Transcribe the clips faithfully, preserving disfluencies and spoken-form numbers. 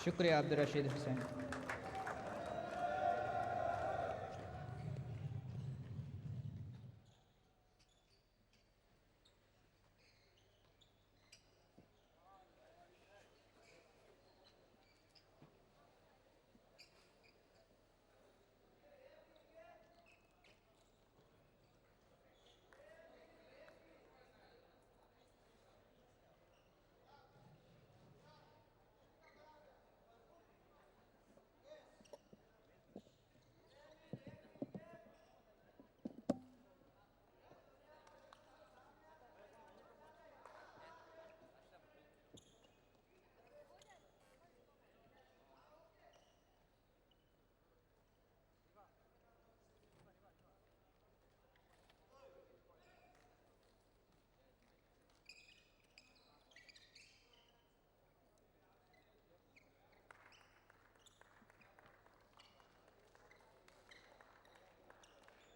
ޝުކުރިއްޔާ އަބްދުއްރަޝީދު ޙުސައިން.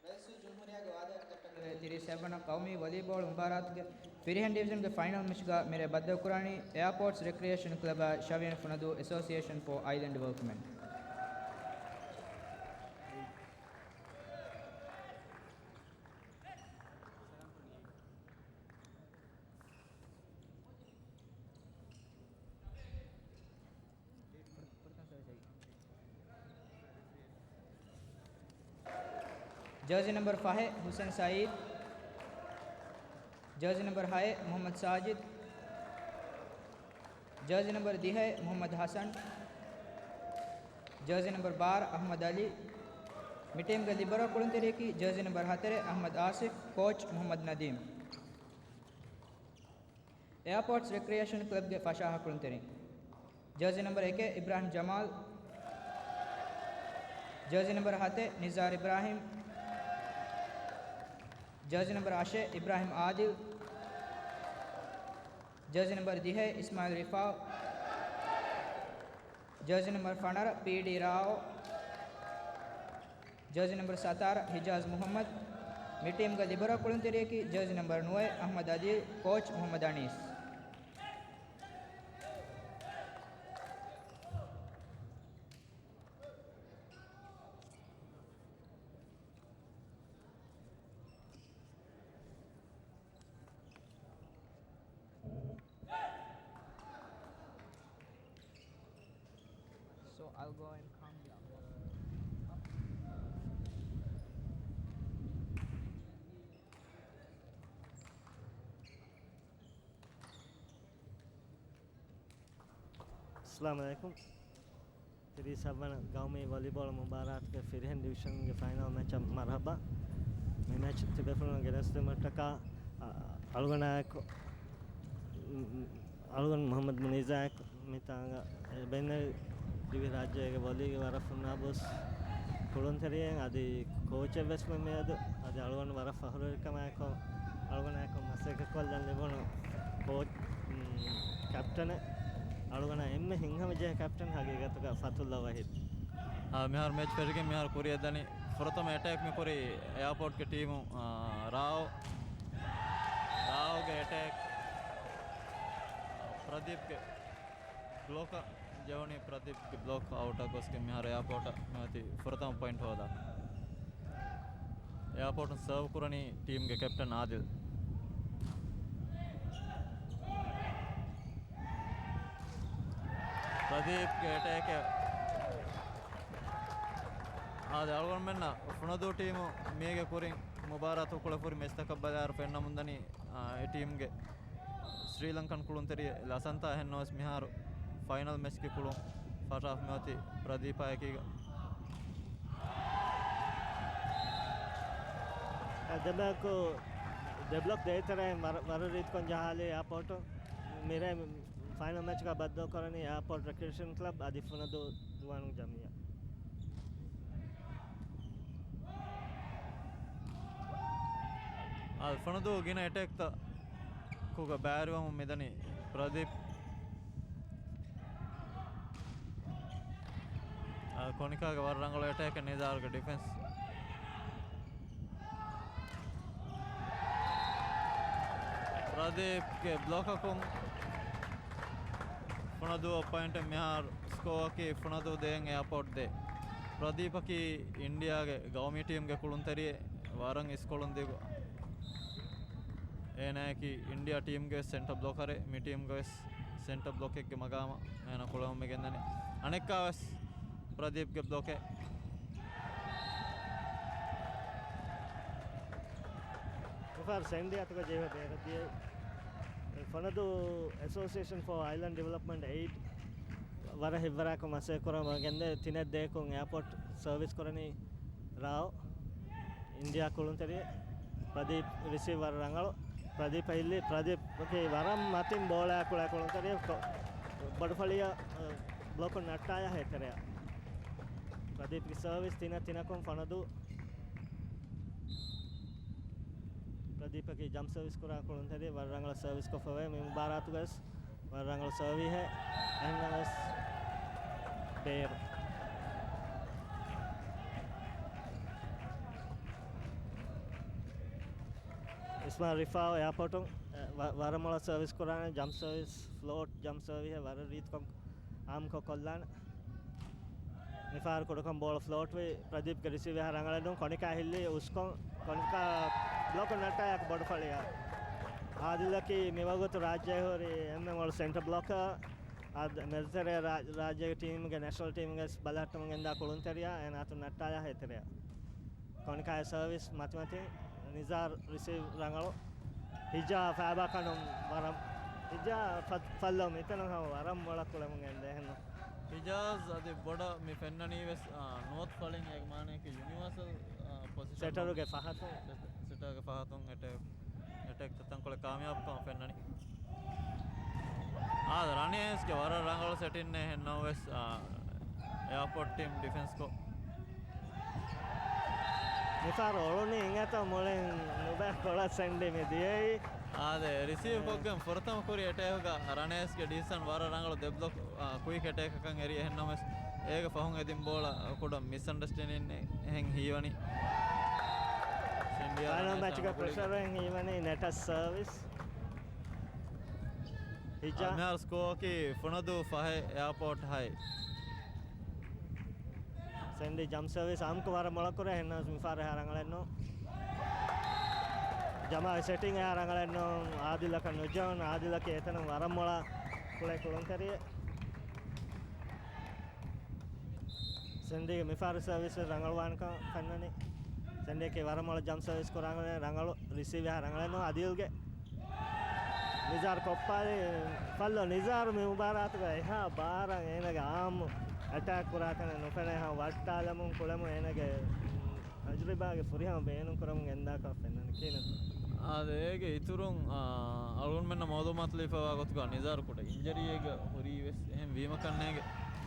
ރައީސުލްޖުމްހޫރިއްޔާގެ ވާދައަށްޓަކައި ތިރީސް އެއްވަނަ ޤައުމީ ވޮލީބޯޅު މުބާރާތުގެ ފިރިހެން ޑިވިޒަންގެ ފައިނަލް މެޗްގަ މިރޭ ބައްދަލުކުރާނީ އެއާޕޯޓްސް ރެކްރިއޭޝަން ކްލަބާ ޝަވިޔަނި ފުނަދޫ އެސޯސިއޭޝަން ފޯ އައިލެންޑް ޑިވެލޮޕްމަންޓް. ޖާޒީ ނަމްބަރު ފަހެއް ހުސެން ސައީދު. ޖާޒީ ނަމްބަރު ހައެއް މުޙައްމަދު ސާޖިދު. ޖާޒީ ނަމްބަރު ދިހައެއް މުޙައްމަދު ޙަސަން. ޖާޒީ ނަމްބަރު ބާރަ އަޙްމަދު ޢަލީ. މި ޓީމްގެ ލިބަރޯ ކުޅުންތެރިޔަކީ ޖާޒީ ނަމްބަރު ހަތަރެއް އަޙްމަދު އާސިފް، ކޯޗް މުޙައްމަދު ނަދީމް. އެއާޕޯޓްސް ރެކްރިއޭޝަން ކްލަބްގެ ފަށާހަ ކުޅުންތެރިން. ޖާޒީ ނަމްބަރު އެކެއް އިބްރާހިމް ޖަމާލް. ޖާޒީ ނަމްބަރު ހަތެއް ނިޒާރް އިބްރާހިމް. ޖާޒީ ނަމްބަރު އަށެއް އިބްރާހިމް އާދިލް. ޖާޒީ ނަމްބަރު ދިހައެއް އިސްމާއިލް ރިފާ. ޖާޒީ ނަމްބަރު ފަނަރަ ޕީޑީ ރާއޯ. ޖާޒީ ނަމްބަރު ސަތާރަ ހިޖާޒް މުޙައްމަދު. މި ޓީމްގެ ލިބަރޯ ކުޅުންތެރިޔަކީ ޖާޒީ ނަމްބަރު ނުވައެއް އަޙްމަދު އަދީލް، ކޯޗް މުޙައްމަދު އަނީސް. So I'll go and calm down. އައްސަލާމު ޢަލައިކުމް. ތިރީސް އަށްވަނަ ގައުމީ ވޮލީބޯޅު މުބާރާތުގެ ފިރިހެން ޑިވިޝަންގެ ފައިނަލް މެޗަށް މަރުޙަބާ. މި މެޗް ތިބޭފުޅުން ގެނެސްދިނުމަށްޓަކާ، އަ، އަޅުގަނޑާއެކު، އަޅުގަނޑު މުޙައްމަދު މުނީޒާއެކު މިތާނގަ ބެންނެވި ދިވެހިރާއްޖޭގެ ވޮލީގެ ވަރަށް ފުންނާބުސް ކުޅުންތެރިއެއް އަދި ކޯޗެއް ވެސް މިއަދު އަދި އަޅުގަނޑު ވަރަށް ފަޚުރުވެރިކަމާއެކު އަޅުގަނޑާއެކު މަސައްކަތްކޮށްލަން ލިބުނު ކޯޗް، މް، ކެޕްޓަނެއް. އަޅުގަނޑަށް އެންމެ ހިތްހަމަޖެހޭ ކެޕްޓަން ހަގީގަތުގަ ފަތުއްލާ ވަޙީދު. އާ، މިހާރު މެޗް ފެށިގެން މިހާރު ކުރިއަށް ދަނީ ފުރަތަމަ އެޓޭކް މި ކުރީ އެއާޕޯޓްގެ ޓީމު، އާ، ރާއޯ. ރާއޯގެ އެޓޭކް ޕްރަދީޕްގެ ބްލޮކަށް ޖެހުނީ، ޕްރަދީޕްގެ ބްލޮކް އައުޓަށް ގޮސްގެން މިހާރު އެއާޕޯޓަށް މިއޮތީ ފުރަތަމަ ޕޮއިންޓް ހޯދާ. އެއާޕޯޓުން ސާވް ކުރަނީ ޓީމްގެ ކެޕްޓަން އާދިލް. ޕްރަދީޕްގެ އެޓޭކެއް. އާދެ، އަޅުގަނޑުމެންނަށް ފުނަދޫ ޓީމު މީގެ ކުރިން މުބާރާތު ކުޅެފުރި މެޗްތަކަށް ބަލާއިރު ފެންނަމުންދަނީ، އާ، އެ ޓީމްގެ ސްރީލަންކަން ކުޅުންތެރިއެއް ލަސަންތާ އެހެންނަމަވެސް މިހާރު ފައިނަލް މެޗްގެ ކުޅުން ފަށާފަ މިއޮތީ ޕްރަދީޕާއެކީގަ. އަ، ދެބަޔަކު ދެބްލޮކް ދޭތެރެއިން ވަރަށް، ވަރަށް ރީތިކޮށް ޖަހާލީ އެއާޕޯޓު. މިރޭ ފައިނަލް މެޗްގަ ބައްދަލުކުރަނީ އެއާޕޯޓް ރެކްރިއޭޝަން ކްލަބް އަދި ފުނަދޫ ޒުވާނުން ޖަމިއްޔާ. އާ، ފުނަދޫ ގިނަ އެޓޭކްތަކުގަ ބައިވެރިވަމުން މިދަނީ ޕްރަދީޕް. އާ، ކޮނިކާގެ ވަރަށް ރަނގަޅު އެޓޭކެއް ނިޒާރުގެ ޑިފެންސް. ޕްރަދީޕްގެ ބްލޮކަކުން ފުނަދޫ ޕޮއިންޓެއް މިހާރު ސްކޯއަކީ ފުނަދޫ ދޭއް އެއާޕޯޓް ދޭއް. ޕްރަދީޕަކީ އިންޑިއާގެ ގައުމީ ޓީމްގެ ކުޅުންތެރިއެއް، ވަރަށް އިސްކޮޅުން ދިގު. އޭނާއަކީ އިންޑިއާ ޓީމްގެ ސެންޓަރ ބްލޮކަރެއް، މި ޓީމްގެ ވެސް ސެންޓަރ ބްލޮކެއްގެ މަގާމަށް އޭނާ ކުޅެމުން މި ގެންދަނީ. އަނެއްކާވެސް ޕްރަދީޕްގެ ބްލޮކެއް. މިފަހަރު ސެންޑީ އަތުގަ ޖެހިފަ ބޭރަށް ދިޔައީ. ފުނަދޫ އެސޯސިއޭޝަން ފޯ އައިލަންޑް ޑިވެލޮޕްމަންޓް އެއިޑް ވަރަށް ހިތްވަރާކޮށް މަސައްކަތް ކުރަމުން ގެންދޭ. ތިނެއް ދޭކުން އެއާޕޯޓް ސަރވިސް ކުރަނީ ރާއު އިންޑިއާ ކުޅުންތެރިއެއް. ޕްރަދީޕް ރިސީވަރ ރަނގަޅު. ޕްރަދީޕަށް ހިއްލި. ޕްރަދީޕް ވަކި ވަރަށް މަތިން ބޯޅައާ ކުޅޭ ކުޅުންތެރިއެއް. ކޮ-، ބޮޑުފަޅިއަށް، އަ، ބްލޮކު ނައްޓާޔާ ހޭތެރެއަށް. ޕްރަދީޕްގެ ސަރވިސް ތިނަ ތިނަކުން ފުނަދޫ. ޕްރަދީޕަކީ ޖަމްޕް ސަރވިސް ކުރާ ކުޅުންތެރި ވަރަށް ރަނގަޅަށް ސަރވިސް ކޮށްފަވޭ. މި މުބާރާތުގަސް ވަރަށް ރަނގަޅު ސަރވީހެއް. އެހެންނަމަވެސް ބޭރު. އިސްމާ ރިފާ އެއާޕޯޓުން، އެ، ވަ-، ވަރަށް މޮޅަށް ސަރވިސް ކުރާނެ. ޖަމްޕް ސަރވިސް، ފްލޯޓް ޖަމްޕް ސަރވީހެއް ވަރަށް ރީތިކޮށް އާއްމުކޮށް ކޮށްލާނެ. މިފަހަރު ކުޑަކޮށް ބޯޅަ ފްލޯޓްވި، ޕްރަދީޕްގެ ރިސީވް އެހާ ރަނގަޅެއް ނޫން. ކޮނިކާ ހިއްލި އުސްކޮން، ކޮނިކާ ބްލޮކު ނައްޓާޔާ ބޮޑުފަޅިއަށް. އާދިލަކީ މިވަގުތު ރާއްޖެ ހުރި އެންމެ މޮޅު ސެންޓަރ ބްލޮކަރ. އާދިލް މެދުތެރޭ ރާ-، ރާއްޖޭގެ ޓީމްގެ ނޭޝަނަލް ޓީމްގެ ބަލަހައްޓަމުން ގެންދާ ކުޅުންތެރިޔާ އޭނާ އަތުން ނައްޓާޔާ ހޭތެރެއަށް. ކޮނިކާ ސަރވިސް މަތިމަތި. ނިޒާރު ރިސީވް ރަނގަޅު. ހިޖާ ފައިބާ ކަނުން ވަރަށް، ހިޖާ ފަ-، ފައްލަވު މިތަނުން ހަމަ ވަރަށް މޮޅަށް ކުޅެމުން ގެންދޭ ހެންނު. ހިޖާޒް އަދި ބޮޑަށް މި ފެންނަނީ ވެސް، އާ، ނުވަތަ ފަޅިން އޭގެ މާނަޔަކީ ޔުނިވާސަލް، އާ، ޕޮޒިޝަން ސެޓަރުގެ ފަހަތުން. ސެޓަ-، ސެޓަރުގެ ފަހަތުން އެޓެކް، އެޓެކް ތަތަންކޮޅެއް ކާމިޔާބުކަމަށް ފެންނަނީ. އާދެ، ރަނޭސްގެ ވަރަށް ރަނގަޅު ސެޓިންއެއް ހެންނަމަވެސް، އާ، އެއާޕޯޓް ޓީމް ޑިފެންސްކޮށް. މިފަހަރު އޮޅުނީ އިނގޭތޯ މުޅިން ނުބައި ކޮޅަށް ސެންޑި މި ދިޔައީ. އާދެ، ރިސީވް އެ. ކޮށްގެން ފުރަތަމަ ކުރި އެޓޭކަކަށް ރަނޭސްގެ ޑިސިޝަން ވަރަށް ރަނގަޅު ދެ ބްލޮކް، އާ، ކުއިކް އެޓޭކަކަށް އެރި އެހެންނަމަވެސް، އޭގެ ފަހުން އެދިން ބޯޅަ ކުޑަ މިސްއަންޑަސްޓޭންޑިން އެހެން ހީވަނީ. ސެންޑިއާ ފައިނަލް ރަނޭސް މެޗުގެ އަންނަ ގުޅިގެން. ޕްރެޝަރުން ހީވަނީ ނެޓަށް ސަރވިސް. ހިޖާ. އާ، މިހާރު ސްކޯއަކީ ފުނަދޫ ފަހެއް އެއާޕޯޓް ހައެއް. ސެންޑި ޖަމްޕް ސަރވިސް އާއްމުކޮށް ވަރަށް މޮޅަށް ކުރޭ ހެންނަމަވެސް މިފަހަރު އެހާ ރަނގަޅެއް ނޫން. ޖަމާގެ ސެޓިން އެހާ ރަނގަޅެއް ނޫން. އާދިލަކަށް ނުޖެހުނު. އާދިލަކީ އެތަނުން ވަރަށް މޮޅަށް ކުޅޭ ކުޅުންތެރިއެއް. ސެންޑީގެ މިފަހަރު ސަރވިސް ރަނގަޅުވާނެކަން ފެންނަނީ. ސެންޑީއަކީ ވަރަށް މޮޅަށް ޖަމްޕް ސަރވިސް ކުރާނެ ރަނގަޅު ރިސީވް އެހާ ރަނގަޅެއް ނޫން. އާދިލްގެ ނިޒާރު ކޮއްޕާލި ފައްލޯ ނިޒާރު މި މުބާރާތުގަ އެހާ ބާރަށް އޭނަގެ އާއްމު އެޓާކް ކުރާތަނެއް ނުފެނޭ ހަމަ ވައްޓާލަމުން ކުޅެމުން އޭނަގެ ތަޖުރިބާގެ ފުރިހަމަ ބޭނުން ކުރަމުން ގެންދާކަށް ފެންނަނީ ކިހިނެއްތޯ؟ އާދެ، އޭގެ އިތުރުން، އާ، އަޅުގަނޑުމެންނަށް މައުލޫމާތު ލިބިފައިވާ ގޮތުގަ ނިޒާރު ކުޑަ އިންޖަރީއެއްގަ ހުރީ ވެސް އެހެން ވީމަކަށް ނޭނގެ.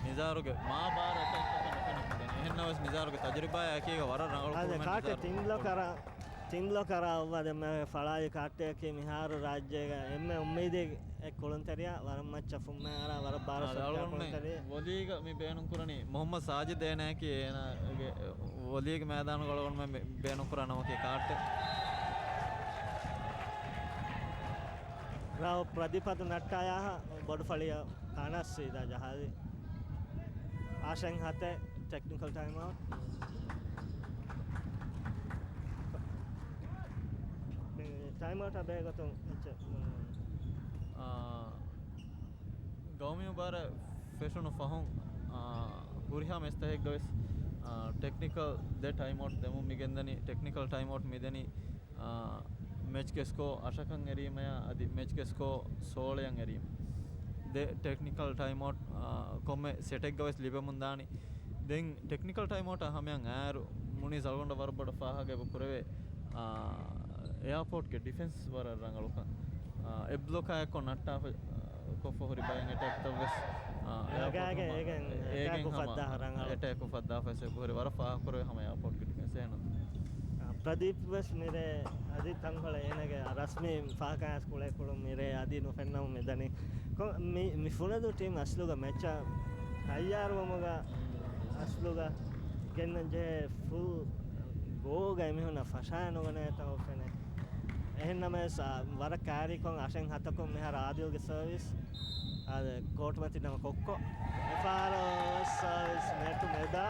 ނިޒާރުގެ މާ ބާރަށް އެޓޭކްތަކެއް ނުފެނުން މިދަނީ. އެހެންނަމަވެސް ނިޒާރުގެ ތަޖުރިބާއާ އެކީގަ ވަރަށް ރަނގަޅު އާދެ، ކުޅުމެއް ކާޓެ ނިޒާރު ތިން ބްލޮކަރ، ތިން ބްލޮކަރ އައްވާ ދެންމެ ފަޅާއި ކާޓެއަކީ މިހާރު ރާއްޖޭގަ އެންމެ އުއްމީދެއް އެ ކުޅުންތެރިޔާ ވަރަށް މައްޗަށް ފުއްމާއަރާ ވަރަށް ބާރަށް އާދެ، ސައްޓާ އަޅުގަނޑުމެ ކުޅުންތެރި. ވޮލީގަ މި ބޭނުން ކުރަނީ މުހައްމަދު ސާޖިދު އޭނާއަކީ އޭނާގެ ވޮލީގެ މައިދާނުގަ އަޅުގަނޑުމެ މި ބޭނުން ކުރާ ނަމަކީ ކާޓެއް. ރާއު ޕްރަދިޕް އަތު ނައްޓާޔާ ބޮޑު ފަޅިއަށް ކާނާސް ސީދާ ޖަހާލި. އާޝެން ހަތެއް ޓެކްނިކަލް ޓައިމް އައުޓް. ޓައިމް އައުޓް އަށް ބެހޭ ގޮތުން އެއްޗެއް، އާ، ގައުމީ މުބާރާތް ފެށުނު ފަހުން، އާ، ހުރިހާ މެޗްތަކެއްގަ ވެސް، އާ، ޓެކްނިކަލް ދެ ޓައިމް އައުޓް ދެމުން މި ގެންދަނީ، ޓެކްނިކަލް ޓައިމް އައުޓް މި ދެނީ، އާ، މެޗްގެ ސްކޯ އަށަކަށް އެރީމަޔާ އަދި މެޗްގެ ސްކޯ ސޯޅަޔަށް އެރީމަ. ދެ ޓެކްނިކަލް ޓައިމް އައުޓް، އާ، ކޮންމެ ސެޓެއްގަ ވެސް ލިބެމުން ދާނީ. ދެން ޓެކްނިކަލް ޓައިމް އައުޓާ ހަމަޔަށް އައިރު މުނީސް އަޅުގަނޑަށް ވަރަށް ބޮޑަށް ފާހަގަ އެބަ ކުރެވޭ، އާ، އެއާޕޯޓްގެ ޑިފެންސް ވަރަށް ރަނގަޅުކަން. އާ، އެއް ބްލޮކާ އެއްކޮށް ނައްޓާފަ، ކޮށްފަ ހުރި ބައެއް އެޓޭކްތައް ވެސް، އާ، އެއާޕޯޓް އެގާގެ ހަމަ އޭގެން އޭގެން އެޓޭކް ހަމަ އުފައްދާ ރަނގަޅު. އެޓޭކް އުފައްދާފަ ވެސް އެބަހުރި ވަރަށް ފާހަގަކުރެވޭ ހަމަ އެއާޕޯޓްގެ ޑިފެންސް އެހެން. އާ، ޕްރަދީޕް ވެސް މިރޭ އަދި ތަންކޮޅެއް އޭނަގެ ރަސްމީ ފާހަގަ ކުޅޭ ކުޅުން މިރޭ އަދި ނުފެންނަމުން މިދަނީ. ކޮ-، މި، މި ފުނަދޫ ޓީމް އަސްލުގަ މެޗަށް ތައްޔާރުވުމުގަ އަސްލުގަ ގެންނަން ޖެހޭ ފުލް ގޯގަ އެމީހުންނަށް ފަށާ ނުގަނޭތޯ ފެނޭ. އެހެންނަމަވެސް، އާ، ވަރަށް ކާރިކޮށް އަށެއް ހަތަކުން މިހާރު އާދިލްގެ ސަރވިސް، އާދެ، ކޯޓް މަތިން ނަމަ ކޮއްކޮ. މިފަހަރު ސަރވިސް ނެޓު މެދާ.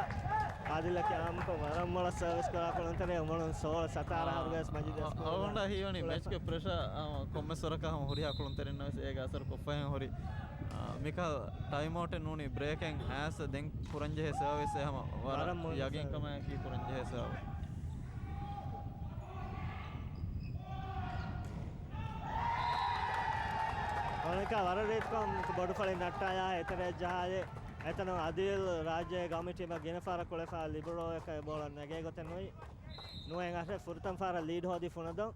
އާދިލަކީ އާއްމުކޮށް ވަރަށް މޮޅަށް ސަރވިސް ކުރާ ކުޅުންތެރި އުމަރުން ސޯޅަ ސަތާރަ ހަރުގައިސް މަޖިދް އަ، އަ، އަޅުގަނޑަށް ހީވަނީ މެޗްގެ ޕްރެޝާ، އަ، ކޮންމެސް ވަރަކަށް ހަމަ ހުރިހާ ކުޅުންތެރިންނަށް ވެސް އޭގެ އަސަރު ކޮށްފަހެން ހުރި. އަ، މިކަހަލަ ޓައިމް އައުޓެއް ނޫނީ ބްރޭކެއް އައިސް ދެން ކުރަންޖެހޭ ސަރވިސް އެ ހަމަ ވަރަށް ވަރަށް މޮޅު ޔަގީންކަމާއެކީ ކުރަންޖެހޭ ސަރވިސް. ކޮނިކާ ވަރަށް ރީތިކޮށް ބޮޑުފަޅި ނައްޓާޔާ އެތެރޭ ޖަހާލި. އެތަނުން އަދީލް ރާއްޖޭ ގައުމީ ޓީމަށް ގިނަ ފަހަރަށް ކުޅެފާ ލިބިރޯއަކަށް އެ ބޯޅަ ނެގޭ ގޮތެއް ނުވި. ނުވައެއް އަށެއް ފުރަތަމަ ފަހަރަށް ލީޑް ހޯދި ފުނަދޫ.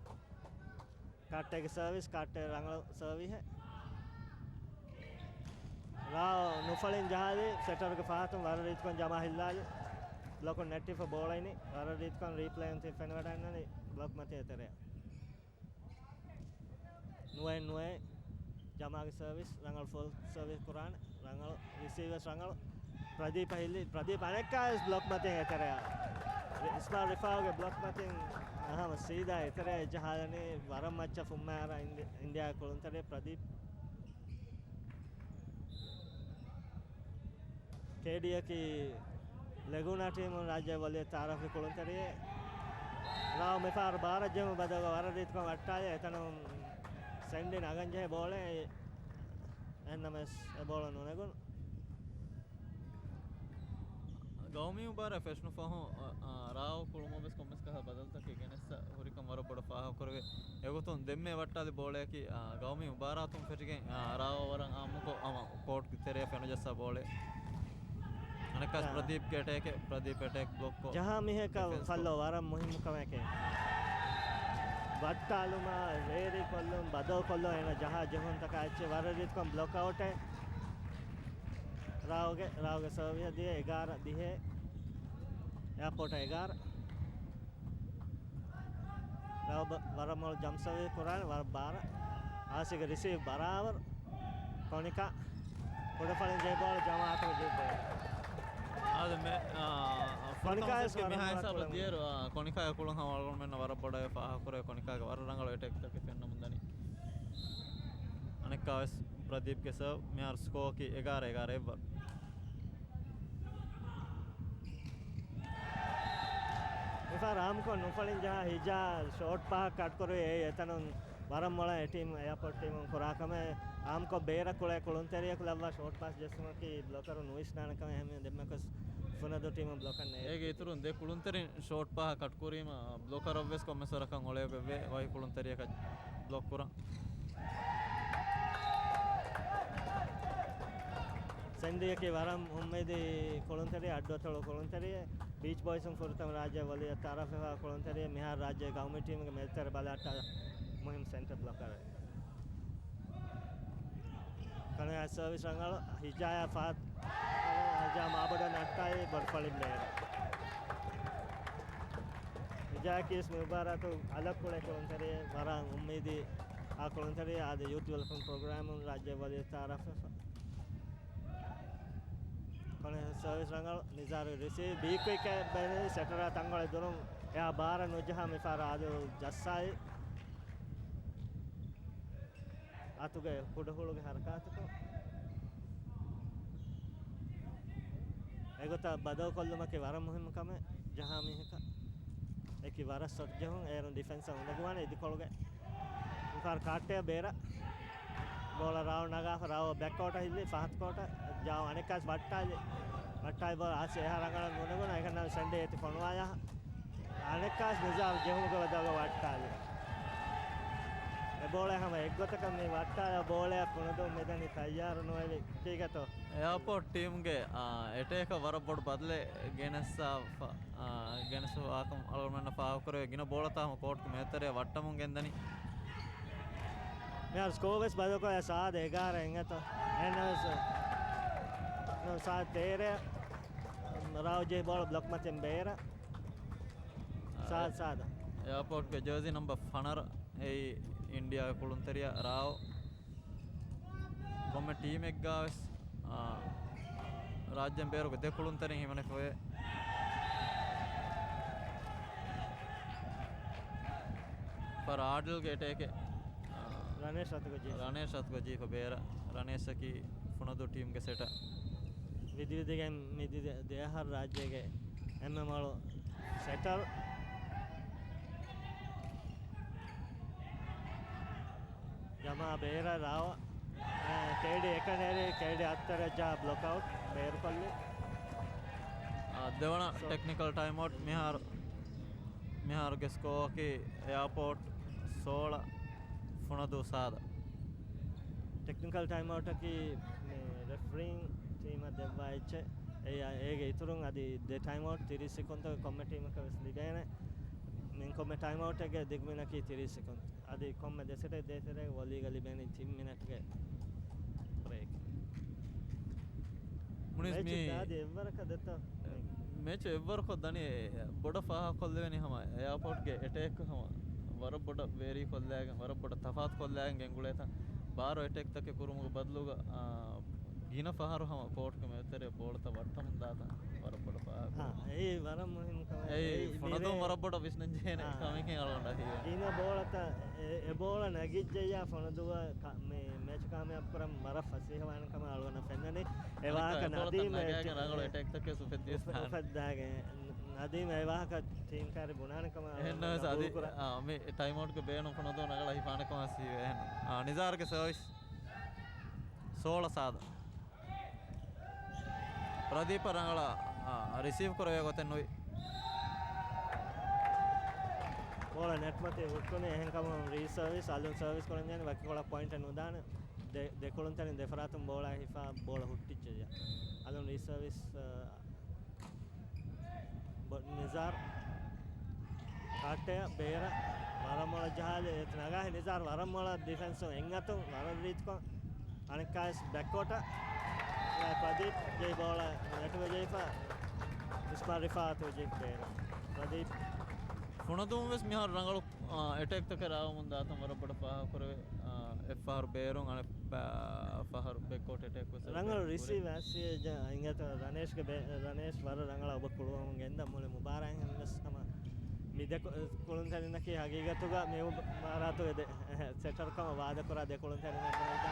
ކާއްޓޭގެ ސަރވިސް، ކާއްޓޭ ރަނގަޅު ސަރވީހެއް. ރާއު ނުފަޅިން ޖަހާލި، ސެޓަރގެ ފަހަތުން ވަރަށް ރީތިކޮށް ޖަމާ ހިއްލާލި. ބްލޮކުން ނެއްޓިފަ ބޯޅައިނި، ވަރަށް ރީތިކޮށް ރީޕްލޭއިން ތި ފެނިވަޑައިންނަނީ ބްލޮކް މަތި އެތެރެއަށް. ނުވައެއް ނުވައެއް. ޖަމާގެ ސަރވިސް، ރަނގަޅު ފުލް ސަރވިސް ކުރާނެ. ރަނގަޅު ރިސީވް ވެސް ރަނގަޅު. ޕްރަދީޕަ ހިއްލި، ޕްރަދީޕް އަނެއްކާވެސް ބްލޮކް މަތިން އެތެރެއަށް. އިސްމާއިލް ރިފާގެ ބްލޮކް މަތިން ހަމަ ސީދާ އެތެރެއަށް ޖަހާލަނީ. ވަރަށް މައްޗަށް ފުއްމާރަ އިންޑި-، އިންޑިއާ ކުޅުންތެރި ޕްރަދީޕް. ކޭޑީއަކީ ލެގޫނާ ޓީމުން ރާއްޖެ ވޮލީ ތައާރަފް ކުޅުންތެރިއެއް. ރާއު މިފަހަރު ބާރަށް ޖެހުމު ބަދަލުގަ ވަރަށް ރީތިކޮށް ވައްޓާލި. އެތަނުން ސެންޑި ނަގަން ޖެހޭ ބޯޅެއް. އެހެންނަމަވެސް އެ ބޯޅަ ނުނެގުނު. ގައުމީ މުބާރާތް ފެށުނު ފަހުން، އަ، އަ، ރާއު ކުޅުމަށް ވެސް ކޮންމެސް ކަހަލަ ބަދަލުތަކެއް ގެނެއްސަ ހުރިކަން ވަރަށް ބޮޑަށް ފާހަގަކުރެވޭ. އެގޮތުން ދެންމެ ވައްޓާލި ބޯޅައަކީ، އާ، ގައުމީ މުބާރާތުން ފެށިގެން، އާ، ރާއު ވަރަށް އާއްމުކޮށް ހަމަ ކޯޓްގެ ތެރެއަށް ފެނުޖައްސާ ބޯޅެއް. އަނެއްކާސް އާ. ޕްރަދީޕްގެ އެޓޭކެއް، ޕްރަދީޕް އެޓޭކް ބްލޮކްކޮށް. ޖަހާ މީހަކަށް ޑިފެންސް ފައްލޯ ކޮށް. ވަރަށް މުހިއްމު ކަމެކޭ. ވައްޓާލުމާ، ވޭރި ކޮށްލުން، ބަދަލު ކޮށްލުން އޭނަ ޖަހާ ޖެހުންތަކާ އެއްޗެއް ވަރަށް ރީތިކޮށް ބްލޮކް އައުޓެއް. ރާއުގެ، ރާއުގެ ސަރވިހަށް ދިޔަ އެގާރަ ދިހަ. އެއާޕޯޓަށް އެގާރަ. ރައު ބަ-، ވަރަށް މޮޅު ޖަމްޕް ސަރވިސް ކުރާނެ، ވަރަށް ބާރަށް. އާސީގެ ރިސީވް ބަރާބަރު. ކޮނިކާ. ކުޑަފަޅިން ޖެހި ބޯޅަ ޖަމާއަތުގެ ޖެހި ބޯޅަ. އާދެ މެ-، އާ، ކޮނިކާ ފުރަތަމަ ސެޓްގެ މިހާ ހިސާބަށް ދިޔައިރު، އާ، ކޮނިކާގެ ކުޅުން ހަމަ އަޅުގަނޑުމެންނަށް ވަރަށް ބޮޑަށް ފާހަގަކުރެވޭ. ކޮނިކާގެ ވަރަށް ރަނގަޅު އެޓޭކްތަކެއް ފެންނަމުން ދަނީ. އަނެއްކާވެސް ޕްރަދީޕްގެ ސަރވް. މިހާރު ސްކޯއަކީ އެގާރަ އެގާރަ އެއްވަރު. މިފަހަރު އާއްމުކޮށް ނުފަޅިން ޖަހާ ހިޖާ ޝޯޓް ޕާސް ކަޓްކުރުވި. އެއީ އެތަނުން ވަރަށް މޮޅަށް އެ ޓީމް، އެއާޕޯޓް ޓީމުން ކުރާ ކަމެއް. އާއްމުކޮށް ބޭރަށް ކުޅޭ ކުޅުންތެރިޔަކު ލައްވާ ޝޯޓް ޕާސް ޖެއްސުމަކީ ބްލޮކަރު ނުވިސްނާނެ ކަމެއް. އެހެންވެ ދެންމެކޮސް ފުނަދޫ ޓީމުން ބްލޮކަށް ނޭނގެ. އޭގެ އިތުރުން ދެ ކުޅުންތެރިން ޝޯޓް ޕާސް ކަޓްކުރީމަ ބްލޮކަރަށްވެސް ކޮންމެސް ވަރަކަށް އޮޅޭ ގޮތްވޭ ވަކި ކުޅުންތެރިޔަކަށް ބްލޮކް ކުރަން. ސެންޑީއަކީ ވަރަށް އުއްމީދީ ކުޅުންތެރި، އައްޑުއަތޮޅު ކުޅުންތެރި، ބީޗް ބޯއިޒުން ފުރަތަމަ ރާއްޖެ ވޮލީއަށް ތައާރަފްވެފާ ކުޅުންތެރި، މިހާރު ރާއްޖޭ ގައުމީ ޓީމުގެ މެދުތެރެ ބަލަހައްޓާ މުހިންމު ސެންޓަރ ބްލޮކަރެއް. ކަނެ ސަރވިސް ރަނގަޅު، ހިޖާޔާ ފާ-، ހިޖާ މާބޮޑަށް ނައްޓާލި ބޮޑުފަޅިން ބޭރަށް. ހިޖާޔަކީ މި މުބާރާތު އަލަށް ކުޅޭ ކުޅުންތެރިއެއް، ވަރަށް އުއްމީދީ އާ ކުޅުންތެރިއެއް. އާދެ، ޔޫތު ޑިވެލޮޕްމަންޓް ޕްރޮގްރާމުން ރާއްޖެ ވޮލީ ތައާރަފްވެފަ. ކޮނެ ސަރވިސް ރަނގަޅު، ނިޒާރު ރިސީވް، ބީ ކުއިކް ބެލި ސެޓަރާ ތަންގޮޅެއް ދުރުން އެއާ ބާރަށް ނުޖަހާ މިފަހަރު އާދިލް ޖައްސާލި. އަތުގެ ކުޑަހުޅުގެ ހަރަކާތުކޮށް، އެގޮތަށް ބަދަލު ކޮށްލުމަކީ ވަރަށް މުހިއްމު ކަމެއް. ޖަހާ މީހަކަށް އެކި ވަރަށް ސޮޓް ޖެހުން، އޭރުން ޑިފެންސަށް އުނދަގޫވާނެ އިދިކޮޅުގެ. މިފަހަރު ކާއްޓެއަށް ބޭރަށް. ބޯޅަ ރާއު ނަގާފަ، ރާއު ބެކްކޯޓަށް ހިއްލި، ފަހަތު ކޯޓަށް. ޖާ އަނެއްކާސް ވައްޓާލި. ވައްޓާލި ބޯޅަ އާސި އެހާ ރަނގަޅަށް ނުނެގުނަ، އެކަންނަށް ސެންޑީ އެތި ފޮނުވާޔާ. އަނެއްކާސް ނިޒާރު ޖެހުމުގެ ބަދަލުގަ ވައްޓާލި. އެ ބޯޅަ ހަމަ އެއްގޮތަކަށް މި ވައްޓާލާ ބޯޅައަށް ފުނަދޫ މިދަނީ ތައްޔާރު ނުވެވި. ކީގަތޯ؟ އެއާޕޯޓް ޓީމްގެ، އާ، އެޓޭކަށް ވަރަށް ބޮޑު ބަދަލެއް ގެނެއްސާފަ، އާ، ގެނެސްފަވާކަން އަޅުގަނޑުމެންނަށް ފާހަގަކުރެވޭ. ގިނަ ބޯޅަތައް ހަމަ ކޯޓްގެ މެދުތެރެއަށް ވައްޓަމުން ގެންދަނީ. މިހާރު ސްކޯ ވެސް ބަދަލުކޮށް ސާދަ އެގާރަ އިނގޭތޯ. އެހެންނަމަވެސް ސާދަ ތޭރަ. ރާއު ޖެހި ބޯޅަ ބްލޮކް މަތިން ބޭރަށް. ސާދަ، ސާދަ. އެއާޕޯޓްގެ ޖާޒީ ނަމްބަ ފަނަރަ އެއީ އިންޑިއާގެ ކުޅުންތެރިޔާ ރާއު. ކޮންމެ ޓީމެއްގާވެސް، އާ، ރާއްޖޭން ބޭރުގެ ދެ ކުޅުންތެރިން ހިމެނިފައިވޭ. ފަރާޑްލްގެ އެޓޭކެއް، އާ، ރަނޭޝް އަތުގަ ޖީފަ. ރަނޭޝް އަތުގަ ޖީފަ ބޭރަށް. ރަނޭޝަކީ ފުނަދޫ ޓީމްގެ ސެޓަރ. ވިދިވިދިގެން މިދި ދެ-، ދެއަހަރު ރާއްޖޭގެ އެންމެ މޮޅު ސެޓަރ. ޖަމާ ބޭރަށް ރާވަ، އަ، ކޭޑީ އެކަނި އެރި، ކޭޑީ އައްތަރަށް ޖާ ބްލޮކް އައުޓް ބޭރުކޮށްލި. އާ، ދެވަނަ ސޯ. ޓެކްނިކަލް ޓައިމް އައުޓް މިހާރު. މިހާރުގެ ސްކޯއަކީ އެއާޕޯޓް ސޯޅަ، ފުނަދޫ ސާދަ. ޓެކްނިކަލް ޓައިމް އައުޓަކީ މި ރެފްރީން ޓީމަށް ދެއްވާ އެއްޗެއް. އެ-، އޭގެ އިތުރުން އަދި ދެ ޓައިމް އައުޓް ތިރީސް ސެކުންތަކަށް ކޮންމެ ޓީމަކަށް ވެސް ލިބޭނެ. މި ކޮންމެ ޓައިމް އައުޓެއްގެ ދިގުމިނަކީ ތިރީސް ސެކުން. އަދި ކޮންމެ ދެ ސެޓެއް ދޭތެރޭ ވޮލީގަ ލިބޭނީ ތިން މިނެޓްގެ ބްރޭކް. މުނިސް މޭޗު މީ ދާދި އެއްވަރަކަށް ދެތޯ؟ މޭޗު އެއްވަރުކޮށް ދަނީ ބޮޑަށް ފާހަގަކޮށްލެވެނީ ހަމަ އެއާޕޯޓްގެ އެޓޭކް ހަމަ ވަރަށް ބޮޑަށް ވޭރީ ކޮށްލާގެން، ވަރަށް ބޮޑަށް ތަފާތު ކޮށްލާގެން ގެންގުޅޭތަ. ބާރު އެޓޭކްތަކެއް ކުރުމުގެ ބަދަލުގަ، އާ، ގިނަ ފަހަރު ހަމަ ކޯޓްގެ މެދުތެރޭ ބޯޅަތައް ވައްޓަމުން ދާތަ ވަރަށް ބޮޑަށް ފާހަގަ. އާ، އެއީ ވަރަށް މުހިންމު ކަމެއް. އެއީ އެއީ ފުނަދޫން މިރޭ ވަރަށް ބޮޑަށް ވިސްނަން ޖެހޭނެ އާ. ކަމެއްހެން އަޅުގަނޑަށް ހީވޭ. ގިނަ ބޯޅަތައް އެ، އެ ބޯޅަ ނަގިއްޖެއްޔާ ފުނަދޫއަށް ކަ-، މި މޭޗު ކާމިޔާބު ކުރަން ވަރަށް ފަސޭހަވާނެ ކަމަށް އަޅުގަނޑަށް ފެންނަނީ. އެ ވާހަކަ އަނެއްކާ އެ ބޯޅަތައް ނަދީމް ނަގާގެން އެ-، ރަނގަޅު އެޓޭކްތަކެއް އުފެއްދިޔަސް އުފެއްދާގެން. ނަދީމް އެ ވާހަކަ ޓީމް ކާރި ބުނާނެ ކަމަށް އެހެންނަމަވެސް އަދި، ގަބޫލުކުރާ. އާ، މި ޓައިމް އައުޓްގެ ބޭނުން ފުނަދޫ ނަގަޅަށް ހިފާނެ ކަމަށް ހީވޭ. އާ، ނިޒާރުގެ ސަރވިސް. ސޯޅަ ސާދަ. ޕްރަދީޕަށް ރަނގަޅަށް، އާ، ރިސީވް ކުރެވޭ ގޮތެއް ނުވި. ބޯޅަ ނެޓްމަތީ ހުއްޓުނީ، އެހެންކަމުން ރީސަރވިސް، އަލުން ސަރވިސް ކުރަންޖެހޭނެ ވަކިކޮޅަށް ޕޮއިންޓެއް ނުދާނެ. ދެ-، ދެކުޅުންތެރިން ދެފަރާތުން ބޯޅަ ހިފާ ބޯޅަ ހުއްޓިއްޖެއްޔާ. އަލުން ރީސަރވިސް، އާ، ބޮ-، ނިޒާރު ކާއްޓެއަށް ބޭރަށް ވަރަށް މޮޅަށް ޖަހާލި، އެ ނަގާހި ނިޒާރު ވަރަށް މޮޅަށް ޑިފެންސުން އެއްއަތުން ވަރަށް ރީތިކޮށް އަނެއްކާވެސް ބެކްކޯޓަށް ޕްރަދީޕް ޖެހި ބޯޅަ ނެޓުގަ ޖެހިފަ އިސްމާ ރިފާ އަތު ޖެހި ބޭރަށް ޕްރަދީޕް. ފުނަދޫން ވެސް މިހާރު ރަނގަޅު، އާ، އެޓޭކްތަކެއް ރާވަމުން ދާތަން ވަރަށް ބޮޑަށް ފާހަގަކުރެވޭ. އާ، އެއްފަހަރު ބޭރުން އަނެއް ފަ-، ފަހަރު ބެކްކޯޓް އެޓޭކް ވެސް ރަނގަޅު ރިސީވް އަސި އިނގޭތޯ ރަނޭޝްގެ ބެ-، ރަނޭޝް ވަރަށް ރަނގަޅަށް އޮބަ ކުޅުވަމުން ގެންދަ މުޅި މުބާރާތް ހެން ވެސް ހަމަ މި ދެ ކު-، ކުޅުންތެރިންނަކީ ހަގީގަތުގަ މި މުބާރާތުގެ ދެ-، ސެޓަރު ކަމަށް ވާދަކުރާ ދެ ކުޅުންތެރިންނަށް ގެންދާ.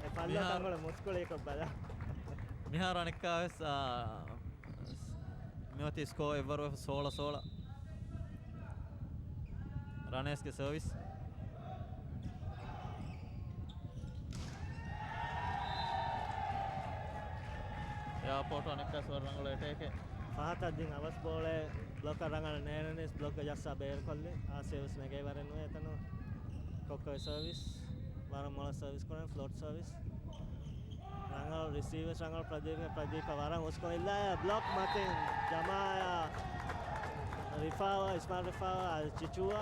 އެ ފައްލަ މިހާރު ތަންކޮޅެއް މުސްކުޅިކޮށް ބަލާ. މިހާރު އަނެއްކާވެސް، އާ، މިއޮތީ ސްކޯ އެއްވަރު ސޯޅަ ސޯޅަ. ރަނޭޝްގެ ސަރވިސް. އެއާޕޯޓު އަނެއްކާސް ވަރަށް ރަނގަޅު އެޓޭކެއް. ފަހަތަށް ދިން އަވަސް ބޯޅައެއް ބްލޮކަށް ރަނގަޅަށް ނޭނެނީސް ބްލޮކްގެ ޖައްސާ ބޭރުކޮށްލި. އާސިޔަ ވެސް ނެގޭ ވަރެއް ނުވޭ އެތަނު. ކޮއްކޮގެ ސަރވިސް. ވަރަށް މޮޅަށް ސަރވިސް ކުރަން ފްލޯޓް ސަރވިސް. ރަނގަޅު ރިސީވް ވެސް ރަނގަޅު ޕްރަދީޕް، ޕްރަދީޕަށް ވަރަށް ހުސްކޮށް އިއްލާޔާ ބްލޮކް މަތިން ޖަމާޔާ ރިފާވާ، އިސްމާއިލް ރިފާވާ އަދި ޗިޗޫއާ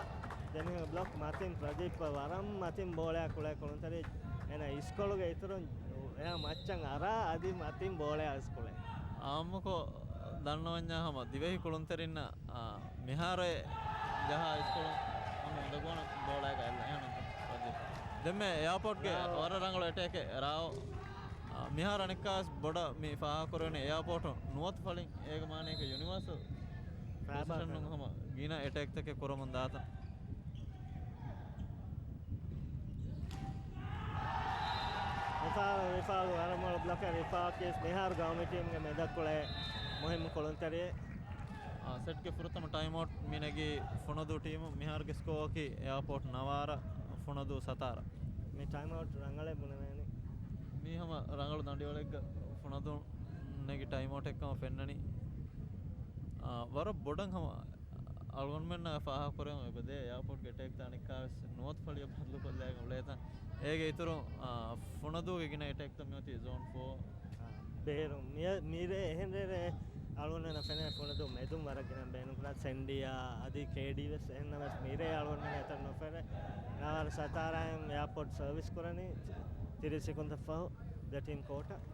ދެން ބްލޮކް މަތިން ޕްރަދީޕް ވަރަށް މަތިން ބޯޅައާ ކުޅޭ ކުޅުންތެރި އޭނަ އިސްކޮޅުގެ އިތުރުން އެހާ މައްޗަށް އަރާ އަދި މަތިން ބޯޅައާ އިސްކޮޅެއް. އާއްމުކޮށް ދަންނަވަންޏާ ހަމަ ދިވެހި ކުޅުންތެރިންނަށް އާ، މިހާރު ޖަހާ އިސްކޮޅު ހަމަ އުނދަގޫވަނަ ބޯޅައިގަ އެއްލަ އެހެން ދެންމެ އެއާޕޯޓްގެ ރާއު. ވަރަށް ރަނގަޅު އެޓޭކެއް ރާއު. އާ، މިހާރު އަނެއްކާވެސް ބޮޑަށް މި ފާހަގަކުރެވެނީ އެއާޕޯޓު ނުވަތަ ފަޅިން އޭގެ މާނައަކީ ޔުނިވާސަލް ފައިބަރ ޕޮޒިޝަނުން ހަމަ ގިނަ އެޓޭކްތަކެއް ކުރަމުން ދާތަން. ރިފާ، ރިފާގެ ވަރަށް މޮޅު ބްލޮކެއް ރިފާއަކީ މިހާރު ގައުމީ ޓީމުގެ މެދަށް ކުޅޭ މުހިއްމު ކުޅުންތެރިއެއް. އާ، ސެޓްގެ ފުރަތަމަ ޓައިމްއައުޓް މި ނެގީ ފުނަދޫ ޓީމު. މިހާރުގެ ސްކޯއަކީ އެއާޕޯޓް ނަވާރަ، ފުނަދޫ ސަތާރަ. މި ޓައިމްއައުޓް ރަނގަޅޭ ބުނެވޭނީ. މީ ހަމަ ރަނގަޅު ދަނޑިވަޅެއްގަ ފުނަދޫ ނެގި ޓައިމްއައުޓެއްކަމަށް ފެންނަނީ. އާ، ވަރަށް ބޮޑަށް ހަމަ އަޅުގަނޑުމެންނަށް ފާހަގަކުރެވުނު އެބަދޭ އެއާޕޯޓްގެ އެޓޭކްތައް އަނެއްކާވެސް ނުވަތަ ފަޅިއަށް ބަދަލުކޮށްލާގެން އުޅޭތަން. އޭގެ އިތުރުން، އާ، ފުނަދޫގެ ގިނަ އެޓޭކްތައް މިއޮތީ ޒޯން ފޯ. ބޭރު މި-، މިރޭ އެހެން ރޭރޭ އަޅުގަނޑުމެންނަށް ފެނޭ ފުނަދޫ މެދުން ވަރަށް ގިނަ ބޭނުންކުރާ ސެންޑިއާ އަދި ކޭޑީ ވެސް އެހެންނަމަވެސް މިރޭ އަޅުގަނޑުމެން އެތަން ނުފެނޭ. ނަވާރަ ސަތާރައިން އެއާޕޯޓް ސަރވިސް ކުރަނީ ތިރީސް ސެކުންތަށް ފަހު ދެ ޓީމް ކޯޓަށް.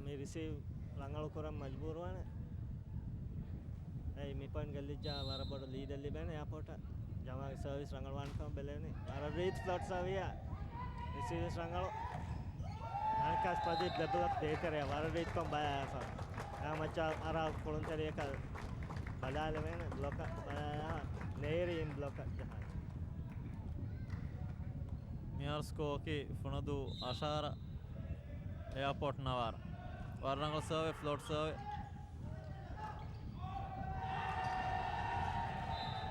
މި ރިސީވް ރަނގަޅު ކުރަން މަޖްބޫރުވާނެ. އެއީ މި ޕޮއިންޓް ގެއްލިއްޖާ ވަރަށް ބޮޑު ލީޑެއް ލިބޭނެ އެއާޕޯޓަށް. ޖަމާގެ ސަރވިސް ރަނގަޅުވާނެ ކަމަށް ބެލޭނެ. ވަރަށް ރީތި ފްލޯޓް ސަރވިއާ ރިސީވް ވެސް ރަނގަޅު. އަނެއްކާސް ޕްރަދީޕް ލެބުލަކް ދޭތެރެއަށް ވަރަށް ރީތިކޮށް ބަލާފަ. އާ މައްޗަށް އަރާ ކުޅުންތެރިޔަކަށް ބަލާލެވޭނެ ބްލޮކަށް ބަލާލާ ނޭރި އިން ބްލޮކަށް ޖަހާ. މިހާރު ސްކޯއަކީ ފުނަދޫ އަށާރަ، އެއާޕޯޓް ނަވާރަ. ވަރަށް ރަނގަޅު ސަރވެ، ފްލޯޓް ސަރވެ.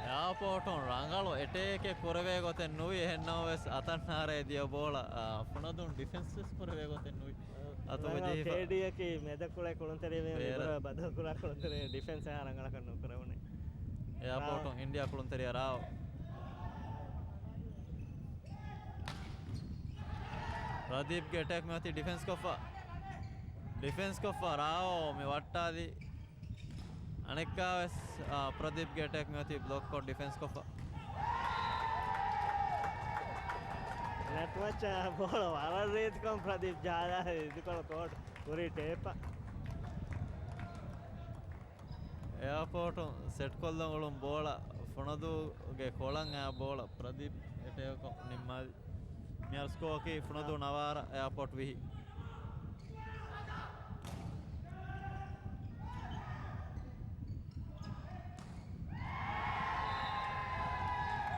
އެއާޕޯޓުން ރަނގަޅު އެޓޭކެއް ކުރެވޭ ގޮތެއް ނުވި، އެހެންނަމަވެސް އަތަށް ނާރޭ ދިޔަ ބޯޅަ، އާ، ފުނަދޫން ޑިފެންސް ވެސް ކުރެވޭ ގޮތެއް ނުވި. އަތުގަ ރަނގަޅު ޖެހިފަ. ކޭޑީއަކީ މެދަކުޅޭ ކުޅުންތެރިޔާ ވީމަ ބޭރަ. މިބަރަށް ބަދަލުކުރާ ކުޅުންތެރިޔާ ޑިފެންސް އެހާ ރަނގަޅަކަށް ނުކުރެވުނެ. އެއާޕޯޓުން ރާ. އިންޑިއާ ކުޅުންތެރިޔާ ރާވް. ޕްރަދީޕްގެ އެޓޭކް މިއޮތީ ޑިފެންސް ކޮށްފަ. ޑިފެންސް ކޮށްފަ ރާވް މި ވައްޓާލި. އަނެއްކާވެސް، އާ، ޕްރަދީޕްގެ އެޓޭކް މިއޮތީ ބްލޮކް ކޮށް ޑިފެންސް ކޮށްފަ. ނެޓް މައްޗަށް ބޯޅަ ވަރަށް ރީތިކޮށް ޕްރަދީޕް ޖަހާލާ އިދިކޮޅު ކޯޓް ކުރީ ޓޭޕަށް. އެއާޕޯޓު ސެޓްކޮށްލަން އުޅުނު ބޯޅަ ފުނަދޫގެ ކޮޅަށް އައި ބޯޅަ ޕްރަދީޕް އެޓޭކްކޮށް ނިންމާލި. މިހާރު ސްކޯއަކީ ފުނަދޫ ނަވާރަ، އެއާޕޯޓް ވިހި.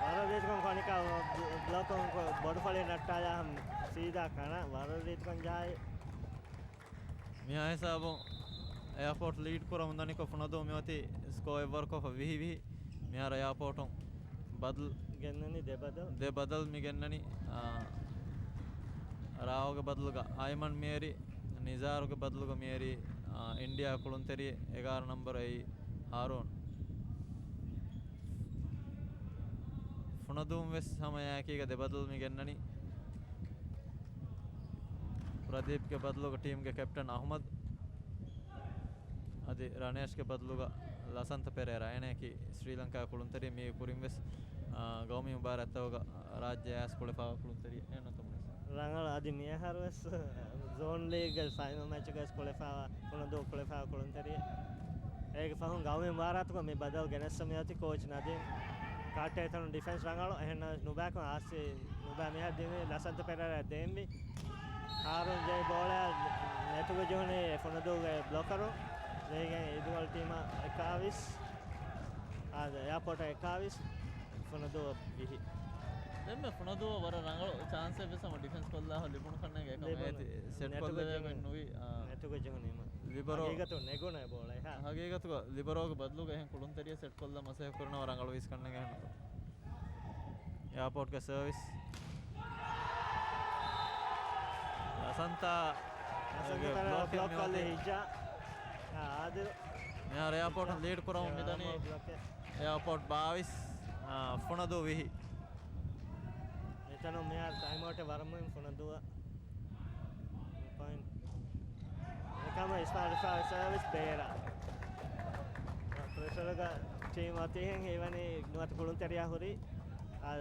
ވަރަށް ރީތިކޮށް ކޮނިކާ ބްލޮކުން ބޮޑުފަޅި ނައްޓާލާ ހަމަ ސީދާ ކަނަ ވަރަށް ރީތިކޮށް ޖަހާއި. މިހާ ހިސާބުން އެއާޕޯޓް ލީޑް ކުރަމުން ދަނިކޮށް ފުނަދޫ މިއޮތީ ސްކޯ އެއްވަރުކޮށްފަ ވިހި ވިހި. މިހާރު އެއާޕޯޓުން ބަދަލު ގެންނަނީ ދެ ބަދަލު. ދެ ބަދަލު މި ގެންނަނީ، އާ، ރާވުގެ ބަދަލުގަ އައިމަން މިއެރި، ނިޒާރުގެ ބަދަލުގަ މިއެރި، އާ، އިންޑިއާ ކުޅުންތެރި އެގާރަ ނަންބަރު އެއީ ހާރޫން. ފުނަދޫން ވެސް ހަމަ އެއާއެކީގަ ދެ ބަދަލު މި ގެންނަނީ. ޕްރަދީޕްގެ ބަދަލުގަ ޓީމްގެ ކެޕްޓަން އަހުމަދު. އަދި ރަނޭޝްގެ ބަދަލުގަ ލަސަންތަ ޕެރޭރާ. އޭނައަކީ ސްރީލަންކާ ކުޅުންތެރި މީ ކުރިން ވެސް، އާ، ގައުމީ މުބާރާތްތަކުގަ ރާއްޖެ އައިސް ކުޅެފާވާ ކުޅުންތެރި އެހެންނުތަ މުނިސް. ރަނގަޅު އަދި މިއަހަރު ވެސް ޒޯން ލީގްގެ ފައިނަލް މެޗުގަ ވެސް ކުޅެފާވާ، ފުނަދޫ ކުޅެފާވާ ކުޅުންތެރި. އޭގެ ފަހުން ގައުމީ މުބާރާތުގަ މި ބަދަލު ގެނެއްސަ މިއޮތީ ކޯޗް ނަދީމް. ކާއްޓޭ ތަނު ޑިފެންސް ރަނގަޅު، އެހެންނަމަވެސް ނުބާކުން އާސީ ނުބާ މިހާރު ދިނީ ލަސަންތަ ޕެރޭރާ ދޭންވީ. ހާރޫން ޖެހި ބޯޅަ ނެޓުގަ ޖެހުނީ ފުނަދޫގެ ބްލޮކަރު. ޖެހިގެން އިދުވަޅު ޓީމަށް އެކާވީސް. އާދެ، އެއާޕޯޓަށް އެކާވީސް، ފުނަދޫ ވިހި. ދެންމެ ފުނަދޫ ވަރަށް ރަނގަޅު ޗާންސެއް ވެސް ހަމަ ޑިފެންސް ކޮށްލާ ހަމަ ލިބުނު ކަންނޭނގެ އެކަމަށް ލިބުނު. އޭތި ސެޓް ނެޓުގަ ކޮށްލެވޭގޮތް ޖެހުނީ. ނުވި، އާ، ނެޓުގަ ޖެހުނީމަ. ލިބަރޯ ހަގީގަތުން ނެގުނޭ ބޯޅަ އެހާ. ހަގީގަތުގަ ލިބަރޯގެ ބަދަލުގަ އެހެން ކުޅުންތެރިޔަ ސެޓް ކޮށްލަން މަސައްކަތް ކުރަން ވަރަށް ރަނގަޅު ވީސް ކަންނޭނގެ ހަނދު. އެއާޕޯޓްގެ ސަރވިސް. ލަސަންތާ ލަސަންތާ ގެ ބްލޮކެއް ބްލޮކް ކޮށްލި މިއޮތީ. ހިޖާ. އާ، އާދިލް. މިހާރު އެއާޕޯޓުން ލީޑް ކުރަމުން މިދަނީ. ބްލޮކެއް. އެއާޕޯޓް ބާވީސް، އާ، ފުނަދޫ ވިހި. މިތަނުން މިހާރު ޓައިމްއައުޓެއް ވަރަށް މުހިންމު ފުނަދޫއަށް. ޕޮއިންޓް. އެކަމަ އިސްމާއިލް ރިފާ ސަރވިސް ބޭރަށް. ޕްރެޝަރުގަ ޓީމް އޮތީހެން ހީވަނީ ނުވަތަ ކުޅުންތެރިޔާ ހުރީ. އާ،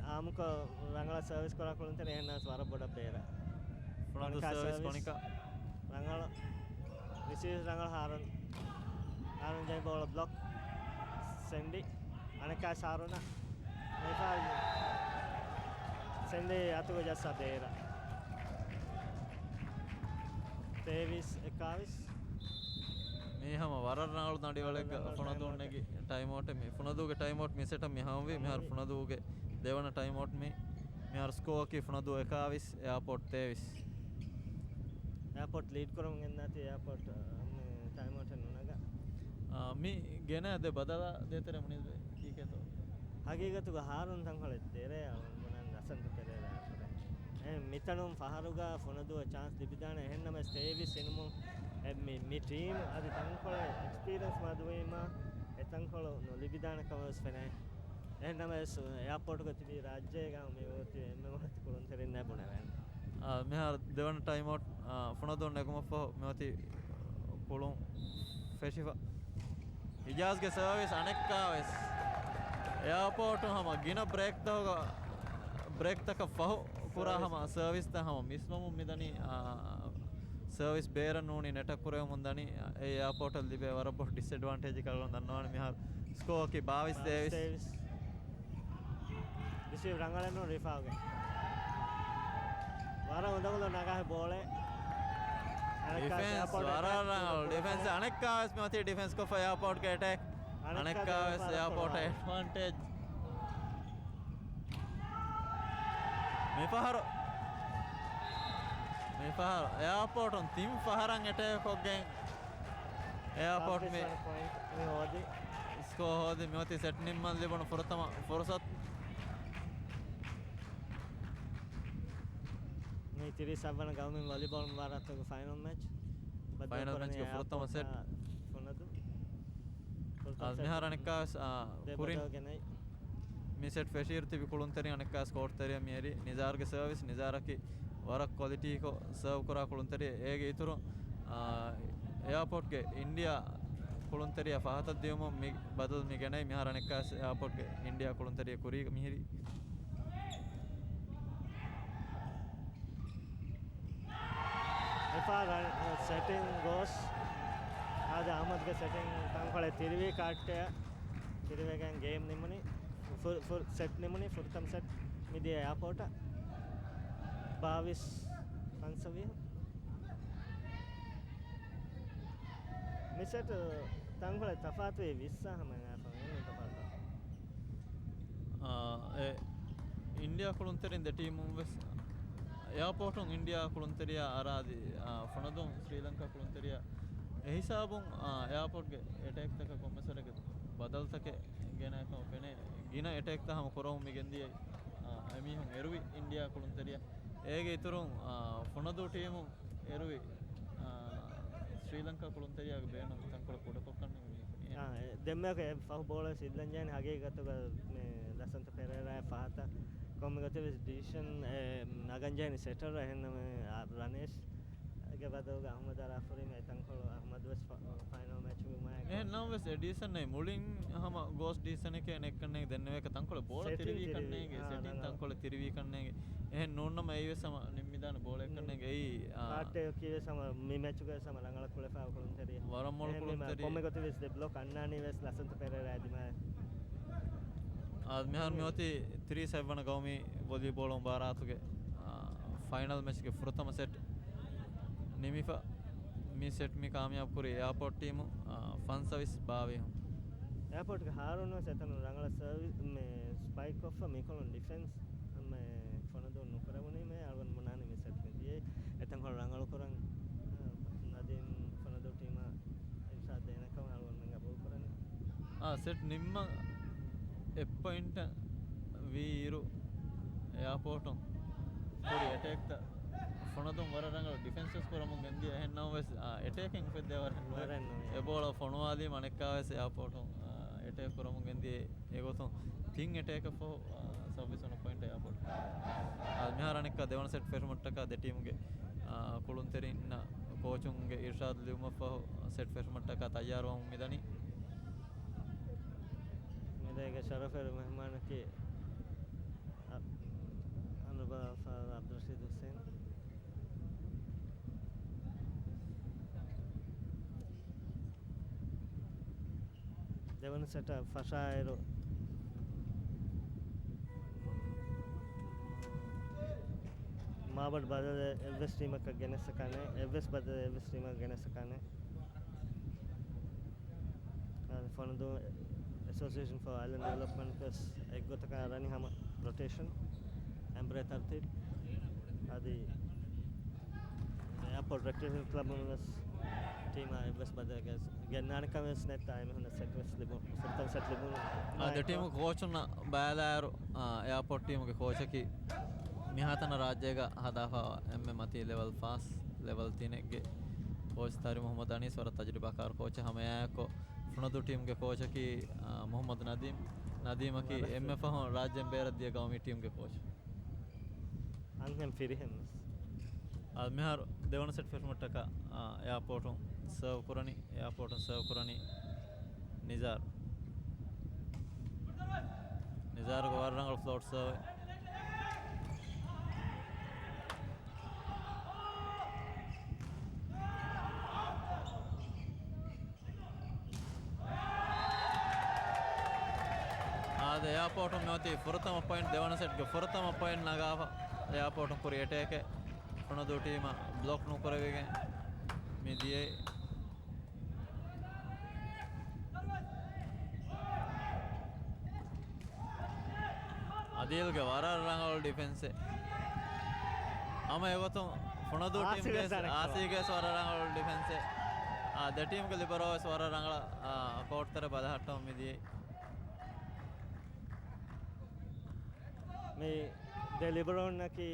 އާއްމުކޮށް ރަނގަޅަށް ސަރވިސް ކުރާ ކުޅުންތެރި އެހެންނަމަވެސް ވަރަށް ބޮޑަށް ބޭރަށް. ފުނަދޫ ކޮނިކާ ސަރވިސް ސަރވިސް. ކޮނިކާ. ރަނގަޅަށް. ރިސީވް ރަނގަޅަށް ހާރުން. ހާރުން ޖެހި ބޯޅަ ބްލޮކް. ސެންޑި. އަނެއްކާ ހާރުނަށް. މިފާ ސެންޑި އަތުގަ ޖައްސާ ބޭރަށް. ތޭވީސް އެކާވީސް. މީ ހަމަ ވަރަށް ރަނގަޅު ނަޑިވަޅެއްގަ ވަރަށް ރަނގަޅު ފުނަދޫން ނެގި ޓައިމްއައުޓެއް މީ. ފުނަދޫގެ ޓައިމްއައުޓް މި ސެޓަށް މި ހަމަވީ. މިހާރު ހަމަވީ. ފުނަދޫގެ ދެވަނަ ޓައިމްއައުޓް މީ. މިހާރު ސްކޯއަކީ ފުނަދޫ އެކާވީސް، އެއާޕޯޓް ތޭވީސް. އެއާޕޯޓް ލީޑް ކުރަމުން ގެންދާތީ އެއާޕޯޓް، މި ޓައިމްއައުޓެއް ނުނަގާ. އާ، މި ގެނައި ދެ ބަދަލާ ދޭތެރޭ މުނިސް ކީކޭތޯ؟ ހަގީގަތުގަ ހާރުން ތަންކޮޅެއް ދެރަޔަށް ބުނަން ލަސަންތަ ޕެރޭރާ އަށް. އެ، މިތަނުން ފަހަރުގަ ފުނަދޫއަށް ޗާންސް ލިބިދާނެ. އެހެންނަމަވެސް ތޭވީސް އިނުމުން އެ، މި، މި ޓީމް އަދި ތަންކޮޅެއް އެކްސްޕީރިއަންސް މަދުވީމަ އެ ތަންކޮޅު ނުލިބިދާނެ ކަމަށް ވެސް ފެނޭ. އެހެންނަމަވެސް އެއާޕޯޓުގަ ތިބި ރާއްޖޭގަ މި އޮތީ އެންމެ މަހަތި ކުޅުންތެރިންނޭ ބުނެވޭނެ. އާ، މިހާރު ދެވަނަ ޓައިމްއައުޓް، އާ، ފުނަދޫން ނެގުމަށްފަހު މިއޮތީ ކުޅުން ފެށިފަ. އިޖާޒްގެ ސަރވިސް އަނެއްކާވެސް އެއާޕޯޓު ހަމަ ގިނަ ބްރޭކްތަކުގަ، ބްރޭކްތަކަށް ފަހު ކުރާ ސަރވިސް. ހަމަ ސަރވިސްތައް ހަމަ މިސްވަމުން މިދަނީ، އާ، ސަރވިސް ބޭރަށް ނޫނީ ނެޓަށް ކުރެވެމުން ދަނީ. އެ އެއާޕޯޓަށް ލިބޭ ވަރަށް ބޮޑު ޑިސްއެޑްވާންޓޭޖެއް ކަލަން ދަންނަވާނެ. މިހާރު ސްކޯއަކީ ބާވީސް ބާވީސް ތޭވީސް. ތޭވީސް. ރިސީވް ރަނގަޅެއް ނޫން ރިފާގެ. ވަރަށް އުނދަގުލު ނަގާހެ ބޯޅެއް. އަނެއްކާ ޑިފެންސް އެއާޕޯޓް ވަރަށް އެޓޭކް ރަނގަޅު. ކުރު-، ޑިފެންސް ކުރު-، އަނެއްކާވެސް މިއޮތީ ޑިފެންސް ކޮށްފަ އެއާޕޯޓްގެ އެޓޭކް. އަނެއްކާވެސް އެއާޕޯޓަށް އެޑްވާންޓޭޖް. މިފަހަރު، މިފަހަރު އެއާޕޯޓުން ތިން ފަހަރަށް އެޓޭކް ކޮށްގެން އެއާޕޯޓް ސާބިސް މި ވަން ޕޮއިންޓް މި ހޯދި. ސްކޯ ހޯދި މިއޮތީ ސެޓް ނިންމަން ލިބުނު ފުރަތަމަ ފުރުސަތު. މި ތިރީސް އަށްވަނަ ގައުމީ ވޮލީބޯލް މުބާރާތުގެ ފައިނަލް މެޗް. ފައިނަލް މެޗްގެ ފުރަތަމަ ސެޓް. ފުނަދު. އަދި މިހާރު އަނެއްކާވެސް، އާ، ކުރިން މި ސެޓް ފެށިއިރު ތިބި ކުޅުންތެރިން އަނެއްކާވެސް ކޯޓްތެރެއަށް މިއެރި. ނިޒާރުގެ ސަރވިސް، ނިޒާރަކީ ވަރަށް ކޮލިޓީކޮށް ސަރވް ކުރާ ކުޅުންތެރިއެއް. އޭގެ އިތުރުން، އާ، އެއާޕޯޓްގެ އިންޑިއާ ކުޅުންތެރިޔާ ފަހަތަށް ދިޔުމުން މި ބަދަލު މި ގެނައި. މިހާރު އަނެއްކާވެސް އެއާޕޯޓްގެ އިންޑިއާ ކުޅުންތެރިޔަ ކުރީގަ މިހިރީ. އެފާ ސެޓިން ގޯސް. އާދެ އަހްމަދުގެ ސެޓިން ތަންކޮޅެއް ތިރިވީ ކާއްޓެއް ތިރިވެގެން ގޭމް ނިމުނީ. ފު-، ފު-، ސެޓް ނިމުނީ ފުރަތަމަ ސެޓް މިދިޔަ އެއާޕޯޓަށް. ބާވީސް ފަންސަވީސް. މި ސެޓް ތަންކޮޅެއް ތަފާތުވީ ވިއްސާ ހަމަ އެނގާފަ އެންމެ ތަފާތު. އާ، އެ އިންޑިއާ ކުޅުންތެރިން ދެ ޓީމުން ވެސް އެއާޕޯޓުން އިންޑިއާ ކުޅުންތެރިޔާ އަރާދި، އާ، ފުނަދޫން ސްރީލަންކާ ކުޅުންތެރިޔާ. އެ ހިސާބުން، އާ، އެއާޕޯޓްގެ އެޓޭކްތަކަށް ކޮންމެސް ވަރެއްގެ ބަދަލުތަކެއް ގެނައި ކަމަށް ފެނޭ. ގިނަ އެޓޭކްތައް ހަމަ ކުރަމުން މި ގެންދިޔައީ، އާ، އެމީހުން އެރުވި އިންޑިއާ ކުޅުންތެރިޔާ. އޭގެ އިތުރުން، އާ، ފުނަދޫ ޓީމު އެރުވި، އާ، ސްރީލަންކާ ކުޅުންތެރިޔާގެ ބޭނުން ތަންކޮޅެއް ކުޑަކޮށްކަން ނިންމީ. އާ، އެ، ދެންމެ އެ ފަހު ބޯޅަ ސިއްލަންޖެހެނީ ހަގީގަތުގަ މި ލަސަންތަ ޕެރޭރާ ފަހަތަށް ކޮންމެ ގޮތެއް ވެސް ޑިސިޝަން އެ ނަގަންޖެހެނީ ސެޓަރ އެހެންނަމަ ރަނޭޝް ގެ ބަދަލުގަ އަހްމަދު އަރާފުރީމަ އެތަންކޮޅު އަހްމަދު ވެސް ފަ-، ފައިނަލް މެޗުގެ މާތް. އެހެން ނަމަވެސް އެ ޑިސިޝަން މުޅިން ހަމަ ގޯސް ޑިސިޝަނެކޭ ނެއްކަންނޭނގެ ދެންނެވޭކަ ތަންކޮޅެއް ބޯޅަ ސެޓިން ތިރިވީ ތިރިވީ. ކަންނޭނގެ، އާ، ސެޓިން ރަނގަޅަށް. ތަންކޮޅެއް ތިރިވީ ކަންނޭނގެ. އެހެން ނޫންނަމަ އެއީ ވެސް ހަމަ ނިންމިދާނެ ބޯޅައެއް ކަންނޭނގެ. އެއީ، އާ، ކާއްޓެއް ކީވެސް ހަމަ މި މެޗުގަ ވެސް ހަމަ ރަނގަޅަށް ކުޅެފާ ކުޅުންތެރި. ވަރަށް މޮޅު އެހެންވީމަ ކުޅުންތެރި. ކޮންމެ ގޮތެއް ވެސް ދެ ބްލޮކް އަންނާނީ ވެސް ލަސަންތަ ޕެރޭރާ ދިމާއެއް. އާ، މިހާރު މިއޮތީ ތިރީސް އަށްވަނަ ގައުމީ ވޮލީބޯޅަ މުބާރާތުގެ، އާ، ފައިނަލް މެޗްގެ ފުރަތަމަ ސެޓް ނިމިފަ. މި ސެޓް މި ކާމިޔާބު ކުރީ އެއާޕޯޓް ޓީމު، އާ، ފަންސަވީސް ބާވީހުން. އެއާޕޯޓްގެ ހާރޫން ވެސް އެތަނުން ރަނގަޅަށް ސަރވިސް، މި ސްޕައިކް ކޮށްފަ މިކޮޅުން ޑިފެންސް މެ ފޮނަދޫ ނުކުރެވުނީމޭ އަޅުގަނޑު ބުނާނީ މި ސެޓް މި ދިޔައީ އެތަންކޮޅު ރަނގަޅުކުރަން، އަ، ނަދީމް ފޮނަދޫ ޓީމަށް އިރްޝާދް ދޭނެ ކަމަށް އަޅުގަނޑުމެން ގަބޫލުކުރަނީ. އާ، ސެޓް ނިންމަން އެއް ޕޮއިންޓަށް ވީއިރު އެއާޕޯޓުން ކުރި އެޓޭކްތައް ފޮނަދޫން ވަރަށް ރަނގަޅު ޑިފެންސް ވެސް ކުރަމުން ގެންދިޔަ. އެހެން ނަމަވެސް، އާ، އެޓޭކެއް އުފެއްދޭ ވަރެއް ނުވޭ. ވަރެއް ނުވޭ. އެ ބޯޅަ ފޮނުވާލީމަ އަނެއްކާވެސް އެއާޕޯޓުން، އާ، އެޓޭކް ކުރަމުން ގެންދިޔަ. އެގޮތުން ތިން އެޓޭކަށް ފަހު، އާ، ސައުވީސް ވަނަ ޕޮއިންޓަށް އެއާޕޯޓް. އާ، މިހާރު އަނެއްކާ ދެވަނަ ސެޓް ފެށުމަށްޓަކާ ދެ ޓީމުގެ، އާ، ކުޅުންތެރިންނަށް ކޯޗުންގެ އިރްޝާދު ލިބުމަށްފަހު ސެޓް ފެށުމަށްޓަކާ ތައްޔާރުވަމުން މިދަނީ. މިދޭގެ ޝަރަފުވެރި މެހްމާނަކީ، އަ، އަންނަބާފާ އަބްދުލްރަޝީދު ހުސެން. ދެވަނަ ސެޓަށް ފަށާއިރު، މާބޮޑު ބަދަލެއް އެއްވެސް ޓީމަކަށް ގެނެސްއަކާނެ، އެއްވެސް ބަދަލެއް އެއްވެސް ޓީމަކަށް ގެނެސްއަކާނެ. އަދި ފޮނަދޫ އެސޯސިއޭޝަން ފޯ އައިލެންޑް ޑިވެލޮޕްމަންޓް ވެސް އެއްގޮތަކަށް އަރަނީ ހަމަ ރޮޓޭޝަން. އެމްބްރޭ ތަރުތީބް. އަދި އެއާޕޯޓް ރެކްރިއޭޝަން ކްލަބުން ވެސް ޓީމާ އެއްވެސް ބަދަލެއް ގެންނާނެ ކަމެއް ވެސް ނެތް. އެމީހުންނަށް ސެޓް ވެސް ލިބުނު، ފުރަތަމަ ސެޓް ލިބުނު. އާ، ދެ ޓީމު ކޯޗުންނަށް ބައިލާއިރު، އާ، އެއާޕޯޓް ޓީމުގެ ކޯޗަކީ މިހާތަނަށް ރާއްޖޭގަ ހަދާފައިވާ އެންމެ މަތީ ލެވެލް ފާސް، ލެވެލް ތިނެއްގެ ކޯޗް ތާރި މުހައްމަދު އަނީސް ވަރަށް ތަޖުރިބާކާރު ކޯޗެއް. ހަމައެއާއެއްކޮށް ފުނަދޫ ޓީމުގެ ކޯޗަކީ، އާ، މުހައްމަދު ނަދީމް. ނަދީމަކީ ވަރަށް އެންމެ ފަހުން ރާއްޖޭން ބޭރަށް ދިޔަ ގައުމީ ޓީމުގެ ކޯޗް. އަންހެން ފިރިހެން ވެސް. އާ، މިހާރު ދެވަނަ ސެޓް ފެށުމަށްޓަކާ، އާ، އެއާޕޯޓުން ސަރވް ކުރަނީ، އެއާޕޯޓުން ސަރވް ކުރަނީ ނިޒާރު. ނިޒާރުގެ ވަރަށް ރަނގަޅު ފްލޯޓް ސަރވެއް. އާދެ، އެއާޕޯޓުން މިއޮތީ ފުރަތަމަ ޕޮއިންޓް، ދެވަނަ ސެޓްގެ ފުރަތަމަ ޕޮއިންޓް ނަގާފަ. އެއާޕޯޓުން ކުރި އެޓޭކެއް ފުނަދޫ ޓީމަށް ބްލޮކް ނުކުރެވިގެން މި ދިޔައީ. އަދީލްގެ ވަރަށް ރަނގަޅު ޑިފެންސެއް. ހަމަ އެގޮތުން ފުނަދޫ އާސިފް ޓީމްގެ ވެސް އަނެއްކާ. އާސިފްގެ ވެސް ވަރަށް ރަނގަޅު ޑިފެންސެއް. އާ، ދެ ޓީމްގެ ލިބަރޯ ވެސް ވަރަށް ރަނގަޅަށް، އާ، ކޯޓްތެރެ ބަލަހައްޓަމުން މިދިޔައީ. މި ދެ ލިބަރޯންނަކީ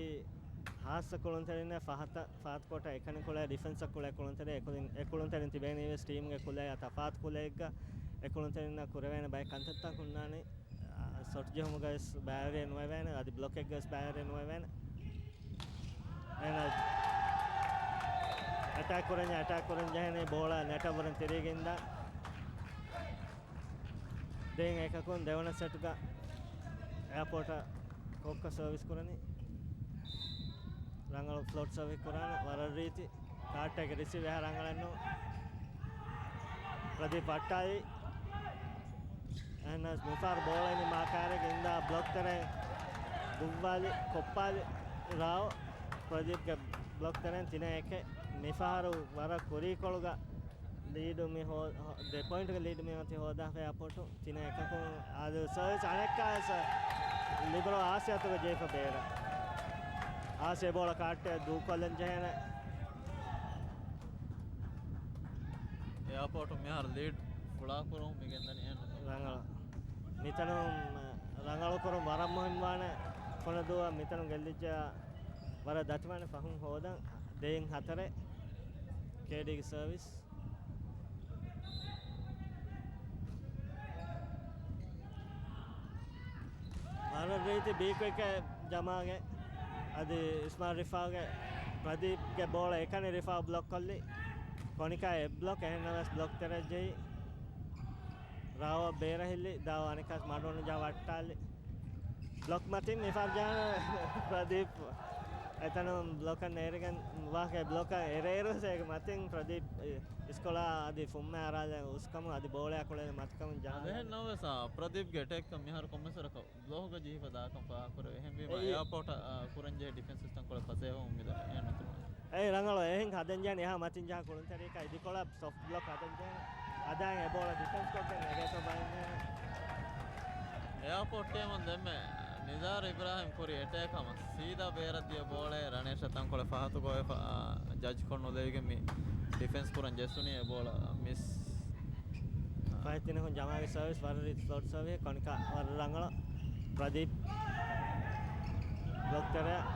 ހާއްސަ ކުޅުންތެރިންނަށް ފަހަތަށް ފާތުކޮޓަށް އެކަނި ކުޅޭ ޑިފެންސަށް ކުޅޭ ކުޅުންތެރި އެކުޅުން، އެ ކުޅުންތެރިން ތިބޭނީ ވެސް ޓީމްގެ ކުލައާ ތަފާތު ކުލައެއްގަ. އެ ކުޅުންތެރިންނަށް ކުރެވޭނެ ބައެއް ކަންތައްތައް ހުންނާނެ. އާ، ޝޮޓް ޖެހުމުގަ ވެސް ބައިވެރިއެއް ނުވެވޭނެ، އަދި ބްލޮކެއްގަ ވެސް ބައިވެރިއެއް ނުވެވޭނެ. އެނަ އެޓޭކް ކުރަން، އެޓޭކް ކުރަން ޖެހޭނެ ބޯޅަ ނެޓަށް ވުރެން ތިރީގެންދާ. ދެން އެކަކުން ދެވަނަ ސެޓްގަ އެއާޕޯޓަށް ކޮއްކަ ސަރވިސް ކުރަނީ. ރަނގަޅު ފްލޯޓް ސަރވިސް ކުރާނެ ވަރަށް ރީތި. ކާޓްޓެއްގެ ރިސީވް އެހާ ރަނގަޅެއްނު. ޕްރަދީޕް ވައްޓާލި. އެހެނަސް މިފަހަރު ބޯޅަ މި މާކާރެއް އިންދާ ބްލޮކް ތެރެއިން ދުއްވާލި، ކޮއްޕާލި ރާވް. ޕްރަދީޕްގެ ބްލޮކް ތެރެއިން ތިނެއް އެކެއް. މިފަހަރު ވަރަށް ކުރީކޮޅުގަ ލީޑު މި ހޯ-، ހޯ-، ދެ ޕޮއިންޓްގެ ލީޑު މި އޮތީ ހޯދާފަ އެއާޕޯޓު. ތިނެއް އެކަކުން އާދެ ސަރވިސް އަނެއްކާ ސަ-، ލިބަރޯ އާސި އަތުގަ ޖެހިފަ ބޭރަށް. އާސި އެ ބޯޅަ ކާޓްޓެއް ދޫކޮށްލަން ޖެހޭނެ. އެއާޕޯޓު މިހާރު ލީޑް ފުޅާކުރުން މި ގެންދަނީ އެހެން ނޫން. ރަނގަޅު. މިތަނުން ރަނގަޅުކުރުން ވަރަށް މުހިންމުވާނެ. ފުނަދޫއަށް މިތަނުން ގެއްލިއްޖެ ވަރަށް ދަތިވާނެ ފަހުން ހޯދަން. ދެއިން ހަތަރެއް. ކޭޑީގެ ސަރވިސް. ވަރަށް ރީތި ބީކް ވިކެޓް ޖަމާގެ އަދި އިސްމާއިލް ރިފާގެ ޕްރަދީޕްގެ ބޯޅަ އެކަނި ރިފާ ބްލޮކް ކޮށްލި. ކޮނިކާ އެއް ބްލޮކް އެހެންނަމަވެސް ބްލޮކް ތެރެއަށް ޖެހި. ރާވަށް ބޭރަށް ހިއްލި. ދާވަ އަނެއްކާސް މަޑުނުޖާ ވައްޓާލި. ބްލޮކް މަތިން މި ފަރްޖާނަ ޕްރަދީޕް އެތަނުން ބްލޮކަށް ނޭރިގެން ވާހަކަ ބްލޮކަށް އެރޭރު އޭގެ މަތިން ޕްރަދީޕް އިސްކޮޅާ އަދި ފުއްމަ އަރާލެ އުސްކަމުން އަދި ބޯޅަ ކުޅެލި މަތިކަމުން ޖަހާ. އަދެހެން ނަމަވެސް، ޕްރަދީޕްގެ އެޓޭކްތައް މިހާރު ކޮންމެސް ވަރަކަށް ބްލޮކުގަ ޖެހިފަ ދާކަން ފާހަގަކުރެވޭ. އެހެންވީމަ، އެއީ އެއާޕޯޓަށް، އާ، ކުރަންޖެހޭ ޑިފެންސް ސިސްޓަމް ކޮޅެއް ފަސޭހަވުން މިދަނީ. އެހެން ނުކުރުން. އެއީ ރަނގަޅު އެހެން ހަދަން ޖެހޭނެ އެހާ މަތިން ޖަހާ ކުޅުންތެރިޔަކާ އިދިކޮޅަށް ސޮފްޓް ބްލޮކް ހަދަން ޖެހޭނެ. ހަދާ އެ ބޯޅަ ޑިފެންސް ކޮށްގެން އެގޭތޯ ބަލަން ޖެހޭނެ. އެއާޕޯޓް ޓީމުން ދެންމެ ނިޒާރު އިބްރާހިމް ކުރި އެޓޭކް ހަމަ ސީދާ ބޭރަށް ދިޔަ ބޯޅައެއް ރަނޭޝަށް ތަންކޮޅެއް ފަހަތު ގޮވެފަ، އާ، ޖަޖްކޮށް ނުލެވިގެން މި ޑިފެންސް ކުރަން ޖެއްސުނީ އެ ބޯޅަ މިސް. ފަހެ ތިނަކުން ޖަމާގެ ސަރވިސް ވަރަށް ރީތި ފްލޯޓް ސަރވިސް ކޮނިކާ ވަރަށް ރަނގަޅަށް. ޕްރަދީޕް ބްލޮކް ތެރެއަށް.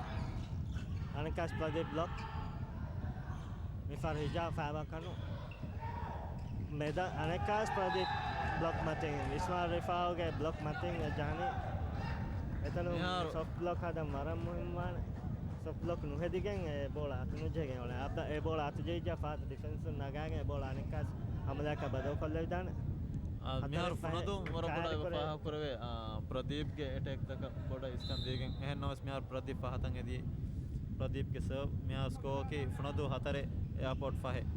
އަނެއްކާސް ޕްރަދީޕް ބްލޮކް. މިފަހަރު ހިޖާ ފައިބަކަނު. މެދަށް އަނެއްކާސް ޕްރަދީޕް ބްލޮކް މަތިން. އިސްމާއިލް ރިފާއުގެ ބްލޮކް މަތިން އެ ޖަހަނީ. އެތަނުން މިހާރު ސޮފްޓް ބްލޮކް ހަދަން ވަރަށް މުހިންމުވާނެ. ސޮފްޓް ބްލޮކް ނުހެދިގެން އެ ބޯޅަ އަތުނުޖެހިގެން އުޅޭ. އަބަ-، އެ ބޯޅަ އަތުޖެހިއްޖާ ފަހަތު ޑިފެންސުން ނަގާގެން އެ ބޯޅަ އަނެއްކާސް ހަމަލާއަކަށް ބަދަލުކޮށްލެވިދާނެ. އާ، ހަތަރެއް މިހާރު ފަހެއް ފުނަދޫ ވަރަށް ބޮޑަށް ކައިރިކުރެވި. ފާހަގަކުރެވޭ، އާ، ޕްރަދީޕްގެ އެޓޭކްތަކަށް ބޮޑަށް އިސްކަން ދީގެން. އެހެން ނަމަވެސް މިހާރު ޕްރަދީޕް ފަހަތަށް އެދިޔައީ. ޕްރަދީޕްގެ ސަރވް. މިހާރު ސްކޯއަކީ ފުނަދޫ ހަތަރެއް، އެއާޕޯޓް ފަހެއް.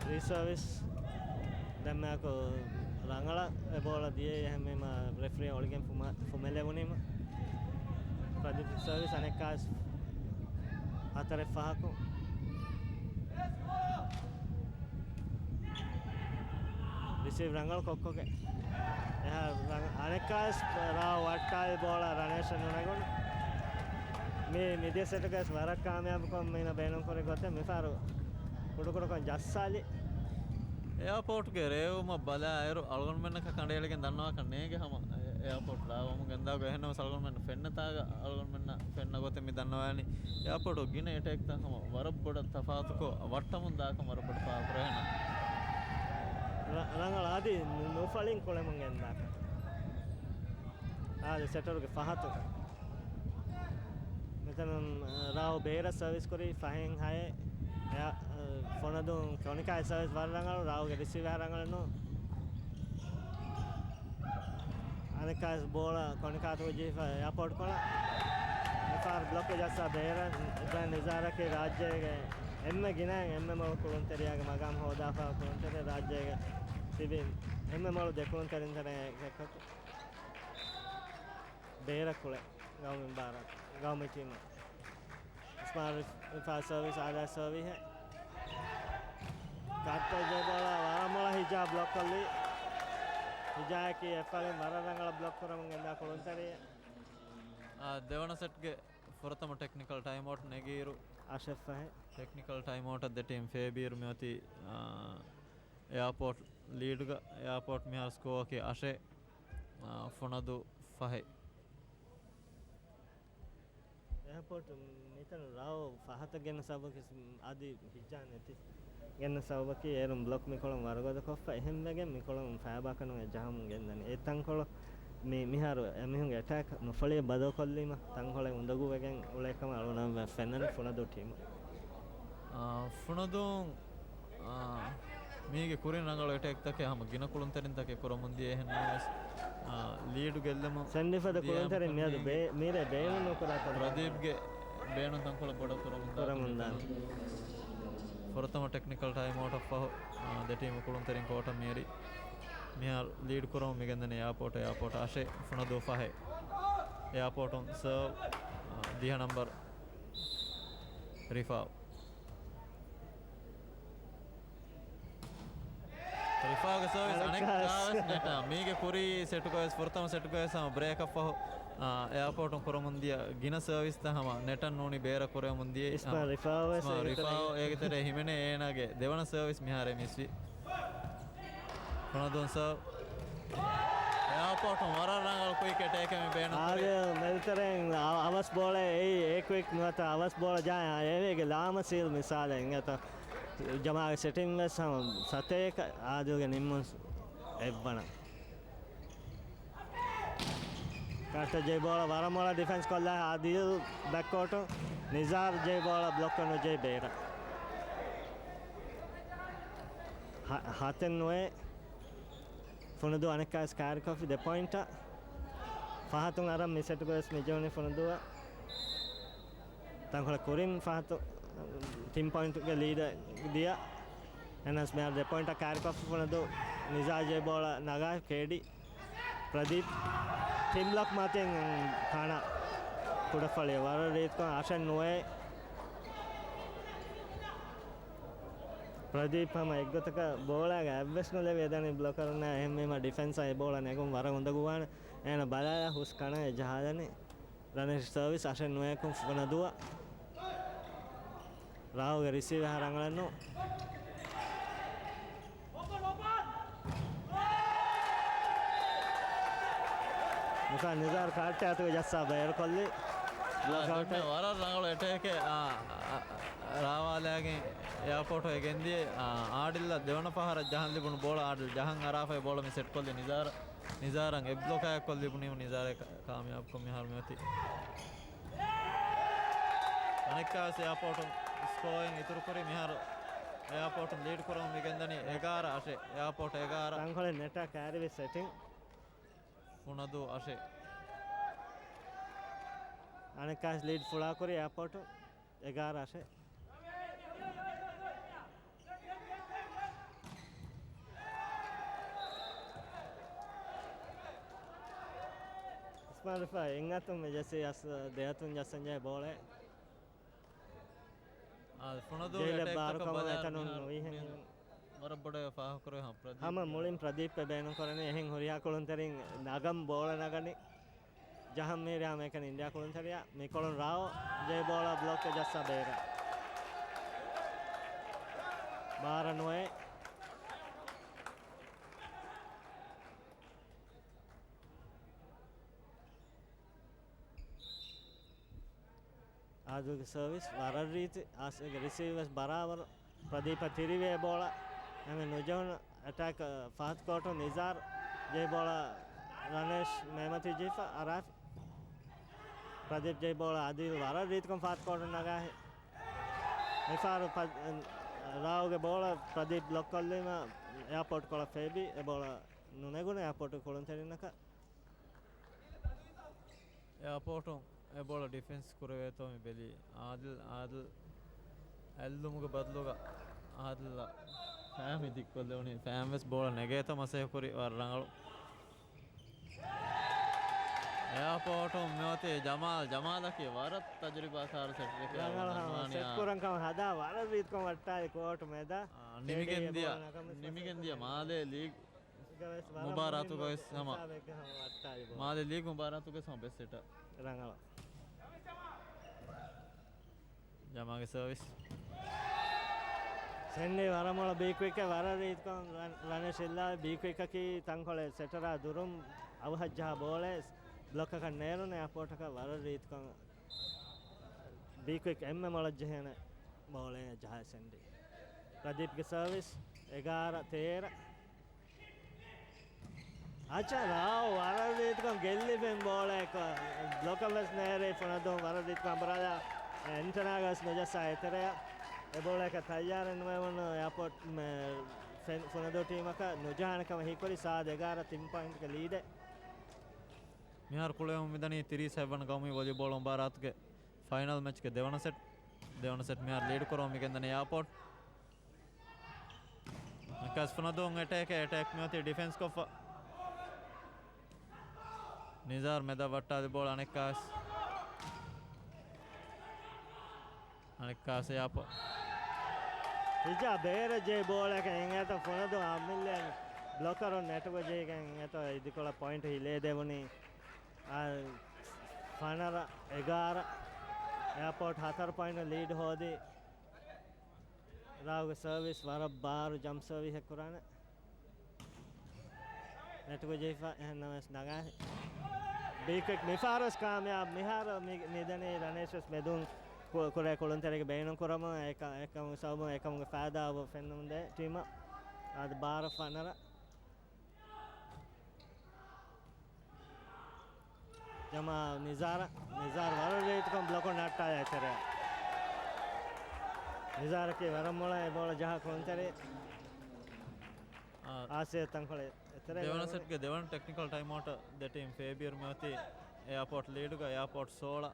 ރީސާވިސް. ދެންމެއަކު ރަނގަޅަށް އެ ބޯޅަ ދިޔައީ އެހެންވީމަ ރެފްރީ އޮޅިގެން ފުމަ-، ފުމެލެވުނީމަ. ޕްރަދީޕް ސަރވިސް އަނެއްކާސް ހަތަރެއް ފަހަކު. ރިސީވް ރަނގަޅު ކޮއްކޮގެ. އެހާ ރަނގ-، އަނެއްކާސް ރާ ވައްޓާލި ބޯޅަ ރަނޭޝަށް ނުނެގުނު. މި މިދިޔަ ސެޓުގަސް ވަރަށް ކާމިޔާބުކޮށް މީނަ ބޭނުންކުރި ގޮތެއް މިފަހަރު ކުޑަކުޑަކޮށް ޖައްސާލި. އެއާޕޯޓްގެ ރޭވުމަށް ބަލާއިރު، އަޅުގަނޑުމެންނަކަށް ކަނޑައެޅިގެން ދަންނަވާކަށް ނޭނގެ ހަމަ އެ-، އެއާޕޯޓް ރާވަމުން ގެންދާގޮތް. އެހެންނަމަވެސް އަޅުގަނޑުމެން ފެންނަ ތާގަ އަޅުގަނޑުމެންނަށް ފެންނަ ގޮތެއް މި ދަންނަވާނީ. އެއާޕޯޓު ގިނަ އެޓޭކްތައް ހަމަ ވަރަށް ބޮޑަށް ތަފާތުކޮށް ވައްޓަމުން ދާކަން ވަރަށް ބޮޑަށް ފާހަގަކުރޭ އެހެންނަމަ. ރަ-، ރަނގަޅަށް އަދި ނު-، ނުފަޅިން ކުޅެމުން ގެންދާކަށް. އާދެ ސެޓަރުގެ ފަހަތު. މިތަނުން، އަ، ރާއު ބޭރަށް ސަރވިސް ކުރި ފަހެން ހައެއް. އެއާ، އަ، ފޮނަދޫ ކޮނިކާއި ސަރވިސް ވަރަށް ރަނގަޅު، ރާއުގެ ރިސީވާ ރަނގަޅެއް ނޫން. އަނެއްކާސް ބޯޅަ ކޮނިކާތު ޖެހިފަ އެއާޕޯޓް ކޮޅަށް. މިފަހަރު ބްލޮކް ޖައްސާ ބޭރަށް އިބްރާހިމް ނިޒާރަކީ ރާއްޖޭގެ އެންމެ ގިނައިން އެންމެ މޮޅު ކުޅުންތެރިޔާގެ މަގާމް ހޯދާފަ ކުޅުންތެރި ރާއްޖޭގެ ތިބި އެންމެ މޮޅު ދެ ކުޅުންތެރިން ތެރޭ އެކަކު. ބޭރަށް ކުޅެ ގައުމީ ބާރަށް، ގައުމީ ޓީމަށް. އިސްމާއިލް ރިފާ ސަރވިސް އާދާ ސަރވީހެއް. ކާޓް ޖެ ބޯޅަ ވަރަށް މޮޅަށް ހިޖާ ބްލޮކް ކޮށްލީ. ހިޖާއަކީ އެއްފަޅިން ވަރަށް ރަނގަޅަށް ބްލޮކް ކުރަމުން ގެންދާ ކުޅުންތެރިއެއް. އާ، ދެވަނަ ސެޓްގެ ފުރަތަމަ ޓެކްނިކަލް ޓައިމްއައުޓް ނެގިއިރު، އަށެއް ފަހެއް. ޓެކްނިކަލް ޓައިމްއައުޓަށް ދެ ޓީމް ފޭބިއިރު މިއޮތީ، އާ، އެއާޕޯޓް ލީޑުގަ. އެއާޕޯޓް މިހާރު ސްކޯއަކީ އަށެއް، އާ، ފުނަދޫ ފަހެއް. އެއާޕޯޓް މިތަނު ރާވު ފަހަތަށް ގެންނަ ސަބަބަކީ އަދި ހިއްޖާ ނެތި ގެންނަ ސަބަބަކީ އޭރުން ބްލޮކް މިކޮޅުން ވަރުގަދަ ކޮށްފަ. އެހެންވެގެން މިކޮޅުން ފައިބާކަނުގެ ޖަހަމުން ގެންދަނީ. އެ ތަންކޮޅު މި-، މިހާރު އެމީހުންގެ އެޓޭކް ނުފޮޅި ބަދަލުކޮށްލީމަ ތަންކޮޅެއް އުނދަގޫވެގެން އުޅޭ ކަމަށް އަޅުގަނޑުމެން ފެންނަނީ ފުނަދޫ ޓީމު. އާ، ފުނަދޫން، އާ، މީގެ ކުރިން ރަނގަޅު އެޓޭކްތަކެއް ހަމަ ގިނަ ކުޅުންތެރިންތަކެއް ކުރަމުން ދިޔަ އެހެން ނަމަވެސް، އާ، ލީޑު ގެއްލެމުން ސެންޑިފަދަ ދިޔަ ކުޅުންތެރިން މިއަދު ބޭ-، މީރޭ ބޭނުން ނުކުރާ ތަން ޕްރަދީޕްގެ ބޭނުން ތަންކޮޅެއް ބޮޑަށް ކުރަމުން ދާ ކުރަމުން ދާން. ފުރަތަމަ ޓެކްނިކަލް ޓައިމްއައުޓަށް ފަހު، އާ، ދެ ޓީމު ކުޅުންތެރިން ކޯޓަށް މިއެރި. މިހާރު ލީޑް ކުރަމުން މިގެންދަނީ އެއާޕޯޓް، އެއާޕޯޓް އަށެއް ފުނަދޫ ފަހެއް. އެއާޕޯޓުން ސާވް، އާ، ދިހަ ނަމްބަރު ރިފާވް. ރިފާގެ ސަރވިސް އަނެއްކާވެސް ނެޓާ. މީގެ ކުރީ ސެޓުގަވެސް ފުރަތަމަ ސެޓުގަވެސް ހަމަ ބްރޭކަށް ފަހު، އާ، އެއާޕޯޓުން ކުރަމުން ދިޔަ ގިނަ ސަރވިސްތައް ހަމަ ނެޓަށް ނޫނީ ބޭރަށް ކުރެވެމުން ދިޔަ. އިސްމާ ރިފާވެސް އިސްމާ ރިފާވް އޭގެ ތެރޭ ހިމެނޭ އޭނާގެ ދެވަނަ ސަރވިސް މިހާރެ މިސްވި. ފުނަދޫން ސާވް. އެއާޕޯޓުން ވަރަށް ރަނގަޅު ކުއިކް އެޓޭކެއް މި ބޭނުން ކުރީ. އާދެ، މެދުތެރެއިން އަ-، އަވަސް ބޯޅަ އެއީ އެ ކުއިކް ނުވަތަ އަވަސް ބޯޅަ ޖާ އޭވޭގެ ލާމަސީލް މިސާލެއް އިނގޭތޯ. ޖަމާގެ ސެޓިން ވެސް ހަމަ ސަތޭކަ އާދިލްގެ ނިންމުން އެއްވަނަ. ކާޓް ޖެ ބޯޅަ ވަރަށް މޮޅަށް ޑިފެންސް ކޮށްލާ އާދިލް ބެކްކޯޓު. ނިޒާރް ޖެ ބޯޅަ ބްލޮކް ނުޖެހި ބޭރަށް. ހަ-، ހަތެއް ނުވޭ. ފުނަދޫ އަނެއްކާވެސް ކާރިކޮށްފި ދެ ޕޮއިންޓަށް. ފަހަތުން އަރަން މި ސެޓުގަވެސް މި ޖެހުނީ ފުނަދޫއަށް. ތަންކޮޅެއް ކުރިން ފަހަތު ތިން ޕޮއިންޓުގެ ލީޑެއް ދިޔަ. އެހެނަސް މިހާރު ދެ ޕޮއިންޓަށް ކާރިކޮށްފި ފުނަދޫ. ނިޒާރް ޖެ ބޯޅަ ނަގާ ކޭޑީ. ޕްރަދީޕް ޓިމް ލޮކް މަތިން ކާނާ ކުޑަފަޅި ވަރަށް ރީތިކޮށް އަށެއް ނުވޭ. ޕްރަދީޕް ހަމަ އެއްގޮތަކަށް ބޯޅައިގަ އެއްވެސް ނުލެވި އެދަނީ ބްލޮކަރުންނާ އެހެންވީމަ ޑިފެންސަށް އެ ބޯޅަ ނެގުން ވަރަށް އުނދަގޫވާނެ. އޭނަ ބަލާލާ ހުސް ކަނަށް އެ ޖަހާލަނީ. ރަނެޝް ސަރވިސް އަށެއް ނުވަޔަކުން ފުނަދޫއަށް. ރާހުލްގެ ރިސީވަރ ރަނގަޅެއް ނޫން. މިފަހަރު ނިޒާރް ކާއްޓެއް އަތުގަ ޖައްސާ ބައިވެރިކޮށްލީ. ވަރަށް ރަނގަޅު އެޓޭކެއް، އާ، އާ، ރާވާލާގެން އެއާޕޯޓު އެ ގެންދިޔަ، އާ، އާޑިލްއަށް ދެވަނަ ފަހަރަށް ޖަހަން ލިބުނު ބޯޅަ އާޑިލް ޖަހަން އަރާފައި ބޯޅަ މި ސެޓްކޮށްލި ނިޒާރަށް. ނިޒާރަށް އެއް ބްލޮކާއެއްކޮށް ލިބުނީމު ނިޒާރެއް ކާ-، ކާމިޔާބުކޮށް މިހާރު މިއޮތީ. އަނެއްކާވެސް އެއާޕޯޓުން ސްކޯއިން އިތުރުކުރީ މިހާރު. އެއާޕޯޓުން ލީޑް ކުރަމުން މިގެންދަނީ އެގާރަ އަށެއް. އެއާޕޯޓް އެގާރަ. ތަންކޮޅެއް ނެޓާ ކާރިވި ސެޓިން. ފުނަދޫ އަށެއް. އަނެއްކާވެސް ލީޑް ފުޅާކުރީ އެއާޕޯޓުން. އެގާރަ އަށެއް. އިސްމާއިލް ރިފާ އެއްއަތުން މި ޖައްސީ އަސް ދެއަތުން ޖައްސަންޖެހޭ ބޯޅައެއް. އާ، ފުނަދޫ ޖެހިލައްވާ އެޓޭކްތަކަށް އަރުކަމަށް ބަލާ އެތަނުން މިހާރު ނުވިހެން މި ވަރަށް ބޮޑަށް ފާހަގަކުރެވޭ ހަމަ ޕްރަދީޕް ހަމަ މުޅިން ޕްރަދީޕް އެ ބޭނުންކުރަނީ. އެހެން ހުރިހާ ކުޅުންތެރިން ނަގަން ބޯޅަ ނަގަނީ. ޖަހަން މިހިރި ހަމައެކަނި އިންޑިއާ ކުޅުންތެރިޔާ. މިކޮޅުން ރާވް ޖެހި ބޯޅަ ބްލޮކް ޖައްސާ ބޭރަށް. ބާރަ ނުވޭ. އާދިލްގެ ސަރވިސް ވަރަށް ރީތި. އާސިފްގެ ރިސީވް ވެސް ބަރާބަރު. ޕްރަދީޕަށް ތިރިވޭ ބޯޅަ. އެމެ ނުޖެހުނު އެޓޭކް ފަހަތު ކޯޓު ނިޒާރް ޖެހި ބޯޅަ ރަނޭޝް މޭމަތީ ޖެހިފަ އަރާފި. ޕްރަދީޕް ޖެހި ބޯޅަ އާދިލް ވަރަށް ރީތިކޮށް ފަހަތު ކޯޓު ނަގާހެ. މިފަހަރު ޕަ-، ރާވުގެ ބޯޅަ ޕްރަދީޕް ބްލޮކް ކޮށްލީމަ އެއާޕޯޓް ކޮޅަށް ފޭބި އެ ބޯޅަ ނުނެގުނު އެއާޕޯޓު ކުޅުންތެރިންނަކަށް. އެއާޕޯޓުން އެ ބޯޅަ ޑިފެންސް ކުރެވޭތޯ މި ބެލީ. އާދިލް، އާދިލް އެއްލުމުގެ ބަދަލުގަ އާދިލްއަށް ފައިމި ދިއްކޮށްލެވުނީ. ފައިމް ވެސް ބޯޅަ ނެގޭތޯ މަސައްކަތް ކުރި ވަރަށް ރަނގަޅު. އެއާޕޯޓުން މިއޮތީ ޖަމާލް. ޖަމާލަކީ ވަރަށް ތަޖުރިބާކާރު ސެޓަރެކޭ. ރަނގަޅަށް ހަމަ ސެޓްކުރަން ކަމަށް ހަދާ ވަރަށް ރީތިކޮށް ވައްޓާލި ކޯޓު މެދަށް. ނިމިގެން ދިޔަ، ނިމިގެން ދިޔަ މާލޭ ލީގް މުބާރާތުގަވެސް ހަމަ، މާލޭ ލީގް މުބާރާތުގަވެސް ހަމަ ބެސްޓް ސެޓަރ. ރަނގަޅަށް. ޖަމާގެ ސަރވިސް. ސެންޑީ ވަރަށް މޮޅަށް ބީ ކުއިކް ވަރަށް ރީތިކޮށް ރަން-، ރަނެ ޝިއްލާ ބީ ކުއިކަކީ ތަންކޮޅެއް ސެޓަރާ ދުރުން އަވަހަށް ޖަހާ ބޯޅަ ބްލޮކަކަށް ނޭރުން އެއާޕޯޓަކަށް ވަރަށް ރީތިކޮށް ބީ ކުއިކް އެންމެ މޮޅަށް ޖެހޭނެ ބޯޅައެއް ޖަހާ ސެންޑީ. ޕްރަދީޕްގެ ސަރވިސް އެގާރަ ތޭރަ. އަޗާ ރާއު ވަރަށް ރީތިކޮށް ގެއްލިފިން ބޯޅައެއް ބްލޮކަށް ވެސް ނޭރި ފުނަދޫ ވަރަށް ރީތިކޮށް އަނބުރާލާ އެންޓަނާގަސް ނުޖައްސާ އެތެރެއަށް އެ ބޯޅައަކަށް ތައްޔާރެއް ނުވެވުނު އެއާޕޯޓް މެ-، ފެން-، ފުނަދޫ ޓީމަކަށް ނުޖަހާނެ ކަމަށް ހީކުރި ސާދަ އެގާރަ ތިން ޕޮއިންޓްގެ ލީޑެއް. މިހާރު ކުޅެވުން މިދަނީ ތިރީސް ހަތްވަނަ ގައުމީ ވޮލީބޯޅަ މުބާރާތުގެ ފައިނަލް މެޗްގެ ދެވަނަ ސެޓް. ދެވަނަ ސެޓް މިހާރު ލީޑް ކުރަމުން މިގެންދަނީ އެއާޕޯޓް. ނައްކާސް ފުނަދޫން އެޓޭކެއް، އެޓޭކް މިއޮތީ ޑިފެންސް ކޮށްފަ. ނިޒާރު މެދަށް ވައްޓާލި ބޯޅަ އަނެއްކާސް. އަނެއްކާސް އެއާޕޯޓް. ހިޖާ ބޭރަށް ޖެހި ބޯޅައަކަށް އިނގޭތޯ ފުނަދޫ އަމިއްލައަށް ބްލޮކަރުން ނެޓުގަ ޖެހިގެން އިނގޭތޯ އިދިކޮޅަށް ޕޮއިންޓް ހިލޭ ދެވުނީ. އާ، ފަނަރަ އެގާރަ. އެއާޕޯޓް ހަތަރު ޕޮއިންޓް ލީޑް ހޯދި. ރާއުގެ ސަރވިސް ވަރަށް ބާރު ޖަމްޕް ސަރވިހެއް ކުރާނެ. ނެޓުގަ ޖެހިފަ އެހެންނަމަވެސް ނަގާ. ބީކުއިކް މިފަހަރުވެސް ކާމިޔާބު. މިހާރު މި-، މިދަނީ ރަނޭޝްވެސް މެދުން ކު-، ކުރޭ ކުޅުންތެރިގެ ބޭނުން ކުރަމުން އެކަ-، އެކަމުގެ ސަބަބުން އެކަމުގެ ފައިދާ އޮވަ ފެންނަމުންދޭ ޓީމަށް. އާދެ ބާރަ ފަނަރަ. ޖަމާ ނިޒާރަ، ނިޒާރަ ވަރަށް ރީތިކޮށް ބްލޮކު ނައްޓާލާ އެތެރެއަށް. ނިޒާރަކީ ވަރަށް މޮޅަށް އެ ބޯޅަ ޖަހާ ކުޅުންތެރި. އާ، އާސިޔާ ތަންކޮޅެއް އެތެރެ ދެވަނަ ސެޓްގެ ދެވަނަ ޓެކްނިކަލް ޓައިމްއައުޓަށް ދެ ޓީމް ފޭބިއަރު މިއޮތީ އެއާޕޯޓް ލީޑުގަ އެއާޕޯޓް ސޯޅަ،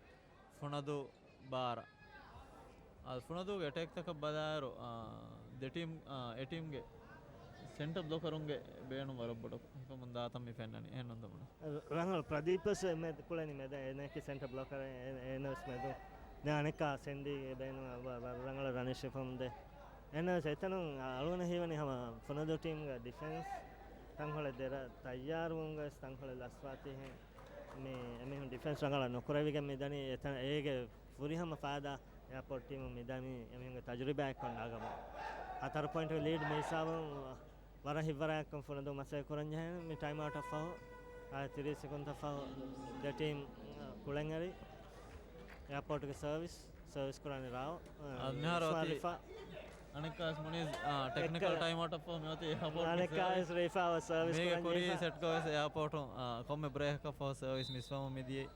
ފުނަދޫ ބާރަ. އާ، ފުނަދޫގެ އެޓޭކްތަކަށް ބަލާއިރު، އާ، ދެ ޓީމް، އާ، އެ ޓީމްގެ ސެންޓަރ ބްލޮކަރުންގެ ބޭނުން ވަރަށް ބޮޑަކަށް ހިފަމުން ދާތަން މި ފެންނަނީ. އެހެންނުން ދަމުނަ. ރަނގަޅު ޕްރަދީޕަސް މެދު ކުޅެނީ މެދަށް އޭނައަކީ ސެންޓަރ ބްލޮކަރ އޭ-، އޭނަވެސް މެދު. ދެން އަނެއްކާ ސެންޑީގެ ބޭނުން ވަ-، ވަ-، ރަނގަޅަށް ރަނިށް ހިފަމުންދޭ. އެހެންނަމަވެސް އެތަނުން އަޅުގަނޑަށް ހީވަނީ ހަމަ ފުނަދޫ ޓީމްގެ ޑިފެންސް ތަންކޮޅެއް ދެރަ ތައްޔާރުވުމުން ވެސް ތަންކޮޅެއް ލަސްވާތީ ހެން. މި އެމީހުން ޑިފެންސް ރަނގަޅަށް ނުކުރެވިގެން މިދަނީ އެތަން އޭގެ ފުރިހަމަ ފައިދާ އެއާޕޯޓް ޓީމުން މިދަނީ އެމީހުންގެ ތަޖުރިބާއެއްކޮށް ނަގަމުން. ހަތަރު ޕޮއިންޓުގެ ލީޑް މި ހިސާބުން ވަރަށް ހިތްވަރާއެއްކަން ފުނަދޫ މަސައްކަތް ކުރަން ޖެހޭނެ މި ޓައިމް އައުޓަށް ފަހު. އާ، ތިރީސް ސެކުންތައް ފަހު ދެ ޓީމް ކުޅެން އެރި. އެއާޕޯޓްގެ ސަރވިސް، ސަރވިސް ކުރާނީ ރާއު. އާ، މިހާރު އަނިޝްމާ އޮތީ ރިފާ. އަނެއްކާސް މުނީޒް، އާ، ޓެކްނިކަލް އެއްކަލަ. ޓައިމް އައުޓަށް ފަހު މިއޮތީ އެއާޕޯޓްގެ އަނެއްކާސް ސަރވިސް. ރިފާ ސަރވިސް މީގެ ކުރީ ކުރަން ސެޓްގަވެސް އެއާޕޯޓުން، އާ، ކޮންމެ ބްރޭކަކަށް ފަހު ސަރވިސް މިސްވަމުން މިދިޔައީ.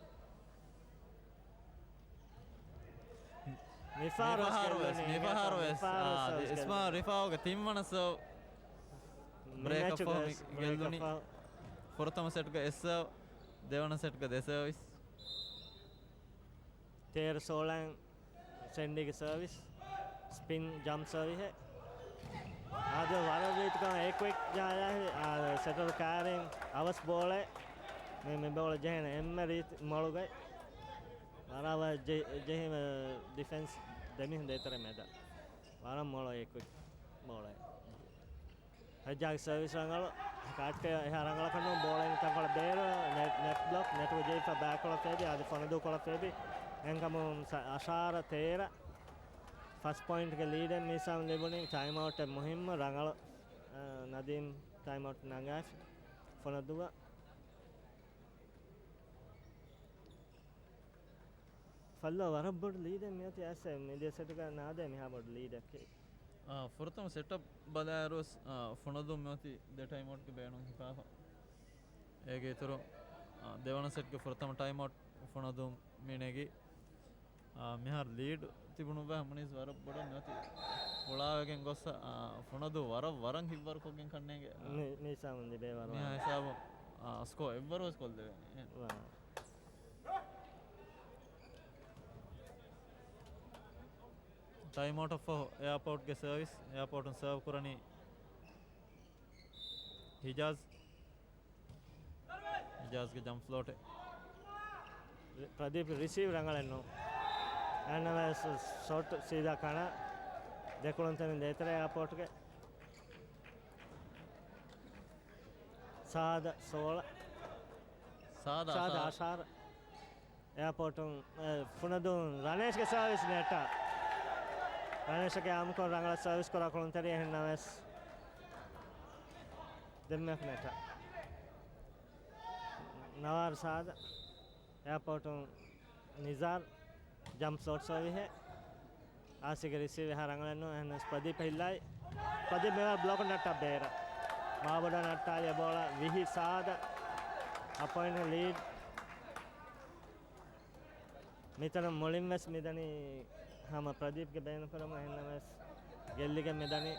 މިފަހަރު މިފަހަރުވެސް، މިފަހަރުވެސް، މިފަހަރުވެސް، އާ، ސަރވިސް އިސްމާ ގެއްލުން. ރިފާގެ ތިންވަނަ ސަރވް މި ބްރޭކަށް މެޗުގެ ފަހު މި ބްރޭކަށް ގެއްލުނީ. ފަހު. ފުރަތަމަ ސެޓްގެ އެއް ސަރވް، ދެވަނަ ސެޓްގެ ދެ ސަރވިސް. ތޭރަ ސޯޅައިން ސެންޑީގެ ސަރވިސް. ސްޕިން ޖަމްޕް ސަރވިހެއް. އާދެ ވަރަށް ރީތިކޮށް އެ ކުއިކް ޖާޔާހި، އާ، ސެޓަރު ކާރިން އަވަސް ބޯޅަ. މި، މި ބޯޅަ ޖެހޭނެ އެންމެ ރީތި މޮޅުގައި. ވަރަށް ޖެ-، ޖެހި ޑިފެންސް ދެމީހުން ދޭތެރެ މެދަށް. ވަރަށް މޮޅު އެ ކުއިކް ބޯޅަ. ހައްޖާގެ ސަރވިސް ރަނގަޅު. ކާޓްކެ އެހާ ރަނގަޅަކަށް ނޫން ބޯޅައިން ތަންކޮޅެއް ބޭރު. ނެޓް، ނެޓް ބްލޮކް، ނެޓުގަ ޖެހިފަ ބާކޮޅަށް ފޭބި، އަދި ފޮނަދޫ ކޮޅަށް ފޭބި. އެހެންކަމުން ސަ-، އަށާރަ ތޭރަ. ފަސް ޕޮއިންޓްގެ ލީޑެއް މި ހިސާބުން ލިބުނީ. ޓައިމް އައުޓެއް މުހިއްމު ރަނގަޅު، އަ، ނަދީމް ޓައިމް އައުޓް ނަގާފި. ފޮނަދޫއަށް. ފައްލޯ ވަރަށް ބޮޑު ލީޑެއް މިއޮތީ އައިސް މިދިޔަ ސެޓުގަ ނާދޭ މިހާ ބޮޑު ލީޑެއް. އާ، ފުރަތަމަ ސެޓަށް ބަލާއިރުވެސް، އާ، ފުނަދޫ މިއޮތީ ދެ ޓައިމް އައުޓްގެ ބޭނުން ހިފާފަ. އޭގެ އިތުރު، އާ، ދެވަނަ ސެޓްގެ ފުރަތަމަ ޓައިމް އައުޓް ފުނަދޫ މި ނެގި. އާ، މިހާރު ލީޑް ތިބުނު ބައި މުނީސް ވަރަށް ބޮޑަށް މިއޮތީ ފުޅާވެގެން ގޮއްސަ، އާ، ފުނަދޫ ވަރަށް ވަރަށް ހިތްވަރުކޮށްގެން ކަންނޭނގެ. އާ، މި-، މި ހިސާބުން ލިބޭ ވަރަށް. މިހާ ހިސާބު، އާ، ސްކޯ އެއްވަރުވެސް ކޮށްލެވޭނެ. ވާ. ޓައިމް އައުޓަށް ފަހު އެއާޕޯޓްގެ ސަރވިސް، އެއާޕޯޓުން ސަރވް ކުރަނީ ހިޖާޒް. ހިޖާޒްގެ ޖަމްޕް ފްލޯޓެއް. ޕްރަދީޕް ރިސީވް ރަނގަޅެއް ނޫން. އެހެންނަމަވެސް ޝޮޓް ސީދާ ކަނަ ދެކުޅުންތެރިން ދޭތެރެ އެއާޕޯޓްގެ. ސާދަ ސޯޅަ. ސާދަ ސާދަ އަށާރަ. އަށާރަ. އެއާޕޯޓުން، އެ، ފުނަދޫން ރަނޭޝްގެ ސާވިސް ނެޓް. ރަނޭޝްގެ އާމްކޮށް ރަނގަޅަށް ސާވިސް ކުރާ ކުޅުންތެރި އެހެންނަމަވެސް ދެންމެ ނެޓް. ނަވާރު ސާދަ. އެއާޕޯޓުން ނިޒާރް ޖަމްޕް ޝޮޓް ސޯވިހެ. އާސިގެ ރިސީވް އެހާ ރަނގަޅެއް ނޫން. އެހެންނަމަވެސް ޕްރަދީޕް ހިއްލާއި. ޕްރަދީޕް މިވާ ބްލޮކް ނައްޓާ ބޭރަށް. މާބޮޑަށް ނައްޓާލި އެ ބޯޅަ ވިހި ސާދަ. އަށް ޕޮއިންޓް ލީޑް. މިތަނުން މުޅިން ވެސް މިދަނީ ހަމަ ޕްރަދީޕްގެ ބޭނުންކުރަމުން އެހެންނަމަވެސް ގެއްލިގެން މިދަނީ.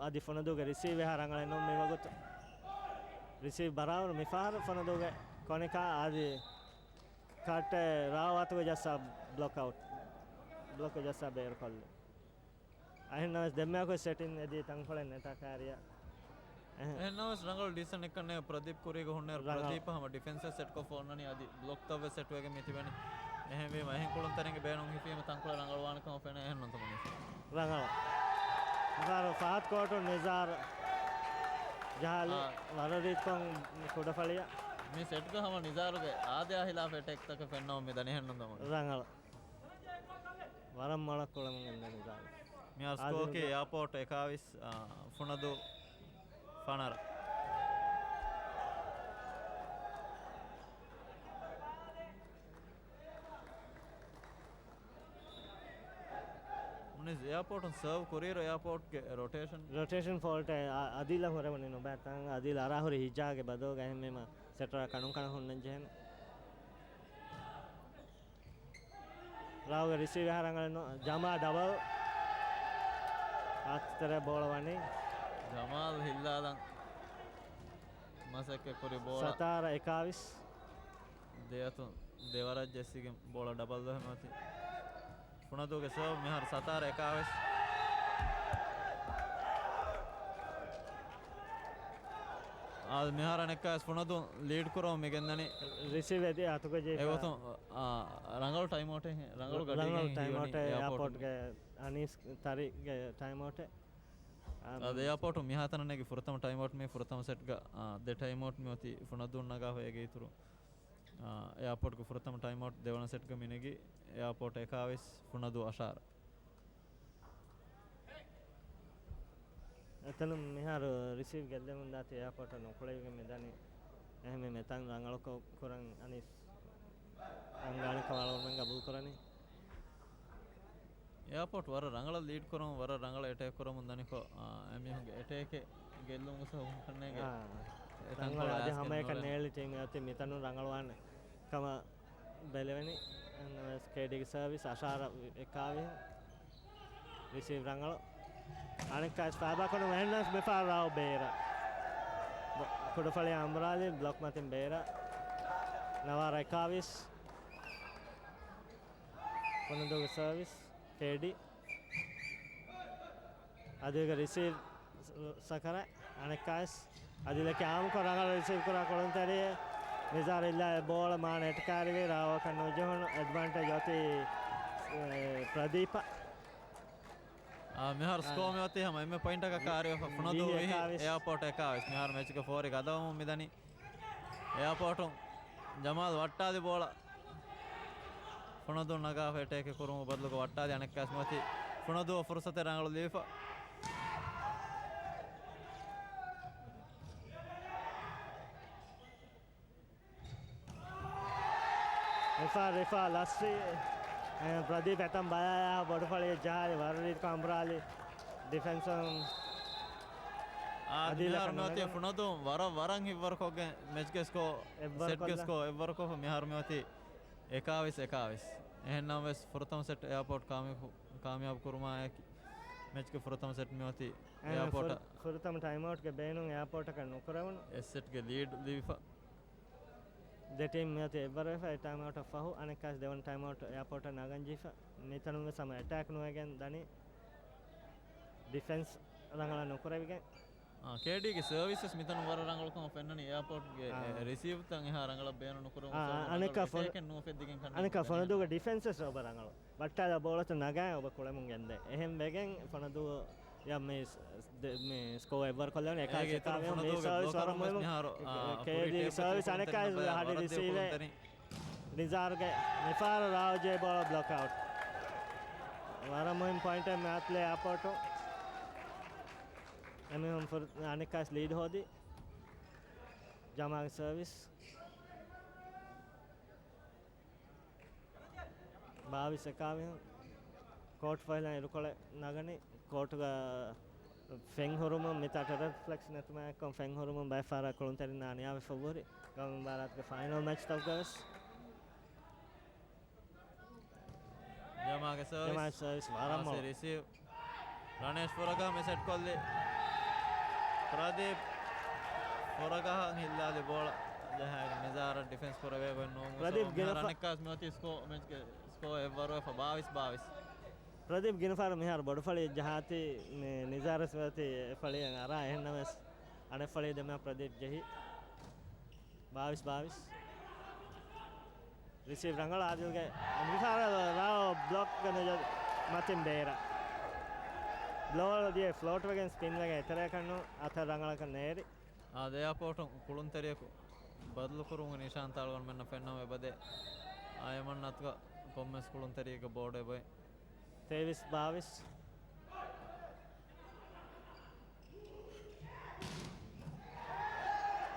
އަދި ފުނަދޫގެ ރިސީވް އެހާ ރަނގަޅެއް ނޫން މިވަގުތު. ރިސީވް ބަރާބަރު މިފަހަރު ފުނަދޫގެ ކޮނިކާ އަދި ކަޓް ރާވާތުގެ ޖައްސާ ބްލޮކް އައުޓް. ބްލޮކް ޖައްސާ ބޭރުކޮށްލި. އެހެންނަމަވެސް ދެންމެއަކު ސެޓިން އެދީ ތަންކޮޅެއް ނެޓާ ކާރިޔާ. އެހެން. އެހެންނަމަވެސް ރަނގަޅު ޑިސިޝަނެއްކަންނޭ ޕްރަދީޕް ކުރީގަ ހުންނަ. ރަނގަޅު. ޕްރަދީޕް ހަމަ ޑިފެންސަށް ސެޓްކޮށްފަ އޮންނަނީ އަދި ބްލޮކްތައްވެސް ސެޓްވެގެން މިތިބެނީ. އެހެންވީމަ އެހެން ކުޅުންތެރިންގެ ބޭނުން ހިފީމަ ތަންކޮޅެއް ރަނގަޅުވާނެ ކަމަށް ފެނޭ އެހެން ނުތަމަނީ. ރަނގަޅު. ނިޒާރު ފަހަތް ކޯޓު ނިޒާރު ޖަހާލި އާ. ވަރަށް ރީތިކޮށް ކުޑަފަޅިއަށް. މި ސެޓްގަ ހަމަ ނިޒާރުގެ އާދަޔާ ހިލާފަށް އެޓޭކްތަކެއް ފެންނަމުން މިދަނީ އެހެން ނުތަމަނީ. ރަނގަޅު. ވަރަށް މޮޅަށް ކުޅަމުން އިންނަ ނިޒާރު. މިހާރު ސްކޯކީ އާދިލްގެ އެއާޕޯޓް އެކާވީސް، އާ، ފުނަދޫ ފަނަރަ. މުނިޒް އެއާޕޯޓުން ސާވް ކުރިއިރު އެއާޕޯޓްގެ ރޮޓޭޝަން. ރޮޓޭޝަން ފޯލްޓެއް އަ-، އަދިލަށް ހުރެވުނީ ނުބައި ތަން. އަދިލް އަރާ ހުރި ހިޖާގެ ބަދަލުގަ އެހެންވީމަ ސެޓަރާ ކަނުން ކަނަށް ހުންނަން ޖެހެން. ރާވުގެ ރިސީވް އެހާ ރަނގަޅެއް ނޫން. ޖަމާލް ޑަބަލް. އާތިތެރޭ ބޯޅަ ވަނީ. ޖަމާލް ހިއްލާލަން މަސައްކަތް ކުރި ބޯޅަ. ސަތާރަ އެކާވީސް. ދެއަތުން ދެވަރަށް ޖެއްސިގެން ބޯޅަ ޑަބަލް ދޮހެ މިއޮތީ. ފުނަދޫގެ ސާވް މިހާރު ސަތާރަ އެކާވީސް. އާ، މިހާރު އަނެއްކާވެސް ފުނަދޫ ލީޑް ކުރަމުން މި ގެންދަނީ. ރިސީވް އެދި އަތުގަ ޖެހިފަ. އެގޮތުން، އާ، ރަނގަޅު ޓައިމްއައުޓެއް، ރަނގަޅު ރަނގަޅު ގަޑިގެ ޓައިމްއައުޓެއް އެއާޕޯޓުން. އެއާޕޯޓްގެ އަނީސް ތަރިގެ ޓައިމްއައުޓެއް. އާ، އަދި އެއާޕޯޓުން މިހާތަނަށް ނެގި ފުރަތަމަ ޓައިމްއައުޓް މި ފުރަތަމަ ސެޓްގަ، އާ، ދެ ޓައިމްއައުޓް މި އޮތީ ފުނަދޫން ނަގާފަ. އޭގެ އިތުރު، އާ، އެއާޕޯޓްގެ ފުރަތަމަ ޓައިމްއައުޓް ދެވަނަ ސެޓްގަ މި ނެގި. އެއާޕޯޓް އެކާވީސް، ފުނަދޫ އަށާރަ. އެތަނުން މިހާރު ރިސީވް ގެއްލެމުން ދާތީ އެއާޕޯޓަށް ނުކުޅެވިގެން މިދަނީ. އެހެންވީމަ އެތަން ރަނގަޅުކޮށް ކުރަން އަނީސް އަންގާނެ ކަމަށް އަޅުގަނޑުމެން ގަބޫލު ކުރަނީ. އެއާޕޯޓް ވަރަށް ރަނގަޅަށް ލީޑް ކުރަމުން، ވަރަށް ރަނގަޅަށް އެޓޭކް ކުރަމުން ދަނިކޮށް، އާ، އެމީހުންގެ އެޓޭކެއް ގެއްލުން އުސަހު ކަންނޭގެ. އާ. އެތަންކޮޅެއް ރަނގަޅަށް އަދި އައިސް ހަމައެކަން ނުވެ. ނޭޅި ޓީމް އޮތީ މިތަނުން ރަނގަޅުވާނެ ކަމަށް ބެލެވެނީ. އެން އެސް ކޭޑީގެ ސާވިސް އަށާރަ އެކާވިހެން. ރިސީވް ރަނގަޅު. އަނެއްކާވެސް ފައިބާކޮށް ނުވެ އެހެންނަމަވެސް މިފަހަރު ރާވު ބޭރަށް. ކުޑަފަޅި އަނބުރާލި ބްލޮކް މަތިން ބޭރަށް. ނަވާރަ އެކާވީސް. ފުނަދޫގެ ސާވިސް. ކޭޑީ. އަދިގެ ރިސީވް ސަކަރ އަނެއްކާވެސް އަދިލަކީ އާމްކޮށް ރަނގަޅަށް ރިސީވް ކުރާ ކުޅުންތެރި ނިޒާރު އިއްލާ ބޯޅަ މާ ނެޓް ކާރިވި ރާވަކަށް ނުޖެހުނު އެޑްވާންޓޭޖް އޮތީ، އެ، ޕްރަދީޕަށް. އާ، މިހާރު ސްކޯ އާ. މި އޮތީ ހަމަ އެންމެ ޕޮއިންޓަކަށް ކާރިވެފަ. ފުނަދޫ ވިހި ވިހި އެކާވީސް. އެއާޕޯޓް އެކާވީސް. މިހާރު މެޗުގެ ފޯރި ގަދަވަމުން މިދަނީ. އެއާޕޯޓުން ޖަމާލް ވައްޓާލި ބޯޅަ. ފުނަދޫ ނަގާފަ އެޓޭކެއް ކުރުމުގެ ބަދަލުގަ ވައްޓާލި އަނެއްކާސް މިއޮތީ. ފުނަދޫ ފުރުސަތެއް ރަނގަޅު ލިބިފަ. ރިފާ، ރިފާ، ލަސްވީ. އެ، ޕްރަދީޕް އެތަން ބަލާލާ ބޮޑުފަޅިއެއް ޖަހާލި ވަރަށް ރީތިކޮށް އަނބުރާލި ޑިފެންސުން. އާ، އަދިލަކަށް މިހާރު މިއޮތީ ނުވެގެން. ފުނަދޫ ވަރަށް ވަރަށް ހިއްވަރުކޮށްގެން މެޗްގެ ސްކޯ، އެއްވަރު ސެޓްގެ ކޮށްލާ. ސްކޯ އެއްވަރުކޮށްފަ މިހާރު މިއޮތީ އެކާވީސް އެކާވީސް. އެހެންނަމަވެސް ފުރަތަމަ ސެޓް އެއާޕޯޓް ކާމި-، ކާމިޔާބު ކުރުމާއެކީ މެޗްގެ ފުރަތަމަ ސެޓް މިއޮތީ އެ، އެއާޕޯޓަށް. ފުރ-، ފުރަތަމަ ޓައިމްއައުޓްގެ ބޭނުން އެއާޕޯޓަކަށް ނުކުރެވުނު. އެއް ސެޓްގެ ލީޑް ލިބިފަ. ދެ ޓީމް މިއޮތީ އެއްވަރުވެފަ، އެއް ޓައިމްއައުޓަށް ފަހު އަނެއްކާސް ދެވަނަ ޓައިމްއައުޓް އެއާޕޯޓަށް ނަގަންޖީފަ. މިތަނުން ވެސް ހަމަ އެޓޭކް ނުވެގެން ދަނީ ޑިފެންސް ރަނގަޅަށް ނުކުރެވިގެން. އާ، ކޭޑީގެ ސަރވިސް ވެސް މިތަނުން ވަރަށް ރަނގަޅުކަމަށް ފެންނަނީ. އެއާޕޯޓްގެ އާ. އެ، ރިސީވްތައް އެހާ ރަނގަޅަށް ބޭނުން ނުކުރުމުގެ އާ، ސަބަބުން އަނެއްކާ ރަނގަޅު ފޮނ-، އެޓޭކެއް ނުއުފެއްދިގެން ކަންނޭނގެ. އަނެއްކާ ފޮނަދޫގެ ޑިފެންސް ވެސް އެބަ ރަނގަޅު. ވައްޓާލާ ބޯޅަތައް ނަގާ އެބަ ކުޅެމުން ގެންދޭ. އެހެން ވެގެން ފޮނަދޫ ޔަ މި ސް-، ދެ-، މި ސްކޯ އެއްވަރު ކޮށްލެވުނީ. އެކާ އޭގެ އިތުރުން ސެކާވި ފޮނަދޫގެ މި ސާވިސް ބްލޮކަރުން ވަރަށް ވެސް މުހިންމު. މިހާރު، އާ، ކޭޑީގެ ކުރީ ސާވިސް ޓޭޕް އަނެކާ އެކު ހަޑި ރިސީވެ. ނިޒާރުގެ މިފަހަރު ރާއު ޖޭ ބޯޅަ ބްލޮކް އައުޓް. ވަރަށް މުހިންމު ޕޮއިންޓެއް މެއާތްލޭ އެއާޕޯޓު. އެމީހުން ފުރ-، އަނެކާސް ލީޑް ހޯދި. ޖަމާގެ ސަރވިސް. ބާވީސް އެކާވީހުން. ކޯޓް ފޮހެލަން އިރުކޮޅެއް ނަގަނީ. ކޯޓުގަ ފެން ހުރުމުން މިތާ ޓެރަރ ފްލެކްސް ނެތުމާއެކު ފެން ހުރުމުން ބައެއް ފަހަރަށް ކުޅުންތެރިންނާ ނިޔާވެފަ ހުރި. ގައުމީ މުބާރާތުގެ ފައިނަލް މެޗްތަކުގަވެސް. ޖަމާގެ ސަރވިސް. ޖަމާގެ ސަރވިސް ވަރަށް މޮޅު. ރިސީވް. ރަނޭޝް ފުރަގަހަ މިސް ސެޓް ކޮށްލި. ޕްރަދީޕް ފުރަގަހަށް ހިއްލާލި ބޯޅަ ޖަހައިގެން ނިޒާރަށް ޑިފެންސް ކުރެވޭ ގޮތް ނޫން. ޕްރަދީޕް ގިނަ މިހާރު ފަ- އަނެއްކާސް މިއޮތީ ސްކޯ، މެޗްގެ ސްކޯ އެއްވަރު ވެފަ ބާވީސް ބާވީސް. ޕްރަދީޕް ގިނަ ފަހަރު މިހާރު ބޮޑު ފަޅި ޖަހާތީ، މި ނިޒާރަސް މިއޮތީ އެ ފަޅިއެއް އަރާ. އެހެންނަމަވެސް އަނެއް ފަޅި ދެމެ ޕްރަދީޕް ޖެހި. ބާވީސް ބާވީސް. ރިސީވް ރަނގަޅު އާދިލްގެ މިފަހަރަށް ރާއު ބްލޮކްގެ ނުޖަ މަތިން ބޭރަށް. ބޯޅަ ދިޔަ ފްލޯޓް ވެގެން ސްޕިން ވެގެން އެތެރެއަކަށް ނޫން އަތަށް ރަނގަޅަކަށް ނޭރި. އާދެ، އެއާޕޯޓުން ކުޅުންތެރިޔަކު ބަދަލުކުރުމުގެ ނިޝާންތައް އަޅުގަނޑުމެންނަށް ފެންނަމުން އެބަދޭ. އާ، އެމަންނަ އަތުގަ ކޮންމެސް ކުޅުންތެރިއެއްގެ ބޯޑެއް އެބައޮތް. ތޭވީސް ބާވީސް.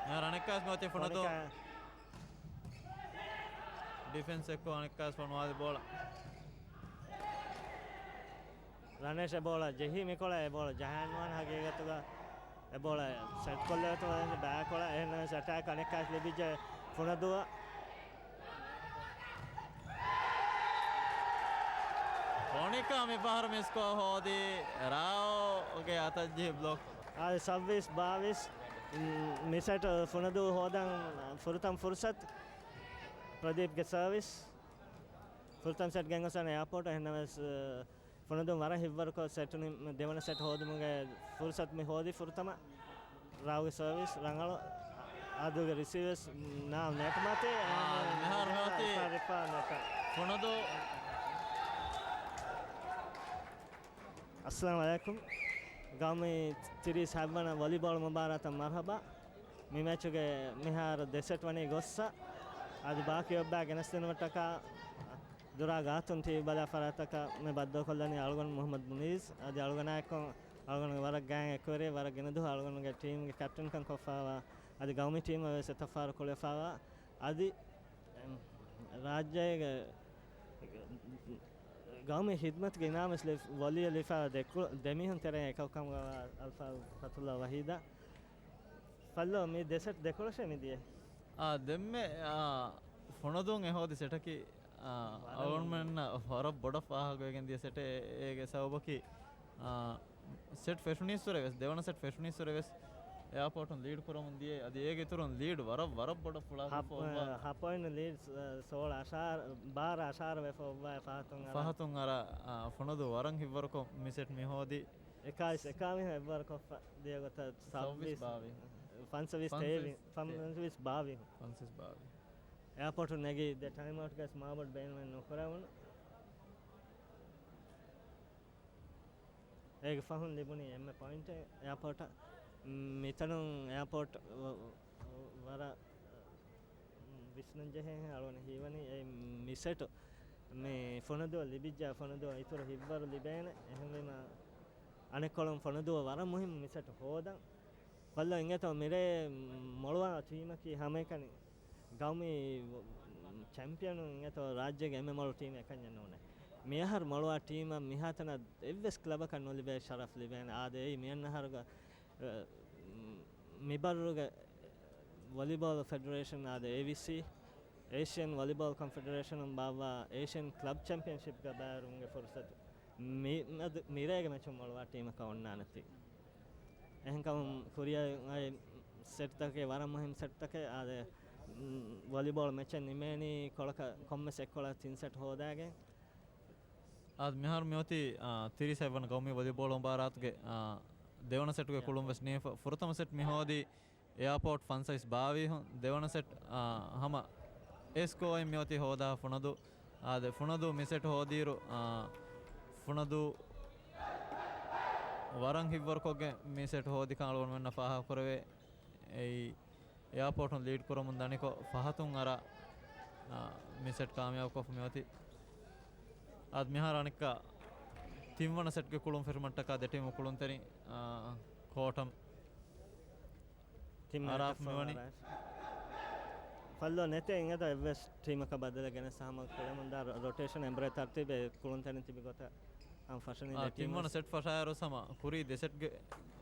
މިހާރު އަނެއްކާސް މިއޮތީ ފުނަދޫ. އަނެއްކާ. ޑިފެންސް އެއްކޮށް އަނެއްކާސް ފޮނުވާލި ބޯޅަ. ރަނޭޝް އެ ބޯޅަ ޖެހި މިކޮޅަށް އެ ބޯޅަ ޖަހައިންވާނެ ހަގީގަތުގަ އެ ބޯޅަ ސެޓް ކޮށްލެވޭތޯ ބައިކޮޅަށް. އެހެންނަމަވެސް އެޓޭކް އަނެއްކާސް ލިބިއްޖެ ފުނަދޫއަށް. ކޮނިކާ މި ފަހަރު މި ސްކޯ ހޯދީ ރާއޯގެ އަތަށް ޖެހި ބްލޮކް. އާދެ، ސައްބީސް ބާވީސް. މި ސެޓް ފުނަދޫ ހޯދަން ފުރަތަމަ ފުރުސަތު. ޕްރަދީޕްގެ ސަރވިސް. ފުރަތަމަ ސެޓް ގެންގޮސް އެއާޕޯޓް. އެހެންނަމަވެސް، ފުނަދޫ ވަރަށް ހިތްވަރުކޮށް ސެޓުނި ދެވަނަ ސެޓް ހޯދުމުގެ ފުރުސަތު މި ހޯދި ފުރަތަމަ. ރާއުގެ ސަރވިސް ރަނގަޅު. އާދިލްގެ ރިސީވް ވެސް ނާ ނެޓް މަތި. އާ، މިހާރު މިއޮތީ ރިފާ، ރިފާ ނެޓް. ފުނަދޫ. އައްސަލާމު ޢަލައިކުމް. ގައުމީ ތިރީސް ހަތްވަނަ ވޮލީބޯޅަ މުބާރާތަށް މަރުޙަބާ. މި މެޗުގެ މިހާރު ދެ ސެޓް ވަނީ ގޮއްސަ. އަދި ބާކީ އޮއްބާ ގެނެސްދިނުމަށްޓަކާ ދުރާ ގާތުން ޓީވީ ބަލާ ފަރާތަކަށް މި ބައްދަލުކޮށްލަނީ އަޅުގަނޑު މުޙައްމަދު މުނީޒް. އަދި އަޅުގަނޑާއެކު އަޅުގަނޑުގެ ވަރަށް ގާތް އެކުވެރި، ވަރަށް ގިނަދުވަހު އަޅުގަނޑުގެ ޓީމުގެ ކެޕްޓަންކަން ކޮށްފާވާ، އަދި ގައުމީ ޓީމަށް ވެސް އެތައް ފަހަރު ކުޅެފާވާ، އަދި، އެ، ރާއްޖޭގެ ގައުމީ ޚިދްމަތުގެ އިނާމު ވެސް ލި-، ވޮލީއަށް ލިބިފާ ދެ ކު-، ދެމީހުން ތެރެއިން އެކަކު ކަމުގަވާ އަލްފާޟް ފަތުﷲ ވަޙީދާ. ފައްލޯ، މި ދެ ސެޓް ދެކޮޅަށޭ މި ދިޔަ. އާ، ދެންމެ، އާ، ފުނަދޫން އެ ހޯދި ސެޓަކީ، އާ، ވަރަށް އަޅުގަނޑުމެންނަށް ވަރަށް ބޮޑަށް ފާހަގަވެގެން ދިޔަ ސެޓެއް. އޭގެ ސަބަބަކީ، އާ، ސެޓް ފެށުނީއްސުރެ ވެސް، ދެވަނަ ސެޓް ފެށުނީއްސުރެ ވެސް، އެއާޕޯޓުން ލީޑް ކުރަމުން ދިޔައީ. އަދި އޭގެ އިތުރުން ލީޑް ވަރަށް، ވަރަށް ބޮޑަށް ފުޅާކޮށްފަ ހަ-، އޮއްވާ. ހަ ޕޮއިންޓް ލީޑް، ސޯޅަ އަށާރަ، ބާރަ އަށާރަ ވެފަ އޮއްވާ ފަހަތުން އަރާ. ފަހަތުން އަރާ، އާ، ފުނަދޫ ވަރަށް ހިތްވަރުކޮށް މި ސެޓް މި ހޯދީ. އެކާވީސް އެކާވީހުން އެއްވަރުކޮށްފަ ދިޔަ ގޮތަށް ސައްބީސް ސައްބީސް ބާވީހުން. ފަންސަވީސް ތޭވީސް، ފަންސަވީސް ބާވީހުން. ފަންސަވީސް ބާވީހުން. އެއާޕޯޓު ނެގި ދެ ޓައިމް އައުޓްގަސް މާބޮޑު ބޭނުމެއް ނުކުރެވުނު. އޭގެ ފަހުން ލިބުނީ އެންމެ ޕޮއިންޓެއް އެއާޕޯޓަށް. މިތަނުން އެއާޕޯޓް ވަ-، ވަ-، ވަރަށް ވިސްނަންޖެހޭ އަޅުގަނޑަށް ހީވަނީ އެ މި ސެޓު މި ފުނަދޫ ލިބިއްޖާ ފުނަދޫ އިތުރު ހިތްވަރު ލިބޭނެ. އެހެންވީމަ އަނެއްކޮޅުން ފުނަދޫ ވަރަށް މުހިއްމު މި ސެޓު ހޯދަން. ފައްލޯ އިނގޭތޯ މިރޭ މޮޅުވާ ޓީމަކީ ހަމައެކަނި ގައުމީ ޗެމްޕިއަނުން އިނގޭތޯ ރާއްޖޭގެ އެންމެ މޮޅު ޓީމް އެކަންޏެއް ނޫނޭ. މިއަހަރު މޮޅުވާ ޓީމަށް މިހާތަނަށް އެއްވެސް ކްލަބަކަށް ނުލިބޭ ޝަރަފް ލިބޭނެ. އާދެ، އެއީ މިއަންނަ އަހަރުގަ، އަ، މިބައްރުގެ ވޮލީބޯލް ފެޑެރޭޝަން އާދެ، އޭވީސީ، އޭޝިއަން ވޮލީބޯލް ކޮންފެޑެރޭޝަނުން ބާއްވާ އޭޝިއަން ކްލަބް ޗެމްޕިއަންޝިޕްގަ ބައިވެރިވުމުގެ ފުރުސަތު މި-، މަދު-، މިރޭގެ މެޗުން މޮޅުވާ ޓީމަކަށް އޮންނާނެތީ. އެހެންކަމުން ކުރިއަށް އައި ސެޓްތަކެއް ވަރަށް މުހިންމު ސެޓްތަކެއް. އާދެ، މް، ވޮލީބޯޅަ މެޗެއް ނިމޭނީ ކޮޅަކަށް ކޮންމެސް އެއްކޮޅަށް ތިން ސެޓް ހޯދާގެން. އާދެ، މިހާރު މިއޮތީ، އާ، ތިރީސް ހަތްވަނަ ގައުމީ ވޮލީބޯޅަ މުބާރާތުގެ، އާ، ދެވަނަ ސެޓުގެ ކުޅުން ވެސް ނީފަ. ފުރަތަމަ ސެޓް މި ހޯދީ އެއާޕޯޓް ފަންސަވީސް ބާވީހުން. ދެވަނަ ސެޓް، އާ، ހަމަ އެ ސްކޯއިން މިއޮތީ ހޯދާ ފުނަދޫ. އާދެ، ފުނަދޫ މި ސެޓް ހޯދީރު، އާ، ފުނަދޫ ވަރަށް ހިތްވަރުކޮށްގެން މި ސެޓް ހޯދިކަން އަޅުގަނޑުމެންނަށް ފާހަގަކުރެވޭ. އެއީ، އެއާޕޯޓުން ލީޑް ކުރަމުން ދަނިކޮށް، ފަހަތުން އަރާ، އާ، މި ސެޓް ކާމިޔާބުކޮށްފަ މިއޮތީ. އާދެ، މިހާރު އަނެއްކާ ތިންވަނަ ސެޓްގެ ކުޅުން ފެށުމަށްޓަކާ ދެ ޓީމު ކުޅުންތެރިން، އާ، ކޯޓަށް ތިން އަރާފަ މިވަނީ. ފައްލޯ ނެތޭ އިނގޭތޯ އެއްވެސް ޓީމަކަށް ބަދަލެއް ގެނެސް ހަމަ ކުޅެމުންދާ ރޮ-، ރޮޓޭޝަން އެނބުރޭ ތަރުތީބެއް ކުޅުންތެރިން ތިބި ގޮތަށް ހަމަ ފަށަނީ އާ، ދެ ޓީމު ތިންވަނަ ވެސް. ސެޓް ފަށާއިރު ހަމަ ކުރީ ދެ ސެޓްގެ،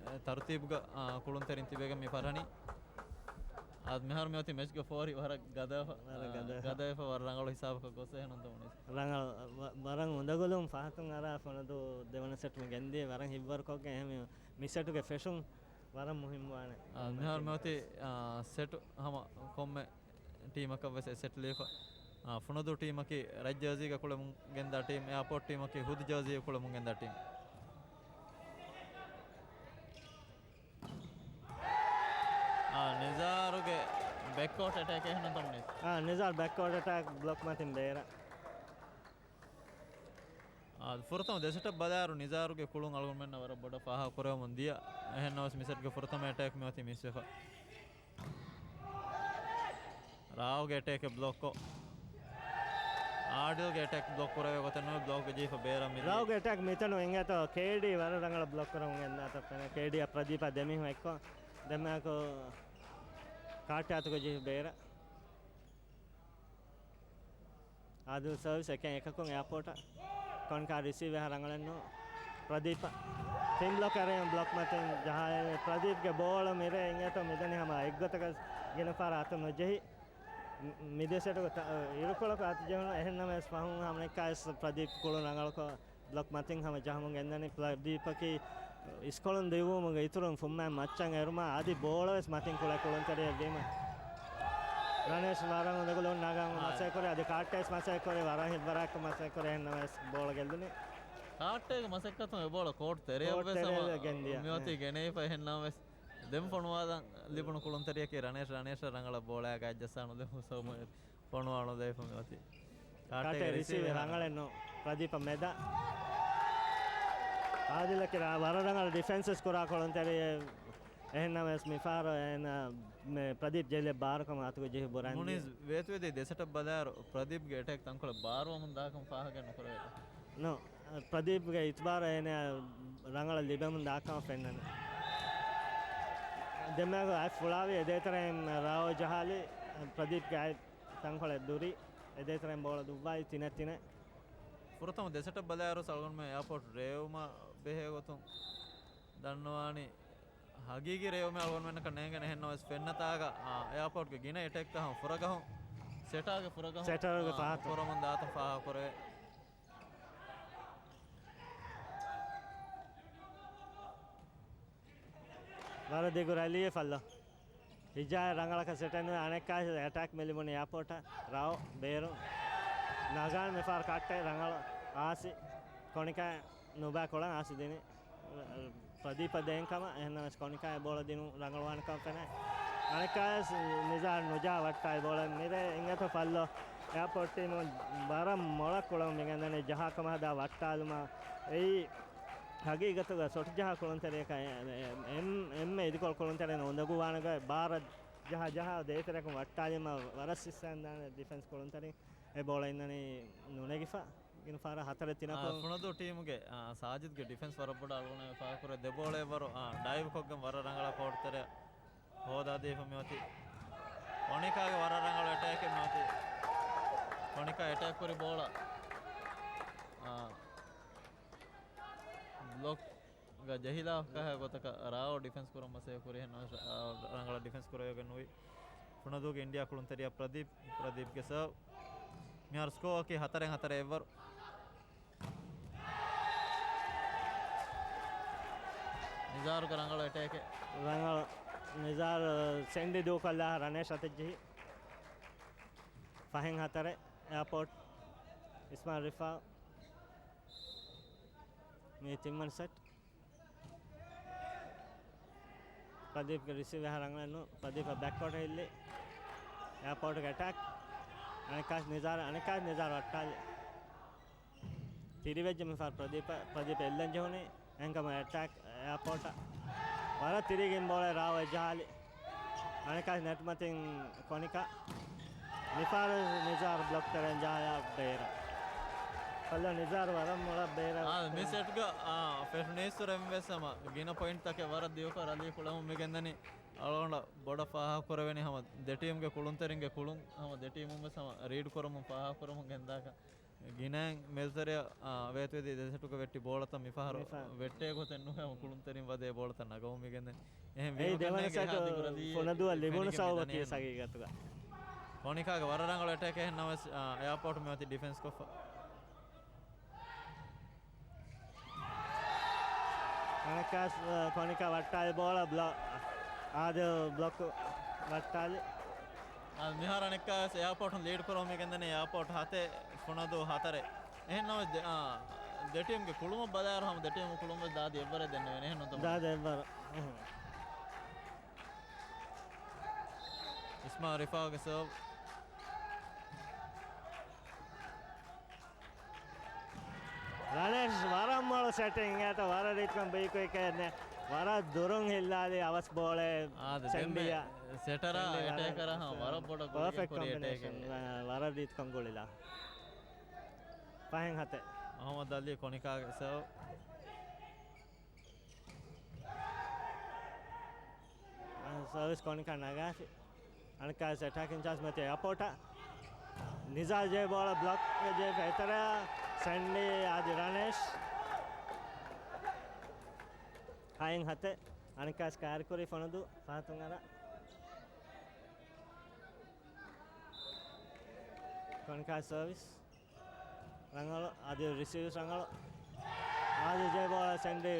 އެ، ތަރުތީބުގަ، އާ، ކުޅުންތެރިން ތިބެގެން މި ފަށަނީ. އާދެ، މިހާރު މިއޮތީ މެޗްގެ ފޯރި ވަރަށް ގަދަވެފަ، ވަރަށް އާ، ގަދަވެފަ. ގަދަވެފަ ވަރަށް ރަނގަޅު ހިސާބަކަށް ގޮސް އެހެން ނުންތަ މުނިސް؟ ރަނގަޅު، ވަ-، ވަރަށް އުނދަގުލުން ފަހަތުން އަރާ ފުނަދޫ ދެވަނަ ސެޓް މި ގެންދިޔަ ވަރަށް ހިތްވަރުކޮށްގެން އެހެން މި ސެޓުގެ ފެށުން ވަރަށް މުހިންމުވާނެ. އާ، މިހާރު މިއޮތީ، އާ، ސެޓު ހަމަ ކޮންމެ ޓީމަކަށް ވެސް އެ ސެޓް ލީފަ. އާ، ފުނަދޫ ޓީމަކީ ރަތް ޖާޒީގަ ކުޅެމުން ގެންދާ ޓީމް، އެއާޕޯޓް ޓީމަކީ ހުދު ޖާޒީގަ ކުޅެމުން ގެންދާ ޓީމް. އާ، ނިޒާރުގެ ބެކްކޯޓް އެޓޭކް އެހެންނުންތަ މުނިސް؟ އާ، ނިޒާރު ބެކްކޯޓް އެޓޭކް ބްލޮކް މަތިން ބޭރަށް. އާ، ފުރަތަމަ ދެ ސެޓަށް ބަލާއިރު ނިޒާރުގެ ކުޅުން އަޅުގަނޑުމެންނަށް ވަރަށް ބޮޑަށް ފާހަގަ ކުރެވެމުން ދިޔަ. އެހެން ނަމަވެސް މި ސެޓްގެ ފުރަތަމަ އެޓޭކް މިއޮތީ މިސްވެފަ. ރާއުގެ އެޓޭކެއް ބްލޮކްކޮށް، އާޑިލްގެ އެޓޭކް ބްލޮކް ކުރެވޭ ގޮތެއް ނުވެ ބްލޮކްގެ ޖެހިފަ ބޭރަށް މިދިޔަ. ރާއުގެ އެޓޭކް މިތަނު އިނގޭތޯ ކޭޑީ ވަރަށް ރަނގަޅަށް ބްލޮކް ކުރަމުން ގެންދާތަ ފެނޭ. ކޭޑީއާ ޕްރަދީޕާ ދެމީހުން އެއްކޮށް ދެމެއަކު ކާއްޓާތުގެ ޖެހިފަ ބޭރަށް. އާދިލް ސަރވިސް އެކެއް އެކަކުން އެއާޕޯޓަށް. ކޮންކާ ރިސީވް އެހާ ރަނގަޅެއް ނޫން. ޕްރަދީޕް ތިން ބްލޮކް އެރެއިން ބްލޮކް މަތިން ޖަހާ ޕްރަދީޕްގެ ބޯޅަ މިރޭ އިނގޭތޯ މިދަނީ ހަމަ އެއްގޮތަކަށް ގިނަ ފަހަރަށް އަތު ނުޖެހި. މި-، މި ދެ ސެޓުގެ ތަ-، އިރުކޮޅަކު އަތު ޖެހުނު އެހެން ނަމަވެސް ފަހުން ހަމަނެއްކާވެސް ޕްރަދީޕް ކުޅުން ރަނގަޅުކޮށް ބްލޮކް މަތިން ހަމަ ޖަހަމުން ގެންދަނީ. ޕްރަދީޕަކީ އިސްކޮޅުން ދިއުމުގެ އިތުރުން ފުއްމާއި މައްޗަށް އެރުމާ އަދި ބޯޅަވެސް މަތިން ކުޅޭ ކުޅުންތެރިއެއް ވީމަ، ރަނޭޝް ވަރަށް އުނދަގުލުން ނަގަން ހާ. މަސައްކަތްކުރި، އަދި ކާއްޓޭސް މަސައްކަތްކުރި، ވަރަށް ހިތްވަރާކޮށް މަސައްކަތްކުރި، އެހެންނަމަވެސް ބޯޅަ ގެއްލުނީ. ކާއްޓޭގެ މަސައްކަތުން އެ ބޯޅަ ކޯޓް ތެރެއަށްވެސް ކޯޓް ތެރެއަށް ހަމަ ގެންދިޔަ. މިއޮތީ ގެނެވިފަ، އެހެންނަމަވެސް ދެން ފޮނުވާލަން ލިބުނު ކުޅުންތެރިޔަކީ ރަނޭޝް، ރަނޭޝް ރަނގަޅަށް ބޯޅައާ ގާތްޖައްސާނުދެ ހުސަވުމު ފޮނުވާނުދެވިފަ މިއޮތީ. ކާޓޭ ކާޓޭ ރިސީވް ރިސީވް ހަ-، ރަނގަޅެއް ނޫން. ޕްރަދީޕަށް މެދަށް. އާދިލަކީ ރަ-، ވަރަށް ރަނގަޅަށް ޑިފެންސް ކުރާ ކުޅުންތެރިއެއް. އެހެންނަމަވެސް މިފަހަރު އޭނަ މެ ޕްރަދީޕް ޖެހިލި ބާރުކަމަށް އަތުގަ ޖެހި ބުރާން މުނީޒް ވޭތުވެދީ ދެ ސެޓަށް ބަލާއިރު ޕްރަދީޕްގެ އެޓޭކް ތަންކޮޅެއް ބާރުވަމުން ދާކަން ފާހަގަ ނުކުރެވޭތަ؟ ނޯ، ޕްރަދީޕްގެ އިތުބާރު އޭނަ ރަނގަޅަށް ލިބެމުން ދާކަމަށް ފެންނަނީ. ދެމެއަކު އަތް ފުޅާވި އެދޭތެރެއިން ރާއޯ ޖަހާލި ޕްރަދީޕްގެ އަތް ތަންކޮޅެއް ދުރި، އެދޭތެރެއިން ބޯޅަ ދުއްވާލި ތިނެއް ތިނެއް. ފުރަތަމަ ދެ ސެޓަށް ބަލާއިރު އަޅުގަނޑުމެން އެއާޕޯޓް ރޭވުމާ ބެހޭ ގޮތުން ދަންނަވާނީ ހަގީގީ ރޭވުމެއް އަޅުގަނޑުމެންނަކަށް ނޭނގެން އެހެންނަމަވެސް ފެންނަތާގަ، އާ، އެއާޕޯޓްގެ ގިނަ އެޓޭކްތައް ހަމަ ފުރަގަހުން، ސެޓާގެ ފުރަގަހުން، ސެޓާގެ އާ، ފަހަތުން ކުރަމުން ދާތަން ފާހަގަކުރެވޭ. ވަރަށް ދިގު ރެލީއެއް ފައްލޯ. ހިޖާއެއް ރަނގަޅަކަށް ސެޓެއް ނުވެ އަނެއްކާ އެޓޭކް މި ލިބުނީ އެއާޕޯޓަށް. ރާއޯ ބޭރު ނަގާން މިފަހަރު ކައްޓެއް ރަނގަޅު އާސި ކޮނިކާ ނުބައި ކޮޅަށް އާސި ދިނީ. ޕްރަދީޕަށް ދޭން ކަމަށް، އެހެންނަމަވެސް ކޮނިކާ އެ ބޯޅަ ދިނުން ރަނގަޅުވާނެ ކަމަށް ފެނޭ. އަނެއްކާވެސް ނިޒާރު ނުޖާ ވައްޓާ އެ ބޯޅަ މިރޭ އިނގޭތޯ ފައްލޯ. އެއާޕޯޓް ޓީމު ވަރަށް މޮޅަށް ކުޅަމުން މިގެންދަނީ ޖަހާ ކަމަށް ހަދާ ވައްޓާލުމަށް. އެއީ ހަގީގަތުގަ ޝޮޓް ޖަހާ ކުޅުންތެރިޔަކަށް އެ-، އެ-، އެންމެ އިދިކޮޅު ކުޅުންތެރިން އުނދަގޫވާނެ ގޮތް ބާރަށް ޖަހާ ޖަހާ ދޭތެރެކުން ވައްޓާލީމަ ވަރަށް ސިއްސަންދާނެ ޑިފެންސް ކުޅުންތެރިން އެ ބޯޅަ އިންނަނީ ނުނެގިފަ. ގިނަ ފަހަރަށް ހަތަރެއް ތިނަކު. އާ، ފުނަދޫ ޓީމުގެ، އާ، ސާޖިދްގެ ޑިފެންސް ވަރަށް ބޮޑަށް އަޅުގަނޑު ފާހަގަކުރޭ. ދެ ބޯޅައެއް ވަރު، އާ، ޑައިވް ކޮށްގެން ވަރަށް ރަނގަޅަށް ކޯޓް ތެރެއަށް ހޯދާދީފަ މިއޮތީ. ކޮނިކާގެ ވަރަށް ރަނގަޅު އެޓޭކެއް މިއޮތީ. ކޮނިކާ އެޓޭކް ކުރި ބޯޅަ، އާ، ބްލޮކް ގަ ޖެހިލާ ކަހަ ގޮތަކަށް ރާއޯ ޑިފެންސް ކުރަން މަސައްކަތް ކުރި ހެން ރަނގަޅަށް ޑިފެންސް ކުރެވިގެން ނުވި. ފުނަދޫގެ އިންޑިއާ ކުޅުންތެރިޔާ ޕްރަދީޕް، ޕްރަދީޕްގެ ސަރވް. މިހާރު ސްކޯއަކީ ހަތަރެއް ހަތަރެއް އެއްވަރު. ނިޒާރުގެ ރަނގަޅު އެޓޭކެއް. ރަނގަޅު ނިޒާރު ސެންޑި ދޫކޮށްލާ ރަނޭޝް އަތެއްޖެހި. ފަހެން ހަތަރެއް އެއާޕޯޓް. އިސްމާއިލް ރިފާ. މީ ތިންވަނަ ސެޓް. ޕްރަދީޕްގެ ރިސީވް އެހާ ރަނގަޅެއް ނޫން. ޕްރަދީޕަށް ބެކްވަރޑް ހިއްލި. އެއާޕޯޓްގެ އެޓެކް. އަނެއްކާސް ނިޒާރު، އަނެއްކާސް ނިޒާރު ވައްޓާލި. ތިރިވެއްޖެ މިފަހަރު ޕްރަދީޕަށް، ޕްރަދީޕް އެއްލަން ޖެހުނީ. އެހެންކަމުން އެޓެކް އެއާޕޯޓަށް. ވަރަށް ތިރީގެ ބޯޅަ ރާވެ ޖަހާލި. އަނެއްކާސް ނެޓް މަތިން ކޮނިކާ. މިފަހަރު ނިޒާރު ބްލޮކް ތެރެއިން ޖަހާލާ ބޭރަށް. ކޮށްލާ ނިޒާރު ވަރަށް މޮޅަށް ބޭރަށް. އާ، މި ސެޓްގަ، އާ، ފެށުނީއްސުރެން ވެސް ހަމަ ގިނަ ޕޮއިންޓްތަކެއް ވަރަށް ދިޔުކޮށް ރަލީ ކުޅެމުން މި ގެންދަނީ. އަޅުގަނޑަށް ބޮޑަށް ފާހަގަކުރެވެނީ ހަމަ ދެ ޓީމްގެ ކުޅުންތެރިންގެ ކުޅުން ހަމަ ދެ ޓީމުން ވެސް ހަމަ ރީޑް ކުރަމުން ފާހަގަކުރަމުން ގެންދާކަށް. ގިނައިން މެދުތެރެއަށް، އާ، ވޭތުވެދިޔަ ދެ ސެޓުގަ ވެއްޓި ބޯޅަތައް މިފަހަރު މިފަހަރު. ވެއްޓޭ ގޮތެއް ނުވެ ހަމަ ކުޅުންތެރިން ވަދޭ ބޯޅަތައް ނަގަމުން މިގެންދަނީ. އެހެން އެއީ ވީމަ ދެވަނަ ކޮނިކާގެ ސެޓު ހާދަ ދިގު ރަލީ ފުނަދޫއަށް ލިބުނު ފެނިގެން ސަބަބަކީ މިދަނީ ހަމަ. ހަގީގަތުގަ. ކޮނިކާގެ ވަރަށް ރަނގަޅު އެޓޭކެއް އެހެން ނަމަވެސް، އާ، އެއާޕޯޓް މިއޮތީ ޑިފެންސް ކޮށްފަ. އަނެއްކާސް، އާ، ކޮނިކާ ވައްޓާލި ބޯޅަ ބްލޮ-، އާދިލް ބްލޮކް ވައްޓާލި. އާ، މިހާރު އަނެއްކާސް އެއާޕޯޓުން ލީޑް ކުރަމުން މިގެންދަނީ އެއާޕޯޓް ހަތެއް ފުނަދޫ ހަތަރެއް. އެހެން ނަމަވެސް ދެ-، އާ، ދެ ޓީމްގެ ކުޅުމަށް ބަލާއިރު ހަމަ ދެ ޓީމު ކުޅުމަށް ދާދި އެއްވަރެއް ދެންނެވޭނެ. އެހެން ނޫންތަ؟ ދާދި އެއްވަރު. އެހެން. އިސްމާ ރިފާގެ ސަރވް. ރަނޭޝް ވަރަށް މޮޅު ސެޓިން އޭތަ ވަރަށް ރީތިކޮށް ބީކުއިކޭ ވަރަށް ދުރުން ހިއްލާލި އަވަސް ބޯޅަ. އާދެ، ދެންމެ ސެންޑިއާ. ސެޓަރާ ސެންޑި އެޓޭކަރާ ވަރަށް، ހަމަ ވަރަށް ބޮޑަށް ގޮޅިގެން ކުރި އެޓޭކެއް. ވަރަށް ރީތިކޮށް ގުޅިލާ. ފަހެން ހަތެއް. މުހައްމަދު އަލީ ކޮނިކާގެ ސަރވް. ސަރވިސް ކޮނިކާ ނަގާފި. އަނެއްކާ ސެޓް ހަކިން ޗާންސް މަތި އެއާޕޯޓަށް. ނިޒާރު ޖެހި ބޯޅަ ބްލޮކް ޖެހި ފެތަރ ސެންޑި އާދި ރަނޭޝް. ހައިން ހަތެއް. އަނެއްކާސް ކާރިކުރި ފޮނުދޫ ފަހަތުން އަރާ. ކޮނިކާ ސަރވިސް. ރަނގަޅު، އަދި ރިސީވް ރަނގަޅު. އާދިލް ޖެހި ބޯޅަ ސެންޑި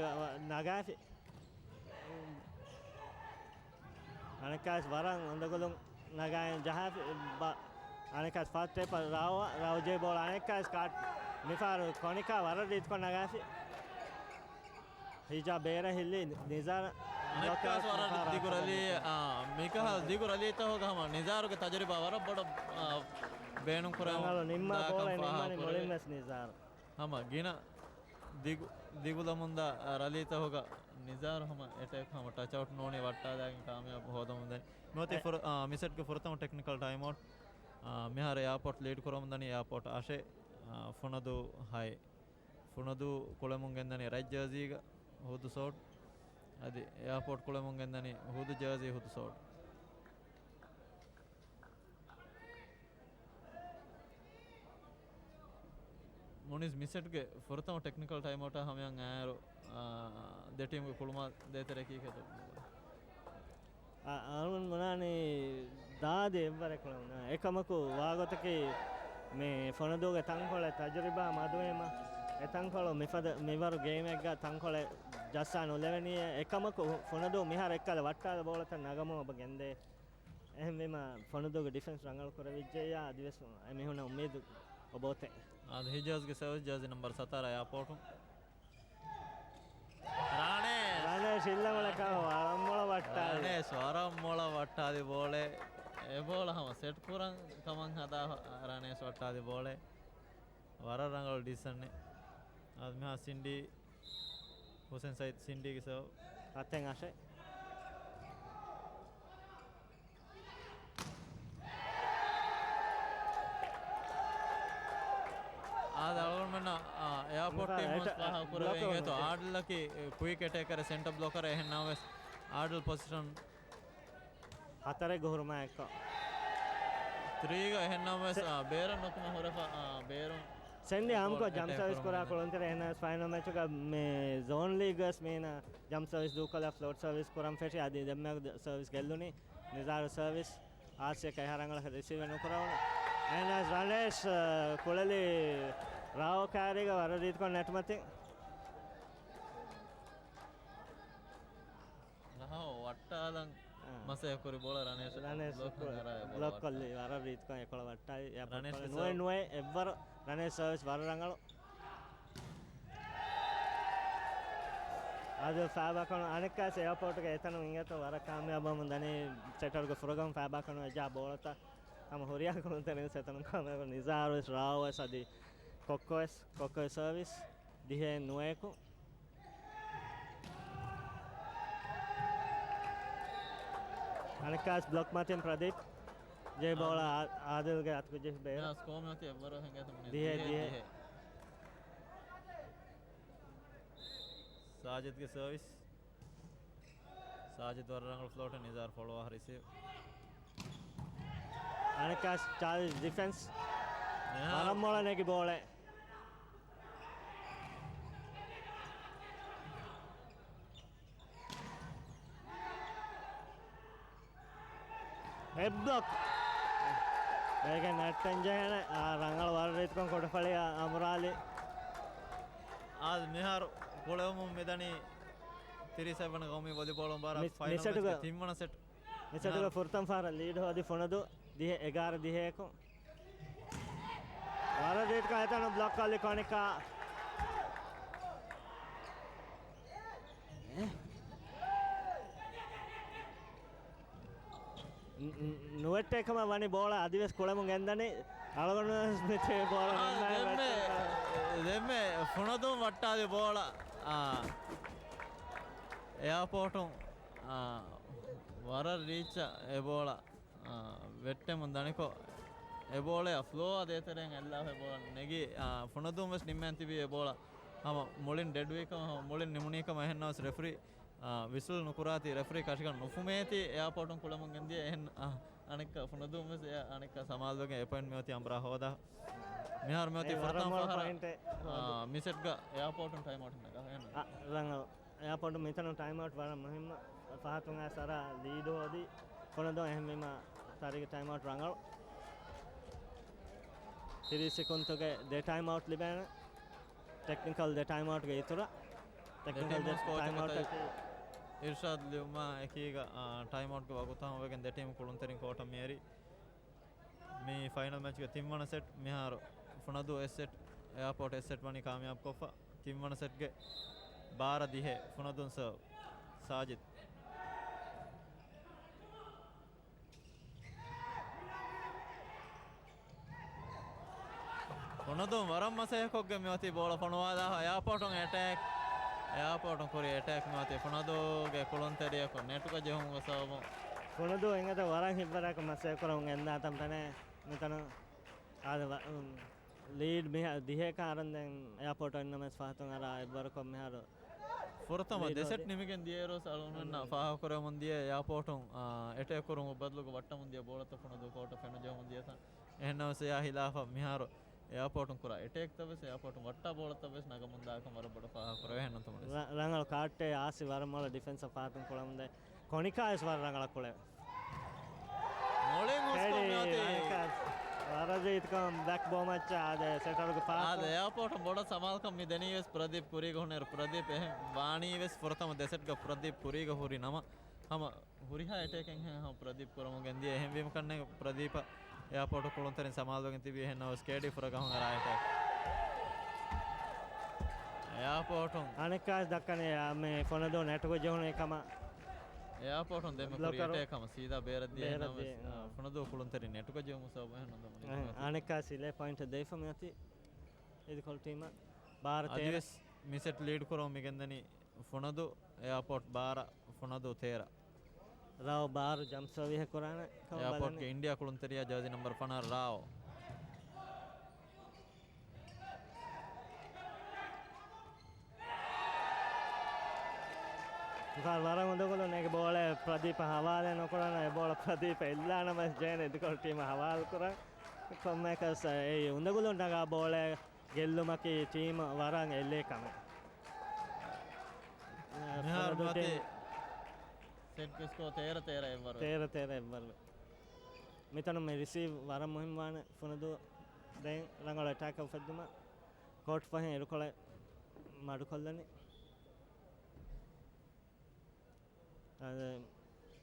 ނަގާފި. އަނެއްކާސް ވަރަށް އުނދަގުލުން ނަގާއިން ޖަހާފި. ބަ-، އަނެއްކާސް ފާސްޓް ޓޭޕަށް ރާވަ، ރާވަ ޖެހި ބޯޅަ އަނެއްކާސް ކާޓް މިފާރު ކޮނިކާ ވަރަށް ރީތިކޮށް ނަގާފި. ހިޖާ ބޭރަށް ހިއްލި ނިޒާރު. އަނެއްކާސް ވަރަށް ދިގު ރަލީ، އާ، މިކަހަލަ ދިގު ރަލީތަކުގަ ހަމަ ނިޒާރުގެ ތަޖުރިބާ ވަރަށް ބޮޑަށް، އާ، ބޭނުން ކުރެވުން ރަނގަޅު ނިންމާ ދާކަން ބޯޅަ ނިންމަނީ ފާހަގަކުރެވޭ. މުޅިން ވެސް ނިޒާރު. ހަމަ ގިނަ ދިގު، ދިގުލަމުންދާ ރަލީތަކުގަ ނިޒާރު ހަމަ އެޓޭކް ހަމަ ޓަޗް އައުޓް ނޫނީ ވައްޓާލާގެން ކާމިޔާބު ހޯދަމުންދަނީ. މިއޮތީ އެ- ފުރ-، އާ، މި ސެޓްގެ ފުރަތަމަ ޓެކްނިކަލް ޓައިމް އައުޓް. އާ، މިހާރު އެއާޕޯޓް ލީޑް ކުރަމުންދަނީ އެއާޕޯޓް އަށެއް، އާ، ފުނަދޫ ހައެއް. ފުނަދޫ ކުޅެމުން ގެންދަނީ ރައްޔިތް ޖާޒީގަ ހުދު ސޯޓް. އަދި އެއާޕޯޓް ކުޅެމުން ގެންދަނީ ހުދު ޖާޒީ ހުދު ސޯޓް. މުނިސް މި ސެޓްގެ ފުރަތަމަ ޓެކްނިކަލް ޓައިމް އައުޓާ ހަމަޔަށް އައިއިރު، އާ، ދެ ޓީމްގެ ކުޅުމާ ދޭތެރެއަކީ ކެތޯ؟ އަ-، އަޅުގަނޑު ބުނާނީ ދާދި އެއްވަރެއް ކުޅެމުން. އެކަމަކު ވާގޮތަކީ މި ފޮނަދޫގެ ތަންކޮޅެއް ތަޖުރިބާ މަދުވީމަ، އެ ތަންކޮޅު މިފަދަ މިވަރު ގޭމެއްގަ ތަންކޮޅެއް ޖައްސާ ނުލެވެނީ. އެކަމަކު ފޮނަދޫ މިހާރު އެއްކަލަ ވައްޓާލަ ބޯޅަތައް ނަގަމުން އެބަ ގެންދޭ. އެހެންވީމަ، ފޮނަދޫގެ ޑިފެންސް ރަނގަޅު ކުރެވިއްޖެއްޔާ، އަދިވެސް އެމީހުންނަށް އުއްމީދު އޮބޯތެ. އާދި ހިޖާޒްގެ ސަރވިސް ޖާޒީ ނަމްބަރު ސަތާރަ އެއާޕޯޓު. ރާނޭ. ރާނޭ ޝިއްލަ މޮޅަކާ ވަރަށް މޮޅަށް ވައްޓާލި. ރާނޭ ވަރަށް މޮޅަށް ވައްޓާލި ބޯޅެ. އެ ބޯޅަ ހަމަ ސެޓް ކުރަން ކަމަށް ހަދާ ރާނޭ ވައްޓާލި ބޯޅެ. ވަރަށް ރަނގަޅު ޑިސިޝަނެއް. އާދި މިހާ ސިންޑީ ހުސެން ސައިދް ސިންޑީގެ ސަރވް. ހަތެއް އަށެއް. އާދެ، އަޅުގަނޑުމެންނަށް، އާ، އެއާޕޯޓް ޓީމުން ފާހަގަކުރެވޭ އިނގޭތޯ. އާދިލަކީ ކުއިކް އެޓޭކަރ، ސެންޓަރ ބްލޮކަރ، އެހެން ނަމަވެސް އާދިލް ޕޮޒިޝަން ހަތަރެއްގެ ހުރުމާ އެއްކޮށް. ތްރީގަ އެހެންނަމަވެސް، އާ، ބޭރަށް ނުކުމެ ހުރެފަ، އާ، ބޭރުން. ސެންޑި އާ، ހަމަކޮށް ޖަމްޕް ސަރވިސް ކުރާ ކުޅުންތެރި އެހެނަސް ފައިނަލް މެޗުގަ މި ޒޯން ލީގް ވެސް މީނަ ޖަމްޕް ސަރވިސް ދޫކޮށްލާ ފްލޯޓް ސަރވިސް ކުރަން ފެށި. އަދި ދެންމެ ސަރވިސް ގެއްލުނީ. ނިޒާރު ސަރވިސް އާސިޔަކަށް އެހާ ރަނގަޅަކަށް ރިސީވެއް ނުކުރެވުނު. އެހެނަސް ރަނޭޝް، އާ، ކުޅެލި ރާވަ ކާރީގަ ވަރަށް ރީތިކޮށް ނެޓް މަތިން. ރާވަ ވައްޓާލަން އާ. މަސައްކަތް ކުރި ބޯޅަ ރަނޭޝް ރަނޭޝް ބްލޮކް ކު-، ކޮށް އަރާ އެ ބޯޅަ ބްލޮކް ކޮށްލި ވައްޓާލި. ވަރަށް ރީތިކޮށް އެކޮޅަށް ވައްޓާލި. އެއާ ރަނޭޝް ބޯޅަ ނުވެ ސަރވިސް. ނުވެ އެއްވަރު ރަނޭޝް ސަރވިސް ވަރަށް ރަނގަޅު. އާދެ، ފައިބާކަނު އަނެއްކާސް އެއާޕޯޓުގެ އެތަނުން އިނގޭތޯ ވަރަށް ކާމިޔާބުވަމުން ދަނީ ސެޓަރގެ ފުރަގަމު ފައިބާކަނު އެއްޖާ ބޯޅަތައް ހަމަ ހުރިހާ ކުޅުންތެރިން އެތަނުން ކާމިޔާބު ނިޒާރުވެސް ރާއުވެސް އަދި ކޮއްކޮވެސް، ކޮއްކޮ ސަރވިސް ދިހައެއް ނުވައެކު. އަނެއްކާސް ބްލޮކް މަތިން ޕްރަދީޕް ޖެހި ބޯޅަ އާ-، އާދިލްގެ އަތުގަ ޖެހި ބޭރަށް. ސްކޯ މިއޮތީ އެއްވަރަށް ހިނގޭތަ ދިހައެއް، ދިހައެއް، ދިހައެއް. ދިހައެއް. ސާޖިދްގެ ސަރވިސް. ސާޖިދް ވަރަށް ރަނގަޅު ފްލޯޓެއް، ނިޒާރު ފޮޅުވާ ރިސީވް. އަނެއްކާސް ޗާލިޝް ޑިފެންސް. އެހާ. ވަރަށް މޮޅަށް ނެގި ބޯޅަ. އެއް ބްލޮކް. އޭގެ ނެޓް އެންޖެހޭނެ. އާ، ރަނގަޅު ވަރަށް ރީތިކޮށް ކޮޓަފަޅިއާ އަމުރާލި. އާ، މިހާރު ކުޅެވުމުން މިދަނީ ތިރީސް އެއް ވަނަ ގައުމީ ވޮލިބޯޅަ ބާރަށް މި-، ފައިނަލް މިސެޓުގަ-، މެޗްގެ ތިންވަނަ ސެޓް. މިސެޓުގެ މިހާރު ފުރަތަމަ ފަހަރަށް ލީޑް ހޯދި ފުނަދޫ ދިހަ އެގާރަ ދިހައެކު. ވަރަށް ރީތިކޮށް އެތަނުން ބްލޮކް ކޮށްލި ކޮނިކާ. ނު-، ނު-، ނުވެއްޓޭ ކަމަށް ވަނީ ބޯޅަ އަދިވެސް ކުޅެމުން ގެންދަނީ. އަޅުގަނޑު ވެސް މިތޭ ބޯޅަ އާ، ދެންމެ، ދެންމެ ފުނަދޫން ވައްޓާލި ބޯޅަ. އާ، އެއާޕޯޓުން، އާ، ވަރަށް ރީއްޗަށް އެ ބޯޅަ، އާ، ވެއްޓެމުން ދަނިކޮށް، އެ ބޯޅަ ފްލޯއާ ދޭތެރެއިން އެއްލާފަ އެ ބޯޅަ ނެގި، އާ، ފުނަދޫން ވެސް ނިންމައިން ތިބީ އެ ބޯޅަ ހަމަ މުޅިން ޑެޑްވީ ކަމަށް، ހަމަ މުޅިން ނިމުނީ ކަމަށް. އެހެންނަމަވެސް ރެފްރީ އާ، ވިސްލް ނުކުރާތީ ރެފްރީ ކަށިގަނޑު ނުފުމޭތީ އެއާޕޯޓުން ކުޅެމުން ގެންދިޔަ. އެހެން، އާ، އަނެއްކާ ފުނަދޫން ވެސް އެ އަނެއްކާ ސަމާލުވެގެން އެ ޕޮއިންޓް މިއޮތީ އަނބުރާ ހޯދާ. މިހާރު މިއޮތީ އެ ފުރަތަމަ ވަރަށް ފަހަރަށް ޕޮއިންޓެއް އާ، ހޯދު. މިސެޓްގަ އެއާޕޯޓުން ޓައިމް އައުޓް ނަގާ. އެހެން. އަ، ރަނގަޅު. އެއާޕޯޓު މިތަނުން ޓައިމް އައުޓް ވަރަށް މުހިންމު. ފަހަތުން އައިސް އަރާ ލީޑް ހޯދި ފުނަދޫން. އެހެންވީމަ ތާރީގެ ޓައިމް އައުޓް ރަނގަޅު. ތިރީސް ސެކުންތުގެ ދެ ޓައިމް އައުޓް ލިބޭނެ. ޓެކްނިކަލް ދެ ޓައިމް އައުޓްގެ އިތުރަށް. ޓެކްނިކަލް ދެ ޓައިމް އައުޓް އަކީ އިރްޝާދް ލިޔުމާ އެކީގަ، އާ، ޓައިމް އައުޓްގެ ވަގުތު ހަމަވެގެން ދެ ޓީމު ކުޅުންތެރިން ކޯޓަށް މިއެރި. މި ފައިނަލް މެޗްގެ ތިންވަނަ ސެޓް މިހާރު ފުނަދޫ އެއް ސެޓް، އެއާޕޯޓް އެއް ސެޓް ވަނީ ކާމިޔާބުކޮށްފަ. ތިންވަނަ ސެޓްގެ ބާރަ ދިހަ ފުނަދޫން ސަރވް. ސާޖިދް. ފުނަދޫން ވަރަށް މަސައްކަތްކޮށްގެން މިއޮތީ ބޯޅަ ފޮނުވާލާފަ. އެއާޕޯޓުން އެޓޭކް. އެއާޕޯޓުން ކުރި އެޓޭކް މިއޮތީ ފުނަދޫގެ ކުޅުންތެރިޔަކު ނެޓުގަ ޖެހުމުގެ ސަބަބުން. ފުނަދޫ އެނގޭތޯ ވަރަށް ހިތްވަރާކަށް މަސައްކަތްކުރަމުން ގެންދާތަން ފެނޭ. މިތަނުން އާދެ ވަ-، އުން، ލީޑް މިހާ ދިހައެކަށް އަރަން ދެން އެއާޕޯޓު އިންނަމެސް ފަހަތުން އަރާ އެއްވަރުކޮށް މިހާރު ފުރަތަމަ ދެ ސެޓް ނިމިގެން ދިޔައިރު ސަލުމެންނަށް ފާހަގަކުރެވެމުން ދިޔަ އެއާޕޯޓުން، އާ، އެޓޭކް ކުރުމުގެ ބަދަލުގަ ވައްޓަމުން ދިޔަ ބޯޅަތައް ފުނަދޫ ކޯޓަށް ފެނުޖެހުމުން ދިޔަތަން. އެހެންނަމަވެސް އެއާ ހިލާފަށް މިހާރު އެއާޕޯޓުން ކުރާ އެޓޭކްތައް ވެސް، އެއާޕޯޓުން ވައްޓާ ބޯޅަތައް ވެސް ނަގަމުން ދާކަން ވަރަށް ބޮޑަށް ފާހަގަކުރެވޭ އެހެންނުތަ މުނިސް؟ ރަ-، ރަނގަޅު ކާއްޓޭ އާސި ވަރަށް މޮޅަށް ޑިފެންސަށް ފަހަތުން ކުޅަމުންދޭ. ކޮނިކާ ވެސް ވަރަށް ރަނގަޅަށް ކުޅެވޭ. މޮޅިން ހުސްކޮށް މިއޮތީ. ވަރަށް ރީތިކޮށް ބްލޮކް ބޯމައްޗަށް އާދެ ސެޓަރުގެ ފާސް. އާދެ އެއާޕޯޓުން ބޮޑަށް ސަމާލުކަން މި ދެނީ ވެސް ޕްރަދީޕް ކުރީގަ ހުންނައިރު. ޕްރަދީޕް އެހެން ވާނީ ވެސް ފުރަތަމަ ދެ ސެޓްގަ ޕްރަދީޕް ކުރީގަ ހުރި ނަމަ، ހަމަ ހުރިހާ އެޓޭކެއް ހަމަ ޕްރަދީޕް ކުރަމުން ގެންދިޔަ. އެހެންވީމަ ކަންނޭނގެ ޕްރަދީޕަށް އެއާޕޯޓު ކުޅުންތެރިން ސަމާލުވެގެން ތިބީ. އެހެންނަމަވެސް ކޭޑީ ފުރަގަހުން އަރާ އެޓޭކް. އެއާޕޯޓުން. އަނެއްކާސް ދައްކަނީ މި ފުނަދޫ ނެޓުގަ ޖެހުނު އެކަމަށް. އެއާޕޯޓުން ދެންމެ ކުރި ބްލޮކަރު. އެޓޭކް ހަމަ ސީދާ ބޭރަށް ދިޔަ. ބޭރަށް އެހެންނަމަވެސް، ދިޔަ. އާ، ފުނަދޫ ކުޅުންތެރިން ނެޓުގަ ޖެހުމުގެ ސަބަބުން އެހެން ނުދަމުނީ. އަނެއްކާސް ސިލޭ ޕޮއިންޓް ދެވިފަ މިއޮތީ އިދިކޮޅު ޓީމަށް. ބާރަ ތޭރަ. އަދިވެސް މި ސެޓް ލީޑް ކުރަމުން މިގެންދަނީ ފުނަދޫ އެއާޕޯޓް ބާރަ، ފުނަދޫ ތޭރަ. ރާވް ބާރު ޖަމްޕް ސަރވިހެއް ކުރާނެ ކަމަށް އެއާޕޯޓްގެ ބަލަނީ. އިންޑިއާ ކުޅުންތެރިޔާ ޖާޒީ ނަމްބަރު ފަނަރަ ރާވް. މިސާލު ވަރަށް އުނދަގުލުން އޭގެ ބޯޅަ ޕްރަދީޕަށް ހަވާލެއް ނުކުރަން، އެ ބޯޅަ ޕްރަދީޕަށް އެއްލާނަމަ ޖޭން އިދިކޮޅު ޓީމަށް ހަވާލު ކުރަން. ކޮންމެއަކަސް އެ އުނދަގުލުން ނަގާ ބޯޅަ ގެއްލުމަކީ ޓީމަށް ވަރަށް އެއްލޭ ކަމެއް. މިހާރު ފުނަދޫ މިއޮތީ ޓީމް ސެޓްގެ ސްކޯ ތޭރަ ތޭރަ އެއްވަރު. ތޭރަ ތޭރަ އެއްވަރު. މިތަނުން މި ރިސީވް ވަރަށް މުހިންމުވާނެ ފުނަދޫ. ދެން ރަނގަޅު އެޓާކަށް އުފެއްދުމަށް ކޯޓް ފަހެއް އިރުކޮޅެއް މަޑުކޮށްލަނީ. އަދި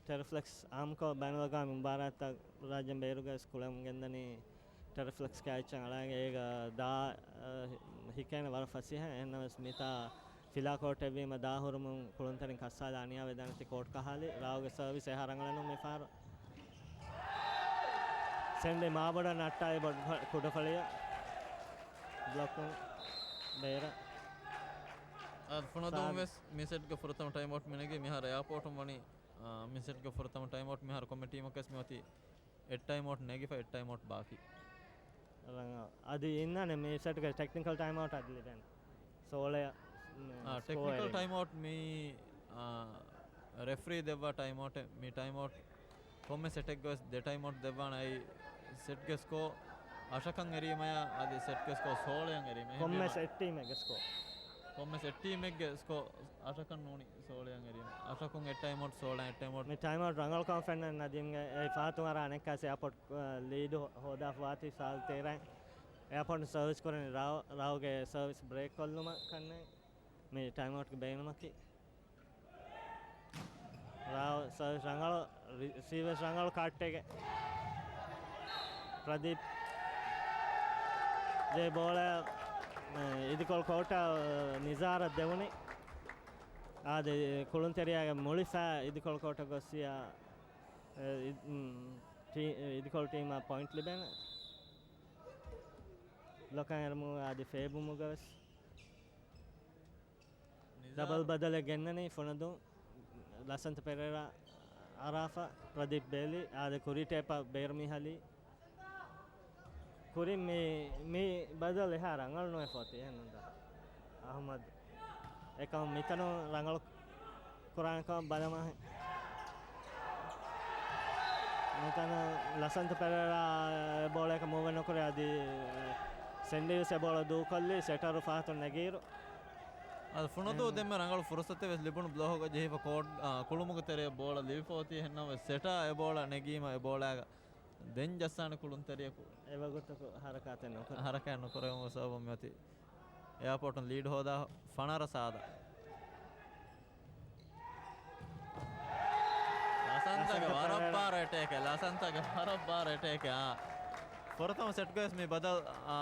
ޓެރަފްލެކްސް އާއްމުކޮށް ބައިނަލްއަގްވާމީ މުބާރާތްތައް ރާއްޖޭން ބޭރުގައި ވެސް ކުޅެމުން ގެންދަނީ. ޓެރަފްލެކްސް ކާއެއްޗެއް އަޅާގެން އޭގަ ދާ، އަ، ހި-، ހިކޭނެ ވަރަށް ފަސޭހަ. އެހެންނަމަވެސް މިތާ ފިލާ ކޯޓެއްވީމަ ދާހުރުމުން ކުޅުންތެރިން ކައްސާލާ އަނިޔާވެދާނެތީ ކޯޓް ކަހާލި. ރާއުގެ ސަރވިސް އެހާ ރަނގަޅެއް ނޫން މިފަހަރު. ސެންޑި މާބޮޑަށް ނައްޓާލި ބޮޑު ކުޑަފަޅިއަށް ބްލޮކުން ބޭރަށް. އަދި ފުނަދޫން ސާދު. ވެސް މި ސެޓްގެ ފުރަތަމަ ޓައިމްއައުޓް މިނެގީ. މިހާރު އެއާޕޯޓުން ވަނީ، އާ، މި ސެޓްގެ ފުރަތަމަ ޓައިމްއައުޓް. މިހާރު ކޮންމެ ޓީމަކަސް މިއޮތީ އެއް ޓައިމްއައުޓް ނެގިފަ، އެއް ޓައިމްއައުޓް ބާކީ. ރަނގަޅު. އަދި އިންނާނެ މި ސެޓްގެ ޓެކްނިކަލް ޓައިމްއައުޓް އަދި ލިބޭނެ. ސޯޅަ، މް، އާ، ސްކޯ ޓެކްނިކަލް އެރިން. ޓައިމްއައުޓް މި، އާ، ރެފްރީ ދެއްވާ ޓައިމްއައުޓެއް. މި ޓައިމްއައުޓް ކޮންމެ ސެޓެއްގަވެސް ދެ ޓައިމްއައުޓް ދެއްވާނެ. އައި ސެޓްގެ ސްކޯ އަށަކަށް އެރީމަޔާ، އަދި ސެޓްގެ ސްކޯ ސޯޅަޔަށް އެރީމަ. އެހެންވީމަ ކޮންމެސް އެއް ޓީމެއްގެ ސްކޯ. ކޮންމެސް އެއް ޓީމެއްގެ ސްކޯ އަށަކަށް ނޫނީ ސޯޅަޔަށް އެރީމަ. އަށަކުން އެއް ޓައިމްއައުޓް، ސޯޅައިން އެއް ޓައިމްއައުޓް. މި ޓައިމްއައުޓް ރަނގަޅުކަން ފެންނަން ނަދީމްގެ އެ ފަހަތުން އަރާ އަނެއްކާސް އެއާޕޯޓް، އަ، ލީޑު ހޯދާފަ ވާތީ ސާދަ ތޭރައިން. އެއާޕޯޓް ސަރވިސް ކުރަނީ ރާ-، ރާއުގެ ސަރވިސް ބްރޭކް ކޮށްލުމަށް ކަންނޭނގެ. މި ޓައިމްއައުޓްގެ ބޭނުމަކީ. ރާ ސަރވިސް ރަނގަޅު، ރި-، ސީވެސް ރަނގަޅު ކާޓްޓޭގެ. ޕްރަދީޕް ޖެ ބޯޅަ، އެ، އިދިކޮޅު ކޯޓަށް ނިޒާރަށް ދެވުނީ. އާދެ، ކުޅުންތެރިޔާގެ މުޅި ފައި އިދިކޮޅު ކޯޓަށް ގޮއްސިޔާ، އެ، އި-، މް، ޓީ-، އިދިކޮޅު ޓީމަށް ޕޮއިންޓް ލިބޭނެ. ބްލޮކަށް އެރުމުގަ އަދި ފޭބުމުގަވެސް. ނިޒާމް. ޑަބަލް ބަދަލެއް ގެންނަނީ ފުނަދޫ. ލަސަންތަ ޕެރޭރާ އަރާފަ، ޕްރަދީޕް ބޭލީ، އާދެ ކުރީ ޓޭޕަށް ބޭރު މިހަލީ. ކުރިން މި، މި ބަދަލު އެހާ ރަނގަޅު ނުވެފަ އޮތީ އެހެންނޫންތަ؟ އަހުމަދު. އެކަމު މިތަނުން ރަނގަޅު ކުރާނެކަމަށް ބަލަމާ. މިތަނަށް ލަސަންތަ ޕެރޭރާ އެ ބޯޅައަކަށް މޫވެއް ނުކުރޭ. އަދި ސެންޑީވެސް އެ ބޯޅަ ދޫކޮށްލީ ސެޓަރު ފަހަތުން ނެގިއިރު. އަދި ފުނަދޫ ދެންމެ ރަނގަޅު ފުރުސަތެއް ވެސް ލިބުނު ބްލޮކުގަ ޖެހިފަ ކޯޓް، އާ، ކުޅުމުގެ ތެރެއަށް ބޯޅަ ލިބިފަ އޮތީ. އެހެންނަމަވެސް ސެޓާ އެ ބޯޅަ ނެގީމަ އެ ބޯޅައިގަ ދެން ޖައްސާނެ ކުޅުންތެރިޔަކު. އެވަގުތަކު ހަރަކާތެއް ނުކުރޭ. ހަރަކާތް ނުކުރެވުމުގެ ސަބަބުން މިއޮތީ އެއާޕޯޓުން ލީޑް ހޯދާ ފަނަރަ ސާދަ. ލަސަންތަގެ ލަސަންތަ ވަރަށް ޕެރޭރާ. ބާރު އެޓޭކެއް، ލަސަންތަގެ ވަރަށް ބާރު އެޓޭކެއް. އާ. ފުރަތަމަ ސެޓްގަވެސް މި ބަދަލް، އާ،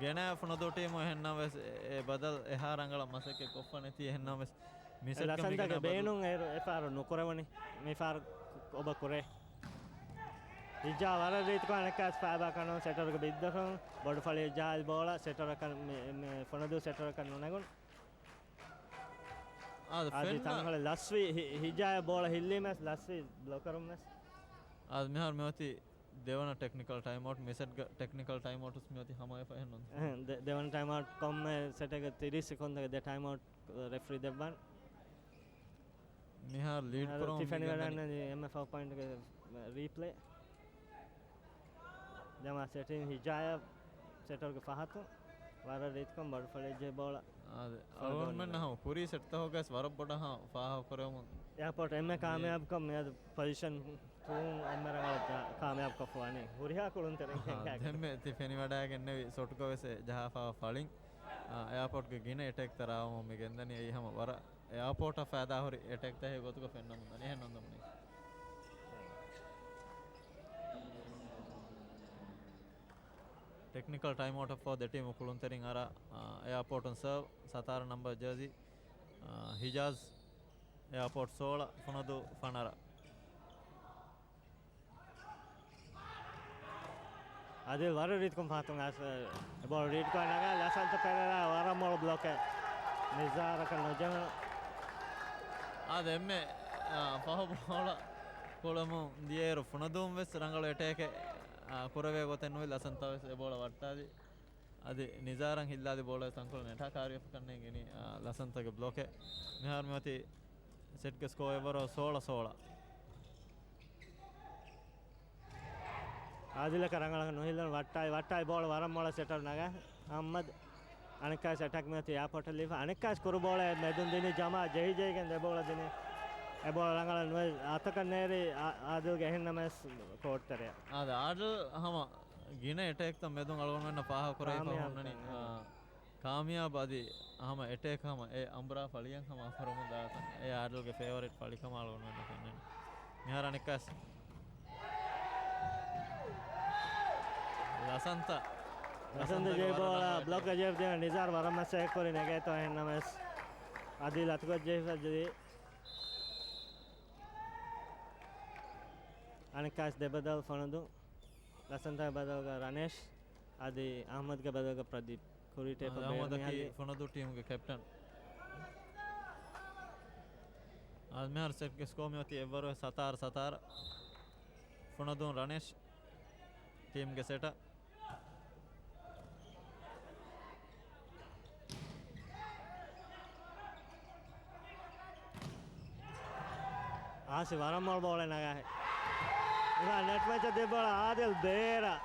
ގެނައި ފުނަދޫ ޓީމު. އެހެންނަމަވެސް އެ ބަދަލް އެހާ ރަނގަޅަށް މަސައްކަތް ކޮށްފަ ނެތީ. އެހެންނަމަވެސް މި ސެޓްގަ މި ލަސަންތަގެ ގިނަ ބަދަލު. ބޭނުން އޭރު އެފަހަރު ނުކުރެވުނީ. މިފަހަރު އޮބަ ކުރޭ. ހިޖާ ވަރަށް ރީތިކޮށް އަނެއްކާސް ފައިބާ ކަނުން ސެޓަރުގެ ބިއްދަކުން ބޮޑު ފަޅިއެއް ޖަހާލި ބޯޅަ ސެޓަރަކަށް މި، މި ފުނަދޫ ސެޓަރަކަށް ނުނެގުނު. އާދެ، އަދި ފެންނަ. ތަންކޮޅެއް ލަސްވީ ހި-، ހިޖާޔަށް ބޯޅަ ހިއްލީމަސް ލަސްވީ ބްލޮކަރުން ވެސް. އާދެ، މިހާރު މިއޮތީ ދެވަނަ ޓެކްނިކަލް ޓައިމްއައުޓް. މި ސެޓްގަ ޓެކްނިކަލް ޓައިމްއައުޓް ވެސް މިއޮތީ ހަމަވެފަ އެހެންނުން. އެހެން، ދެ-، ދެވަނަ ޓައިމްއައުޓް ކޮންމެ ސެޓެއްގެ ތިރީސް ސެކުންދުގެ ދެ ޓައިމްއައުޓް ރެފްރީ ދެއްވަން. މިހާރު ލީޑް މިހާރު ކުރަމުން ތި ފެނިވަޑަން މިގެންދަނީ. އެން އެފް އެލް ޕޮއިންޓްގެ ރީޕްލޭ. ޖަމާ ސެޓިން ހިޖާޔަށް ސެޓަރުގެ ފަހަތު ވަރަށް ރީތިކޮށް ބޮޑު ފަޅިއެއް ޖެހި ބޯޅަ. އާދެ. އަޅުގަނޑުމެންނަށް ހަމަ ކުރީ ސެޓްތަކުގަސް ވަރަށް ބޮޑަށް ހަމަ ފާހަގަކުރެވުމުން. އެއާޕޯޓް އެންމެ މި ކާމިޔާބުކަން މިއަދު ޕޮޒިޝަން ތޫން އެންމެ ރަނގަޅަށް ޖަ-، ކާމިޔާބުކޮށްފަވަނީ. ހުރިހާ ކުޅުންތެރިން އާ، ކެނޑިގެން. ދެންމެ ތި ފެނިވަޑައިގެންނެވި ސޮޓްގަވެސް އެ ޖަހާފަވާ ފަޅިން، އާ، އެއާޕޯޓްގެ ގިނަ އެޓޭކްތައް ރާވަމުން މި ގެންދަނީ. އެއީ ހަމަ ވަރަށް އެއާޕޯޓަށް ފައިދާހުރި އެޓޭކްތަކެއް ގޮތުގަ ފެންނަމުން ދަނީ. އެހެން ނަންދަމުނީ. ޓެކްނިކަލް ޓައިމްއައުޓަށްފަހު ދެ ޓީމު ކުޅުންތެރިން އަރާ، އާ، އެއާޕޯޓުން ސަރވް، ސަތާރަ ނަމްބަރ ޖާޒީ، އާ، ހިޖާޒް، އެއާޕޯޓް ސޯޅަ، ފުނަދޫ ފަނަރަ. އާދިލް ވަރަށް ރީތިކޮށް ފަހަތުން އައިސް، އެ ބޯޅަ ރީޑްކޮށް ނަގާ ލަސަންތަ ޕެރޭރާ ވަރަށް މޮޅު ބްލޮކެއް ނިޒާރަކަށް ނުޖެހުނު. އާދެ އެންމެ، އާ، ފަހު ބޯޅަ ކުޅަމުން ދިޔައިރު ފުނަދޫން ވެސް ރަނގަޅު އެޓޭކެއް، އާ، ކުރެވޭ ގޮތެއް ނުވި ލަސަންތަ ވެސް އެ ބޯޅަ ވައްޓާލި. އަދި ނިޒާރަށް ހިއްލާލި ބޯޅަ ތަންކޮޅެއް ނެޓާ ކާރިވެފަ ކަންނޭނގެނީ، އާ، ލަސަންތަގެ ބްލޮކެއް. މިހާރު މިއޮތީ ސެޓްގެ ސްކޯ އެއްވަރު ސޯޅަ ސޯޅަ. އާދިލަކަށް ރަނގަޅަކަށް ނުހިއްލުނު ވައްޓާއި، ވައްޓާއި ބޯޅަ ވަރަށް މޮޅަށް ސެޓަރު ނަގާ އަހްމަދު. އަނެއްކާ ސެޓަކް މިއޮތީ އެއާޕޯޓަށް ލީފަ. އަނެއްކާ ކުރު ބޯޅަ މެދުން ދިނީ ޖަމާ ޖެހި ޖެހިގެން ދެ ބޯޅަ ދިނީ. އެ ބޯޅަ ރަނގަޅަށް ނުވެ އަތަކަށް ނޭރި އާ-، އާދިލްގެ އެހެން ނަމަވެސް ކޯޓް ތެރެއަށް. އާދެ، އާދިލް ހަމަ ގިނަ އެޓޭކްތައް މެދުން އަޅުގަނޑުމެންނަށް ފާހަގަކުރެވިފަ ކާމިޔާބު ހުންނަނީ. ކާމިޔާބު. އާ، ކާމިޔާބު އަދި ހަމަ އެޓޭކް ހަމަ އެ އަނބުރާ ފަޅިއަށް ހަމަ އަފަރުމުން ދާތަން. އެ އާދިލްގެ ފޭވަރިޓް ފަޅިކަމަށް އަޅުގަނޑުމެންނަށް ފެންނަނީ. މިހާރު އަނެއްކާސް. ލަސަންތަ. ލަސަންތަ ލަސަންތަގެ ޖެހި ވަރަށް ބޯޅަ ރަނގަޅު ބްލޮކް އެޓޭކް. ޖެހި ދިނަ ނިޒާރު ވަރަށް މަސައްކަތް ކުރި ނެގޭތޯ އެހެން ނަމަވެސް. އަދި ލަތުގައްޖެހިފައްޖެ. އަނެއްކާސް ދެބަދަލު ފޮނުދޫ. ލަސަންތާގެ ބަދަލުގަ ރަނޭޝް. އަދި އަހްމަދުގެ ބަދަލުގަ ޕްރަދީޕް. ކުރީޓޭ އަދި އަހްމަދަކީ ފޮނަދޫ ޓީމުގެ ކެޕްޓަން. އަދި މިހާރު ސެޓްގެ ސްކޯ މިއޮތީ އެއްވަރު ސަތާރަ ސަތާރަ. ފޮނަދޫން ރަނޭޝް ޓީމްގެ ސެޓަށް. އާސި ވަރަށް މޮޅު ބޯޅަ ނަގާހެ. ނެޓް މެޗަށް ދިޔަ ބޯޅަ އާދިލް ބޭރަށް.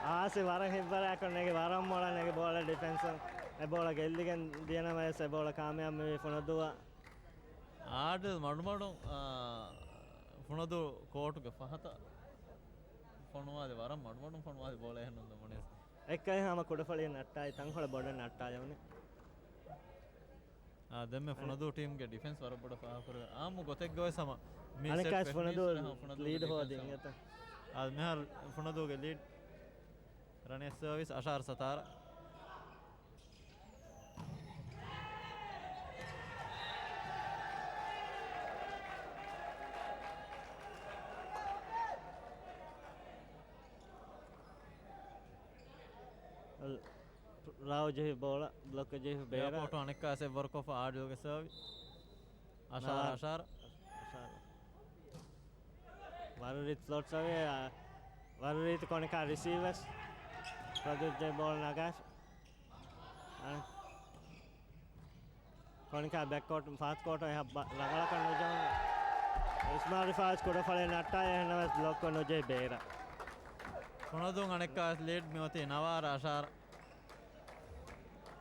އާސި ވަރަށް ހިތްވަރާކޮށް ނެގި ވަރަށް މޮޅަށް ނެގި ބޯޅަ ޑިފެންސުން އެ ބޯޅަ ގެއްލިގެން ދިޔަނަމަވެސް އެ ބޯޅަ ކާމިޔާބު މިވީ ފުނަދޫއަށް. އާދިލް މަޑުމަޑުން، އާ، ފުނަދޫ ކޯޓުގެ ފަހަތަށް ފޮނުވާލި ވަރަށް މަޑުމަޑުން ފޮނުވާލި ބޯޅަ އެހެންނުން ދުމުނީސް. އެއްކައި ހަމަ ކުޑަފަޅި ނައްޓާއި ތަންކޮޅެއް ބޮޑަށް ނައްޓާލެވުނީ. އާ، ދެންމެ ފުނަދޫ ޓީމްގެ ޑިފެންސް ވަރަށް ބޮޑަށް ފާހަގަކުރެވޭ. އާއްމު ގޮތެއްގަވެސް ހަމަ މި އަނެއްކާސް ސެޓް ފެށުނީސް ފުނަދޫ ހަމަ ފުނަދޫގެ ލީޑް ޑިފެންސް ހޯދިން ހަމަ. އެތަ؟ އާ، މިހާރު ފުނަދޫގެ ލީޑް. ރަނޭޝް ސާވިސް އަށާރަ ސަތާރަ. ރާއު ޖެހި ބޯޅަ، ބްލޮކް ޖެހި ބޭރަށް. އެއާޕޯޓު އަނެއްކާސް އެއްވަރުކޮށްފަ އާޑިލްގެ ސާވި. އަށާރަ، ނާ. އަށާރަ. އަށާރަ. ވަރަށް ރީތި ފްލޯޓް ސާވި، އާ، ވަރަށް ރީތި ކޮނިކާ ރިސީވް ވެސް. ޕްރަދީޕް ޖެހި ބޯޅަ ނަގާފި. އަނެ. ކޮނިކާ ބެކް ކޯޓު، ފާސްޓް ކޯޓު އެހާ ބަ-، ރަނގަޅަކަށް ނުޖެހުނު. އިސްމާއިލް ރިފާޒް ކުޑަފަޅި ނައްޓާ އެހެންނަމަވެސް ބްލޮކްކޮށް ނުޖެހި ބޭރަށް. ފުނަދޫން އަނެއްކާސް ލީޑް މިއޮތީ ނަވާރަ އަށާރަ.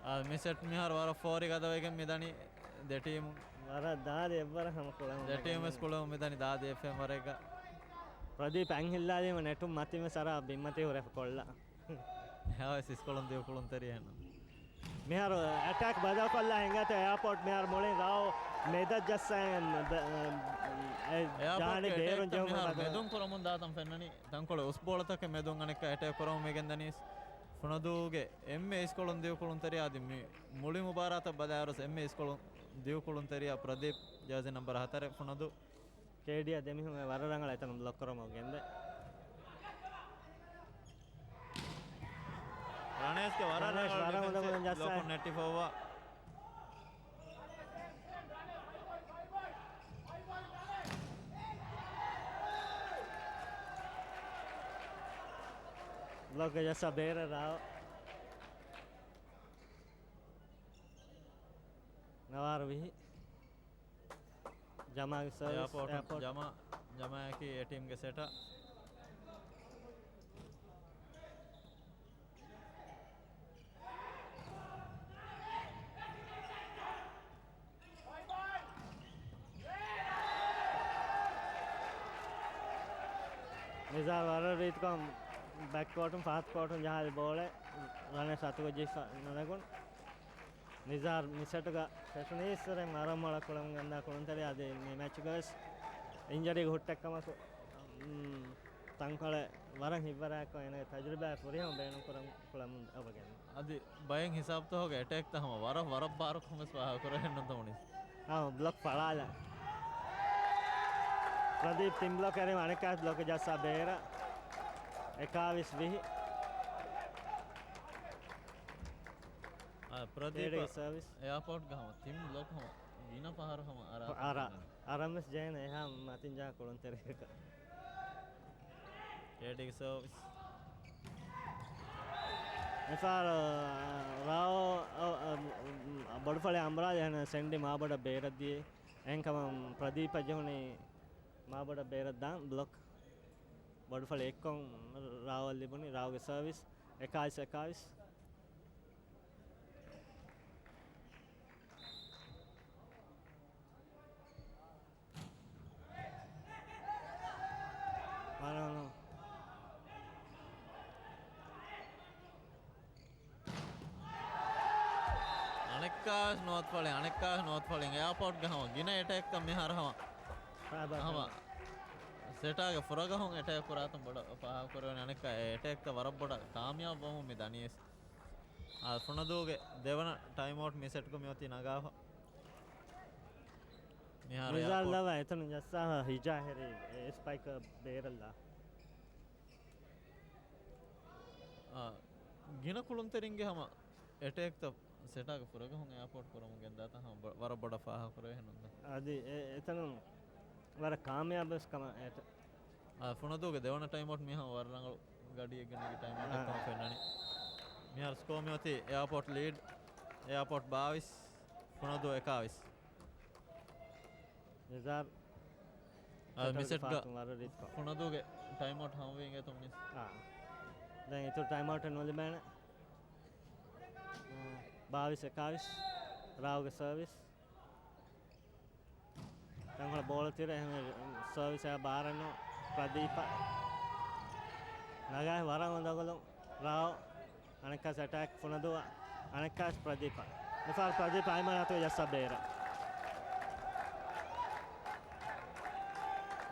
އާ، މި ސެޓް މިހާރު ވަރަށް ފޯރި ގަދަވެގެން މިދަނީ ދެ ޓީމު. ވަރަށް ދާދި އެއްވަރަށް ހަމަ ކުޅަމުން ދެ ޓީމް ވެސް ކުޅަމުން މިދަނީ ދާދި އެއްފެން ވަރެއްގަ. ޕްރަދީޕް އަތް ހިއްލާލީމަ ނެޓުން މަތިން ވެސް އަރާ ބިންމަތީ ހުރެފަ ކޮށްލާ. ހަވަސް އިސްކޮޅުން ދިޔުކުޅުންތެރި އެހެން. މިހާރު އެޓޭކް ބަދަލުކޮށްލާ ހިނގާތޯ އެއާޕޯޓް މިހާރު މުޅިން ރާއު މެދަށް ޖައްސާ އެ، އެ، އެއާޕޯޓްގެ ޖާނި ބޭރުން އެޓޭކްތައް ޖެހުމަށް މިހާރު ބަދަލު. މެދުން ކުރަމުން ދާތަން ފެންނަނީ. ތަންކޮޅެއް އުސް ބޯޅަތަކެއް މެދުން އަނެއްކާ އެޓޭކް ކުރަމުން މިގެންދަނީސް. ފުނަދޫގެ އެންމެ އިސްކޮޅުން ދިޔުކުޅުންތެރިޔާ އަދި މި މުޅި މުބާރާތަށް ބަލާއިރުސް އެންމެ އިސްކޮޅުން ދިޔުކުޅުންތެރިޔާ ޕްރަދީޕް، ޖާޒީ ނަންބަރު ހަތަރެއް ފުނަދޫ. ކޭޑީއާ ދެމިހުމެ ވަރަށް ރަނގަޅަށް އެތަނުން ބްލޮކް ކުރަމުން ގެންދޭ. ރަނޭޝްގެ ވަރަށް ރަނޭޝް ރަނގަޅު ވަރަށް ހުނދަ ޑިފެންސް ގޮތުން ޖައްސާ. ބްލޮކުން ނެއްޓިފައިވާ. ބްލޮކްގެ ޖައްސާ ބޭރަށް ރާއު. ނަވާރަ ވިހި. ޖަމާގެ ސަރވިސް، އެއާޕޯޓުން އެއާޕޯޓް. ޖަމާ، ޖަމާއަކީ އެ ޓީމްގެ ސެޓަށް. ނިޒާރު ވަރަށް ރީތިކޮށް ބެކް ކޯޓުން ފަހަތު ކޯޓުން ޖަހާލި ބޯޅަ ރަނެ ސަތުގަ ޖިއްސަ ނުނެގުން. ނިޒާރް މި ސެޓުގަ ފެށުނީއްސުރެން ވަރަށް މޮޅަށް ކުޅަމުން ގެންދާ ކުޅުންތެރި އަދި މި މެޗުގަވެސް އިންޖަރީގެ ހުއްޓެއްކަމަކު، ތަންކޮޅެއް ވަރަށް ހިތްވަރާކޮށް އޭނަގެ ތަޖުރިބާ ފުރިހަމަ ބޭނުން ކުރަމުން ކުޅަމުން އެބަގެން. އަދި ބައެއް ހިސާބުތަކުގަ އެޓޭކްތައް ހަމަ ވަރަށް ވަރަށް ބާރަކުން ވެސް ފާހަގަކުރެވެން ނުދުމުނީ. އާ، ބްލޮކް ފަޅާލަ. ޕްރަދީޕް ތިން ބްލޮކް އެރި އަނެއްކާ ބްލޮކް ޖައްސާ ބޭރަށް. އެކާވީސް ވިހި. އާ، ޕްރަދީޕް ކޭޑީގެ ސަރވިސް. އެއާޕޯޓްގަ ހަމަ ތިން ބްލޮކް ހަމަ އަރާ. އަރާ. އަރަން ވެސް ޖެހޭނެ އެހާ މަތިން ޖަހާ ކުޅުންތެރިއަކަށް. ކޭޑީގެ ސަރވިސް. މިފަހަރު، ރާއޯ، އަ، އަ، ބޮޑުފަޅި އަނބުރާލި އެހެން ސެންޑި މާބޮޑަށް ބޭރަށް ދިޔައީ. އެހެންކަމުން ޕްރަދީޕަށް ޖެހުނީ މާބޮޑަށް ބޭރަށް ދާން ބްލޮކް. ބޮޑުފަޅި އެއްކޮށް ރާއޯ ލިބުނީ. ރާއޯގެ ސަރވިސް އެކާވީސް އެކާވީސް. ވަރަށް ހަމަ. އަނެއްކާވެސް ނުވަތަ ފަޅި، އަނެއްކާވެސް ނުވަތަ ފަޅި. އެއާޕޯޓްގެ ހަމަ ގިނަ އެޓޭކްތައް މިހާރު ހަމަ. ހަމަ. ސެޓާގެ ފުރަގަހުން އެޓޭކް ކުރާތަން ބޮޑަށް ފާހަގަކުރެވެނީ. އަނެއްކާ އެ އެޓޭކްތައް ވަރަށް ބޮޑަށް ކާމިޔާބު ވަމުން މި ދަނީސް. އާ، ފުނަދޫގެ ދެވަނަ ޓައިމް އައުޓް މި ސެޓްގަ މިއޮތީ ނަގާފަ. މިހާރު ނިޒާރު އެއާޕޯޓް ލަވަ އެތަނުން ޖައްސާފަ ހިޖާ ހެރީ އެ ސްޕައިކަރ ބޭރަށްލާ. އާ، ގިނަ ކުޅުންތެރިންގެ ހަމަ އެޓޭކްތައް ސެޓާގެ ފުރަގަހުން އެއާޕޯޓް ކުރަމުން ގެންދާތަން ހަމަ ބަ-، ވަރަށް ބޮޑަށް ފާހަގަ ކުރެވޭ ނުންދަ. އަދި އެ-، އެތަނުން ވަރަށް ކާމިޔާބުވެސް ކަމަށް އެ-، އާ، ފުނަދޫގެ ދެވަނަ ޓައިމް އައުޓް މިހާ ވަރަށް ރަނގަޅު ގަޑިއެއްގަ ނެގި ޓައިމް އައުޓެއް އާ. ކަމަށް ފެންނަނީ. މިހާރު ސްކޯ މިއޮތީ އެއާޕޯޓް ލީޑް، އެއާޕޯޓް ބާވީސް، ފުނަދޫ އެކާވީސް. ނިޒާރު އާ، މި ސެޓްގަ ފުނަދޫގެ ޓައިމް އައުޓް ހަމަވީ އިނގޭތޯ މިނިސް. އާ. ދެން އިތުރު ޓައިމް އައުޓެއް ނުލިބޭނެ. އާ، ބާވީސް އެކާވީސް، ރާއުގެ ސަރވިސް. ތަންކޮޅެއް ބޯޅަ ތިރަ އެހެން ސަރވިސް އެއާ ބާރެއްނު ޕްރަދީޕަ. ނަގާ ވަރަށް އުނދަގުލުން ރާއު. އަނެއްކާސް އެޓޭކް ފުނަދޫއަށް، އަނެއްކާސް ޕްރަދީޕަށް. މިފަހަރު ޕްރަދީޕް އައިމަނާތު ޖައްސާ ބޭރަށް.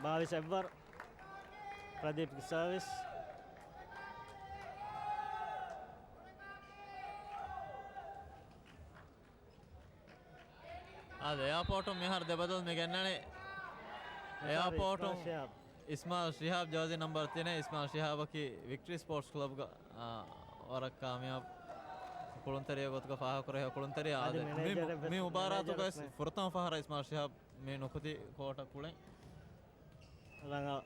ބާވީސް އެއްވަރު ޕްރަދީޕްގެ ސަރވިސް. އާދެ، އެއާޕޯޓުން މިހާރު ދެބަދަލު މި ގެންނަނީ. އެއާޕޯޓުން އިސްމާއިލް ޝިހާބް. އިސްމާއިލް ޝިހާބް ޖާޒީ ނަންބަރު ތިނެއް. އިސްމާއިލް ޝިހާބަކީ ވިކްޓްރީ ސްޕޯޓްސް ކްލަބްގަ، އާ، ވަރަށް ކާމިޔާބު ކުޅުންތެރިޔާ ގޮތުގަ ފާހަގަކުރެވޭ ކުޅުންތެރިޔާ. އަދި އާދެ، މި، މެނޭޖަރެއް ވެސް، މި މުބާރާތުގައި މެނޭޖަރެއް ވެސް ފުރަތަމަ ފަހަރަށް އިސްމާއިލް ޝިހާބް މި ނުކުތީ ކޯޓަށް ކުޅެން. ރަނގަޅު.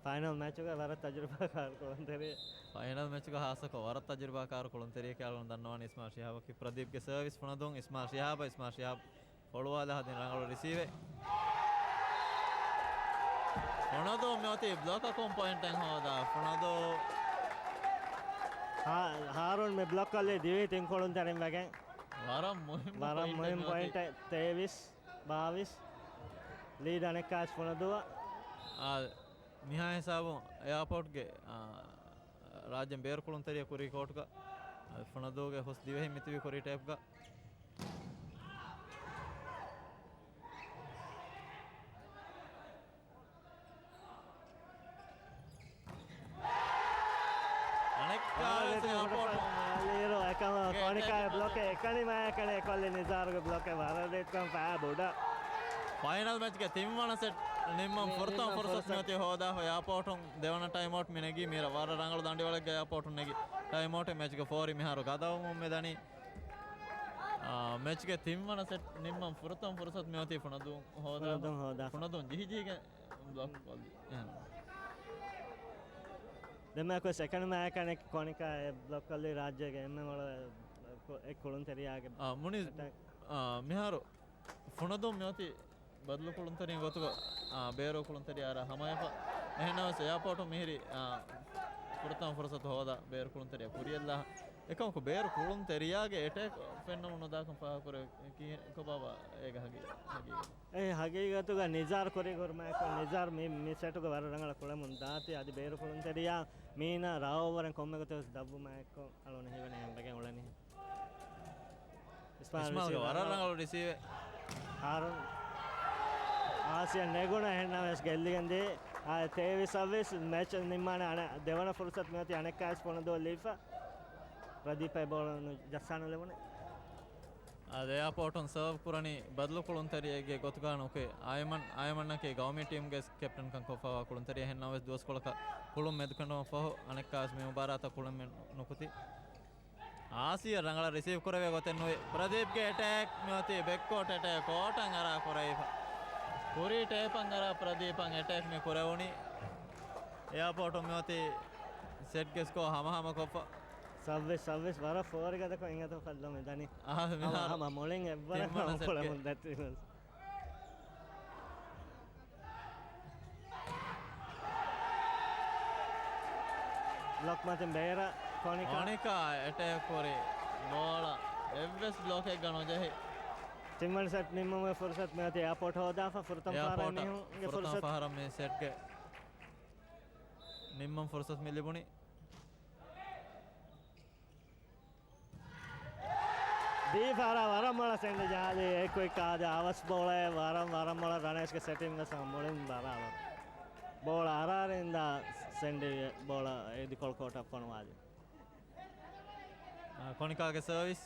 ފައިނަލް މެޗުގަ ވަރަށް ތަޖުރިބާކާރު ކުޅުންތެރި. ފައިނަލް މެޗުގަ ހާއްސަކޮށް ވަރަށް ތަޖުރިބާކާރު ކުޅުންތެރިއެއް ކަމުގަ ދަންނަވަނީ އިސްމާއިލް ޝިހާބަކީ. ޕްރަދީޕްގެ ސަރވިސް ފުނަދޫން އިސްމާއިލް ޝިހާބަށް، އިސްމާއިލް ޝިހާބް ފޮޅުވާލާ ހަދިން ރަނގަޅު ރިސީވެއް. ފުނަދޫ މިއޮތީ ބްލޮކަކުން ޕޮއިންޓެއް ހޯދާ. ފުނަދޫ. ހާ-، ހާރޫން މި ބްލޮކް ކޮށްލީ ދިވެހި ތިން ކުޅުންތެރިން ވެގެން. ވަރަށް މުހިއްމު ވަރަށް ޕޮއިންޓެއް މުހިއްމު މިއޮތީ. ޕޮއިންޓެއް. ތޭވީސް ބާވީސް. ލީޑް އަނެއްކާސް ފުނަދޫއަށް. އާ، މިހާ ހިސާބުން އެއާޕޯޓްގެ، އާ، ރާއްޖޭން ބޭރު ކުޅުންތެރިޔަ ކުރީ ކޯޓްގަ، އާ، ފުނަދޫގެ ހުސް ދިވެހިން މިތިބީ ކުރީ ޓޭޕްގަ. އަނެއްކާވެސް އެއާޕޯޓު. ލީރޯ އެކަމަ ކޮނިކާ ބްލޮކެއް އެކަނި މާ އެކަނި އެކޮށްލި ނިޒާރުގެ ބްލޮކެއް ވަރަށް ރީތިކޮށް ފައި ބުޑަ. ފައިނަލް މެޗްގެ ތިންވަނަ ސެޓް ނިންމަން މި-، ފުރަތަމަ ނިންމަން ފުރުސަތު ފުރުސަތު. މިއޮތީ ހޯދާފަ އެއާޕޯޓުން ދެވަނަ ޓައިމް އައުޓް މި ނެގީ މީރަ ވަރަށް ރަނގަޅު ދަނޑިވަޅެއްގަ އެއާޕޯޓުން ނެގި ޓައިމް އައުޓެއް މެޗްގެ ފޯރި މިހާރު ގަދަވަމުން މި ދަނީ. އާ، މެޗްގެ ތިންވަނަ ސެޓް ނިންމަން ފުރަތަމަ ފުރުސަތު މިއޮތީ ފުނަދޫން ހޯދާ. ފުނަދޫން ހޯދާ. ފުނަދޫން ޖިހިޖީގެ ބްލޮކް ކޮށްލި. އެހެން. ދެންމެ އެކު ސެކަންޑް މާ އެކަނި ކޮނިކާ އެ ބްލޮކް ކޮށްލި ރާއްޖޭގެ އެންމެ މޮޅު އެ ކު-، އެ ކުޅުންތެރިޔާގެ އާ، މުނި-، އެޓެކް. އާ، މިހާރު ފުނަދޫން މިއޮތީ ބަދަލު ކުޅުންތެރިން ގޮތުގަ، އާ، ބޭރު ކުޅުންތެރިޔާ އަރާ ހަމަޔަފަ. އެހެންނަމަވެސް އެއާޕޯޓު މިހިރީ، އާ، ފުރަތަމަ ފުރުސަތު ހޯދާ ބޭރު ކުޅުންތެރިޔާ ކުރިޔަށްލާ. އެކަމަކު ބޭރު ކުޅުންތެރިޔާގެ އެޓޭކް ފެންނަމުން ނުދާކަން ފާހަގަކުރެވޭ ކިހިނެއް ކޮބާބާ އޭގެ ހަގީ-، ހަގީގަތު. އެ ހަގީގަތުގަ ނިޒާރު ކުރި ކުރުމާއެކު ނިޒާރު މި، މި ސެޓުގަ ވަރަށް ރަނގަޅަށް ކުޅެމުން ދާތީ އަދި ބޭރު ކުޅުންތެރިޔާ މީނަ ރާއޯވަރެން ކޮންމެ ގޮތެއް ވެސް ދަށްވުމާއެކު އަޅުން ހީވަނީ ހެންބެގެން އުޅެނީ. އިސްމާއިލްގެ ވަރަށް ރަނގަޅު ރިސީވެއް. ހާރުން އާސިޔަ ނެގުނަ ހެންނަމަވެސް ގެއްލިގެން ދިޔަ. އާ، ތޭވީސް ސައްވީސް މެޗް ނިންމާނެ އަނެ-، ދެވަނަ ފުރުސަތު މިއޮތީ އަނެއްކާސް ފުނަދޫ ލީފަ. ޕްރަދީޕައި ބޯޅަ ނު-، ޖައްސާނުލެވުނެ. އާ، އެއާޕޯޓުން ސަރވް ކުރަނީ ބަދަލު ކުޅުންތެރިއެއްގެ ގޮތުގަ ނުކުތް އައިމަން، އައިމަންއަކީ ގައުމީ ޓީމްގެ ކެޕްޓަންކަން ކޮށްފައިވާ ކުޅުންތެރިއެއް ހެންނަމަވެސް ދުވަސްކޮޅަކަށް ކުޅުން މެދުކެނޑުމަށްފަހު އަނެއްކާސް މި މުބާރާތަށް ކުޅެމެއް ނުކުތި. އާސިޔަ ރަނގަޅަށް ރިސީވް ކުރެވޭ ގޮތެއް ނުވި. ޕްރަދީޕްގެ އެޓޭކް މިއޮތީ ބެކްކޯޓް އެޓޭކް ކޯޓަށް އަރާ ކުރެވިފަ. ކުރީ ޓޭޕަށް އަރާ ޕްރަދީޕަށް އެޓޭކް މި ކުރެވުނީ. އެއާޕޯޓު މިއޮތީ ސެޓްގެ ސްކޯ ހަމަހަމަ ކޮށްފަ. ސައްވީސް ސައްވީސް ވަރަށް ފޯރިގަދަކޮށް އިނގޭތޯ ފައްލޮ މި ދަނީ. އާ، ހަމަ، މިހާރު ހަމަ މުޅިން އެއްވަރަށް ތިންވަނަ ހަމަ ސެޓްގެ ކުޅެމުން ދަތި. ބްލޮކް މަތިން ބޭރަށް ކޮނިކާ. ކޮނިކާ އެޓޭކް ކުރި ބޯޅަ އެއްވެސް ބްލޮކެއްގަ ނުޖެހި. ތިންވަނަ ސެޓް ނިންމުމުގެ ފުރުސަތު މިއޮތީ އެއާޕޯޓް ހޯދާފަ ފުރަތަމަ ފަހަރަށް އެއާޕޯޓް މީހުންގެ ފުރަތަމަ ފުރުސަތު. ފަހަރަށް މި ސެޓްގެ ނިންމަން ފުރުސަތު މި ލިބުނީ. ދީފާރާ ވަރަށް މޮޅަށް ސެންޑި ޖަހާލީ އެ ކުއިކާ އަދި އަވަސް ބޯޅައެއް ވަރަށް، ވަރަށް މޮޅަށް ރަނޭޝްގެ ސެޓިން ވެސް މުޅިން ބަރާބަރު. ބޯޅަ އަރާރެންދާ ސެންޑި ބޯޅަ އިދިކޮޅު ކޯޓަށް ފޮނުވާލި. އާ، ކޮނިކާގެ ސަރވިސް.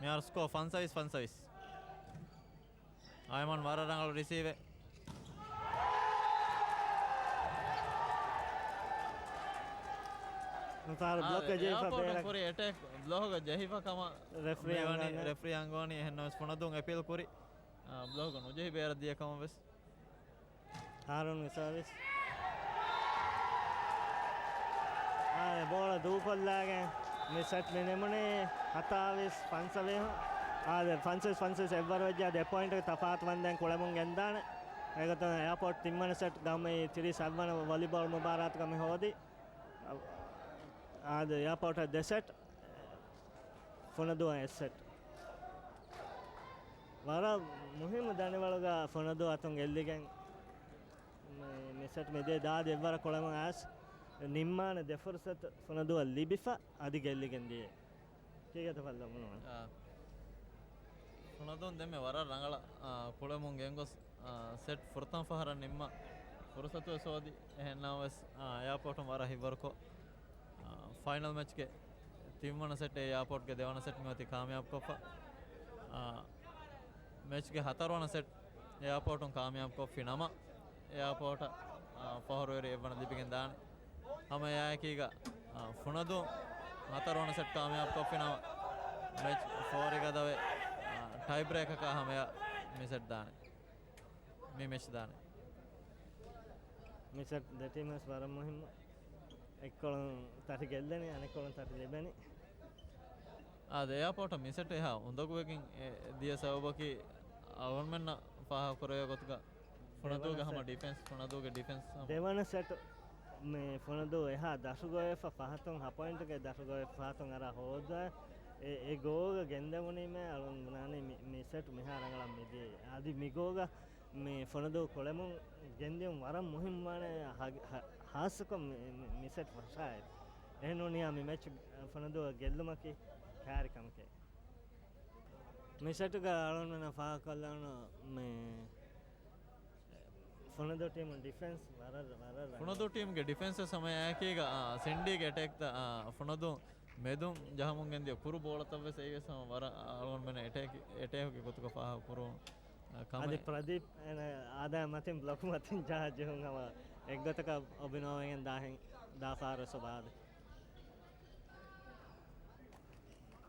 މިހާރު ސްކޯ ފަންސަވީސް ފަންސަވީސް. އައިމަން ވަރަށް ރަނގަޅު ރިސީވެއް. ނުތާރު އާ، ބްލޮކް ޖެހިފަ އެއާޕޯޓުން ބޭރަށް. ކުރި އެޓޭކް ބްލޮކް ޖެހިފަ ކަމަށް ރެފްރީ މިވަނީ، އަންގާނެ. ރެފްރީ އަންގާނީ. އެހެންނަމަވެސް ފުނަދޫން އެޕީލް ކުރި، އާ، ބްލޮކް ނުޖެހި ބޭރަށް ދިޔަ ކަމަށް ވެސް. ހާރޫންގެ ސަރވިސް. އާދެ، ބޯޅަ ދޫކޮށްލާގެން މި ސެޓް މި ނިމުނީ ހަތާވީސް ފަންސަވީސް. އާދެ، ފަންސަވީސް ފަންސަވީސް އެއްވަރު ވެއްޖާ ދެ ޕޮއިންޓްގެ ތަފާތު ވަންދެން ކުޅެމުން ގެންދާނެ. އެގޮތުން އެއާޕޯޓް ތިންވަނަ ސެޓް ގައުމީ ތިރީސް އަށްވަނަ ވޮލީބޯލް މުބާރާތުގަ މި ހޯދީ. އާދެ، އެއާޕޯޓަށް ދެ ސެޓް. ފުނަދޫއަށް އެއް ސެޓް. ވަރަށް މުހިއްމު ދަނޑިވަޅުގަ ފުނަދޫ އަތުން ގެއްލިގެން މި، މި ސެޓް މިދޭ ދާދި އެއްވަރަށް ކުޅެމުން އައިސް ނިންމާނެ ދެ ފުރުސަތު ފުނަދޫއަށް ލިބިފަ އަދި ގެއްލިގެން ދިޔަ. ކީގެތަ ފައްލަ މުނުވަން؟ އާ. ފުނަދޫން ދެންމެ ވަރަށް ރަނގަޅަށް، އާ، ކުޅެމުން ގެންގޮސް، އާ، ސެޓް ފުރަތަމަ ފަހަރަށް ނިންމަ ފުރުސަތު ވެސް ހޯދި. އެހެންނަމަވެސް، އާ، އެއާޕޯޓުން ވަރަށް ހިތްވަރުކޮށް، އާ، ފައިނަލް މެޗްގެ ތިންވަނަ ސެޓް އެއާޕޯޓްގެ ދެވަނަ ސެޓް މިއޮތީ ކާމިޔާބުކޮށްފަ. އާ، މެޗްގެ ހަތަރުވަނަ ސެޓް އެއާޕޯޓުން ކާމިޔާބުކޮށްފި ނަމަ، އެއާޕޯޓަށް، އާ، ފަހުރުވެރި އެއްވަނަ ލިބިގެން ދާނެ. ހަމަ އެއާއެކީގަ، އާ، ފުނަދޫ ހަތަރުވަނަ ސެޓް ކާމިޔާބުކޮށްފިނަމަ، މެޗް ފޯރިގަދަވެ، އާ، ޓައި ބްރޭކަކާ ހަމަޔަށް މި ސެޓް ދާނެ. މި މެޗް ދާނެ. މި ސެޓް ދެ ޓީމަށް ވަރަށް މުހިއްމު. އެއްކޮޅުން ތަށި ގެއްލެނީ، އަނެއްކޮޅުން ތަށި ލިބެނީ. އާދެ، އެއާޕޯޓަށް މި ސެޓް އެހާ އުނދަގޫވެގެން އެ، ދިޔަ ސަބަބަކީ އަޅުގަނޑުމެންނަށް ފާހަގަކުރެވޭ ގޮތުގަ ފުނަދޫގެ ދެވަނަ ހަމަ ސެޓް. ޑިފެންސް، ފުނަދޫގެ ޑިފެންސް ހަމަ. ދެވަނަ ސެޓް މި ފުނަދޫ އެހާ ދަށުގޮވެފަ ފަހަތުން ހަ ޕޮއިންޓުގެ ދަށުގޮވެފަ ފަހަތުން އަރާ ހޯދާ އެ، އެ ގޯގަ ގެންދެވުނީމޭ އަޅުން ބުނާނީ މި، މި ސެޓް މިހާ ރަނގަޅަށް މިދިޔަ. އަދި މި ގޯގަ މި ފުނަދޫ ކުޅެމުން ގެންދިޔުން ވަރަށް މުހިންމުވާނެ ހަ، ހަ، ހާއްސަކޮށް މި، މި، މި ސެޓް ފަށާއިރު. އެހެންނޫނިއްޔާ މި މެޗް ފުނަދޫ ގެއްލުމަކީ ކާރި ކަމެކޭ. މި ސެޓުގަ އަޅުންމެންނަށް ފާހަގަކޮށްލަވަނު މި ފުނަދޫ ޓީމު ޑިފެންސް ވަރަށް، ވަރަށް ރަނގަޅު. ފުނަދޫ ޓީމުގެ ޑިފެންސް ވެސް ހަމަ އެކީގަ، އާ، ސިންޑީގެ އެޓޭކްތައް، އާ، ފުނަދޫ މެދުން ޖަހަމުން ގެންދިޔަ ކުރު ބޯޅަތައް ވެސް އެއީ ވެސް ހަމަ ވަރަށް އަޅުގަނޑުމެން އެޓޭކް، އެޓޭކްގެ ގޮތުގަ ފާހަގަ ކުރުން. އަދި ކަމެއް. ޕްރަދީޕް އޭނަ އާދައިގެ މަތިން ބްލޮކު މަތިން ޖަހާ ޖެހުން ހަމަ އެއްގޮތަކަށް އޮބިނޯވެގެން ދާހެން ދާފާރު ސޮބާދެ.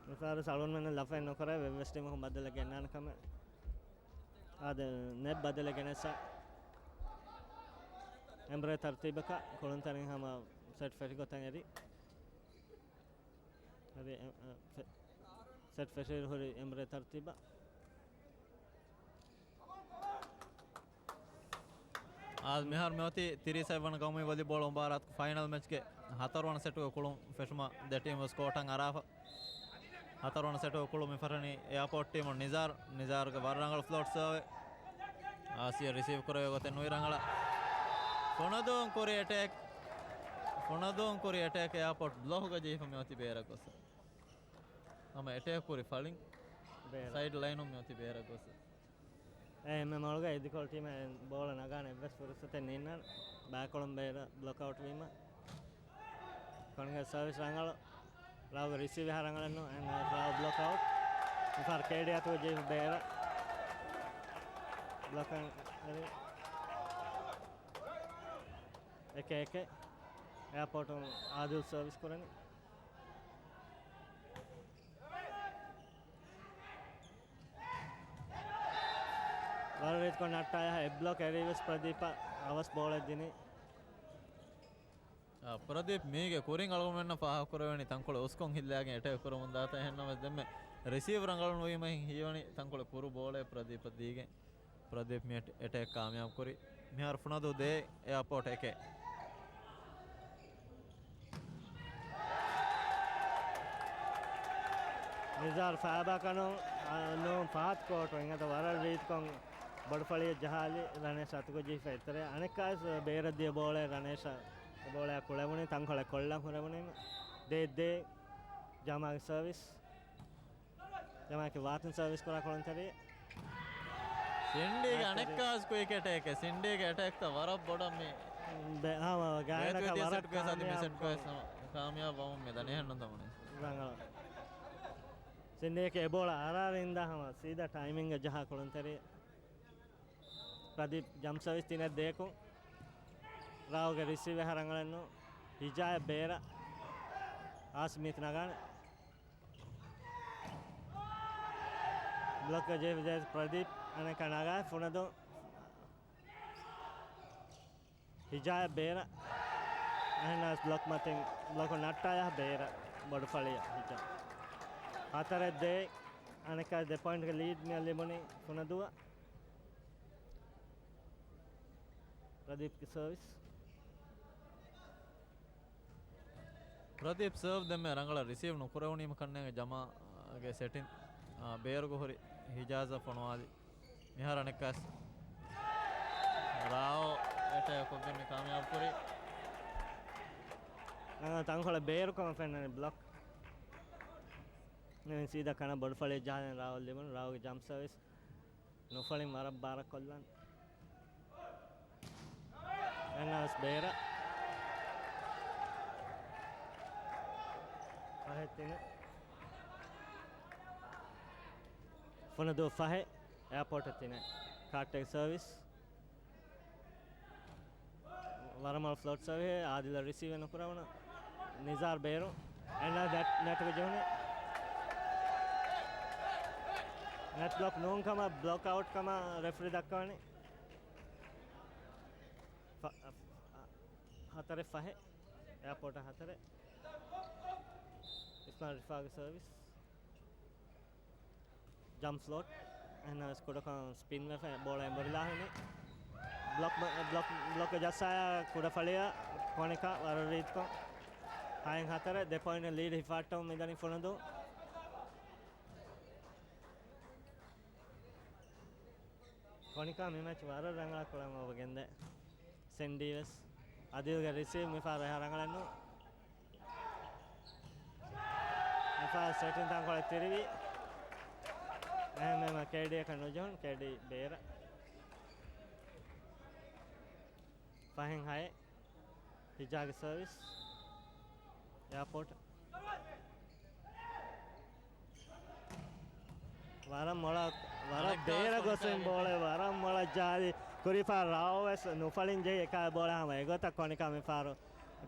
މިފާރު ސަޅުންމެން ލަފައެއް ނުކުރޭ ވެއްވެސް ޓީމަކުން ބައްދަލެއް ގެންނާނެ ކަމެއް. އާދެ، ނެޓް ބައްދަލެއް ގެނެއްސަ. އެނބުރޭ ތަރުތީބަކަށް ކުޅުންތެރިން ހަމަ ސެޓް ފެށިގޮތަށް އެރި. އަދި، އެ، އެ، ފެ، ސެޓް ފެށިއިރު ހުރި އެނބުރޭ ތަރުތީބަށް. އާދެ، މިހާރު މިއޮތީ ތިރީސް އަށްވަނަ ގައުމީ ވޮލީބޯޅަ މުބާރާތުގެ ފައިނަލް މެޗްގެ ހަތަރުވަނަ ސެޓުގެ ކުޅުން ފެށުމަށް ދެ ޓީމް ވެސް ކޯޓަށް އަރާފަ. ހަތަރުވަނަ ސެޓުގެ ކުޅުން މި ފަށަނީ އެއާޕޯޓް ޓީމު ނިޒާރު، ނިޒާރުގެ ވަރަށް ރަނގަޅު ފްލޯޓް ސާވެ. އާސިޔަ ރިސީވް ކުރެވޭ ގޮތެއް ނުވި ރަނގަޅަށް. ފުނަދޫން ކުރި އެޓޭކް. ފުނަދޫން ކުރި އެޓޭކް އެއާޕޯޓް ބްލޮކުގަ ޖެހިފަ މިއޮތީ ބޭރަށް ގޮސް. ހަމަ އެޓޭކް ކުރި ފަޅިން ބޭރަށް. ސައިޑް ލައިނުން މިއޮތީ ބޭރަށް ގޮސް. އެ، އެންމެ މޮޅުގަ އިދިކޮޅު ޓީމަށް ބޯޅަ ނަގާނެ އެއްވެސް ފުރުސަތެއް ނީންނާނެ. ބައިކޮޅުން ބޭރަށް ބްލޮކް އައުޓް ވީމަ. ކޮންގެ ސަރވިސް ރަނގަޅު. ރާވުގެ ރިސީވް އެހާ ރަނގަޅެއް ނޫން. އެހެން ރާވު ބްލޮކް އައުޓް. މިފަހަރު ކޭޑީ އަތުގަ ޖެހިފަ ބޭރަށް. ބްލޮކް އައުޓް. އެކެ އެކެ. އެއާޕޯޓުން އާދިލް ސަރވިސް ކުރަނީ. ވަރަށް ރީތިކޮށް ނައްޓާ އެއް ބްލޮކް އެރީވެސް ޕްރަދީޕަށް އަވަސް ބޯޅައެއް ދިނީ. އާ، ޕްރަދީޕް މީގެ ކުރިން އަޅުގަނޑުމެންނަށް ފާހަގަކުރެވެނީ ތަންކޮޅެއް އުސްކޮން ހިއްލާގެން އެޓޭކް ކުރަމުން ދާތާ. އެހެންނަމަވެސް ދެންމެ ރިސީވް ރަނގަޅު ނުވީމަ ހިތް ހީވަނީ ތަންކޮޅެއް ކުރު ބޯޅައެއް ޕްރަދީޕަށް ދީގެން. ޕްރަދީޕް މި އެޓޭކް ކާމިޔާބު ކުރި. މިހާރު ފުނަދޫ ދޭއް އެއާޕޯޓް އެކެއް. ނިޒާރު ފައިބާކަނު، އާ، ނޫން ފަހަތު ކޯޓު އިނގޭތަ ވަރަށް ރީތިކޮށް ބޮޑުފަޅިއަށް ޖަހާލި ރަނޭޝް އަތުގަ ޖެހިފަ އެތެރެ. އަނެއްކާވެސް ބޭރަށް ދިޔަ ބޯޅައެއް ރަނޭޝް ބޯޅައާ ކުޅެވުނީ ތަންކޮޅެއް ކޮޅަށް ހުރެވުނީމަ. ދޭއް ދޭއް ޖަމާގެ ސަރވިސް. ޖަމާކީ ވާތުން ސަރވިސް ކުރާ ކުޅުންތެރި. ސިންޑީގެ އަނެއްކާސް ކުއިކް އެޓޭކެއް. ސިންޑީގެ އެޓޭކްތައް ވަރަށް ބޮޑަށް މި ބެ-، ހާ، ވާ، ގާތް ގާތް ވެސް ވަރަށް ސެޓް ކުވެސް އަދި މި ކާމިޔާބު ސެޓް ކުވެސް ކާމިޔާބު ވަމުން މި ދަނީ އެހެންނު ތަމަނީ. ރަނގަޅަށް. ސިންޑީއަކީ އެ ބޯޅަ އަރާ އިންދާ ހަމަ ސީދާ ޓައިމިންގ ޖަހާ ކުޅުންތެރި. ޕްރަދީޕް ޖަމްޕް ސަރވިސް ތިނެއް ދޭކު. ރާއުގެ ރިސީވް އެހާ ރަނގަޅެއްނު. ހިޖާއަށް ބޭރަށް. އާސިމް މީތި ނަގާނެ. ބްލޮކް ޖެހި ޖެހި ޕްރަދީޕް އަނެކާ ނަގާ ފުނަދޫ. ހިޖާއަށް ބޭރަށް. އެހެންނަސް ބްލޮކް މަތިން ބްލޮކު ނައްޓާޔާ ބޭރަށް ބޮޑުފަޅިއަށް ހިޖާ. ހަތަރެއް ދޭ. އަނެކާ ދެ ޕޮއިންޓްގެ ލީޑް މިއަށް ލިބުނީ ފުނަދޫއަށް. ޕްރަދީޕްގެ ސަރވިސް. ޕްރަދީޕް ސަރވް ދެންމެ ރަނގަޅަށް ރިސީވް ނުކުރެވުނީމަ ކަންނޭނގެ ޖަމާގެ ސެޓިން، އާ، ބޭރުގަ ހުރި ހިޖާޒަށް ފޮނުވާލި. މިހާރު އަނެއްކާސް ރާއޯ އެޓޭކް ކޮށްގެން މި ކާމިޔާބު ކުރީ. ނަގަ ތަންކޮޅެއް ބޭރުކަމަށް ފެންނަނީ ބްލޮކް. ނިމިން ސީދާ ކަނަ ބޮޑުފަޅި ޖަހާލަން ރާއޯ ލިބުނު. ރާއޯގެ ޖަމްޕް ސަރވިސް. ނުފަޅިން ވަރަށް ބާރަށް ކޮށްލަން. އެންއާސް ބޭރަށް. ފަހެއް ތިނެއް. ފުނަދޫ ފަހެއް، އެއާޕޯޓަށް ތިނެއް. ކާއްޓެއް ސަރވިސް. ވަރަމަލް ފްލޯޓް ސަރވިހެ އާދިލަށް ރިސީވެ ނުކުރެވުނު. ނިޒާރް ބޭރު. އެންނަ ނެޓް، ނެޓްގެ ޖެހުނެ. ނެޓް ބްލޮކް ނޫން ކަމަށް، ބްލޮކް އައުޓް ކަމަށް ރެފްރީ ދައްކަވަނީ. ފަ-، އަ-، ހަތަރެއް ފަހެއް. އެއާޕޯޓަށް ހަތަރެއް. އިސްމާއިލް ރިފާގެ ސަރވިސް. ޖަމްޕް ފްލޯޓް. އެހެނަސް ކުޑަކޮށް ސްޕިން ވެފަ ބޯޅަ އެނބުރިލާ ހިނި. ބްލޮކް، ބްލޮކް، ބްލޮކް ޖައްސާ ކުޑަ ފަޅިއަށް ކޮނިކާ ވަރަށް ރީތިކޮށް. ހައެއް ހަތަރެއް ދެ ޕޮއިންޓް ލީޑް ހިފާއްޓަމުން މިދަނީ ފުނަދޫ. ކޮނިކާ މި މެޗް ވަރަށް ރަނގަޅަށް ކުޅަން އޮވެގެންދޭ. ސެންޑީ ވެސް އަދިލްގެ ރިސީވް މިފަހަރު އެހާ ރަނގަޅެއްނު. މިފަހަރު ސެޓިން ތަންކޮޅެއް ތިރިވި. އެހެންވީމަ ކޭޑީއަކަށް ނުޖެހުނު، ކޭޑީ ބޭރަށް. ފަހެން ހައެއް. ހިޖާގެ ސަރވިސް. އެއާޕޯޓް. ވަރަށް މޮޅަށް، ވަރަށް ބޭރަށް ގޮސް އިން ބޯޅަ، ވަރަށް މޮޅަށް ޖަހާލި. ކުރީފާ ރާއޯ ވެސް ނުފަޅިން ޖެހި އެކާ ބޯޅަ ހަމަ އެގޮތަށް ކޮނިކާ މިފަހަރު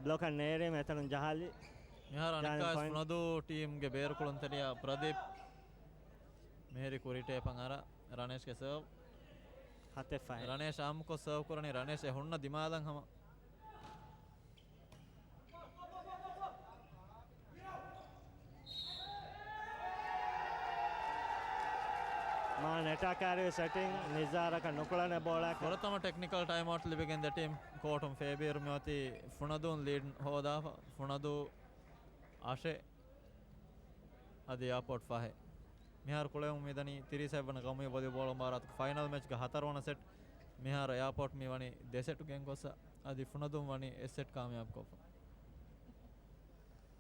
ބްލޮކަށް ނޭރީމަ އެތަނުން ޖަހާލި. މިހާރު ޖަހާލި އަނެއްކާވެސް ޕޮއިންޓް. ފުނަދޫ ޓީމްގެ ބޭރު ކުޅުންތެރިޔާ ޕްރަދީޕް މިހިރި ކުރި ޓޭޕަށް އަރާ ރަނޭޝްގެ ސަރވް. ހަތެއް ފަހެއް. ރަނޭޝް އާއްމުކޮށް ސަރވް ކުރަނީ. ރަނޭޝް އެ ހުންނަ ދިމާލަށް ހަމަ. މާ ނެޓާ ކާރި ސެޓިން ނިޒާރަކަށް ނުކުޅަނެ ބޯޅަކަށް. ފުރަތަމަ ޓެކްނިކަލް ޓައިމް އައުޓް ލިބިގެން ދެ ޓީމް ކޯޓުން ފޭބިއިރު މިއޮތީ ފުނަދޫން ލީޑް ހޯދާފަ. ފުނަދޫ އަށެއް. އަދި އެއާޕޯޓް ފަހެއް. މިހާރު ކުޅެވުން މިދަނީ ތިރީސް އެއް ވަނަ ގައުމީ ވޮލީބޯޅަ މުބާރާތުގެ ފައިނަލް މެޗްގެ ހަތަރު ވަނަ ސެޓް. މިހާރު އެއާޕޯޓް މި ވަނީ ދެ ސެޓް ގެންގޮސް، އަދި ފުނަދޫން ވަނީ އެއް ސެޓް ކާމިޔާބުކޮށްފަ.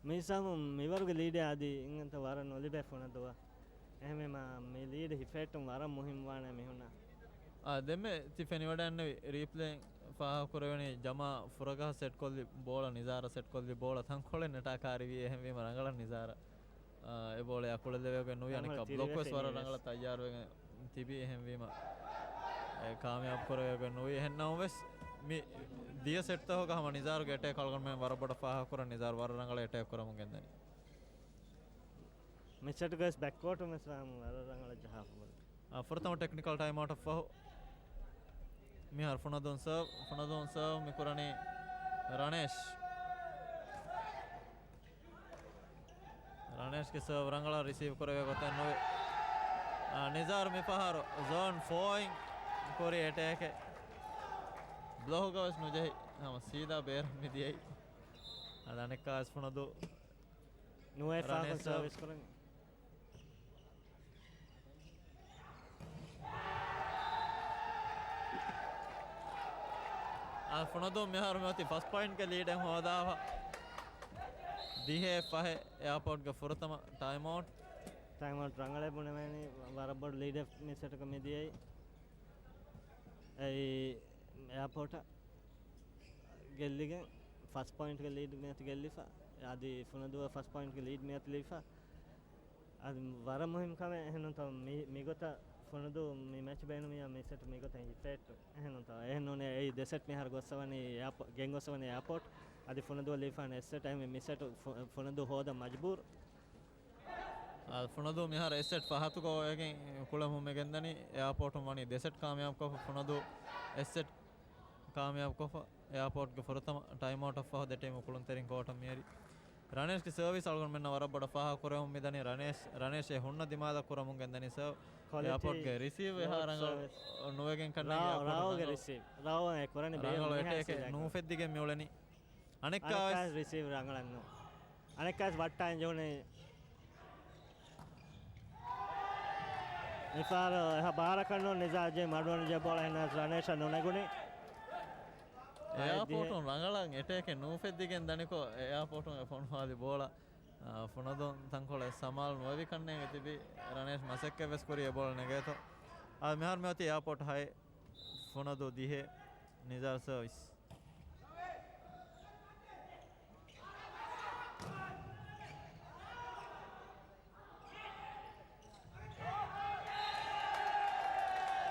މި ހިސާބުން މިވަރުގެ ލީޑެއް އަދި އިނގެންތަ ވަރަށް ނުލިބޭ ފުނަދޫއަށް. އެހެންވީމަ މި ލީޑް ހިފޭއްޓުން ވަރަށް މުހިންމުވާނެ މިހުންނަ. އާ، ދެންމެ ތި ފެނިވަޑައިންނެވި ރީޕްލޭ ފާހަގަކުރެވެނީ ޖަމާ ފުރަގަހަށް ސެޓްކޮށްލި ބޯޅަ ނިޒާރަށް ސެޓްކޮށްލި ބޯޅަ ތަންކޮޅެއް ނެޓާ ކާރިވީ. އެހެންވީމަ ރަނގަޅަށް ނިޒާރަށް، އާ، އެ ބޯޅަޔާ ކުޅެލެވޭގޮތް ނުވި. އަނެއްކާ ބްލޮކް ވެސް ވަރަށް ރަނގަޅަށް ތައްޔާރުވެގެން ތިބި. އެހެންވީމަ އެ ކާމިޔާބު ކުރެވޭގޮތް ނުވި. އެހެންނަމަވެސް މި ދިޔަ ސެޓްތަކުގަ ހަމަ ނިޒާރުގެ އެޓޭކް އަޅުގަނޑުމެން ވަރަށް ބޮޑަށް ފާހަގަކުރަން. ނިޒާރު ވަރަށް ރަނގަޅަށް އެޓޭކް ކުރަމުން ގެންދަނީ. މި ސެޓްގަ ވެސް ބެކްކޯޓުން ވެސް ވަރަށް ރަނގަޅަށް ޖަހާފަ ބޮލެ. އާ، ފުރަތަމަ ޓެކްނިކަލް ޓައިމް އައުޓަށް ފަހު މިހާރު ފުނަދޫން ސަރވް، ފުނަދޫން ސަރވް މި ކުރަނީ ރަނޭޝް. ރަނޭޝްގެ ސަރވް ރަނގަޅަށް ރިސީވް ކުރެވޭ ގޮތެއް ނުވި. އާ، ނިޒާރު މިފަހަރު ޒޯން ފޯއިން ކުރި އެޓޭކެއް. ބްލޮކުގަ ވެސް ނުޖެހި ހަމަ ސީދާ ބޭރަށް މިދިޔައީ. އަދި އަނެއްކާވެސް ފުނަދޫ ނުވެ ރަނޭ ފާކުން ސަރވް. ސަރވިސް ކުރަނީ. އާ، ފުނަދޫ މިހާރު މިއޮތީ ފަސް ޕޮއިންޓްގެ ލީޑެއް ހޯދާފަ. ދިހައެއް ފަހެއް އެއާޕޯޓްގެ ފުރަތަމަ ޓައިމް އައުޓް. ޓައިމް އައުޓް ރަނގަޅަށް ބުނެވޭނީ، ވަރަށް ބޮޑު ލީޑެއް މި ސެޓަކަށް މި ދިޔައީ. އެއީ އެއާޕޯޓަށް ގެއްލިގެން ފަސް ޕޮއިންޓްގެ ލީޑް މިއޮތީ ގެއްލިފަ. އަދި ފުނަދޫއަށް ފަސް ޕޮއިންޓްގެ ލީޑް މިއޮތީ ލިބިފަ. އަދި ވަރަށް މުހިންމު ކަމެއް އެހެންނޫންތޯ މި، މިގޮތަށް ފުނަދޫ މި މެޗް ބޭނުމިއްޔާ މި ސެޓް މިގޮތަށް ހިފޭއްޓު. އެހެންނޫންތޯ. އެހެންނޫނޭ އެއީ ދެ ސެޓް މިހާރު ގޮއްސަވަނީ އެއާޕޯ-، ގެންގޮއްސަވަނީ އެއާޕޯޓް. އަދި ފުނަދޫ ލިބިފާނެ އެއް ސެޓް އެހެންވެ މި ސެޓް ފު-، ފުނަދޫ ހޯދަން މަޖުބޫރު. އާ، ފުނަދޫ މިހާރު އެއް ސެޓް ފަހަތުގަ އޮވެގެން ކުޅެމުން މި ގެންދަނީ. އެއާޕޯޓުން ވަނީ ދެ ސެޓް ކާމިޔާބުކޮށްފަ، ފުނަދޫ އެއް ސެޓް ކާމިޔާބުކޮށްފަ. އެއާޕޯޓްގެ ފުރަތަމަ ޓައިމްއައުޓަށް ފަހު ދެ ޓީމު ކުޅުންތެރިން ކޯޓަށް މިއަރި. ރަނޭޝްގެ ސަރވިސް އަޅުގަނޑުމެންނަށް ވަރަށް ބޮޑަށް ފާހަގަކުރެވުން މިދަނީ. ރަނޭޝް، ރަނޭޝް އެ ހުންނަ ދިމާލަށް ކުރަމުން ގެންދަނީ ސަރވް. ކޮލިޓީ އެއާޕޯޓްގެ ރިސީވް އެހާ ރަނގަޅު ނުވެގެން ކަންނޭނގެ ރާ-، އެއާޕޯޓް ރާވުގެ ރަނގަޅު ރިސީވް. ރާވު އެ ކުރަނީ ރަނގަޅު ބޭނުން އެޓޭކެއް މިހާސް ނޫފެއްދިގެން މިއުޅެނީ. އަނެއްކާވެސް އަނެއްކާވެސް ރިސީވް ރަނގަޅަށް ނޫން. އަނެއްކާވެސް ވައްޓާއިން ޖެހުނީ. މިފަހަރު އެހާ ބާރަކަށް ނޫން ނިޒާރް ޖެހި މަޑުވަންޖެހޭ ބޯޅަ އެހެންނަމަވެސް ރަނޭޝަށް ނުނެގުނީ. އެއާޕޯޓުން ރަނގަޅަށް އެޓޭކެއް ނޫފެއްދިގެން ދަނިކޮށް، އެއާޕޯޓުން އެ ފޮނުވާލި ބޯޅަ، އާ، ފުނަދޫން ތަންކޮޅެއް ސަމާލު ނުވެވި ކަންނޭނގެ ތިބި. ރަނޭޝް މަސައްކަތްވެސް ކުރި އެ ބޯޅަ ނެގޭތޯ. އާ، މިހާރު މިއޮތީ އެއާޕޯޓް ހައެއް، ފުނަދޫ ދިހައެއް. ނިޒާރް ސަރވިސް.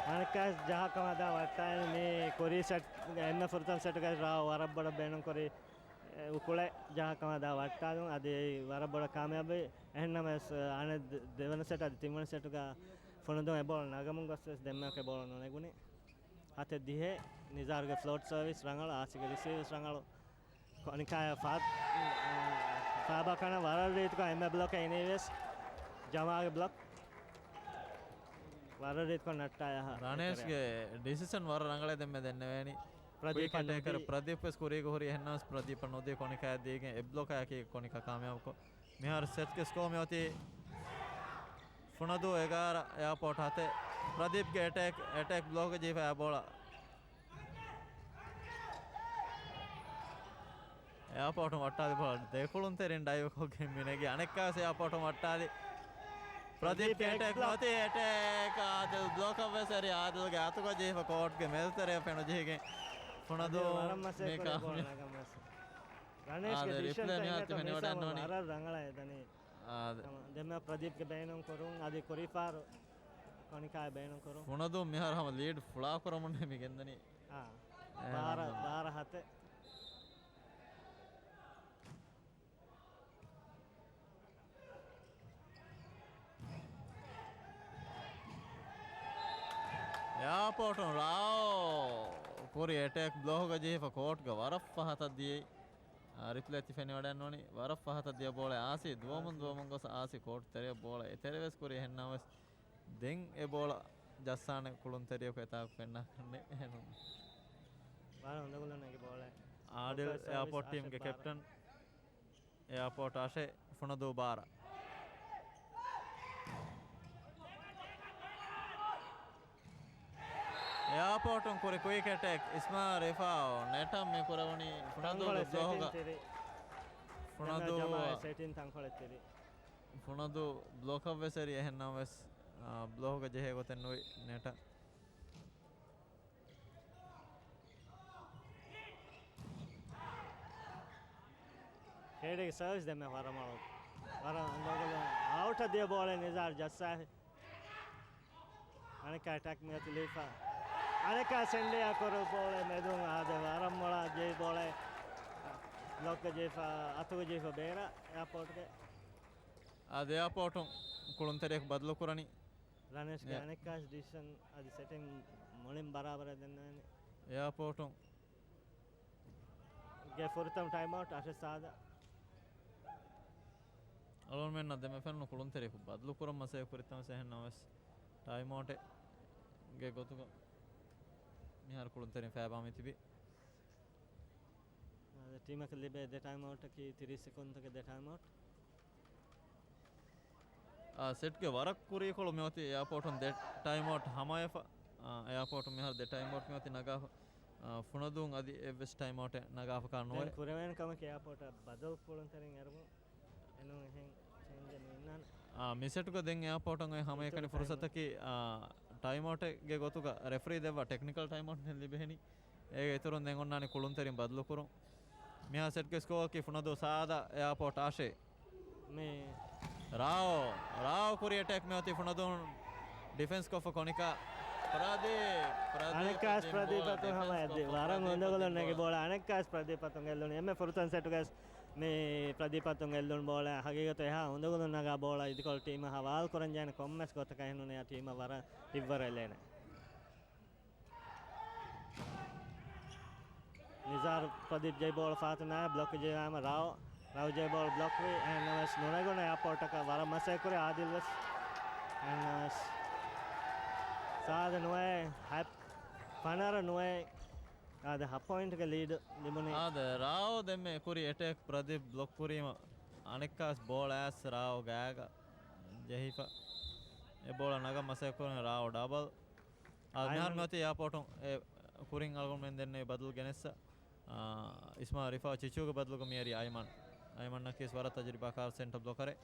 އަނެއްކާވެސް ޖަހާކަމާ ދާ ވައްޓާއިން މި ކުރީ ސެޓް، އެންމެ ފުރަތަމަ ސެޓުގައި ރާ ވަރަށް ބޮޑަށް ބޭނުންކުރި އުކުޅެއް ޖަހާކަމާ ދާ ވައްޓާލުން އަދި ވަރަށް ބޮޑަށް ކާމިޔާބުވި. އެހެންނަމަވެސް، އަނެއް ދެ-، ދެވަނަ ސެޓް އަދި ތިންވަނަ ސެޓުގަ ފުނަދޫ އެ ބޯޅަ ނަގަމުން ގޮސްވެސް ދެންމެއަކަށް ބޯޅަ ނުނެގުނީ. ހަތެއް ދިހައެއް. ނިޒާރުގެ ފްލޯޓް ސަރވިސް ރަނގަޅު، އާސިގެ ރިސީވް ވެސް ރަނގަޅު. ކޮނިކާޔަށް ފާ-، ފާބާ ކަނަ ވަރަށް ރީތިކޮށް އެންމެ ބްލޮކެއް އިނީވެސް ޖަމާގެ ބްލޮކް. ވަރަށް ރީތިކޮށް ނައްޓާ އެހާ. ރަނޭޝްގެ ޑިސިޝަން ވަރަށް ރަނގަޅޭ ދެންމެ ދެންނެވޭނީ. ޕްރަދީޕަށް ޕްރަދީޕް އެޓޭކަރ ނުދީ. ޕްރަދީޕް ވެސް ކުރީގަ ހުރީ އެހެންނަމަވެސް ޕްރަދީޕަށް ނުދީ ކޮނިކާޔަށް ދީގެން އެ ބްލޮކާއެކީ ކޮނިކާ ކާމިޔާބުކޮށް. މިހާރު ސެޓްގެ ސްކޯ މިއޮތީ ފުނަދޫ އެގާރަ، އެއާޕޯޓް ހަތެއް. ޕްރަދީޕްގެ އެޓޭކް، އެޓޭކް ބްލޮކް ޖެހިފަ އެ ބޯޅަ. އެއާޕޯޓުން ވައްޓާލި ބޯޅަ ދެ ކުޅުންތެރިން ޑައިވްކޮށްގެން މި ނެގި. އަނެއްކާވެސް އެއާޕޯޓުން ވައްޓާލި. ޕްރަދީޕްގެ ޕްރަދީޕް އެޓޭކް އެޓޭކް ބްލޮކް. ނުވަތީ އެޓޭކް އާދިލް ބްލޮކަށް ވެސް އެރި. އާދިލްގެ އަތުގަ ޖެހިފަ ކޯޓްގެ މެދުތެރެއަށް ފެނުޖެހިގެން ފުނަދޫ އަދި ވަރަށް މަސައްކަތް މި ކުރި ކާ-، ބޯޅަ ނަގަން ވެސް. ރަނޭޝްގެ އާދެ، ޑިސިޝަން ރިޕްލޭ ތައް މިހާރު އިނގޭތޯ ތި ފެނިވަޑައިން މީސާ ނޫނީ. ވަރަށް ރަނގަޅަށް އެދަނީ. އާދެ. ދެންމެ ޕްރަދީޕްގެ ބޭނުން ކުރުން އަދި ކުރީފާރު ކޮނިކާ ބޭނުން ކުރުން. ފުނަދޫ މިހާރު ހަމަ ލީޑް ފުޅާ ކުރަމުން މި ގެންދަނީ. އާ. އެ، ބާރަ، ހަމަ. ބާރަ ހަތެއް. އެއާޕޯޓުން ރާވް ކުރި އެޓޭކް ބްލޮކްގަ ޖެހިފަ ކޯޓްގަ ވަރަށް ފަހަތަށް ދިޔައީ. އާ، ރިޕްލޭ ތި ފެނިވަޑައިންނޫނީ. ވަރަށް ފަހަތަށް ދިޔަ ބޯޅަ އާސި ދުވަމުން އާސި. ދުވަމުން ގޮސް އާސި ކޯޓް ތެރެއަށް ބޯޅަ އެތެރެ ވެސް ކުރި އެހެންނަމަވެސް ދެން އެ ބޯޅަ ޖައްސާނެ ކުޅުން ތެރެއަކު އެތާކު ފެންނާކަށް ނެއް އެހެން. ވަރަށް ހޮނދަގުލަން އެގެ ބޯޅަ. އާދިލް އޮފްސައިޑް އެއާޕޯޓް ސާށެއް ޓީމްގެ ބާރަ. ކެޕްޓަން. އެއާޕޯޓް އަށެއް ފުނަދޫ ބާރަ. އެއާޕޯޓުން ކުރި ކުއިކް އެޓޭކް އިސްމާ ރިފާއު ނެޓަން މި ކުރެވުނީ ފުނަދޫ ތަންކޮޅެއް ބްލޮކްގަ. ސެޓިން ތިރި. ފުނަދޫ ދެން ޖަމާއަށް ސެޓިން ތަންކޮޅެއް ތިރި. ފުނަދޫ ބްލޮކަށް ވެސް އެރި އެހެންނަމަވެސް، އާ، ބްލޮކްގަ ޖެހޭ ގޮތެއް ނުވި ނެޓަން. ކޭޑީގެ ސަރވިސް ދެންމެ ވަރަށް މޮޅު. ވަރަށް އަނދަގުލު އައުޓަށް ދިޔަ ބޯޅަ ނިޒާރް ޖައްސާފި. އަނެއްކާ އެޓޭކް މިއޮތީ ލިބިފަ. އަނެއްކާ ސެންޑިއާ ކުރު ބޯޅަ މެދުން އާދެ ވަރަށް މޮޅާ ޖެހި ބޯޅަ ބްލޮކްގަ ޖެހިފަ، އަތުގަ ޖެހިފަ ބޭރަށް އެއާޕޯޓްގެ. އާދެ އެއާޕޯޓުން ކުޅުންތެރިޔަކު ބަދަލު ކުރަނީ. ރަނޭޝްގެ އެ. އަނެއްކާސް ޑިސިޝަން އަދި ސެޓިން މުޅިން ބަރާބަރަށް ދެންނެވެނީ. އެއާޕޯޓުން. ގެ ފުރަތަމަ ޓައިމް އައުޓް އަށެއް ސާދަ. އަޅުގަނޑުމެންނަށް ދެންމެ ފެނުނު ކުޅުންތެރިޔަކު ބަދަލު ކުރަން މަސައްކަތް ކުރިތަން ވެސް އެހެންނަމަވެސް ޓައިމް އައުޓެއްގެ ގޮތުގަ މިހާރު ކުޅުންތެރިން ފޭބާ މި ތިބި. އާދެ، ޓީމަކަށް ލިބޭ ދެ ޓައިމް އައުޓަކީ ތިރީސް ސެކުންތުގެ ދެ ޓައިމް އައުޓް. އާ، ސެޓްގެ ވަރަށް ކުރީކޮޅު މިއޮތީ އެއާޕޯޓުން ދެ ޓައިމް އައުޓް ހަމަވެފަ. އާ، އެއާޕޯޓުން މިހާރު ދެ ޓައިމް އައުޓް މިއޮތީ ނަގާފަ. އާ، ފުނަދޫން އަދި އެއްވެސް ޓައިމް އައުޓެއް ނަގާފަ ކާ ނުވޭ. ދެން ކުރެވޭނެ ކަމަކީ އެއާޕޯޓަށް ބަދަލު ކުޅުންތެރިން އެރުމުން. އެނޫން އެހެން ޗޭންޖެއް ނުއިންނާނެ. އާ، މި ސެޓުގަ ދެން އެއާޕޯޓަށް އޮތް ހަމައެކަނި އިތުރު ފުރުސަތަކީ، އާ، ޓައިމް އައުޓެއްގެ ގޮތުގަ ރެފްރީ ދެއްވާ ޓެކްނިކަލް ޓައިމް އައުޓެއް ލިބެހެނީ. އޭގެ އިތުރުން ދެން އޮންނާނީ ކުޅުންތެރިން ބަދަލުކުރުން. މިހާ ސެޓްގެ ސްކޯއަކީ ފުނަދޫ ސާދަ، އެއާޕޯޓް އަށެއް. މި ރާއޯ، ރާއޯ ކުރި އެޓޭކް މިއޮތީ ފުނަދޫން ޑިފެންސް ކޮށްފަ ކޮނިކާ. ޕްރަދީޕް، ޕްރަދީޕް އަނެއްކާސް އަތުން ބޯޅަ، ޕްރަދީޕް އަތުން ޑިފެންސް ހަމަ އެއްދި. ކޮށްފަ ވަރަށް ޕްރަދީޕް އުނދަގުލުން އަތުން ނެގި ބޯޅަ. ބޯޅަ. އަނެއްކާސް ޕްރަދީޕް އަތުން ގެއްލުނީ. އެންމެ ފުރަތަމަ ސެޓުގަސް މި ޕްރަދީޕް އަތުން ގެއްލުނު ބޯޅަ. ހަގީގަތު އެހާ އުނދަގުލުން ނަގާ ބޯޅަ އިދިކޮޅު ޓީމަށް ހަވާލު ކުރަން ޖެހޭނެ ކޮންމެސް ގޮތަކަށް އެހެންނޫނީ އާ ޓީމަށް ވަރަށް ހިތްވަރު އެޅޭނެ. ނިޒާރު ޕްރަދީޕް ޖެހި ބޯޅަ ފަހަތުން ނާ ބްލޮކް ޖެހި ވާމަ ރާއޯ، ރާއޯ ޖެހި ބޯޅަ ބްލޮކް ވި. އެހެންނަމަވެސް ނުނެގުނަ އެއާޕޯޓަކަށް ވަރަށް މަސައްކަތް ކުރި އާދިލް ވެސް. އެހެންނަމަވެސް ސާދަ ނުވޭ، ހަ-، ފަނަރަ ނުވޭ. އާދެ، ހަ ޕޮއިންޓްގެ ލީޑް ލިބުނީ. އާދެ، ރާއޯ ދެންމެ ކުރި އެޓޭކް ޕްރަދީޕް ބްލޮކް ކުރީމަ އަނެއްކާސް ބޯޅަ އައިސް ރާއޯ ގާގަ ޖެހިފަ. އެ ބޯޅަ ނަގަން މަސައްކަތް ކުރަން ރާއޯ ޑަބަލް. އާ، އައި- މިހާރު މިއޮތީ އެއާޕޯޓުން އެ ކުރިން އަޅުގަނޑުމެން ދެންނެވި ބަދަލު ގެނެއްސަ. އާ، އިސްމާ ރިފާ ޗިޗޫގެ ބަދަލުގަ މިއަރީ އައިމަން. އައިމަން ނަކީސް ވަރަށް ތަޖުރިބާކާރު ސެންޓަރ ބްލޮކަރެއް.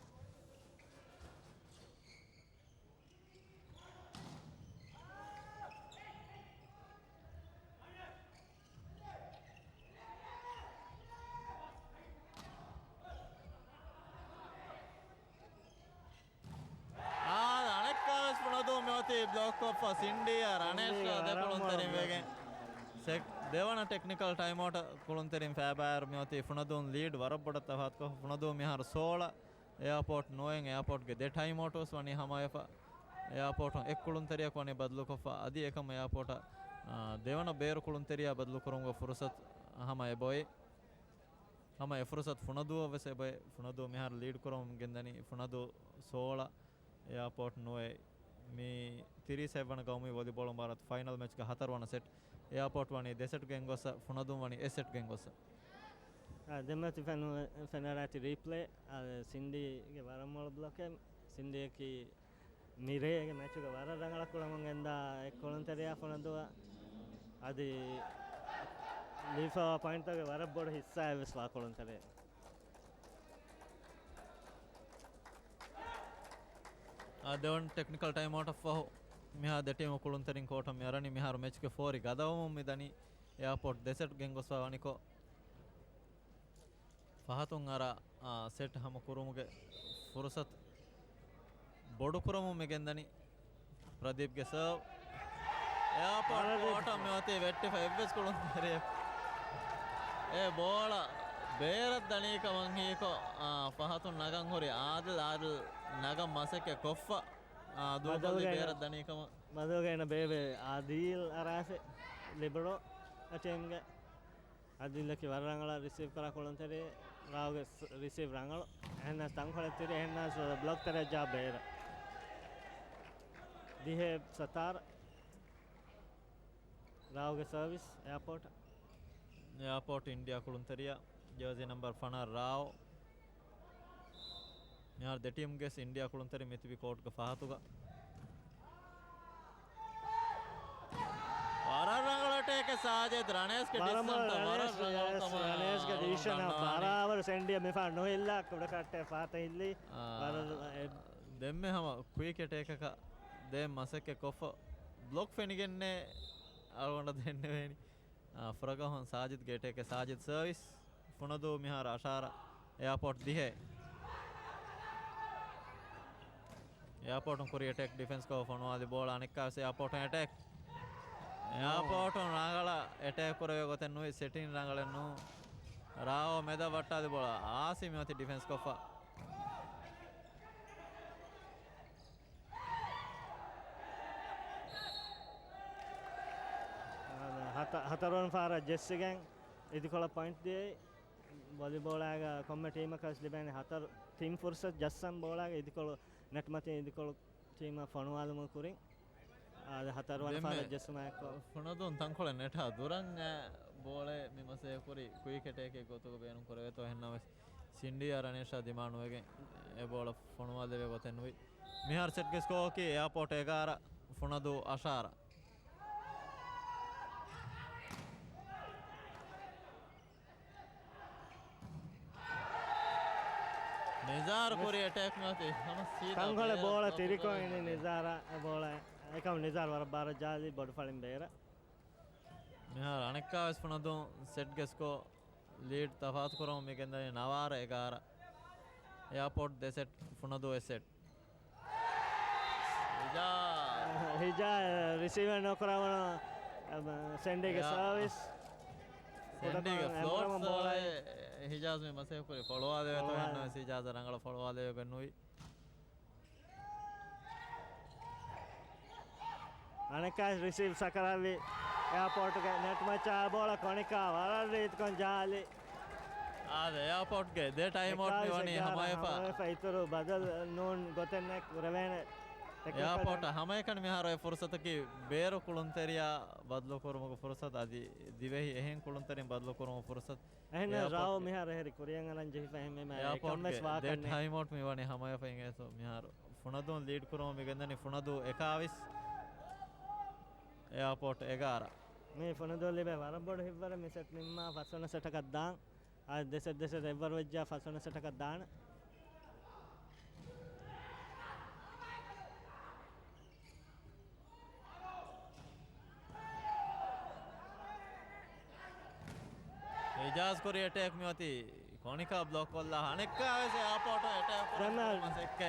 އާ، އަނެއްކާވެސް ފުނަދޫ މިއޮތީ ބްލޮކް ކޮށްފަ ސިންޑީއާ ރަނޭޝް ސިންޑީ ދެ ވަރަށް ކުޅުންތެރިން ވެގެން. ސެޓް ދެވަނަ ޓެކްނިކަލް ޓައިމްއައުޓަށް ކުޅުންތެރިން ފައިބާއިރު މިއޮތީ ފުނަދޫން ލީޑް ވަރަށް ބޮޑަށް ތަފާތުކޮށް، ފުނަދޫ މިހާރު ސޯޅަ، އެއާޕޯޓް ނުވައެއް. އެއާޕޯޓްގެ ދެ ޓައިމްއައުޓުވެސް ވަނީ ހަމަވެފަ. އެއާޕޯޓުން އެއް ކުޅުންތެރިޔަކު ވަނީ ބަދަލުކޮށްފަ. އަދި އެކަމަށް އެއާޕޯޓަށް، އާ، ދެވަނަ ބޭރު ކުޅުންތެރިޔާ ބަދަލުކުރުމުގެ ފުރުސަތު ހަމަ އެބޮތް. ހަމަ އެ ފުރުސަތު ފުނަދޫއަށް ވެސް އެބައި. ފުނަދޫ މިހާރު ލީޑް ކުރަމުން ގެންދަނީ. ފުނަދޫ ސޯޅަ، އެއާޕޯޓް ނުވައެއް. މި ތިރީސް އެއްވަނަ ގައުމީ ވޮލިބޯޅަ މުބާރާތު ފައިނަލް މެޗްގެ ހަތަރުވަނަ ސެޓް. އެއާޕޯޓް ވަނީ ދެ ސެޓް ގެންގޮއްސަ، ފުނަދޫ ވަނީ އެއް ސެޓް ގެންގޮއްސަ. އާ، ދެންމެ ތި ފެނު-، ފެނަރާތި ރީޕްލޭ. އާ، ސިންޑީގެ ވަރަށް މޮޅު ބްލޮކެއް. ސިންޑީއަކީ މިރޭގެ މެޗުގަ ވަރަށް ރަނގަޅަށް ކުޅަމުން ގެންދާ އެއް ކުޅުންތެރިޔާ ފުނަދޫއަށް އަދި ލިބިފައިވާ ޕޮއިންޓްތަކުގެ ވަރަށް ބޮޑު ހިއްސާއެއް ވެސް ވާ ކުޅުންތެރި. އާ، ދެވަނަ ޓެކްނިކަލް ޓައިމްއައުޓަށް ފަހު މިހާ ދެ ޓީމު ކުޅުންތެރިން ކޯޓަށް މި އަރަނީ. މިހާރު މެޗްގެ ފޯރި ގަދަވަމުން މި ދަނީ. އެއާޕޯޓް ދެ ސެޓް ގެންގޮސްފަ ވަނިކޮށް، ފަހަތުން އަރާ، އާ، ސެޓް ހަމަ ކުރުމުގެ ފުރުސަތު ބޮޑުކުރަމުން މި ގެންދަނީ. ޕްރަދީޕްގެ ސަރވް. އެއާޕޯޓް ޕްރަދީޕް. ކޯޓަށް މިއޮތީ ވެއްޓިފަ އެއްވެސް ކުޅުންތެރިޔަކު. އެ ބޯޅަ ބޭރަށް ދަނީ ކަމަށް ހީކޮށް، އާ، ފަހަތުން ނަގަން ހުރި އާދިލް، އާދިލް ނަގަން މަސައްކަތް ކޮށްފަ، އާ، ދޫކޮށްލީ ބަދަލުގައި ބޭރަށް ދަނީ ކަމަށް. ބަދަލުގައި އޭނަ ބޭބެ އާދިލް އަރާފި ލިބެރޯ ޓީމްގެ. އާދިލްއަކީ ވަރަށް ރަނގަޅަށް ރިސީވް ކުރާ ކުޅުންތެރި. ރާއުގެ ސް-، ރިސީވް ރަނގަޅު. އެހެންނަސް ތަންކޮޅެއް ތިރި، އެހެންނަސް ބްލޮކް ތެރޭ ޖާ ބޭރަށް. ދިހައެއް ސަތާރަ. ރާއުގެ ސަރވިސް އެއާޕޯޓް. އެއާޕޯޓް އިންޑިއާ ކުޅުންތެރިޔާ ޖާޒީ ނަމްބަރު ފަނަރަ ރާއު. މިހާރު ދެ ޓީމްގެ ސިންޑިއާ ކުޅުންތެރި މިތިބި ކޯޓްގެ ފަހަތުގަ. ވަރަށް ރަނގަޅަށް ޓޭކެ ސާޖިދް ރަނޭސްގެ ވަރަށް ޑިސްޓަންޓަށް ވަރަށް ރަނގަޅު ރަނޭސް، ކަމަށް ރަނޭސްގެ އަޅުގަނޑު ޑިސިޝަނަށް ދަންނާނީ. ބަރާބަރު ސެންޑިއަށް މިފަހަރު ނުހިއްލާ ކުޑަކައްޓެއް ފާތަ ހިއްލީ. އާ، ވަރަށް އެ-، ދެންމެ ހަމަ ކުއިކް އެޓޭކަކަށް ދޭން މަސައްކަތް ކޮށްފަ ބްލޮކް ފެނިގެންނޭ އަޅުގަނޑަށް ދެންނެވޭނީ. އާ، ފުރަގަހުން ސާޖިދްގެ އެޓޭކެއް. ސާޖިދް ސަރވިސް. ފުނަދޫ މިހާރު އަށާރަ. އެއާޕޯޓް ދިހައެއް. އެއާޕޯޓުން ކުރި އެޓޭކް ޑިފެންސް ކޮށް ފޮނުވާލި ބޯޅަ އަނެއްކާވެސް އެއާޕޯޓުން އެޓޭކް. އެއާޕޯޓުން ރަނގަޅަށް އެޓޭކް ކުރެވޭ ގޮތެއް ނުވި، ސެޓިން ރަނގަޅެއް ނޫ. ރާއޯ މެދަށް ވައްޓާލި ބޯޅަ އާސި މިއޮތީ ޑިފެންސް ކޮށްފަ. ހަތަ-، ހަތަރުވަނަ ފަހަރަށް ޖެއްސިގެން އިދިކޮޅަށް ޕޮއިންޓް ދިޔައީ. ވޮލިބޯޅައިގަ ކޮންމެ ޓީމަކަށް ލިބޭނެ ހަތަރު ތިން ފުރުސަތު ޖައްސަން ބޯޅައިގަ އިދިކޮޅު ނެޓް މަތިން އިދިކޮޅު ޓީމަށް ފޮނުވާލުމުގެ ކުރިން. އާދެ، ހަތަރުވަނަ ދެންމެ ފަހަރަށް ޖެއްސުމާއެކު. ފުނަދޫން ތަންކޮޅެއް ނެޓާ ދުރަށް އައި ބޯޅައެއް މި މަސައްކަތް ކުރި ކުއިކް އެޓޭކެއް ގޮތުގަ ބޭނުން ކުރެވޭތޯ. އެހެންނަމަވެސް ސިންޑީއާ ރަނޭޝާ ދިމާނުވެގެން އެ ބޯޅަ ފޮނުވާލެވޭ ގޮތެއް ނުވި. މިހާރު ސެޓްގެ ސްކޯއަކީ އެއާޕޯޓް އެގާރަ، ފުނަދޫ އަށާރަ. ނިޒާރު ކުރި އެޓޭކް މިއޮތީ ހަމަ ސީދާ ތަންކޮޅެއް ބޭރަށް ބޯޅަ ނުކުތު ތިރިކޮށް ގެންދަނީ. ނިޒާރަށް އެ ބޯޅަ. އެކަމު ނިޒާރު ވަރަށް ބާރަށް ޖާލި ބޮޑު ފަޅިން ބޭރަށް. މިހާރު އަނެއްކާވެސް ފުނަދޫން ސެޓްގެ ސްކޯ ލީޑް ތަފާތުކުރަމުން މި ގެންދަނީ ނަވާރަ އެގާރަ. އެއާޕޯޓް ދެ ސެޓް، ފުނަދޫ އެއް ސެޓް. ހިޖާޒް. ހިޖާޒް ރިސީވެއް ނުކުރާ ވަނަ، އަ، ސެންޑީގެ އެއާ، ސާވިސް. ސެންޑީގެ ކުޑަކޮށް ފްލޯޓް އެނބުރަމަ ބޯޅައި. ސާވިސް ހިޖާޒް މި މަސައްކަތް ކުރި ފޮޅުވާލެވޭތޯ ފޮޅުވާލެ. އެހެންނަމަވެސް ހިޖާޒަށް ރަނގަޅަށް ފޮޅުވާލެވިގެން ނުވި. އަނެއްކާވެސް ރިސީވް ސަކަރާތްވި އެއާޕޯޓުގެ ނެޓް މައްޗަށް އާ ބޯޅަ ކޮނިކާ ވަރަށް ރީތިކޮށް ޖަހާލި. އާދެ، އެއާޕޯޓްގެ ދެ ޓައިމް އައުޓް މި އެކާވީސް ވަނީ އެގާރަ ހަމަވެފަ. ހަމަވެފަ އިތުރު ބަދަލު ނޫން ގޮތެއް ނެތް ކުރެވޭނެ. ޓެކްނިކަލް އެއާޕޯޓަށް ހަމައެކަނި މިހާރު އެ ފުރުސަތަކީ ބޭރު ކުޅުންތެރިޔާ ބަދަލުކުރުމުގެ ފުރުސަތު، އަދި ދިވެހި އެހެން ކުޅުންތެރިން ބަދަލުކުރުމުގެ ފުރުސަތު. އެހެންނަމަވެސް ރާވު އެއާޕޯޓްގެ މިހާރު އެހެރި ކުރިއަށް އަރަން ޖެހިފަ އެހެންވީމަ އެއާޕޯޓްގެ އެކަންވެސް ދެ ވާކަށް ނެތް. ޓައިމް އައުޓް މި ވަނީ ހަމަވެފަ އިނގޭތޯ މިހާރު. ފުނަދޫން ލީޑް ކުރަމުން މި ގެންދަނީ ފުނަދޫ އެކާވީސް، އެއާޕޯޓް އެގާރަ. މި ފުނަދޫ ލިބޭ ވަރަށް ބޮޑު ހިތްވަރެއް މި ސެޓް ނިންމާ ފަސްވަނަ ސެޓަކަށް ދާން. އާ، ދެ ސެޓް ދެ ސެޓް އެއްވަރު ވެއްޖާ ފަސްވަނަ ސެޓަކަށް ދާނެ. އިޖާޒް ކުރި އެޓޭކް މިއޮތީ ކޮނިކާ ބްލޮކް ކޮށްލާ އަނެއްކާވެސް އެއާޕޯޓު އެޓޭކް ދެން ކުރުމަށް ސެއްކޭ.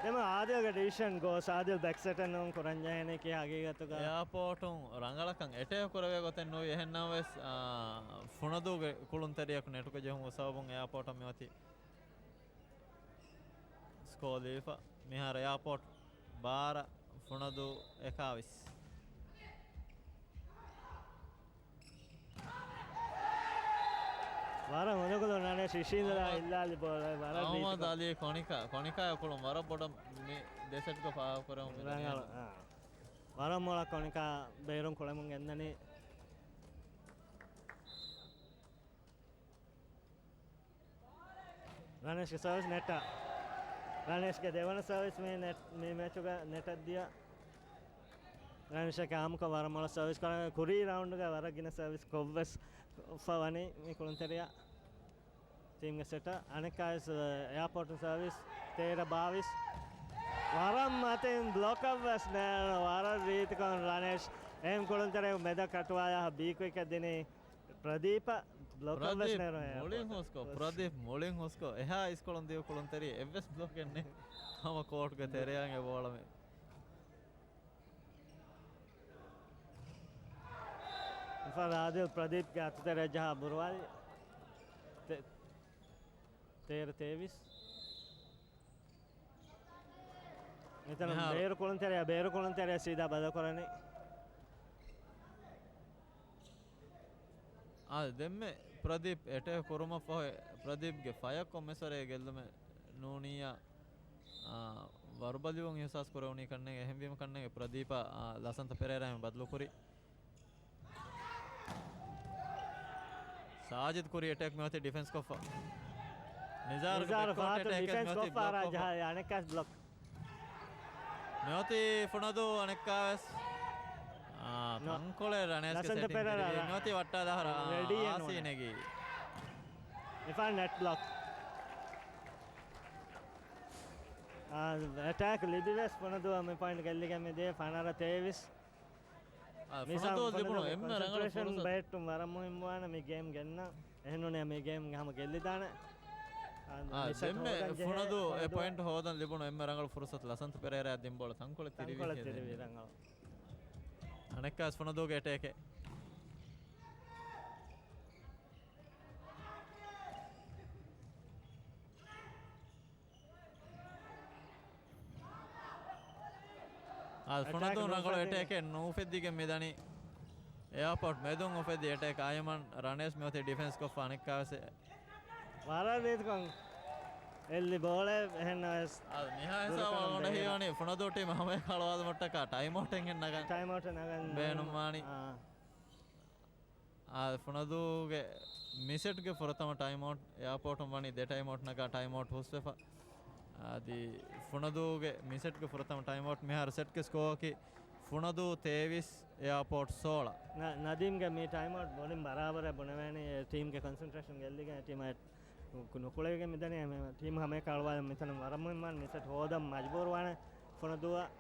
ދެން އާދިލްގެ ޑިސިޝަން ގޯސް އާދިލް ބެކް ސެޓެއް ނޫން ކުރަން ޖެހޭނީ ކީ ހަގީގަތުގަ. އެއާޕޯޓުން ރަނގަޅަކަށް އެޓޭކް ކުރެވޭ ގޮތެއް ނުވި އެހެންނަމަވެސް، އާ، ފުނަދޫގެ ކުޅުންތެރިޔަކު ނެޓުގަ ޖެހުމުގެ ސަބަބުން އެއާޕޯޓަށް މިއޮތީ ސްކޯ ލިބިފަ. މިހާރު އެއާޕޯޓް ބާރަ، ފުނަދޫ އެކާވީސް. ވަރަށް ހޮނިކޮޅު ނަނޭ ޝިޝީންދަރާ އަހުމަދު، އިއްލާލި ބޯޅަ ވަރަށް އަހުމަދު ރީތިކޮށް. އަލީ ކޮނިކާ، ކޮނިކާ ކުޅުން ވަރަށް ބޮޑަށް މި ދެ ސެޓްގަ ފާހަގަކުރަމުން މި ރަނގަޅު، ދެނީ. އާ. ވަރަށް މޮޅަށް ކޮނިކާ ބޭރުން ކުޅެމުން ގެންދަނީ. ރަނޭޝްގެ ސަރވިސް ނެޓް. ރަނޭޝްގެ ދެވަނަ ސަރވިސް މި ނެޓް، މި މެޗުގަ ނެޓަށް ދިޔަ. ރަނޭޝް އާއްމުކޮށް ވަރަށް މޮޅަށް ސަރވިސް ކުރަން ކުރީ ރައުންޑްގަ ވަރަށް ގިނަ ސަރވިސް ކޮށްވެސް އުފަ ވަނީ މި ކުޅުންތެރިޔާ ޓީމްގެ ސެޓަށް. އަނެއްކާވެސް އެއާޕޯޓުން ސަރވިސް ތޭރަ ބާވީސް. ވަރަށް މަތިން ބްލޮކަށް ވެސް ނޭނގުނު ވަރަށް ރީތިކޮށް ރަނޭޝް. އެހެން ކުޅުންތެރި މެދަށް ކަޓުވާޔާ ބީ ކުއިކަށް ދިނީ. ޕްރަދީޕަ ބްލޮކަށް ވެސް ޕްރަދީޕް ނޭރު މުޅިން އެއާޕޯޓަށް. ހުސްކޮށް، ޕްރަދީޕް މުޅިން ހުސްކޮށް، އެހާ އިސްކޮޅުން ދިޔު ކުޅުންތެރި އެއްވެސް ބްލޮކެއް ނެތް. ހަމަ ކޯޓްގެ ތެރެއަށް އެ ބޯޅަ މި. އިފާ އާދިލް ޕްރަދީޕްގެ އަތުތެރެއަށް ޖަހާ ބުރުވާލި. ތޭ-، ތޭރަ ތޭވީސް. މިތަނުން މިހާރު ބޭރު ކުޅުންތެރެއަށް، ބޭރު ކުޅުންތެރެއަށް ސީދާ ބަދަލުކުރަނީ. އާ، ދެންމެ ޕްރަދީޕް އެޓޭކް ކުރުމަށްފަހު، ޕްރަދީޕްގެ ފަޔަކު މިސަރޭ ގެއްލުމެއް ނޫނިއްޔާ، އާ، ވަރުބަލިވުން އިހުސާސް ކުރެވުނީ ކަންނޭނގެ. އެހެންވީމަ ކަންނޭނގެ ޕްރަދީޕަށް، އާ، ލަސަންތަ ޕެރޭރާ މި ބަދަލުކުރީ. ސާޖިދް ކުރި އެޓޭކް މިއޮތީ ޑިފެންސް ކޮށްފަ. ނިޒާރުގެ ނިޒާރު ބެކްކޯޓް ފާތު އެޓޭކް ޑިފެންސް މިއޮތީ ކޮށްފާ ބްލޮކް ރާ ކޮށްފަ. ޖަހާ އަނެއްކާސް ބްލޮކް. މިއޮތީ ފުނަދޫ އަނެއްކާވެސް. އާ، ނޯ. ތަންކޮޅެއް ރަނޭޝްގެ ލަސަންތަ ސެޓިން ޕެރޭރާ ތިރިވި. ރާ. މިއޮތީ ވައްޓާލާ ހަރަ، އާ، ރެޑީއެއް އާސީ ނޫނޭ. ނެގީ. އިފާން ނެޓް ބްލޮކް. އާ، އެޓޭކް ލިބިވެސް ފުނަދޫ މި ޕޮއިންޓް ގެއްލިގެން މިދިޔަ ފަނަރަ ތޭވީސް. އާ، މިސާ ފުނަދޫ ލިބުނު ފުނަދޫގެ އެންމެ ރަނގަޅު ކޮންސެންޓްރޭޝަން ފުރުސަތު. ބަހެއްޓުން ވަރަށް މުހިންމުވާނެ މި ގޭމް ގެންނަ. އެހެންނޫނީ މި ގޭމް ހަމަ ގެއްލިދާނެ. އާ، އާ، މި ސެޓް ދެންމެ ހޯދަން ޖެހޭ ފުނަދޫ އެ ފުނަދޫ. ޕޮއިންޓް ހޯދަން ލިބުނު އެންމެ ރަނގަޅު ފުރުސަތު ލަސަންތަ ޕެރޭރާ ދިން ބޯޅަ ތަންކޮޅެއް ތިރިވި ތަންކޮޅެއް ހެދެނީ. ތިރިވި ރަނގަޅު. އަނެއްކާސް ފުނަދޫގެ އެޓޭކެއް. އާ، އެޓޭކް ފުނަދޫ ރަނގަޅު ނޫފެއްދިގެން. އެޓޭކެއް ނޫފެއްދިގެން މިދަނީ. އެއާޕޯޓް މެދުން އުފެއްދި އެޓޭކް އަޔަމަން ރަނޭޝް މިއޮތީ ޑިފެންސް ކޮށްފަ އަނެއްކާވެސް. ވަރަށް ރީތިކޮށް އެއްލި ބޯޅަ އެހެންނަވެސް. އާ، މިހާ ހިސާބަށް އޮންނަ ހީވަނީ ފުނަދޫ ޓީމް ހަމަޔަށް ކަޅުވާލުމަށްޓަކާ ޓައިމް އައުޓެއް ގެންނަގަން. ޓައިމް އައުޓެއް ނަގަން ބޭނުންވާނީ. އާ. އާ، ފުނަދޫގެ މި ސެޓްގެ ފުރަތަމަ ޓައިމް އައުޓް، އެއާޕޯޓުން ވަނީ ދެ ޓައިމް އައުޓް ނަގާ ޓައިމް އައުޓް ހުސްވެފަ. އަދި ފުނަދޫގެ މި ސެޓްގެ ފުރަތަމަ ޓައިމް އައުޓް މިހާރު ސެޓްގެ ސްކޯއަކީ ފުނަދޫ ތޭވީސް، އެއާޕޯޓް ސޯޅަ. ނަ-، ނަދީމްގެ މި ޓައިމް އައުޓް ބޮޑިން ބަރާބަރަށް ބުނެވޭނީ ޓީމްގެ ކޮންސެންޓްރޭޝަން ގެއްލިގެން ޓީމަށް ނުކުޅެވިގެން މިދަނީ ޓީމް ހަމަޔަށް ކަޅުވާލަން މިތަނުން ވަރަށް މުހިންމުވާނެ މި ސެޓް ހޯދަން މަޖުބޫރުވާނެ ފުނަދޫއަށް.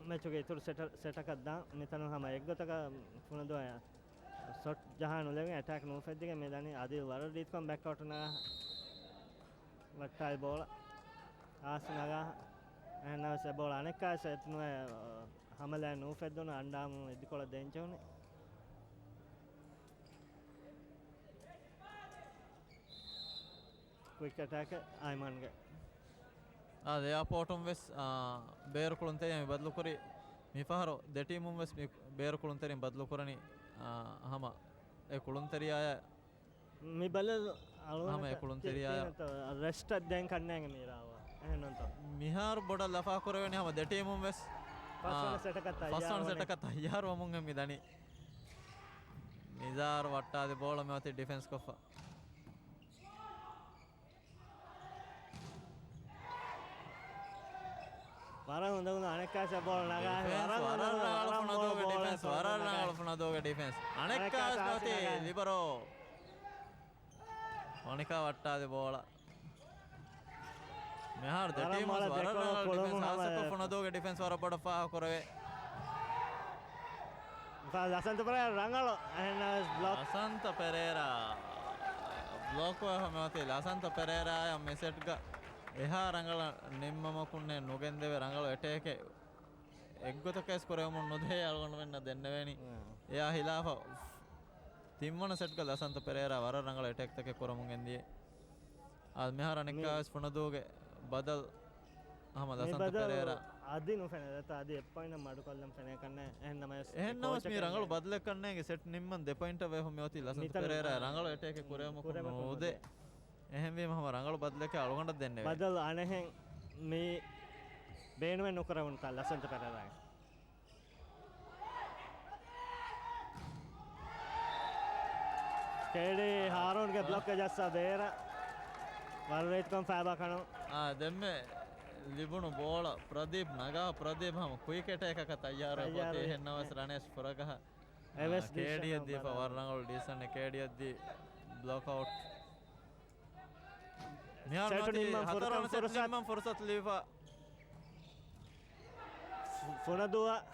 މެޗުގެ އިތުރު ސެޓަ-، ސެޓަކަށް ދާން މިތަނުން ހަމަ އެއްގޮތަކަށް ފުނަދޫއަށް ޝޮޓް ޖަހާ ނުލެވި އެޓޭކް ނޫފެއްދިގެން މި ދަނީ އަދިލް ވަރަށް ރީތިކޮށް ބެކްއައުޓް ނަގާ ވައްޓާލި ބޯޅަ އާސް ނަގާ. އެހެންނަމަވެސް އެ ބޯޅަ އަނެއްކާވެސް އެތުނުވެ ހަމަލާ ނޫފެއްދުނު އަންޑާމު އިދިކޮޅަށް ދޭންޖެހުނީ. ކުއިކް އެޓޭކް އައިމަންގެ. އާ، އެއާޕޯޓުން ވެސް، އާ، ބޭރު ކުޅުންތެރިން މި ބަދަލުކުރި. މިފަހަރު ދެ ޓީމުން ވެސް މި ބޭރު ކުޅުންތެރިން ބަދަލުކުރަނީ، އާ، ހަމަ އެ ކުޅުންތެރިޔާޔާ މި ބަލަ ހަމަ އެ ކުޅުންތެރިޔާ ރެސްޓަށް ދޭން ކަންނޭނގެ މީރާވާ. އެހެންނުންތޯ؟ މިހާރު ބޮޑަށް ލަފާ ކުރެވެނީ ހަމަ ދެ ޓީމުން ވެސް، އާ، ފަސްވަނަ ސެޓަކަށް ތައްޔާރުވަމުން އެ މި ދަނީ. ނިޒާރު ވައްޓާލި ބޯޅަ މިއޮތީ ޑިފެންސް ކޮށްފަ. ވަރަށް ހުނދަގުން އަނެއްކާސް ބޯޅަ ނަގާ. ޑިފެންސް ވަރަށް ރަނގަޅު ފުނަދޫގެ ޑިފެންސް، ވަރަށް ރަނގަޅު ފުނަދޫގެ ޑިފެންސް. އަނެއްކާސް މިއޮތީ ލިބަރޯ. އޮނިކާ ވައްޓާލި ބޯޅަ. މިހާރު ދެ ޓީމުން ވަރަށް ރަނގަޅު ޑިފެންސް. ހާއްސަކޮށް ފުނަދޫގެ ޑިފެންސް ވަރަށް ބޮޑަށް ފާހަގަ ކުރެވޭ. ލަސަންތަ ޕެރޭރާ ރަނގަޅު. އެހެންނަމަވެސް ބްލޮކް. ލަސަންތަ ޕެރޭރާ. ބްލޮކް ވެ ހަމަ އޮތީ ލަސަންތަ ޕެރޭރާ މި ސެޓްގަ އެހާ ރަނގަޅަށް ނިންމަމަކުންނެއް ނުގެންދެވޭ ރަނގަޅު އެޓޭކެއް އެއްގޮތަކަށް ކުރެވެމުން ނުދޭ އަޅުގަނޑުމެންނަށް ދެންނެވޭނީ. އެއާ ހިލާފަށް ތިންވަނަ ސެޓްގަ ލަސަންތަ ޕެރޭރާ ވަރަށް ރަނގަޅު އެޓޭކްތަކެއް ކުރަމުން ގެންދިޔޭ. އާ، މިހާރު އަނެއްކާވެސް ފުނަދޫގެ ބަދަލު ހަމަ ލަސަންތަ ޕެރޭރާ. އަދި ނުފެނޭ. ދެތަ އަދި އެއް ޕޮއިންޓަށް މަޑުކޮށްލަން ފެނޭ ކަންނޭ. އެހެންނަމަވެސް، އެހެންނަމަވެސް މީ ރަނގަޅު ބަދަލެއް ކަންނޭނގެ ސެޓް ނިންމަން ދެ ޕޮއިންޓަށް ވެ ހުމި އޮތީ ލަސަންތަ ޕެރޭރާ ރަނގަޅު އެޓޭކެއް ކުރެވުމަކުން ނުދޭ. އެހެންވީމަ ހަމަ ރަނގަޅު ބަދަލެކޭ އަޅުގަނޑަށް ދެންނެވޭ. ބަދަލު އަނެހެން މީ ބޭނުމެއް ނުކުރެވުނުތާ ލަސަންތަ ޕެރޭރާ. ކޭޑީ ހާރޫންގެ ބްލޮކް ޖައްސާ ބޭރަށް ވަރުރޭތުކޮން ފައިބާ ކަނު. އާ، ދެންމެ ލިބުނު ބޯޅަ ޕްރަދީޕް ނަގާ. ޕްރަދީޕް ހަމަ ކުއިކް އެޓޭކަކަށް ތައްޔާރު އޮތީ. އެހެންނަމަވެސް ރަނޭޝް ފުރަގަހަ. އެވެސް ކޭޑީއަށް ދީފަ ވަރަށް ރަނގަޅު ޑީސަންޓް. ކޭޑީއަށް ދީ ބްލޮކް އައުޓް. މިހާރު ސެޓް ނިންމަން ހަތަރު ފުރުސަތު ރަން ސެޓް ލިބިފަ. ނިންމަން ފުރުސަތު ލިބިފަ. ފު-، ފުނަދޫއަށް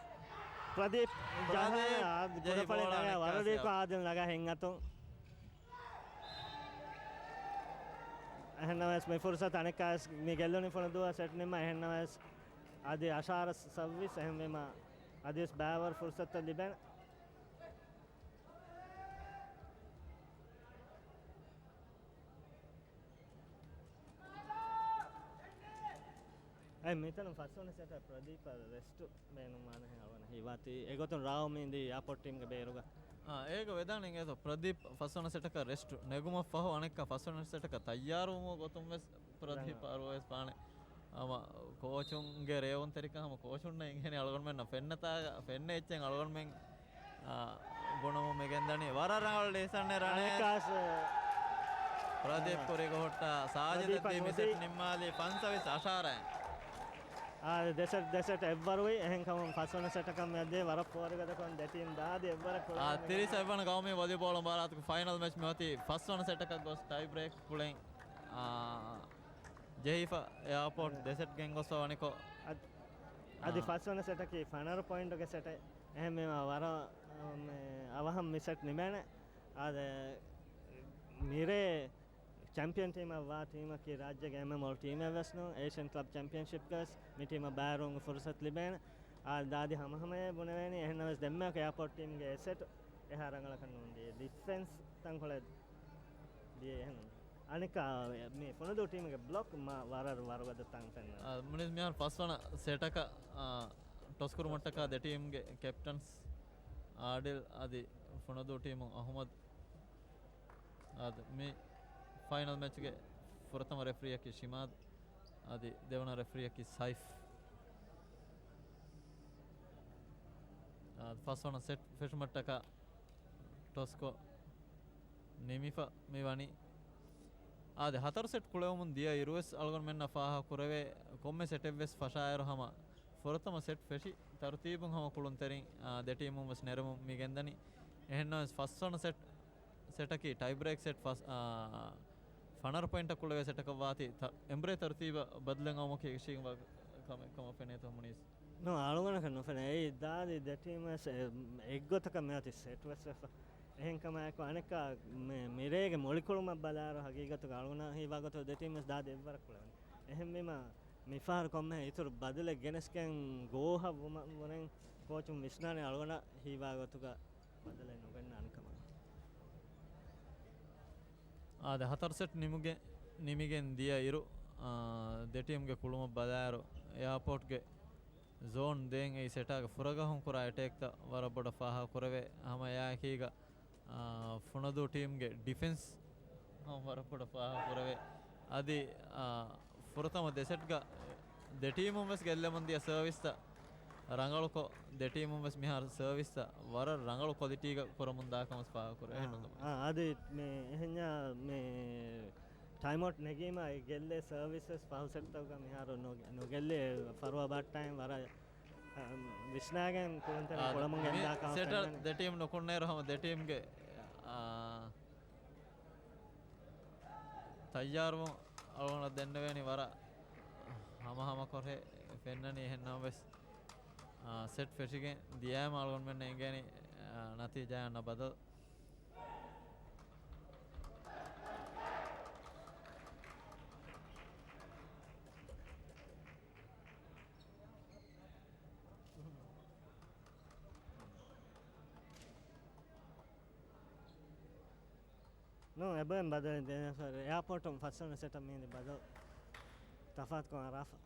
ޕްރަދީޕް ޖަހާ ކުޑަފަޅި ނަގާ ވަރަށް ރީތިކޮށް އާދިލް ނަގާ ހިނގަތުން. އެހެންނަމަވެސް މި ފުރުސަތު އަނެއްކާވެސް މި ގެއްލުނީ ފުނަދޫއަށް ސެޓް ނިންމަން. އެހެންނަމަވެސް އަދި އަށާރަ ސައުވީސް އެހެންވީމަ އަދިވެސް ބައިވަރު ފުރުސަތުތައް ލިބޭނެ. އެ މިތަނު ފަސްވަނަ ސެޓަށް ޕްރަދީޕަށް ރެސްޓު ބޭނުންވާނެހެން އަޅުގަނޑަށް ހީވާތީ. އެގޮތުން ރާވު މީންދީ އެއާޕޯޓް ޓީމްގެ ބޭރުގަ. އާ، އޭގަ ވެދާނެ އިނގޭތޯ ޕްރަދީޕް ފަސްވަނަ ސެޓަކަށް ރެސްޓު ނެގުމަށް ފަހު އަނެއްކާ ފަސްވަނަ ސެޓަކަށް ތައްޔާރުވުމުގެ ގޮތުން ވެސް ޕްރަދީޕް ރަނގަޅު. އަރުވައިސް ފާނެ. ހަމަ ކޯޗުންގެ ރޭވުންތެރިކަން ހަމަ ކޯޗުންނަށް އިނގޭނެ އަޅުގަނޑުމެންނަށް ފެންނަތާ، ފެންނަ އެއްޗެއް އަޅުގަނޑުމެން، އާ، ބުނަމުން މި ގެންދަނީ. ވަރަށް ރަނގަޅު ޑީސަންޓް ރަނެ. އަނެއްކާސް، ޕްރަދީޕް ކުރި ގޮހޮއްޓާ ސާޖިދަށް ދީ މި ސެޓް ނިންމާލީ ފަންސަވީސް އަށާރައިން. އާ، ދެ ސެޓް، ދެ ސެޓް އެއްވަރުވި. އެހެންކަމުން ފަސްވަނަ ސެޓަކަށް މިއަދޭ ވަރަށް ފޯރިގަދަކޮށް ދެ ޓީމް ދާދި އެއްވަރަށް ކުޅެ. އާ، ތިރީސް އެއްވަނަ ގައުމީ ވޮލީބޯޅަ މުބާރާތުގެ ފައިނަލް މެޗް މިއޮތީ ފަސްވަނަ ސެޓަކަށް ގޮސް ޓައި ބްރޭކް ކުޅެން، އާ، ޖެހިފަ އެއާޕޯޓް ދެ ސެޓް ގެންގޮސްފަ ވަނިކޮށް. އަދި، އަދި އާ. ފަސްވަނަ ސެޓަކީ ފަނަރަ ޕޮއިންޓުގެ ސެޓެއް. އެހެންވީމަ ވަރަށް، މެ، އަވަހަށް މި ސެޓް ނިމޭނެ. އާދެ، މިރޭ ޗެމްޕިއަން ޓީމަށް ވާ ޓީމަކީ ރާއްޖޭގެ އެމްއެމްއޯ ޓީމެއް ވެސް ނޫން. އޭޝިއަން ކްލަބް ޗެމްޕިއަންޝިޕްގަ ވެސް މި ޓީމަށް ބައިވެރިވުމުގެ ފުރުސަތު ލިބޭނެ. އާ، ދާދި ހަމަހަމަޔަށް ބުނެވޭނީ. އެހެންނަމަވެސް ދެންމެވަކަ އެއާޕޯޓް ޓީމްގެ އެ ސެޓް އެހާ ރަނގަޅަކަށް ނޫން ދިޔަ. ޑިފެންސް ތަންކޮޅެއް ދިޔަ އެހެން. އަނެއްކާ މި ފުނަދޫ ޓީމުގެ ބްލޮކް މާ ވަރަށް ވަރުގަދަ ތަން ފެންނަ. އާ، މުނިސް މިހާރު ފަސްވަނަ ސެޓަކަށް، އާ، ޓޮސް ކުރުމަށްޓަކާ ދެ ޓީމްގެ ކެޕްޓަންސް އާޑިލް އަދި ފުނަދޫ ޓީމުން އަހުމަދު. އާދެ، މި ފައިނަލް މެޗުގެ ފުރަތަމަ ރެފްރީއަކީ ޝިމާދު، އަދި ދެވަނަ ރެފްރީއަކީ ސައިފް. އާދެ، ފަސްވަނަ ސެޓް ފެށުމަށްޓަކާ ޓޮސްކޮށް ނިމިފަ މި ވަނީ. އާދެ، ހަތަރު ސެޓް ކުޅެވުމުން ދިޔަ އިރުވެސް އަޅުގަނޑުމެންނަށް ފާހަގަ ކުރެވޭ ކޮންމެ ސެޓެއްވެސް ފަށާއިރު ހަމަ ފުރަތަމަ ސެޓް ފެށި ތަރުތީބުން ހަމަ ކުޅުންތެރިން، އާ، ދެ ޓީމުން ވެސް ނެރެމުން މި ގެންދަނީ. އެހެންނަމަވެސް ފަސްވަނަ ސެޓް، ސެޓަކީ ޓައި ބްރޭކް ސެޓް ފަސް، އާ، ފަނަރަ ޕޮއިންޓަށް ކުޅެވޭ ސެޓަކަށް ވާތީ ތަ-، އެނބުރޭ ތަރުތީބަށް ބަދަލެއް އައުމަކީ އެކަށީގެންވާ ކަމެއް ކަމަށް ފެނޭތޯ މުނީސް؟ ނޫން، އަޅުގަނޑަކަށް ނުފެނޭ. އެއީ ދާދި ދެ ޓީމް ވެސް އެ-، އެއްގޮތަކަށް މިއޮތީ ސެޓް ވެސް ވެފަ. އެހެންކަމާއެކު އަނެއްކާ މި-، މިރޭގެ މޮޅިކުޅުމަށް ބަލާއިރު ހަގީގަތުގަ އަޅުގަނޑަށް ހީވާގޮތުގަ ދެ ޓީމްވެސް ދާދި އެއްވަރަށް ކުޅެވުނު. އެހެންވީމަ މިފަހަރު ކޮންމެހެން އިތުރު ބަދަލެއް ގެނެސްގެން ގޯހަށް ވުމަށް ވުރެން ކޯޗުން ވިސްނާނެ އަޅުގަނޑަށް ހީވާގޮތުގަ ބަދަލެއް ނުގެންނާނެ ކަމަށް. އާދެ، ހަތަރު ސެޓް ނިމުގެ-، ނިމިގެން ދިޔަ އިރު، އާ، ދެ ޓީމްގެ ކުޅުމަށް ބަލާއިރު، އެއާޕޯޓްގެ ޒޯން ދޭން އެއީ ސެޓާގެ ފުރަގަހުން ކުރާ އެޓޭކްތައް ވަރަށް ބޮޑަށް ފާހަގަ ކުރެވޭ. ހަމަ އެއާއެކީގަ، އާ، ފުނަދޫ ޓީމްގެ ޑިފެންސް ހަމަ ވަރަށް ބޮޑަށް ފާހަގަ ކުރެވޭ. އަދި، އާ، ފުރަތަމަ ދެ ސެޓްގަ ދެ ޓީމުން ވެސް ގެއްލެމުން ދިޔަ ސަރވިސްތައް ރަނގަޅުކޮށް، ދެ ޓީމުން ވެސް މިހާރު ސަރވިސްތައް ވަރަށް ރަނގަޅު ކޮލިޓީގަ ކުރަމުން ދާ ކަމަސް ފާހަގަ ކުރެވޭ. އާ، އާ، އަދި މި އެހެންޏާ މި ޓައިމްއައުޓް ނެގީމަ އެ ގެއްލޭ ސަރވިސް ވެސް ފަހު ސެޓްތަކުގަ މިހާރު ނު-، ނުގެއްލޭ ފަރުވާ ބައްޓައިން ވަރަށް، އަ، ވިސްނާގެން ކުޅުންތެރިން އާ، ކުޅަމުން މި ގެންދާ ކަމަށް ސެޓަށް ފެންނަނީ. ދެ ޓީމް ނުކުންނޭރު ހަމަ ދެ ޓީމްގެ، އާ، ތައްޔާރުވުން އަޅުގަނޑަށް ދެންނެވޭނީ ވަރަށް ހަމަހަމަ ކޮށް ފެންނަނީ. އެހެން ނަމަވެސް، އާ، ސެޓް ފެށިގެން ދިޔައިމަ އަޅުގަނޑުމެންނަށް އެނގޭނީ، އާ، ނަތީޖާއަށް އަންނަ ބަދަލު. ނޫން، އެބައިން ބަދަލެއް ދެނެސް އެއާޕޯޓުން ފަސްވަނަ ސެޓަށް މީނި ބަދަލު ތަފާތުކޮށް އަރާފަ.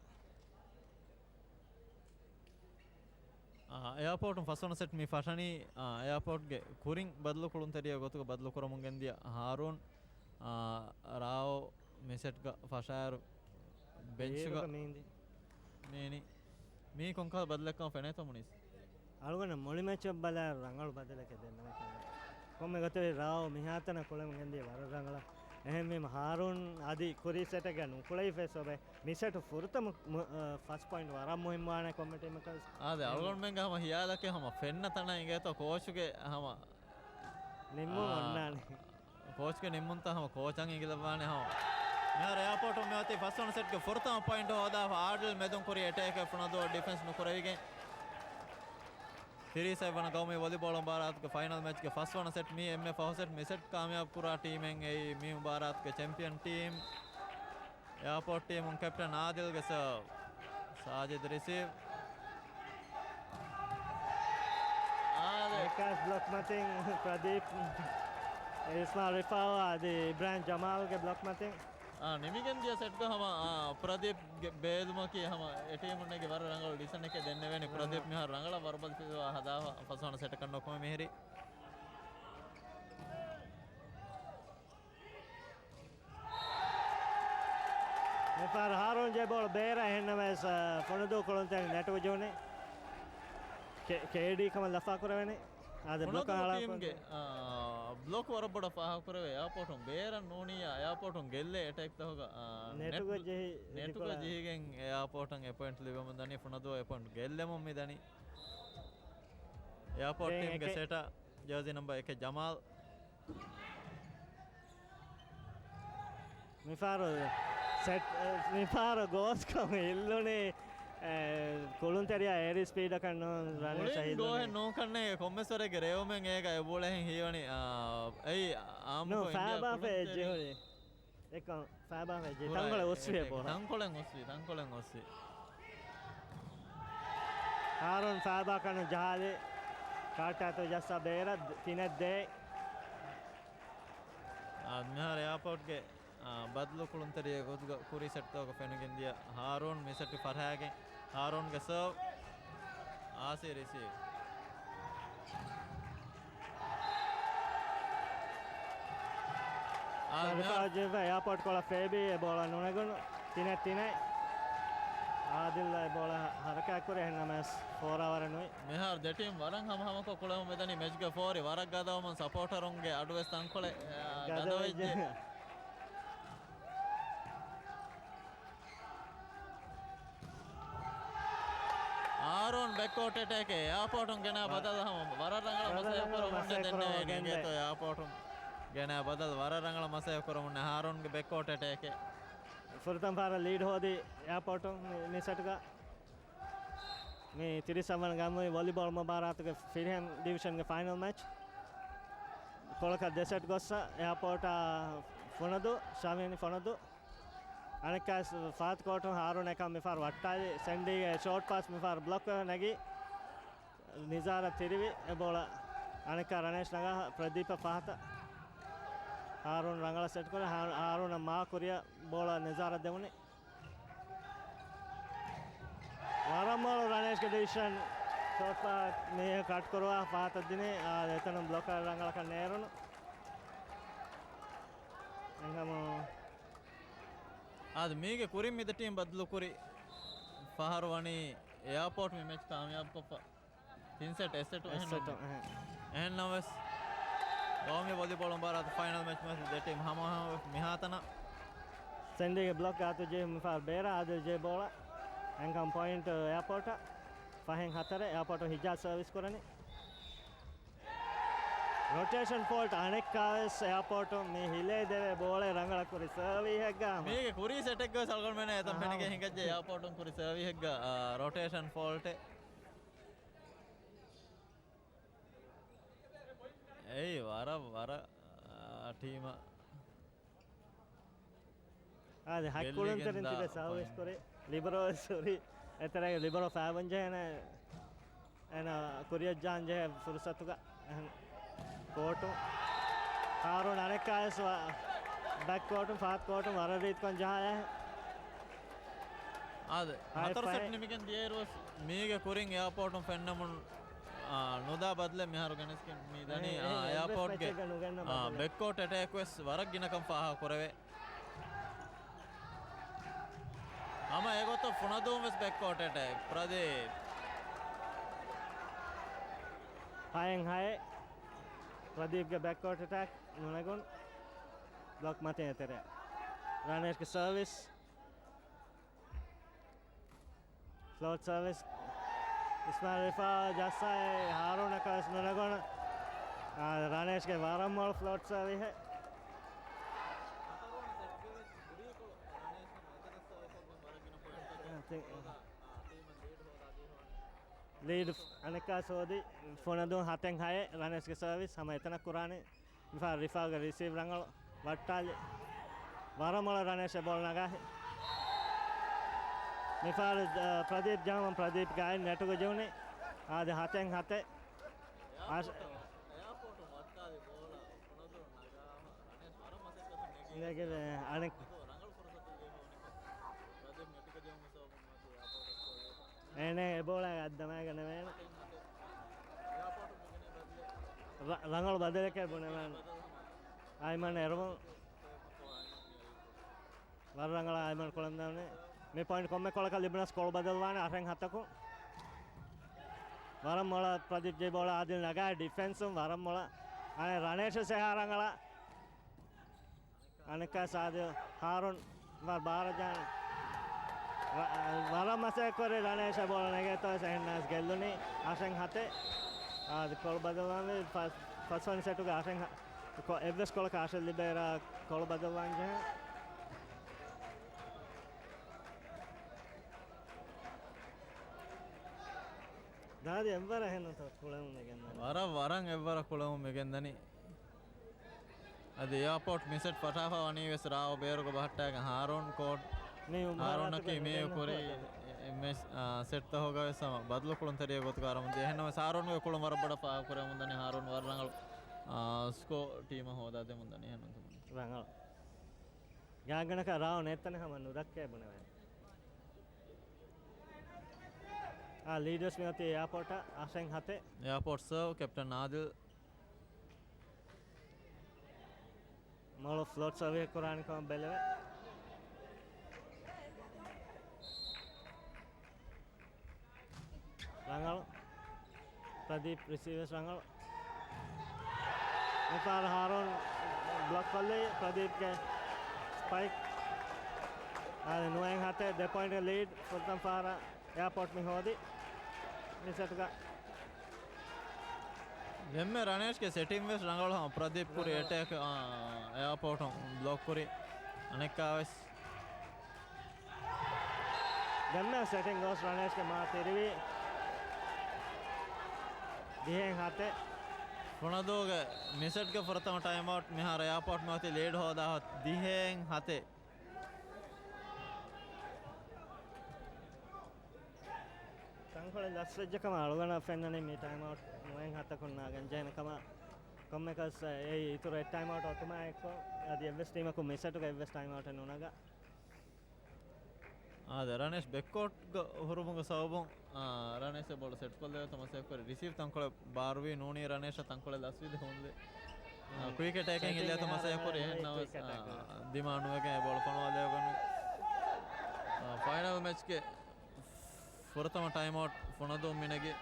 އާ، އެއާޕޯޓުން ފަސްވަނަ ސެޓް މި ފަށަނީ، އާ، އެއާޕޯޓްގެ ކުރިން ބަދަލު ކުޅުންތެރިޔާ ގޮތުގަ ބަދަލު ކުރަމުން ގެންދިޔަ ހާރޫން، އާ، ރާއޯ މި ސެޓްގަ ފަށާއިރު ބެންޗުގަ ބޭރުގަ މީނދި. މީނި. މީ ކޮންކަހަލަ ބަދަލެއްކަމަށް ފެނޭތޯ މުނީސް؟ އަޅުގަނޑަށް މުޅި މެޗަށް ބަލާއިރު ރަނގަޅު ބަދަލެކޭ ދެންނެވި ކަމަށް. ކޮންމެ ގޮތެއް ރާއޯ މިހާތަނަށް ކުޅެމުން ގެންދިޔަ ވަރަށް ރަނގަޅަށް. އެހެންވީމަ ހާރޫން އަދި ކުރީ ސެޓެއްގަ ނުކުޅެވިފައި ސޮބެ. މި ސެޓު ފުރަތަމަ މު-، އަ، ފަސް ޕޮއިންޓް ވަރަށް މުހިންމުވާނެ ކޮންމެ ޓީމަކަށް. އާދެ، އަޅުގަނޑުމެންގެ ހަމަ ހިޔާލަކީ ހަމަ ފެންނަ ތަނަށް އިނގޭތޯ ކޯޗުގެ ހަމަ ނިންމުން އާ، އޮންނާނެ. ކޯޗްގެ ނިންމުންތައް ހަމަ ކޯޗަށް އިނގިލައްވާނެ ހަމަ. މިހާރު އެއާޕޯޓުން މިއޮތީ ފަސްވަނަ ސެޓްގެ ފުރަތަމަ ޕޮއިންޓް ހޯދާފަ އާދިލް މެދުން ކުރި އެޓޭކެއް ފުނަދޫ ޑިފެންސް ނުކުރެވިގެން. ތިރީސް އަށް ވަނަ ގައުމީ ވޮލީބޯޅަ މުބާރާތުގެ ފައިނަލް މެޗްގެ ފަސްވަނަ ސެޓް މީ އެންމެ ފަހު ސެޓް. މި ސެޓް ކާމިޔާބު ކުރާ ޓީމެއް އެއީ މި މުބާރާތުގެ ޗެމްޕިއަން ޓީމް. އެއާޕޯޓް ޓީމުން ކެޕްޓަން އާދިލްގެ ސަރވް. ސާޖިދް ރިސީވް. އާދެ. ނިކާސް ބްލޮކް މަތިން ޕްރަދީޕް. އިސްމާ ރިފާވާ އަދި އިބްރާހިމް ޖަމާލްގެ ބްލޮކް މަތިން. އާ، ނިމިގެން ދިޔަ ސެޓްގަ ހަމަ، އާ، ޕްރަދީޕްގެ ބޭލުމަކީ ހަމަ އެ ޓީމުންނެގެ ވަރަށް ރަނގަޅު ޑިސިޝަނެކޭ ދެންނެވޭނެ. ޕްރަދީޕް މިހާރު ރަނގަޅަށް ވަރުބަލި ފިލުވާ ހަދާފަ ފަސްވަނަ ސެޓަކަށް ނުކުމެ މިހިރީ. މިފަހަރު ހާރޫން ޖެ ބޯޅަ ބޭރަށް އެހެންނަމަވެސް، އަ، ފުނަދޫ ކުޅުންތެރިން ނެޓް ޖޫނި ކޭ-، ކޭޑީ ކަމަށް ލަފާ ކުރެވެނީ. އާދެ، ބްލޮކަށް ފުނަދޫ އަޅާފަ ޓީމްގެ، އާ، ބްލޮކް ވަރަށް ބޮޑަށް ފާހަގަ ކުރެވޭ. އެއާޕޯޓުން ބޭރަށް ނޫނިއްޔާ، އެއާޕޯޓުން ގެއްލޭ އެޓޭކްތަކުގަ، އާ، ނެޓުގަ ނެޓް-، ޖެހި-، ނެޓުގަ ޖެހިކޮޅާ. ޖެހިގެން އެއާޕޯޓަށް އެ ޕޮއިންޓް ލިބެމުން ދަނީ. ފުނަދޫ އެ ޕޮއިންޓް ގެއްލެމުން މި ދަނީ. އެއާޕޯޓް ދެން ޓީމްގެ އެކެ- ސެޓަށް ޖާޒީ ނަމްބަރ އެކެއް ޖަމާލް. މިފާރު ސެޓް، މިފާރު ގޯސްކޮށް އިއްލުނީ، އެ، ކުޅުންތެރިޔާ އޭރީ ސްޕީޑަކަށް ނޫން ރަނެއް މުޅިން ޝަހީދު ގޯހެއް ނޫން ކަންނޭނގެ ކޮންމެސް ވަރެއްގެ ރޭވުމެއް އޭގަ އެބައުޅޭހެން ހީވަނީ، އާ، އެއީ އާއްމުކޮށް ނޫން، އިންޑިޔާ ފައިބާ ފެއްޖެ ކުޅުންތެރި. ހުރި. އެކަން ފައިބާ ފެއްޖެ. ކުރާ ތަންކޮޅެއް އެ-، އޮއްސި އެ-، ބޯޅަ. ތަންކޮޅެއް އޮއްސި، ތަންކޮޅެއް އޮއްސި. ހާރޫން ފައިބާ ކަނު ޖަހާލި. ކާޓާތު ޖައްސާ ބޭރަށް ތިނެއް ދޭ. އާ، މިހާރު އެއާޕޯޓްގެ، އާ، ބަދަލު ކުޅުންތެރިޔެއް ގޮތުގަ ކުރީ ސެޓްތަކުގަ ފެނިގެންދިޔަ ހާރޫން މި ސެޓް ފަށާގެން ހާރޫންގެ ސަރވް. އާސީ ރިސީވް. އާ، ޝަރިފާ މިހާރު ޖެއްވާ އެއާޕޯޓް ކޮޅަށް ފޭބީ އެ ބޯޅަ ނުނެގުނު. ތިނެއް ތިނެއް. އާދިލް އެ ބޯޅަ ހަރަކާތްކުރި އެހެންނަމަވެސް ފޯރާވަރެއް ނުވި. މިހާރު ދެ ޓީމް ވަރަށް ހަމަހަމަކޮށް ކުޅެމުން މިދަނީ މެޗްގެ ފޯރި ވަރަށް ގަދަވަމުން ސަޕޯޓަރުންގެ އަޑުވެސް ތަންކޮޅެއް، އާ، ގަދަވެއްޖެ. ގަދަވެއްޖެ. ހާރޫން ބެކްކޯޓް އެޓޭކެއް. އެއާޕޯޓުން ގެނައި ބަ-، ބަދަލު ހަމަ ވަރަށް ރަނގަޅަށް ވަރަށް މަސައްކަތް ރަނގަޅަށް ކުރަމުން މަސައްކަތް ދެންނެވޭ ކުރަމުން ގެންދޭތޯ ގެންދޭ. އެއާޕޯޓުން ގެނައި ބަދަލު ވަރަށް ރަނގަޅަށް މަސައްކަތް ކުރަމުން ހާރޫންގެ ބެކްކޯޓް އެޓޭކެއް. ފުރަތަމަ ފަހަރަށް ލީޑް ހޯދި އެއާޕޯޓުން މި، މި ސެޓުގަ. މި ތިރީސް އަށް ވަނަ ގައުމީ ވޮލީބޯޅަ މުބާރާތުގެ ފިރިހެން ޑިވިޝަންގެ ފައިނަލް މެޗް. ކޮޅަކަށް ދެ ސެޓް ގޮއްސަ އެއާޕޯޓާ ފޮނަދޫ، ޝަމީން ފޮނަދޫ. އަނެއްކާވެސް ފަހަތު ކޯޓުން ހާރޫން އެކަން މިފަހަރު ވައްޓާލި. ސެންޑީގެ ޝޯޓް ޕާސް މިފަހަރު ބްލޮކް ވެ ނެގި. ނިޒާރަށް ތިރިވި އެ ބޯޅަ. އަނެއްކާ ރަނޭޝް ނަގާ ޕްރަދީޕަށް ފަހަތަށް. ހާރޫން ރަނގަޅަށް ސެޓް ކުރި. ހާ-، ހާރޫނަށް މާ ކުރިއަށް ބޯޅަ ނިޒާރަށް ދެވުނީ. ވަރަށް މޮޅު ރަނޭޝްގެ ޑިސިޝަން. ޝޯޓް ކްލާކް މީހަކު ކަޓް ކުރުވާ ފަހަތަށް ދިނީ. އާ، އެތަނުން ބްލޮކަރ ރަނގަޅަކަށް ނޭރުނު. އެހެން އާދެ، މީގެ ކުރިން މި ދެ ޓީމް ބަދަލުކުރި ފަހަރު ވަނީ އެއާޕޯޓް މި މެޗް ކާމިޔާބުކޮށްފަ. ތިން ސެޓް، އެއް ސެޓު އެއް އެހެން ސެޓު، ނޫން. އެހެން. އެހެންނަމަވެސް، ގައުމީ ވޮލީބޯޅު މުބާރާތު ފައިނަލް މެޗް މަސް ދެ ޓީމް ހަމަހަމަ މިހާތަނަށް. ސެންޑީގެ ބްލޮކް ގާތު ޖެހި މިފަހަރު ބޭރަށް އާދިލް ޖެހި ބޯޅަ. އެންކަމް ޕޮއިންޓް އެއާޕޯޓަށް. ފަހެން ހަތަރެއް އެއާޕޯޓު ހިޖާޒް ސަރވިސް ކުރަނީ. ރޮޓޭޝަން ފޯލްޓް އަނެއްކާވެސް އެއާޕޯޓުން މި ހިލޭ ދެވޭ ބޯޅަ ރަނގަޅަށް ކުރި ސަރވީހެއްގަ ހަމަ. މީގެ ކުރީ ސެޓެއްގަވެސް އަޅުގަނޑުމެން އެތަން އާ. ފެނިގެން ހިނގައްޖެ އެއާޕޯޓުން ކުރި ސަރވީހެއްގަ، އާ، ރޮޓޭޝަން ފޯލްޓެއް. އެއީ ވަރަށް، ވަރަށް، އާ، ޓީމަށް އާދެ، ހަތް ގެއްލިގެން ކުޅުންތެރިން ދާ ތިބެ ސާވިސް ޕޮއިންޓް. ކުރި. ލިބަރޯ ވެސް ހުރި. އެތެރޭގެ ލިބަރޯ ފައިވަން ޖެހޭނެ. އޭނަ ކުރިއަށް ޖާން ޖެހޭ ފުރުސަތުގަ. އެހެން ކޯޓު. ހާރޫން އަނެއްކާވެސް ވަ-، ބެކް ކޯޓުން، ފަހަތު ކޯޓުން ވަރަށް ރީތިކޮށް ޖަހާ. އާދެ، ހަތަރު ސެޓް ނިމިގެން ދިޔައިރުވެސް މީގެ ކުރިން އެއާޕޯޓުން ފެންނަމުން، އާ، ނުދާ ބަދަލެއް މިހާރު ގެނެސްގެން މި ދަނީ، އެ، އާ، އެ، އެއާޕޯޓްގެ، އެއްވެސް މެޗެއްގަ ނުގެންނަ އާ، ބަދަލެއް. ބެކްކޯޓް އެޓޭކް ވެސް ވަރަށް ގިނަކަން ފާހަގަ ކުރެވޭ. ހަމަ އެގޮތަށް ފުނަދޫން ވެސް ބެކްކޯޓް އެޓޭކް. ޕްރަދީޕް. ހައެއް ހައެއް. ޕްރަދީޕްގެ ބެކްކޯޓް އެޓޭކް ނުނެގުން. ބްލޮކް މަތިން އެތެރެ. ރަނޭޝްގެ ސަރވިސް. ފްލޯޓް ސަރވިސް. އިސްމާއިލް ރިފާ ޖައްސާއި ހާރޫނަކަށް ވެސް ނުނެގުނު. އާ، ރަނޭޝްގެ ވަރަށް މޮޅު ފްލޯޓް ސަރވިހެއް. ލީޑް އަނެއްކާ ސޯދި ފުނަދޫ ހަތެއް ހައެއް ރަނޭޝްގެ ސަރވިސް ހަމަ އެތަނަށް ކުރާނީ. މިފަހަރު ރިފާގެ ރިސީވް ރަނގަޅު ވައްޓާލި. ވަރަށް މޮޅަށް ރަނޭޝް ބޯޅަ ނަގާހި. މިފަހަރު، އަ، ޕްރަދީޕް ޖަހަމުން ޕްރަދީޕްގެ އަތް ނެޓުގަ ޖެހުނީ. އާދެ ހަތެއް ހަތެއް. އާސް-، ނެގެ އަނެއް. އޭނަ އެ ބޯޅަ އައްދަމާގަނެވޭނެ. ރަ-، ރަނގަޅު ބަދަލެކޭ ބުނެވާނެ. އައިމަން އެރުވުން. ވަރަށް ރަނގަޅަށް އައިމަން ކުޅަންދެވުނީ. މި ޕޮއިންޓް ކޮންމެ ކޮޅަކަށް ލިބުނަސް ކޮޅު ބަދަލުވާނެ އަށެއް ހަތަކުން. ވަރަށް މޮޅަށް ޕްރަދީޕް ޖެހި ބޯޅަ އާދިލް ނަގާ ޑިފެންސުން ވަރަށް މޮޅަށް. އަނެއް ރަނޭޝް ސެހާ ރަނގަޅަށް. އަނެއްކާ ސާދި ހާރުން ވަރަށް ބާރަށް ޖާން. ވަ-، ވަރަށް މަސައްކަތް ކުރި ރަނޭޝް ބޯޅަ ނެގޭތޯ އެހެންނަސް ގެއްލުނީ އަށެއް ހަތެއް. އާދި ކޮޅު ބަދަލުވާން ފަސް-، ފަސްވަނަ ސެޓުގެ އަށެއް ހަ-، ކޮ-، އެއްވެސް ކޮޅަކަށް އަށެއް ލިބޭއިރާ ކޮޅު ބަދަލުވާން ޖެހޭ. ދާދި އެއްވަރަށް އެހެންނުތޯ ކުޅެމުން މި ގެންދަނީ. ވަރަށް، ވަރަށް އެއްވަރަށް ކުޅެމުން މި ގެންދަނީ. އަދި އެއާޕޯޓް މި ސެޓް ފަށާފަ ވަނީ ވެސް ރާއު ބޭރުގަ ބަހައްޓާގެން ހާރޫން ކޯޓް، ހާރޫނަކީ މި ކުރި މެޗް، އާ، ސެޓްތަހުގަ ވެސް ހަމަ ބަދަލު ކުޅުންތެރިއެއް ގޮތުގަ އަރަމުން ދިޔަ. އެހެންނަމަވެސް ހާރޫންގެ ކުޅުން ވަރަށް ބޮޑަށް ފާހަގަކުރެވެމުން ދަނީ ހާރޫން ވަރަށް ރަނގަޅު، އާ، ސްކޯ ޓީމަށް ހޯދާދެމުން ދަނީ އެހެންނުން. ރަނގަޅު. ގާތްގަނޑަކަށް ރާއު ނެތްތަނެއް ހަމަ ނުދައްކައޭ ބުނެވޭނެ. އާ، ލީޑް ވެސް މިއޮތީ އެއާޕޯޓަށް އަށެއް ހަތެއް. އެއާޕޯޓް ސަރވް، ކެޕްޓަން އާދިލް. މޮޅު ފްލޯޓް ސަރވިހެއް ކުރާނެ ކަމަށް ބެލެވޭ. ރަނގަޅު. ޕްރަދީޕް ރިސީވް ވެސް ރަނގަޅު. މިފަހަރު ހާރޫން ބްލޮކް ކޮށްލީ ޕްރަދީޕްގެ ސްޕައިކް. އާދެ ނުވައެއް ހަތެއް ދެ ޕޮއިންޓް ލީޑް ފުރަތަމަ ފަހަރަށް އެއާޕޯޓް މި ހޯދި މި ސެޓުގަ. ދެންމެ ރަނޭޝްގެ ސެޓިން ވެސް ރަނގަޅު ހަމަ ޕްރަދީޕް ކުރި ރަނގަޅު. އެޓޭކް، އާ، އެއާޕޯޓުން ބްލޮކް ކުރި. އަނެއްކާވެސް ދެންމެ ސެޓިން ގޯސް ރަނޭޝްގެ މާ ތިރިވި. ދިހައެއް ހަތެއް. ފުނަދޫގެ މި ސެޓްގެ ފުރަތަމަ ޓައިމްއައުޓް. މިހާރު އެއާޕޯޓް މިއޮތީ ލީޑް ހޯދާ ދިހައިން ހަތެއް. ތަންކޮޅެއް ލަސްވެއްޖެ ކަމަށް އަޅުގަނޑަށް ފެންނަނީ މި ޓައިމްއައުޓް ނުވައެއް ހަތަކުން ނާގަން ޖެހޭނެ ކަމަށް. ކޮންމެއަކަސް އެއީ އިތުރު އެއް ޓައިމްއައުޓް އޮތުމާ އެއްކޮށް، އަދި އެއްވެސް ޓީމަކު މި ސެޓުގަ އެއްވެސް ޓައިމްއައުޓެއް ނުނަގާ. އާދެ، ރަނޭޝް ބެކްކޯޓްގަ ހުރުމުގެ ސަބަބުން، އާ، ރަނޭޝް އެ ބޯޅަ ސެޓްކޮށްލެވޭތޯ މަސައްކަތްކުރި. ރިސީވް ތަންކޮޅެއް ބާރުވީ ނޫނީ ރަނޭޝަށް ތަންކޮޅެއް ލަސްވިދި ހުންދި. އާ، ކުއިކް އެޓޭކިން އިނގިލިއަތު މަސައްކަތްކުރި. އެހެން ނަމަވެސް، އާ، ދިމާ ނުވެގެން އެ ބޯޅަ ފޮނުވާލެވިގެން. އާ، ފައިނަލް މެޗްގެ ފުރަތަމަ ޓައިމްއައުޓް ފުނަދޫ މިނެގި.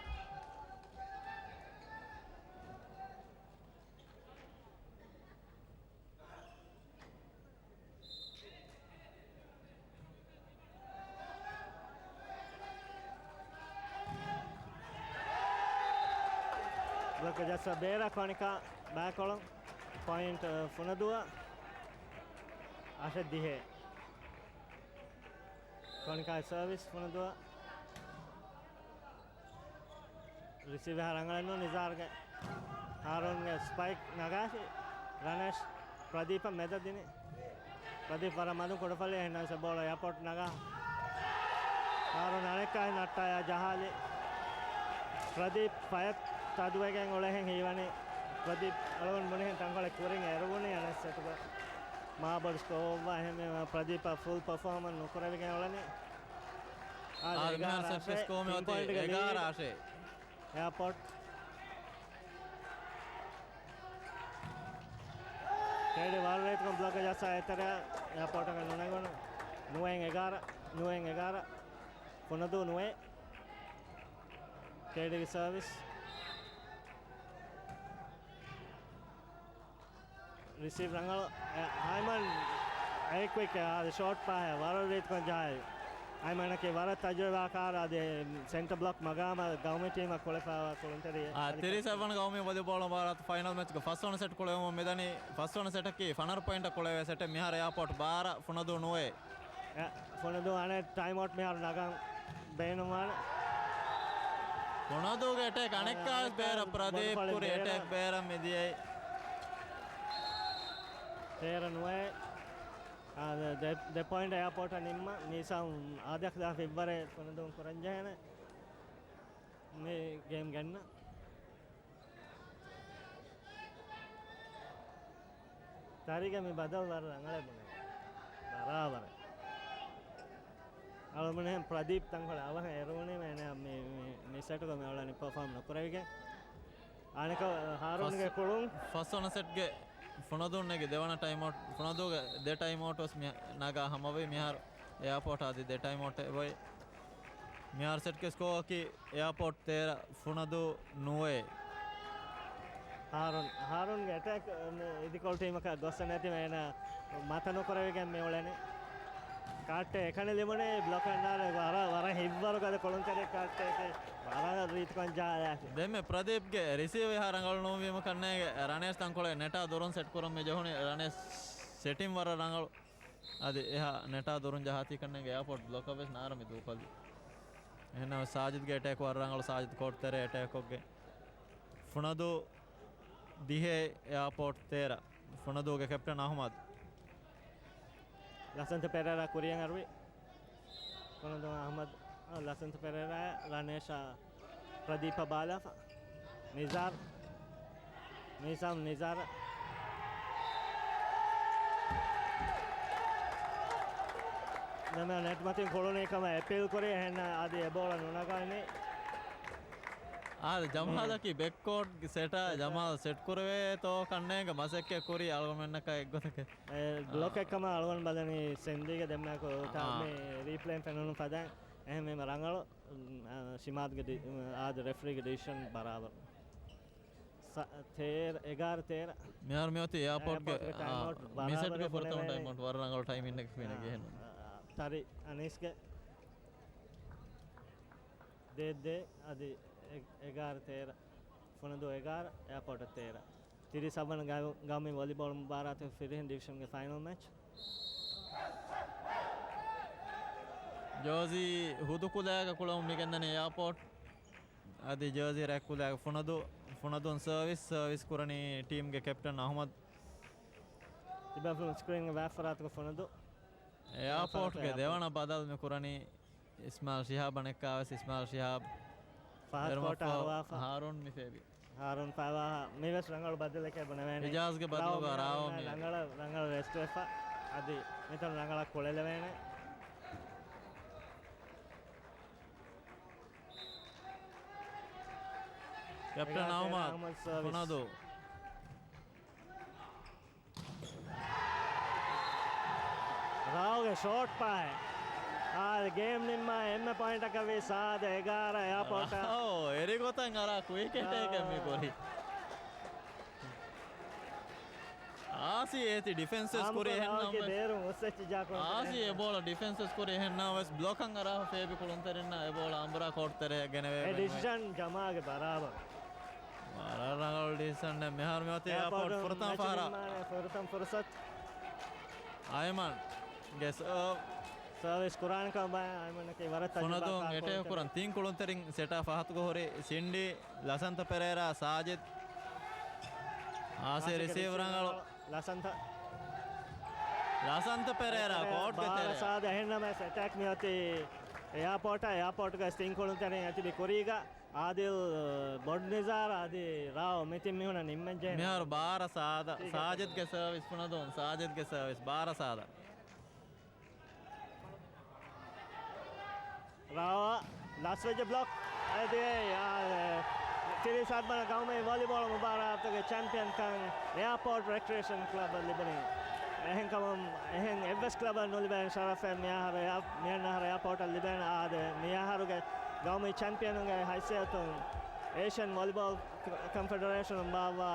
ބްލޮކް ޖައްސާ ބޭރަށް ކޮނިކާ ބައިކޮޅު. ޕޮއިންޓް ފުނަދޫއަށް. އަށެއް ދިހައެއް. ކޮނިކާ ސަރވިސް ފުނަދޫއަށް. ރިސީވް ހަރަނގަޅެއްނު ނިޒާރުގެ. ހާރޫންގެ ސްޕައިކް ނަގާފި. ރަނޭޝް ޕްރަދީޕަށް މެދަށް ދިނި. ޕްރަދީޕް ވަރަށް މަދު ކުޑަފަލި އެހެންނަމަވެސް ބޯޅަ އެއާޕޯޓް ނަގާ. ހާރޫން އަނެއްކާ ނައްޓާޔާ ޖަހާލި. ޕްރަދީޕް ފަޔަށް ތަދުވެގެން އުޅެހެން ހީވަނީ. ޕްރަދީޕް އަޅުގަނޑު ބުނިހެން ތަންކޮޅެއް ކުރިން އެރުވުނީ އަނެއް ސެޓުގަ. މާބޮޑު ސްކޯ އޮއްވާ އެހެންވީމަ ޕްރަދީޕަށް ފުލް ޕަފޯމަން ނުކުރެވިގެން އުޅެނީ. އާ، އާ، އެގާރަ މިހާރު ސެޓް އަށެއް. ސްކޯ މި ތިން އޮތީ ޕޮއިންޓްގެ އެގާރަ ލީޑް. އަށެއް. އެއާޕޯޓް. ކޭޑީ ވަރު ރީތިކޮށް ބްލޮކް ޖައްސާ އެތެރެއަށް އެއާޕޯޓަކަށް ނުނެގުނު. ނުވައެއް އެގާރަ، ނުވައެއް އެގާރަ. ފުނަދޫ ނުވައެއް. ކޭޑީގެ ސަރވިސް. ރިސީވް ރަނގަޅު. އައިމަން އެ ކުއިކް އާދެ ޝޯޓް ޕާހެއް ވަރަށް ރީތިކޮށް ޖަހައި. އައިމަނަކީ ވަރަށް ތަޖުރިބާކާރު އަދި ސެންޓަ ބްލޮކް މަގާމަށް ގައުމީ ޓީމަށް ކުޅެފައިވާ ކުޅުންތެރި. އާ، ތިރީސް އަށް ވަނަ ގައުމީ ވޮލީބޯޅަ މުބާރާތު ފައިނަލް މެޗްގެ ފަސްވަނަ ސެޓް ކުޅެވުމުން މިދަނީ. ފަސްވަނަ ސެޓަކީ ފަނަރަ ޕޮއިންޓަށް ކުޅެވޭ ސެޓެއް. މިހާރު އެއާޕޯޓް ބާރަ ފުނަދޫ ނުވައެއް. އެ، ފުނަދޫ އަނެއް ޓައިމްއައުޓް މިހާރު ނަގަން ބޭނުންވާނެ. ފުނަދޫގެ އެޓޭކް އަނެއްކާވެސް ބޭރަށް ޕްރަދީޕް ކުރި އެޓޭކް ބޭރަށް މިދިޔައީ. ތޭރަ ނުވައެއް. އާ، ދެ، ދެ ޕޮއިންޓް އެއާޕޯޓަށް ނިންމަ. މީސާމް އާދެ އަޚްލާފް އިއްވަރެ ފުނަދޫން ކުރަންޖެހޭނެ މި ގޭމް ގެންނަ. ތަރިގެ މި ބަދަލު ވަރަށް ރަނގަޅޭ ބުނެ. ބަރާބަރަށް. އަޅުމެން ޕްރަދީޕް ތަންކޮޅެއް އަވަހަށް އެރުވުނީމަ އޭނަ މި، މި، މި ސެޓުގަ މި އުޅެނީ ޕަފޯމް ނުކުރެވިގެން. އަނެކަ ހާރޫންގެ ފަސް، ކުޅުން. ފަސްވަނަ ސެޓްގެ ފުނަދޫން ނެގި ދެވަނަ ޓައިމްއައުޓް، ފުނަދޫގެ ދެ ޓައިމްއައުޓް ވެސް މި ނަގާ ހަމަވައި. މިހާރު އެއާޕޯޓް އަދި ދެ ޓައިމްއައުޓް އެބައޮތް. މިހާރު ސެޓްގެ ސްކޯއަކީ އެއާޕޯޓް ތޭރަ، ފުނަދޫ ނުވައެއް. ހާރޫން، ހާރޫންގެ އެޓޭކް، މި އިދިކޮޅު ޓީމަކާ ގޮއްސަ ނެތިމަ އޭނަ މަތަ ނުކުރެވިގެން މި އުޅެނީ. ކާއްޓެއް އެކަނި ލިބުނީ ބްލޮކަށް ނާރެ ވަރަށް، ވަރަށް ހިތްވަރު ގަދަ ކުޅުންތެރި ކާއްޓެއް ވަރަށް ރީތިކޮށް ޖަހާލާފި. ދެންމެ ޕްރަދީޕްގެ ރިސީވް އެހާ ރަނގަޅު ނޫންވީމަ ކަންނޭނގެ ރަނޭޝް ތަންކޮޅެއް ނެޓާ ދުރުން ސެޓް ކުރަން މި ޖެހުނީ. ރަނޭޝް ސެޓިން ވަރަށް ރަނގަޅު. އަދި އެހާ ނެޓާ ދުރުން ޖަހާތީ ކަންނޭނގެ އެއާޕޯޓް ބްލޮކަށް ވެސް ނާރަ މި ދޫކޮށްލީ. އެހެންނަމަ ސާޖިދްގެ އެޓޭކް ވަރަށް ރަނގަޅު. ސާޖިދް ކޯޓް ތެރޭ އެޓޭކްކޮށްގެން. ފުނަދޫ ދިހައެއް، އެއާޕޯޓް ތޭރަ. ފުނަދޫގެ ކެޕްޓަން އަހުމަދު. ލަސަންތަ ޕެރޭރާ ކުރިޔަށް އަރުވި. ފުނަދޫ އަހުމަދު، އަ، ލަސަންތަ ޕެރޭރާ، ރަނޭޝާ ޕްރަދީޕަށް ބާލާފަ. ނިޒާރު. މީސާމް ނިޒާރު. ނަމަ ނެޓް މަތިން ކުޅުނީ ކަމަށް އެޕީލް ކުރި، އެހެން އަދި އެ ބޯޅަ ނުނަގާނީ. އާދެ، ޖަމާލަކީ ބެކްކޯޓްގެ ސެޓާ، ޖަމާލް ސެޓް ކުރެވޭތޯ ކަންނޭނގެ މަސައްކަތް ކުރީ އަޅުގަނޑުމެންނަކާ އެއްގޮތަކަށް. އެ، ބްލޮކެއް ކަމަށް އަޅުގަނޑު ބަލަނީ ސެންދީގެ ދެންމެއަކު އާ. މި ރީޕްލޭން ފެނުނު ފަދައިން. އެހެންވީމަ ރަނގަޅު، އަ، ޝިމާދްގެ ޑި-، އާދެ، ރެފްރީގެ ޑިސިޝަން ބަރާބަރު. ސަ-، ތޭރަ، އެގާރަ ތޭރަ. މިހާރު މިއޮތީ އެއާޕޯޓްގެ، އެއާޕޯޓްގެ ޓައިމް އައުޓް އާ، މި ސެޓްގެ ބަރާބަރަށް ފުރަތަމަ ބުނެވޭނެ. ޓައިމް އައުޓް ވަރަށް ރަނގަޅު ޓައިމިންއެއް ފިނަގި އާ، އެހެން. އާ، ތަރި އަނީސްގެ. ދޭއް ދޭއް އަދި އެ-، އެގާރަ ތޭރަ. ފުނަދޫ އެގާރަ، އެއާޕޯޓް ތޭރަ. ތިރީސް އަށް ވަނަ ގައު-، ގައުމީ ވޮލީބޯޅަ މުބާރާތު ފިރިހެން ޑިވިޝަންގެ ފައިނަލް މެޗް. ޖާޒީ ހުދު ކުލައިގަ ކުޅަމުން މިގެންދަނީ އެއާޕޯޓް. އަދި ޖާޒީ ރެކް ކުލައިގަ ފުނަދޫ. ފުނަދޫން ސަރވިސް، ސަރވިސް ކުރަނީ ޓީމްގެ ކެޕްޓަން އަހުމަދު. ތިބާފުޅުން ސްކްރީންގެ ވާފަރާތުގަ ފުނަދޫ. އެއާޕޯޓްގެ ދެވަނަ ބަދަލު މި ކުރަނީ އިސްމާއިލް ޝިހާބަށް ނެއްކާވެސް، އިސްމާއިލް ޝިހާބް ފަހަތް ކޯޓަށް އަރުވާފަ. ހާރޫން މި ފޭބި. ހާރޫން ފައިވާހަ މިވެސް ރަނގަޅު ބަދަލެކޭ ބުނެވޭނެ. ހިޖާޒްގެ ބަދަލުގަ ރާވު މި ރަނގަޅަށް، ރަނގަޅަށް ރެސްޓް ވެފަ. އަދި މިތަނު ރަނގަޅަށް ކުޅެލެވޭނެ. ކެޕްޓަން އަހުމަދު ސަރވިސް. ފުނަދޫ. ރާވުގެ ޝޯޓް ޕާހެއް. އާ، ގޭމް ނިންމާ އެންމެ ޕޮއިންޓަކަށް ވީ ސާދަ އެގާރަ އެއާޕޯޓާ. ރާވު އެރިގޮތަށް އަރާ ކުއިކެޓެއްގެ މި ކުރި. އާސީ އޭތި ޑިފެންސް ވެސް ކުރި އެހެންނަމަވެސް. އާސީ އެ ބޯޅަ ޑިފެންސް ވެސް ކުރި އެހެންނަމަވެސް ބްލޮކަށް އަރާ ފޭބި ކުޅުންތެރިންނާ އެ ބޯޅަ އަނބުރާ ކޯޓް ތެރެއަށް ގެނެވޭ. އެ ޑިސިޝަން ޖަމާގެ ބަރާބަރު. ވަރަށް ރަނގަޅު ޑިސިޝަން. މިހާރު މި އޮތީ އެއާޕޯޓް ފުރަތަމަ ފަހަރަށް. ފުރަތަމަ ފުރުސަތު. އައިމަންގެ ސަ-، ސަރވިސް ކުރާނެ ކަމަށް އައިމަންއަކީ ވަރަށް ތަޖުރިބާކާރު ކުޅުންތެރިން. ތިން ކުޅުންތެރިން ސެޓާ ފަހަތުގަ ހުރި ސިންޑީ، ލަސަންތަ ޕެރޭރާ، ސާޖިދް. އާސި އާސިގެ ރިސީވް ރިސީވް ރަނގަޅު. ރަނގަޅު. ލަސަންތަ. ލަސަންތަ ޕެރޭރާ ކޯޓްގެ ބާރަ ތެރެއަށް. ސާދަ އެހެންނަމަވެސް އެޓޭކް މިއޮތީ އެއާޕޯޓާ، އެއާޕޯޓްގަ ތިން ކުޅުންތެރިން އެތިބި ކުރީގަ އާދިލް، އަ، ބޮޑްނިޒާރު އަދި ރާވު މި ތިން މީހުނަށް ނިންމަން ޖެހޭ. މިހާރު ބާރަ ސާދަ. ސާޖިދްގެ ސަރވިސް ފުނަދޫން. ސާޖިދްގެ ސަރވިސް ބާރަ ސާދަ. ރާވަށް ލަސްވެއްޖެ ބްލޮކް. އަދި، އާ، ތިރީސް ސަތްވަނަ ގައުމީ ވޮލިބޯޅަ މުބާރާތުގެ ޗެމްޕިއަންކަން އެއާޕޯޓް ރެކްރިއޭޝަން ކްލަބަށް ލިބުނީ. އެހެންކަމުން އެހެން އެއްވެސް ކްލަބަށް ނުލިބޭނެ ޝަރަފެއް މިއަހަރު އެއާ-، މިއަންނަ އަހަރު އެއާޕޯޓަށް ލިބޭނެ. އާދެ، މިއަހަރުގެ ގައުމީ ޗެމްޕިއަނުންގެ ހައިސިއްޔަތުން އޭޝިއަން ވޮލިބޯލް ކޮންފެޑަރޭޝަނުން ބާއްވާ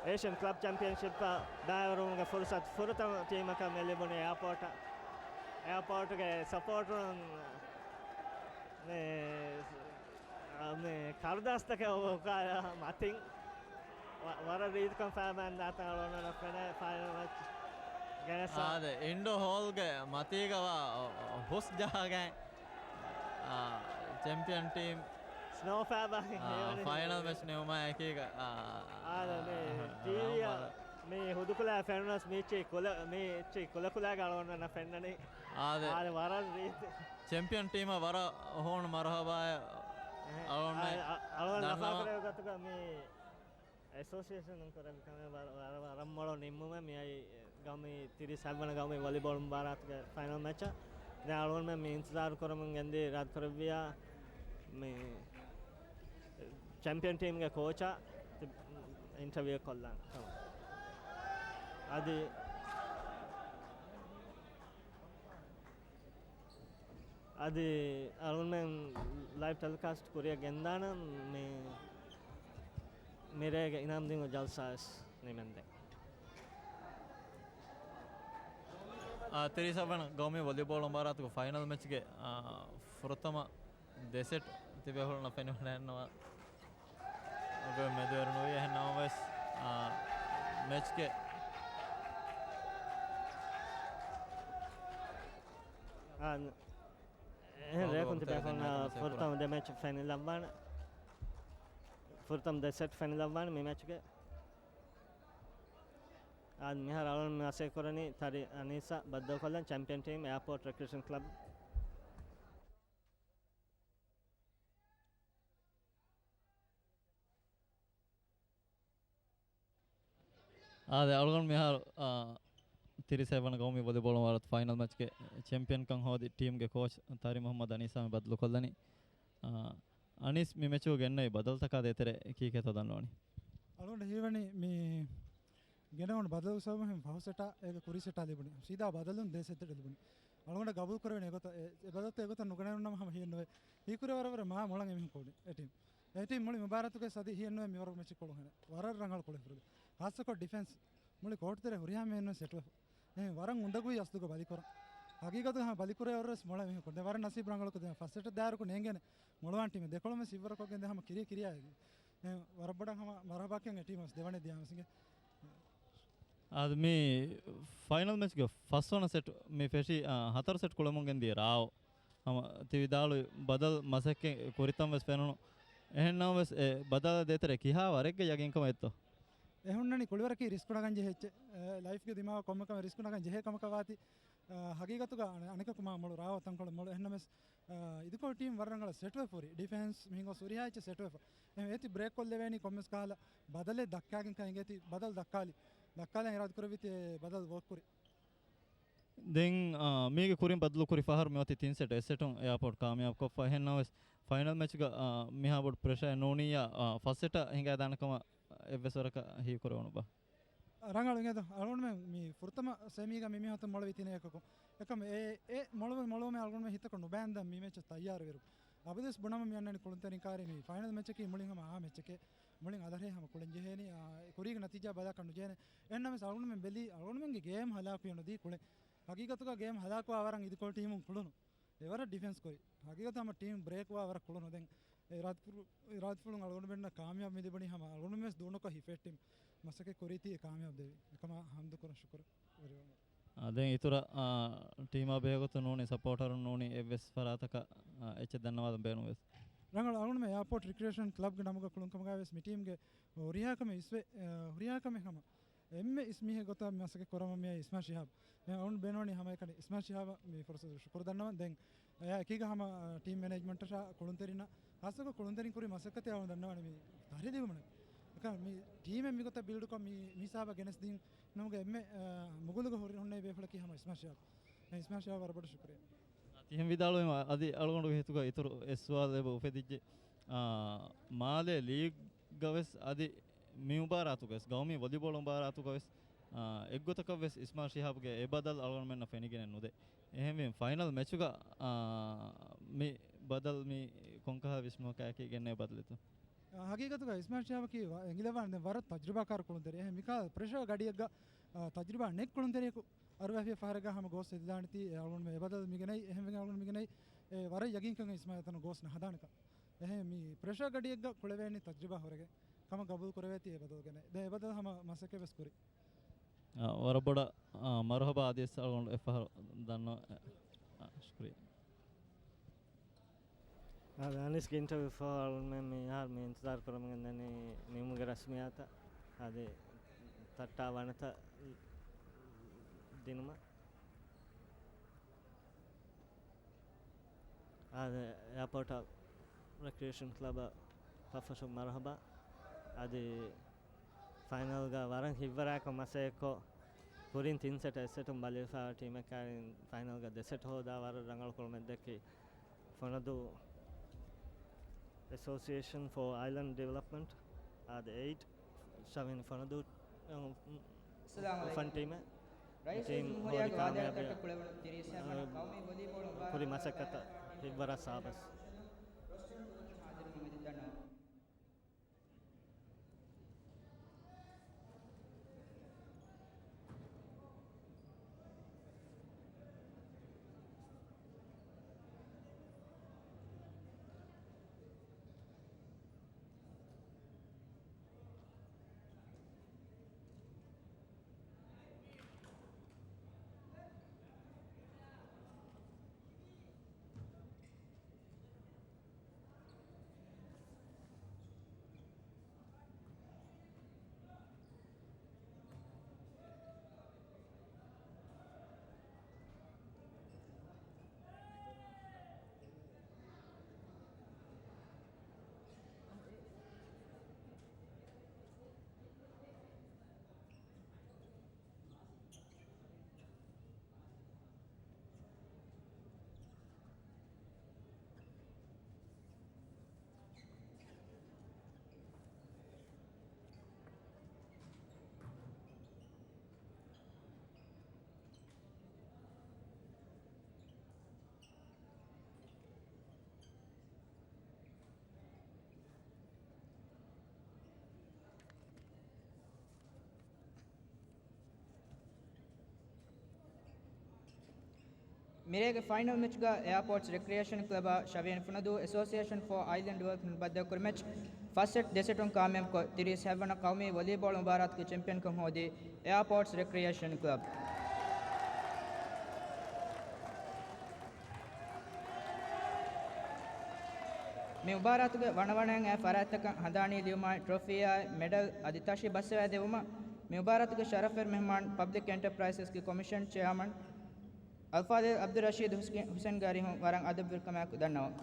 އޭޝިއަން ކްލަބް ޗެމްޕިއަންޝިޕްއަށް ބައިވެރިވުމުގެ ފުރުސަތު ފުރަތަމަ ޓީމަކަށް މި ލިބުނީ އެއާޕޯޓަށް. އެއާޕޯޓުގެ ސަޕޯޓަރުން މި، މި ކަރުދާސްތަކެއް އުކާލާ މަތިން ވަ-، ވަރަށް ރީތިކޮށް ފައިބަން ދާތަން އަޅުގަނޑަށް ފެނޭ ފައިނަލް މެޗް ގެނެސް. އާދެ، އިންޑޯ ހޯލްގެ މަތީގަ ވާ ހުސް ޖަހާގެން، އާ، ޗެމްޕިއަން ޓީމް ސްނޯ ފައިބަން އާ، ހެޔޮވެނި ފައިނަލް މެޗް ނިމުމާ އެކީގަ، އާ، އާދެ، މި އާ، ޓީވީއަށް ރަނގަޅު. މި ހުދުކުލައި ފެނުނަސް މިއްޗި ކުލަ-، މިއްޗި ކުލަކުލައިގަ އަޅުގަނޑަށް ފެންނަނީ. އާދެ. އާދެ، ވަރަށް ރީތި. ޗެމްޕިއަން ޓީމަށް ވަރަށް ހޫނު މަރުހަބާ އެހެން. އަޅުގަނޑުމެން އާ، އަ-، އަޅުގަނޑު ދަންނަވަން. ލަފާކުރެވި ގޮތުގަ މި އެސޯސިއޭޝަނުން ކުރެވި ކަމެއް ވަރަށް، ވަރަށް، ވަރަށް މޮޅު ނިންމުމެއް މިއައީ. ގައުމީ ތިރީސް ހަތްވަނަ ގައުމީ ވޮލިބޯޅު މުބާރާތުގެ ފައިނަލް މެޗަށް ދެން އަޅުގަނޑުމެން މި އިންތިޒާރު ކުރަމުން ގެންދި ރާދް ކުރެއްވިޔާ މި ޗެމްޕިއަން ޓީމްގެ ކޯޗާ ތި-، އިންޓަވިއު ކޮށްލާން ކަމަށް. އަދި، އަދި އަޅުގަނޑުމެން ލައިވް ޓެލިކާސްޓް ކުރިއަށް ގެންދާނަން މި، މިރޭގެ އިނާމް ދިނުމުގެ ޖަލްސާވެސް ނިމެންދެން. އާ، ތިރީސް ހަތްވަނަ ގައުމީ ވޮލީބޯޅު މުބާރާތުގެ ފައިނަލް މެޗްގެ، އާ، ފުރަތަމަ ދެ ސެޓް ތިބޭފުޅުންނަށް ފެނިވަޑައިގަންނަވާ މެދުވެރި ނުވި. އެހެން ނަމަވެސް، އާ، މެޗްގެ އާ، އެހެން ރެއަކުން ތިބޭފުޅުންނަށް ފުރަތަމަ ދެ މެޗް ފެނިލައްވާނެ. ފުރަތަމަ ދެ ސެޓް ފެނިލައްވާނެ މި މެޗްގެ. އާ، މިހާރު އަޅުން މި އަސޭ ކުރަނީ ތަރި އަނީސާ ބައްދަލުކޮށްލަން ޗެމްޕިއަން ޓީމް އެއާޕޯޓް ރެކްރިއޭޝަން ކްލަބް. އާދެ، އަޅުގަނޑު މިހާރު، އާ، ތިރީސް ހަތްވަނަ ގައުމީ ވޮލީބޯޅު މުބާރާތު ފައިނަލް މެޗްގެ ޗެމްޕިއަންކަން ހޯދި ޓީމްގެ ކޯޗް ތާރި މުޙައްމަދު އަނީސާ މި ބައްދަލުކޮށްލަނީ. އާ، އަނީސް މި މެޗުގަ ގެންނެވި ބަދަލުތަކާ ދޭތެރޭ ކީކޭތޯ ދަންނަވަނީ؟ އަޅުގަނޑަށް ހީވަނީ މި ގެނެވުނު ބަދަލު ސަބަބުން ފަހު ސެޓާ އޭގެ ކުރީ ސެޓާ ލިބުނީ. ސީދާ ބަދަލުން ދޭ ސެޓް ލިބުނީ. އަޅުގަނޑަށް ގަބޫލު ކުރެވެނީ އެގޮތަށް، އެ، އެ ބަދަލުތައް އެގޮތަށް ނުގެނެވުނު ނަމަ ހަމަ ހިޔެއްނުވޭ. ހީކުރި ވަރަށް ވަރަށް މާ މޮޅަށް އެމީހުން ކޯޑި އެ ޓީމް. އެ ޓީމް މުޅި މުބާރާތުގެ ސަދި ހިޔެއްނުވޭ މިވަރުގެ މެޗި ކޮޅު ހެނެ. ވަރަށް ރަނގަޅު ކޮޅެއް ހުރި. ހާއްސަކޮށް ޑިފެންސް. މުޅި ކޯޓް ތެރޭ ހުރިހާ މީހުން ސެޓްވެފަ. އެހެން ވަރަށް އުނދަގޫވި އަސްލުގަ ބަލިކުރަން. ހަގީގަތުގަ ހަމަ ބަލިކުރޭ ވަރަށް ވެސް މޮޅަށް އެމީހުން ކޮން. ދެން ވަރަށް ނަސީބު ރަނގަޅަކު ދެން ފަސް ސެޓަށް ދާއިރުކު ނޭނގޭނެ މޮޅުވާން ޓީމެއް. ދެކޮޅުން ވެސް އިއްވަރަކޮށްގެން ދެން ހަމަ ކިރިޔަ ކިރިޔާ އެ ވަރަށް ބޮޑަށް ހަމަ މަރުހަބާކިޔަން އެ ޓީމަށް ދެވަނީ ދިޔާމަސް އިނގޭ. އާދެ، މި ފައިނަލް މެޗްގެ ފަސްވަނަ ސެޓް މި ފެށި، އާ، ހަތަރު ސެޓް ކުޅެމުން ގެންދިޔަ ރާވު. ހަމަ ތި ވިދާޅުވި ބަދަލު މަސައްކަތް ކުރިތަން ވެސް ފެނުނު. އެހެންނަމަވެސް އެ ބަދަލަށް ދޭތެރޭ ކިހާ ވަރެއްގެ ޔަގީންކަމެއްތޯ؟ އެ ހުންނަނީ ކުޅިވަރަކީ ރިސްކު ނަގަން ޖެހޭ އެއްޗެއް. އެ، ލައިފްގެ ދިމާވަށް ކޮންމެ ކަމެއް ރިސްކު ނަގަން ޖެހޭ ކަމަކަށް ވާތީ. އަ، ހަގީގަތުގަ އަނެ-، އަނެކަކު މާ މޮޅު ރާވަ ތަންކޮޅެއް މޮޅު. އެހެންނަމެސް، އ، އިދިކޮޅު ޓީމް ވަރަށް ރަނގަޅަށް ސެޓްވެފަ ހުރި. ޑިފެންސް މިހިނގު ހުރިހާ އެއްޗެއް ސެޓްވެފަ. އެހެން އޭތި ބްރޭކް ކޮށްލެވޭނީ ކޮންމެސް ކަހަލަ ބަދަލެއް ދައްކާގެންކަން އެނގޭތީ ބަދަލު ދައްކާލި. ދައްކާލަން އިރާދަކުރެއްވީތީ އެ ބަދަލު ވޯކް ކުރި. ދެން، އާ، މީގެ ކުރިން ބަދަލުކުރި ފަހަރު މިއޮތީ ތިން ސެޓް އެއް ސެޓުން އެއާޕޯޓް ކާމިޔާބުކޮށްފަ. އެހެންނަމަވެސް ފައިނަލް މެޗުގަ، އާ، މިހާ ބޮޑު ޕްރެޝަރެއް ނޫނިއްޔާ، އާ، ފަސް ސެޓަށް ހިނގައިދާނެ ކަމަށް އެއްވެސް ވަރަކަށް ހީކުރެވުނުބާ؟ ރަނގަޅު އިނގޭތޯ. އަޅުގަނޑުމެން މި ފުރަތަމަ ސެމީގަ މި މީހުން މޮޅަވި ތިނެއް އެކަކު. އެކަމަ އެ، އެ މޮޅު، މޮޅުވުމެއް އަޅުގަނޑުމެން ހިތަކު ނުބައިންދަން މި މެޗަށް ތައްޔާރުވިރު. އަބަދުވެސް ބުނަމަ މި އަންނަނީ ކުޅުންތެރިން ކާރި މި ފައިނަލް މެޗަކީ މުޅިން ހަމަ އާ މެޗެކޭ. މުޅިން އަދަރޭ ހަމަ ކުޅެން ޖެހޭނީ، އާ، ކުރީގެ ނަތީޖާ ބަލާކަށް ނުޖޭނެ. އެހެންނަމަވެސް އަޅުގަނޑުމެން ބެލީ، އަޅުގަނޑުމެންގެ ގޭމް ހަލާކުވެ ނުދީ ކުޅެން. ހަގީގަތުގަ ގޭމް ހަލާކުވާ ވަރަށް އިދިކޮޅު ޓީމުން ކުޅުނު. އެވަރަށް ޑިފެންސް ކުރި. ހަގީގަތު ހަމަ ޓީމް ބްރޭކްވާ ވަރަށް ކުޅުނު. ދެން އެ ރާތްފުޅު-، ރާތްފުޅުން އަޅުގަނޑުމެންނަށް ކާމިޔާބު މި ލިބުނީ ހަމަ އަޅުގަނޑުމެން ވެސް ދޫނުކޮށް ހިފެއްޓި މަސައްކަތް ކުރީތީ އެ ކާމިޔާބު ދެވި. އެކަމާ ހަމްދު ކުރަން ޝުކުރު. ވެރިވަމުން. އާ، ދެން އިތުރަށް، އާ، ޓީމާ ބެހޭގޮތުން ނޫނީ ސަޕޯޓަރުން ނޫނީ އެއްވެސް ފަރާތަކަށް، އާ، އެއްޗެއް ދަންނަވާލަން ބޭނުންވެސް. ރަނގަޅު އަޅުގަނޑުމެން އެއާޕޯޓް ރިކްރިއޭޝަން ކްލަބްގެ ނަމުގަ ކުޅުންކަމުގައި ވެސް މި ޓީމްގެ ހުރިހާ ކަމެއް އިސްވެ-، އާ، ހުރިހާ ކަމެއް ހަމަ އެންމެ އިސް މީހެއް ގޮތަށް މަސައްކަތް ކުރަމަށް މިއައީ އިސްމާ ޝިހާބް. މި އަޅުން ބޭނުންވަނީ ހަމައެކަނި އިސްމާ ޝިހާބަށް މި ފުރުސަތު ޝުކުރު ދަންނަވަން. ދެން އެއާ އެކީގަ ހަމަ، އާ، ޓީމް މެނޭޖްމަންޓަށާ ކުޅުންތެރިންނަށް ހާއްސަކޮށް ކުޅުންތެރިން ކުރި މަސައްކަތެއް އަޅުން ދަންނަވަނީ މި ތަހްރީރު ދިނުމުން. އެކަމަ މި ޓީމެއް މިގޮތަށް ބިލްޑްކޮށް މި، މި ހިސާބަށް ގެނެސްދިން ނަމުގެ އެންމެ، އާ، މުގުލުގަ ހުރި ހުންނެވި ބޭފުޅަކީ ހަމަ އިސްމާ ޝިހާބް. އެ އިސްމާ ޝިހާބަށް ވަރަށް ބޮޑަށް ޝުކުރިއްޔާ. ތިހެން ވިދާޅުވީމަ އަދި އަޅުގަނޑުގެ ހިތުގަ އިތުރު އެއް ސުވާލެއް އެބަ އުފެދިއްޖެ. އާ، މާލޭ ލީގްގަވެސް އަދި މި މުބާރާތުގަވެސް، ގައުމީ ވޮލީބޯޅު މުބާރާތުގަވެސް، އާ، އެއްގޮތަކަށްވެސް އިސްމާ ޝިހާބުގެ އެ ބަދަލު އަޅުގަނޑުމެންނަށް ފެނިގެނެއް ނުދޭ. އެހެންވީމަ ފައިނަލް މެޗުގަ، އާ، މި ބަދަލު މި ކޮންކަހަލަ ވިސްނުމަކާއެކީ ގެންނެވި ބަދަލެއްތޯ؟ އާ، ހަގީގަތުގަ އިސްމާ ޝިހާބަކީ ވަ-، އެނގިލަވާނެ ދެން ވަރަށް ތަޖްރިބާކާރު ކުޅުންތެރި. އެހެން މިކާ ޕްރެޝަރ ގަޑިއެއްގަ، އާ، ތަޖްރިބާ ނެތް ކުޅުންތެރިއަކު އަރުވައިފިޔަ ފަހަރެއްގަ ހަމަ ގޯސް ހެދިދާނެތީ، އެ އަޅުގަނޑުމެން އެ ބަދަލު މިގެނައީ، އެހެންވެގެން އަޅުގަނޑު މިގެނައީ، އެ ވަރަށް ޔަގީންކަން އިސްމާ އެތަނަށް ގޯސް ނަހަދާނެކަން. އެހެން މި ޕްރެޝަރ ގަޑިއެއްގަ ކުޅެވޭނީ ތަޖްރިބާ ހުރެގެން. ކަމަށް ގަބޫލު ކުރެވޭތީ އެ ބަދަލު ގެނައި. ދެން އެ ބަދަލު ހަމަ މަސައްކަތް ވެސް ކުރި. އާ، ވަރަށް ބޮޑަށް، އާ، މަރުހަބާ އަދިވެސް އަޅުގަނޑު އެއްފަހަރު ދަންނަވަ-، އާ، ޝުކުރިއްޔާ. އާ، ދެން އަނިސްގެ އިންޓަވިއު ފަހު އަޅުގަނޑުމެން މިހާރު މި އިންތިޒާރު ކުރަމުން ގެންދަނީ ނިމުމުގެ ރަސްމިއްޔާތަށް އަދި ތައްޓާ ވަނަތައް ދިނުމަށް. އާދެ، އެއާޕޯޓް ރެކްރިއޭޝަން ކްލަބަށް ފަށްފަށުން މަރުހަބާ. އަދި ފައިނަލްގަ ވަރަށް ހިތްވަރާކޮށް މަސައްކަތްކޮށް، ކުރިން ތިން ސެޓް އެއް ސެޓުން ބަލިވެފައިވާ ޓީމެއް ކައިރިން ފައިނަލްގަ ދެ ސެޓް ހޯދާ ވަރަށް ރަނގަޅު ކުރުމެއް ދެއްކި ފޮނަދޫ އެސޯސިއޭޝަން ފޯ އައިލެންޑް ޑިވެލޮޕްމަންޓް، އާދެ، އެއިޑް، ޝަވިން ފޮނަދޫ، އު، އު، އައްސަލާމު އަލައިކުމް. އުފަން ޓީމެއް. ރައީސުލްޖުމްހޫރިއްޔާގެ ވާދައިރު ތައްޓަ ކުޅެވުނު ތިރީސް ހަވަނަ ޤައުމީ ވޮލީބޯޅު ކުރި މަސައްކަތަށް ހިތްވަރާ ސާބަސް. ރޮސްޓަރު ކުރުމަށް ހާޒިރު ހަމަ ދަންނަވަން. މިރޭގެ ފައިނަލް މެޗްގަ އެއާޕޯޓްސް ރެކްރިއޭޝަން ކްލަބާ ޝަވިޔަނި ފުނަދޫ އެސޯސިއޭޝަން ފޯ އައިލެންޑް ޑިވެލޮޕްމަންޓް ބައްދަލުކުރި މެޗް ފަސް ސެޓް ދެ ސެޓުން ކާމިޔާބުކޮށް، ތިރީސް ހަވަނަ ޤައުމީ ވޮލީބޯޅު މުބާރާތުގެ ޗެމްޕިއަންކަން ހޯދީ އެއާޕޯޓްސް ރެކްރިއޭޝަން ކްލަބް. މި މުބާރާތުގެ ވަނަވަނައިން އައި ފަރާތްތަކަށް ހަނދާނީ ލިޔުމާއި، ޓްރޮފީއާއި، މެޑަލް އަދި ތަށި ބައްސަވައިދެއްވުމަށް، މި މުބާރާތުގެ ޝަރަފްވެރި މެހުމާން، ޕަބްލިކް އެންޓަޕްރައިސަސްގެ ކޮމިޝަން ޗެއާމަން އަލްފާޟިލް އަބްދުއްރަޝީދު ހުސް-، ހުސެންގެ އަރިހުން ވަރަށް އަދަބުވެރިކަމާއެކު ދަންނަވަން.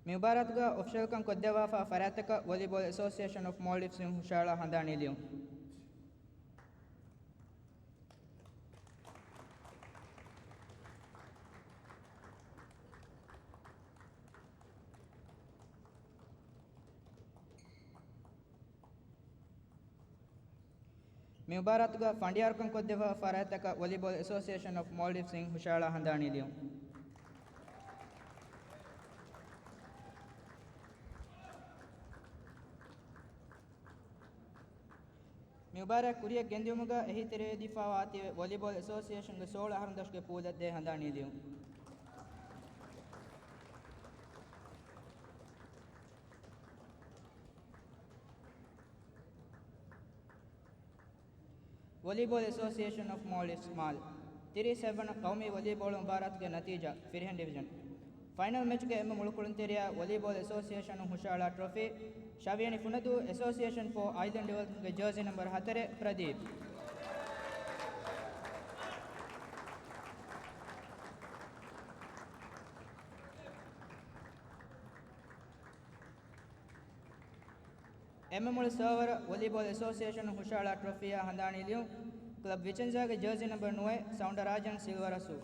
މި މުބާރާތުގަ އޮފިޝަލްކަން ކޮށްދެއްވާފާ ފަރާތްތަކަށް ވޮލީބޯލް އެސޯސިއޭޝަން އޮފް މޯލްޑިވްސް އިން ހުށަހަޅާ ހަނދާނީ ލިޔުން. މި މުބާރާތުގަ ފަނޑިޔާރުކަން ކޮށްދެއްވާ ފަރާތްތަކަށް ވޮލީބޯލް އެސޯސިއޭޝަން އޮފް މޯލްޑިވްސް އިން ހުށަހަޅާ ހަނދާނީ ލިޔުން. މި މުބާރާތް ކުރިޔަށް ގެންދިއުމުގަ އެހީތެރިވެދީފާވާތީވެ ވޮލީބޯލް އެސޯސިއޭޝަންގެ ސޯޅަ އަހަރުން ދަށުގެ ޕޫލަށް ދޭ ހަނދާނީ ލިޔުން. ވޮލީބޯލް އެސޯސިއޭޝަން އޮފް މޯލްޑިވްސް، މާލް، ތިރީސް އެއްވަނަ ޤައުމީ ވޮލީބޯޅު މުބާރާތުގެ ނަތީޖާ، ފިރިހެން ޑިވިޒަން. ފައިނަލް މެޗުގެ އެންމެ މޮޅު ކުޅުންތެރިޔާ ވޮލީބޯލް އެސޯސިއޭޝަނުން ހުށަހަޅާ ޓްރޮފީ، ޝަވިޔަނި ފުނަދޫ އެސޯސިއޭޝަން ފޯ އައިލެންޑް ޑިވެލޮޕްމަންޓްގެ ޖާޒީ ނަމްބަރު ހަތަރެއް، ޕްރަދީޕް. އެންމެ މޮޅު ސާވަރ ވޮލީބޯލް އެސޯސިއޭޝަނުން ހުށަހަޅާ ޓްރޮފީއާ ހަނދާނީ ލިޔުން، ކްލަބް ވިޗެންޒާގެ ޖާޒީ ނަމްބަރު ނުވައެއް، ސައުންޑަރާޖަން ސިލްވަރ އަސޫ.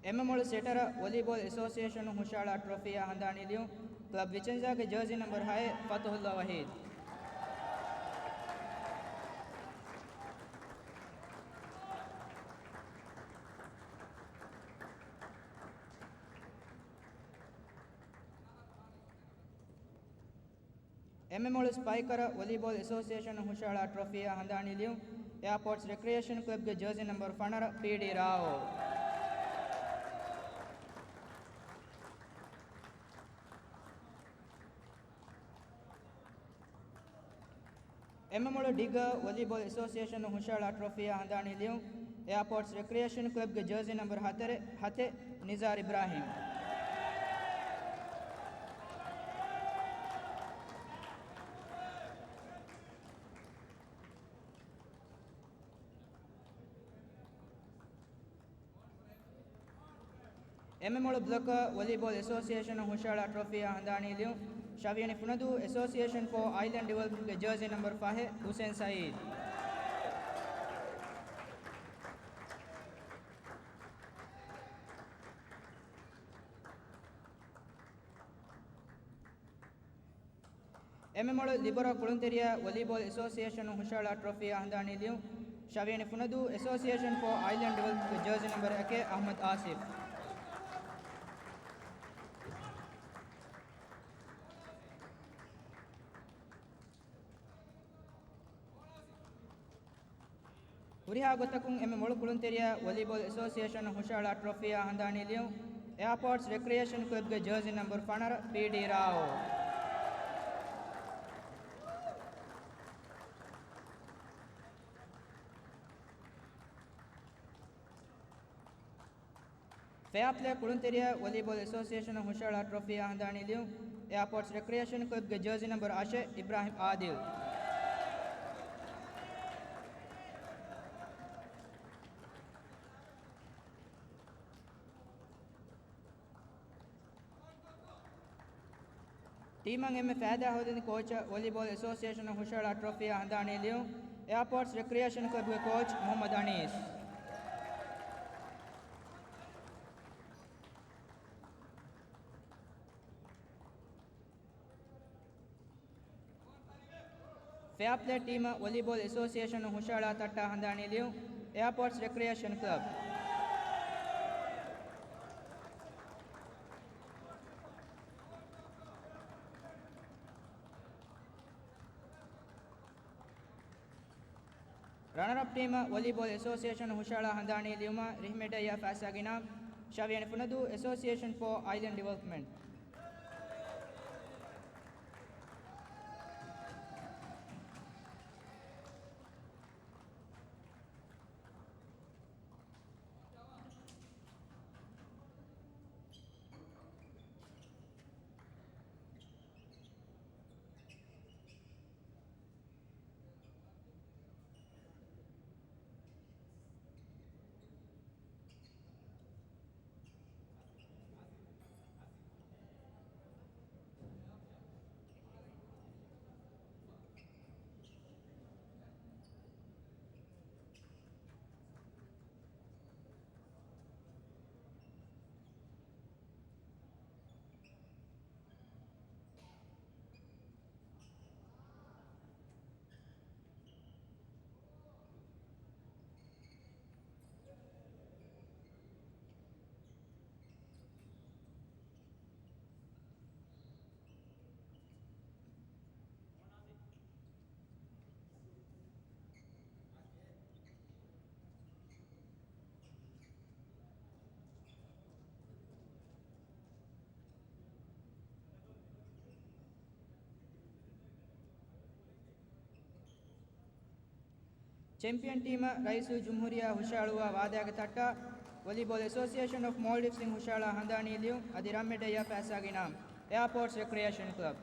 އެންމެ މޮޅު ސެޓަރ ވޮލީބޯލް އެސޯސިއޭޝަނުން ހުށަހަޅާ ޓްރޮފީއާ ހަނދާނީ ލިޔުން، ކްލަބް ވިޗެންޒާގެ ޖާޒީ ނަމްބަރު ހައެއް، ފަތުހުއްލާ ވަހީދު. އެންމެ މޮޅު ސްޕައިކަރ ވޮލީބޯލް އެސޯސިއޭޝަނުން ހުށަހަޅާ ޓްރޮފީއާ ހަނދާނީ ލިޔުން، އެއާޕޯޓްސް ރެކްރިއޭޝަން ކްލަބްގެ ޖާޒީ ނަމްބަރު ފަނަރަ، ޕީޑީ ރާއޯ. އެންމެ މޮޅު ޑިގަ ވޮލީބޯލް އެސޯސިއޭޝަނުން ހުށަހަޅާ ޓްރޮފީއާ ހަނދާނީ ލިޔުން، އެއާޕޯޓްސް ރެކްރިއޭޝަން ކްލަބްގެ ޖާޒީ ނަމްބަރު ހަތަރެއް، ހަތެއް، ނިޒާރް އިބްރާހީމް. އެންމެ މޮޅު ބްލޮކަރ ވޮލީބޯލް އެސޯސިއޭޝަނުން ހުށަހަޅާ ޓްރޮފީއާ ހަނދާނީ ލިޔުން، ޝަވިޔަނި ފުނަދޫ އެސޯސިއޭޝަން ފޯ އައިލެންޑް ޑިވެލޮޕްމަންޓްގެ ޖާޒީ ނަމްބަރު ފަހެއް، ހުސެން ސައީދު. އެންމެ މޮޅު ލިބަރޯ ކުޅުންތެރިޔާ ވޮލީބޯލް އެސޯސިއޭޝަނުން ހުށަހަޅާ ޓްރޮފީއާ ހަނދާނީ ލިޔުން، ޝަވިޔަނި ފުނަދޫ އެސޯސިއޭޝަން ފޯ އައިލެންޑް ޑިވެލޮޕްމަންޓްގެ ޖާޒީ ނަމްބަރު އެކެއް، އަޙްމަދު އާސިފް. ހުރިހާ ގޮތަކުން އެންމެ މޮޅު ކުޅުންތެރިޔާ ވޮލީބޯލް އެސޯސިއޭޝަނުން ހުށަހަޅާ ޓްރޮފީއާ ހަނދާނީ ލިޔުން، އެއާޕޯޓްސް ރެކްރިއޭޝަން ކްލަބްގެ ޖާޒީ ނަމްބަރު ފަނަރަ، ޕީޑީ ރާއޯ. ފެއާޕްލޭ ކުޅުންތެރިޔާ ވޮލީބޯލް އެސޯސިއޭޝަނުން ހުށަހަޅާ ޓްރޮފީއާ ހަނދާނީ ލިޔުން، އެއާޕޯޓްސް ރެކްރިއޭޝަން ކްލަބްގެ ޖާޒީ ނަމްބަރު އަށެއް، އިބްރާހިމް އާދިލް. ޓީމަށް އެންމެ ފައިދާ ހޯދިން ކޯޗަށް ވޮލީބޯލް އެސޯސިއޭޝަނުން ހުށަހަޅާ ޓްރޮފީއާ ހަނދާނީ ލިޔުން، އެއާޕޯޓްސް ރެކްރިއޭޝަން ކްލަބްގެ ކޯޗް މުޙައްމަދު އަނީސް. ފެއާޕްލޭ ޓީމަށް ވޮލީބޯލް އެސޯސިއޭޝަނުން ހުށަހަޅާ ތައްޓާ ހަނދާނީ ލިޔުން، އެއާޕޯޓްސް ރެކްރިއޭޝަން ކްލަބް. ރަނަރަޕް ޓީމަށް ވޮލީބޯލް އެސޯސިއޭޝަނުން ހުށަހަޅާ ހަނދާނީ ލިޔުމަށް ރިހިމެޑައްޔާ ފައިސާގެ އިނާމް، ޝަވިޔަނި ފުނަދޫ، އެސޯސިއޭޝަން ފޯ އައިލެންޑް ޑިވެލޮޕްމަންޓް. ޗެމްޕިއަން ޓީމަށް ރައީސުލްޖުމްހޫރިއްޔާ ހުށަހަޅުއްވާ ވާދާގެ ތައްޓާ، ވޮލީބޯލް އެސޯސިއޭޝަން އޮފް މޯލްޑިވްސް އިން ހުށަހަޅާ ހަނދާނީ ލިޔުން އަދި ރަންމެޑައްޔާ ފައިސާގެ އިނާމް، އެއާޕޯޓްސް ރެކްރިއޭޝަން ކްލަބް.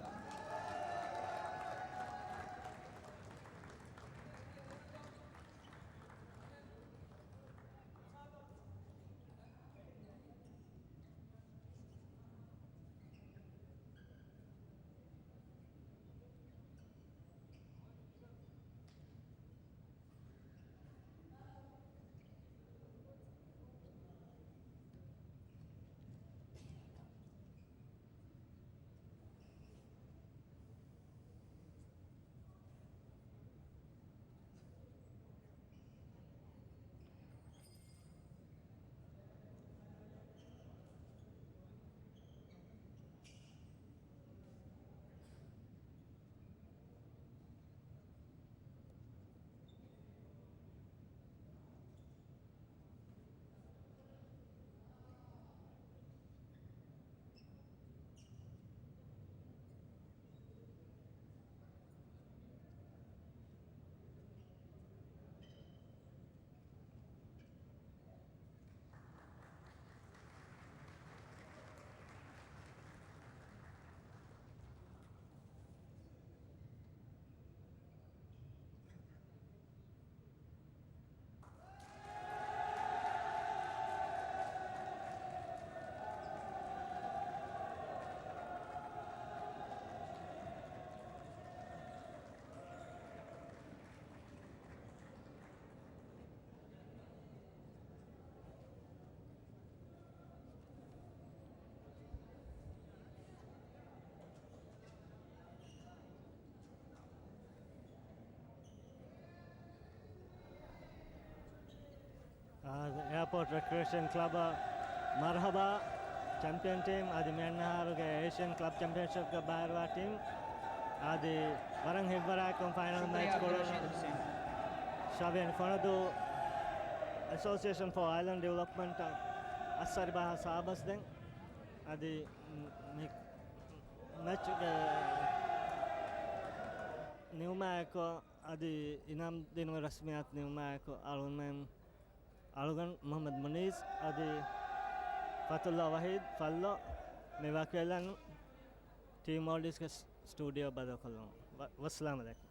އާ، އެއާޕޯޓް ރެކްރިއޭޝަން ކްލަބަށް މަރުޙަބާ. ޗެމްޕިއަން ޓީމް އަދި މިއަންނަ އަހަރުގެ އޭޝިއަން ކްލަބް ޗެމްޕިއަންޝިޕްގެ ބައިވެރިވާ ޓީމް އަދި ވަރަށް ހިތްވަރާއެކު ފައިނަލް މެޗް ކުޅުނު ޝަވިޔަނި ފޮނަދޫ އެސޯސިއޭޝަން ފޯ އައިލެންޑް ޑިވެލޮޕްމަންޓަށް އައްސަރި ބަހަށް ސާބަސް ދެން އަދި މި މެޗްގެ ނިމުމާއެކު އަދި އިނާމް ދިނުމުގެ ރަސްމިއްޔާތު ނިމުމާއެކު އަޅުގަނޑުމެން އަޅުގަނޑު މުޙައްމަދު މުނީޒް އަދި ފަތުﷲ ވަޙީދު ފައްލޯ މި ވަކިވެލަން ޓީމް މޯލްޑިވްސްގެ ސްޓޫޑިއޯ ބަދަލުކޮށްލަމުން. ވަ-، ވައްސަލާމް ޢަލައިކުމް.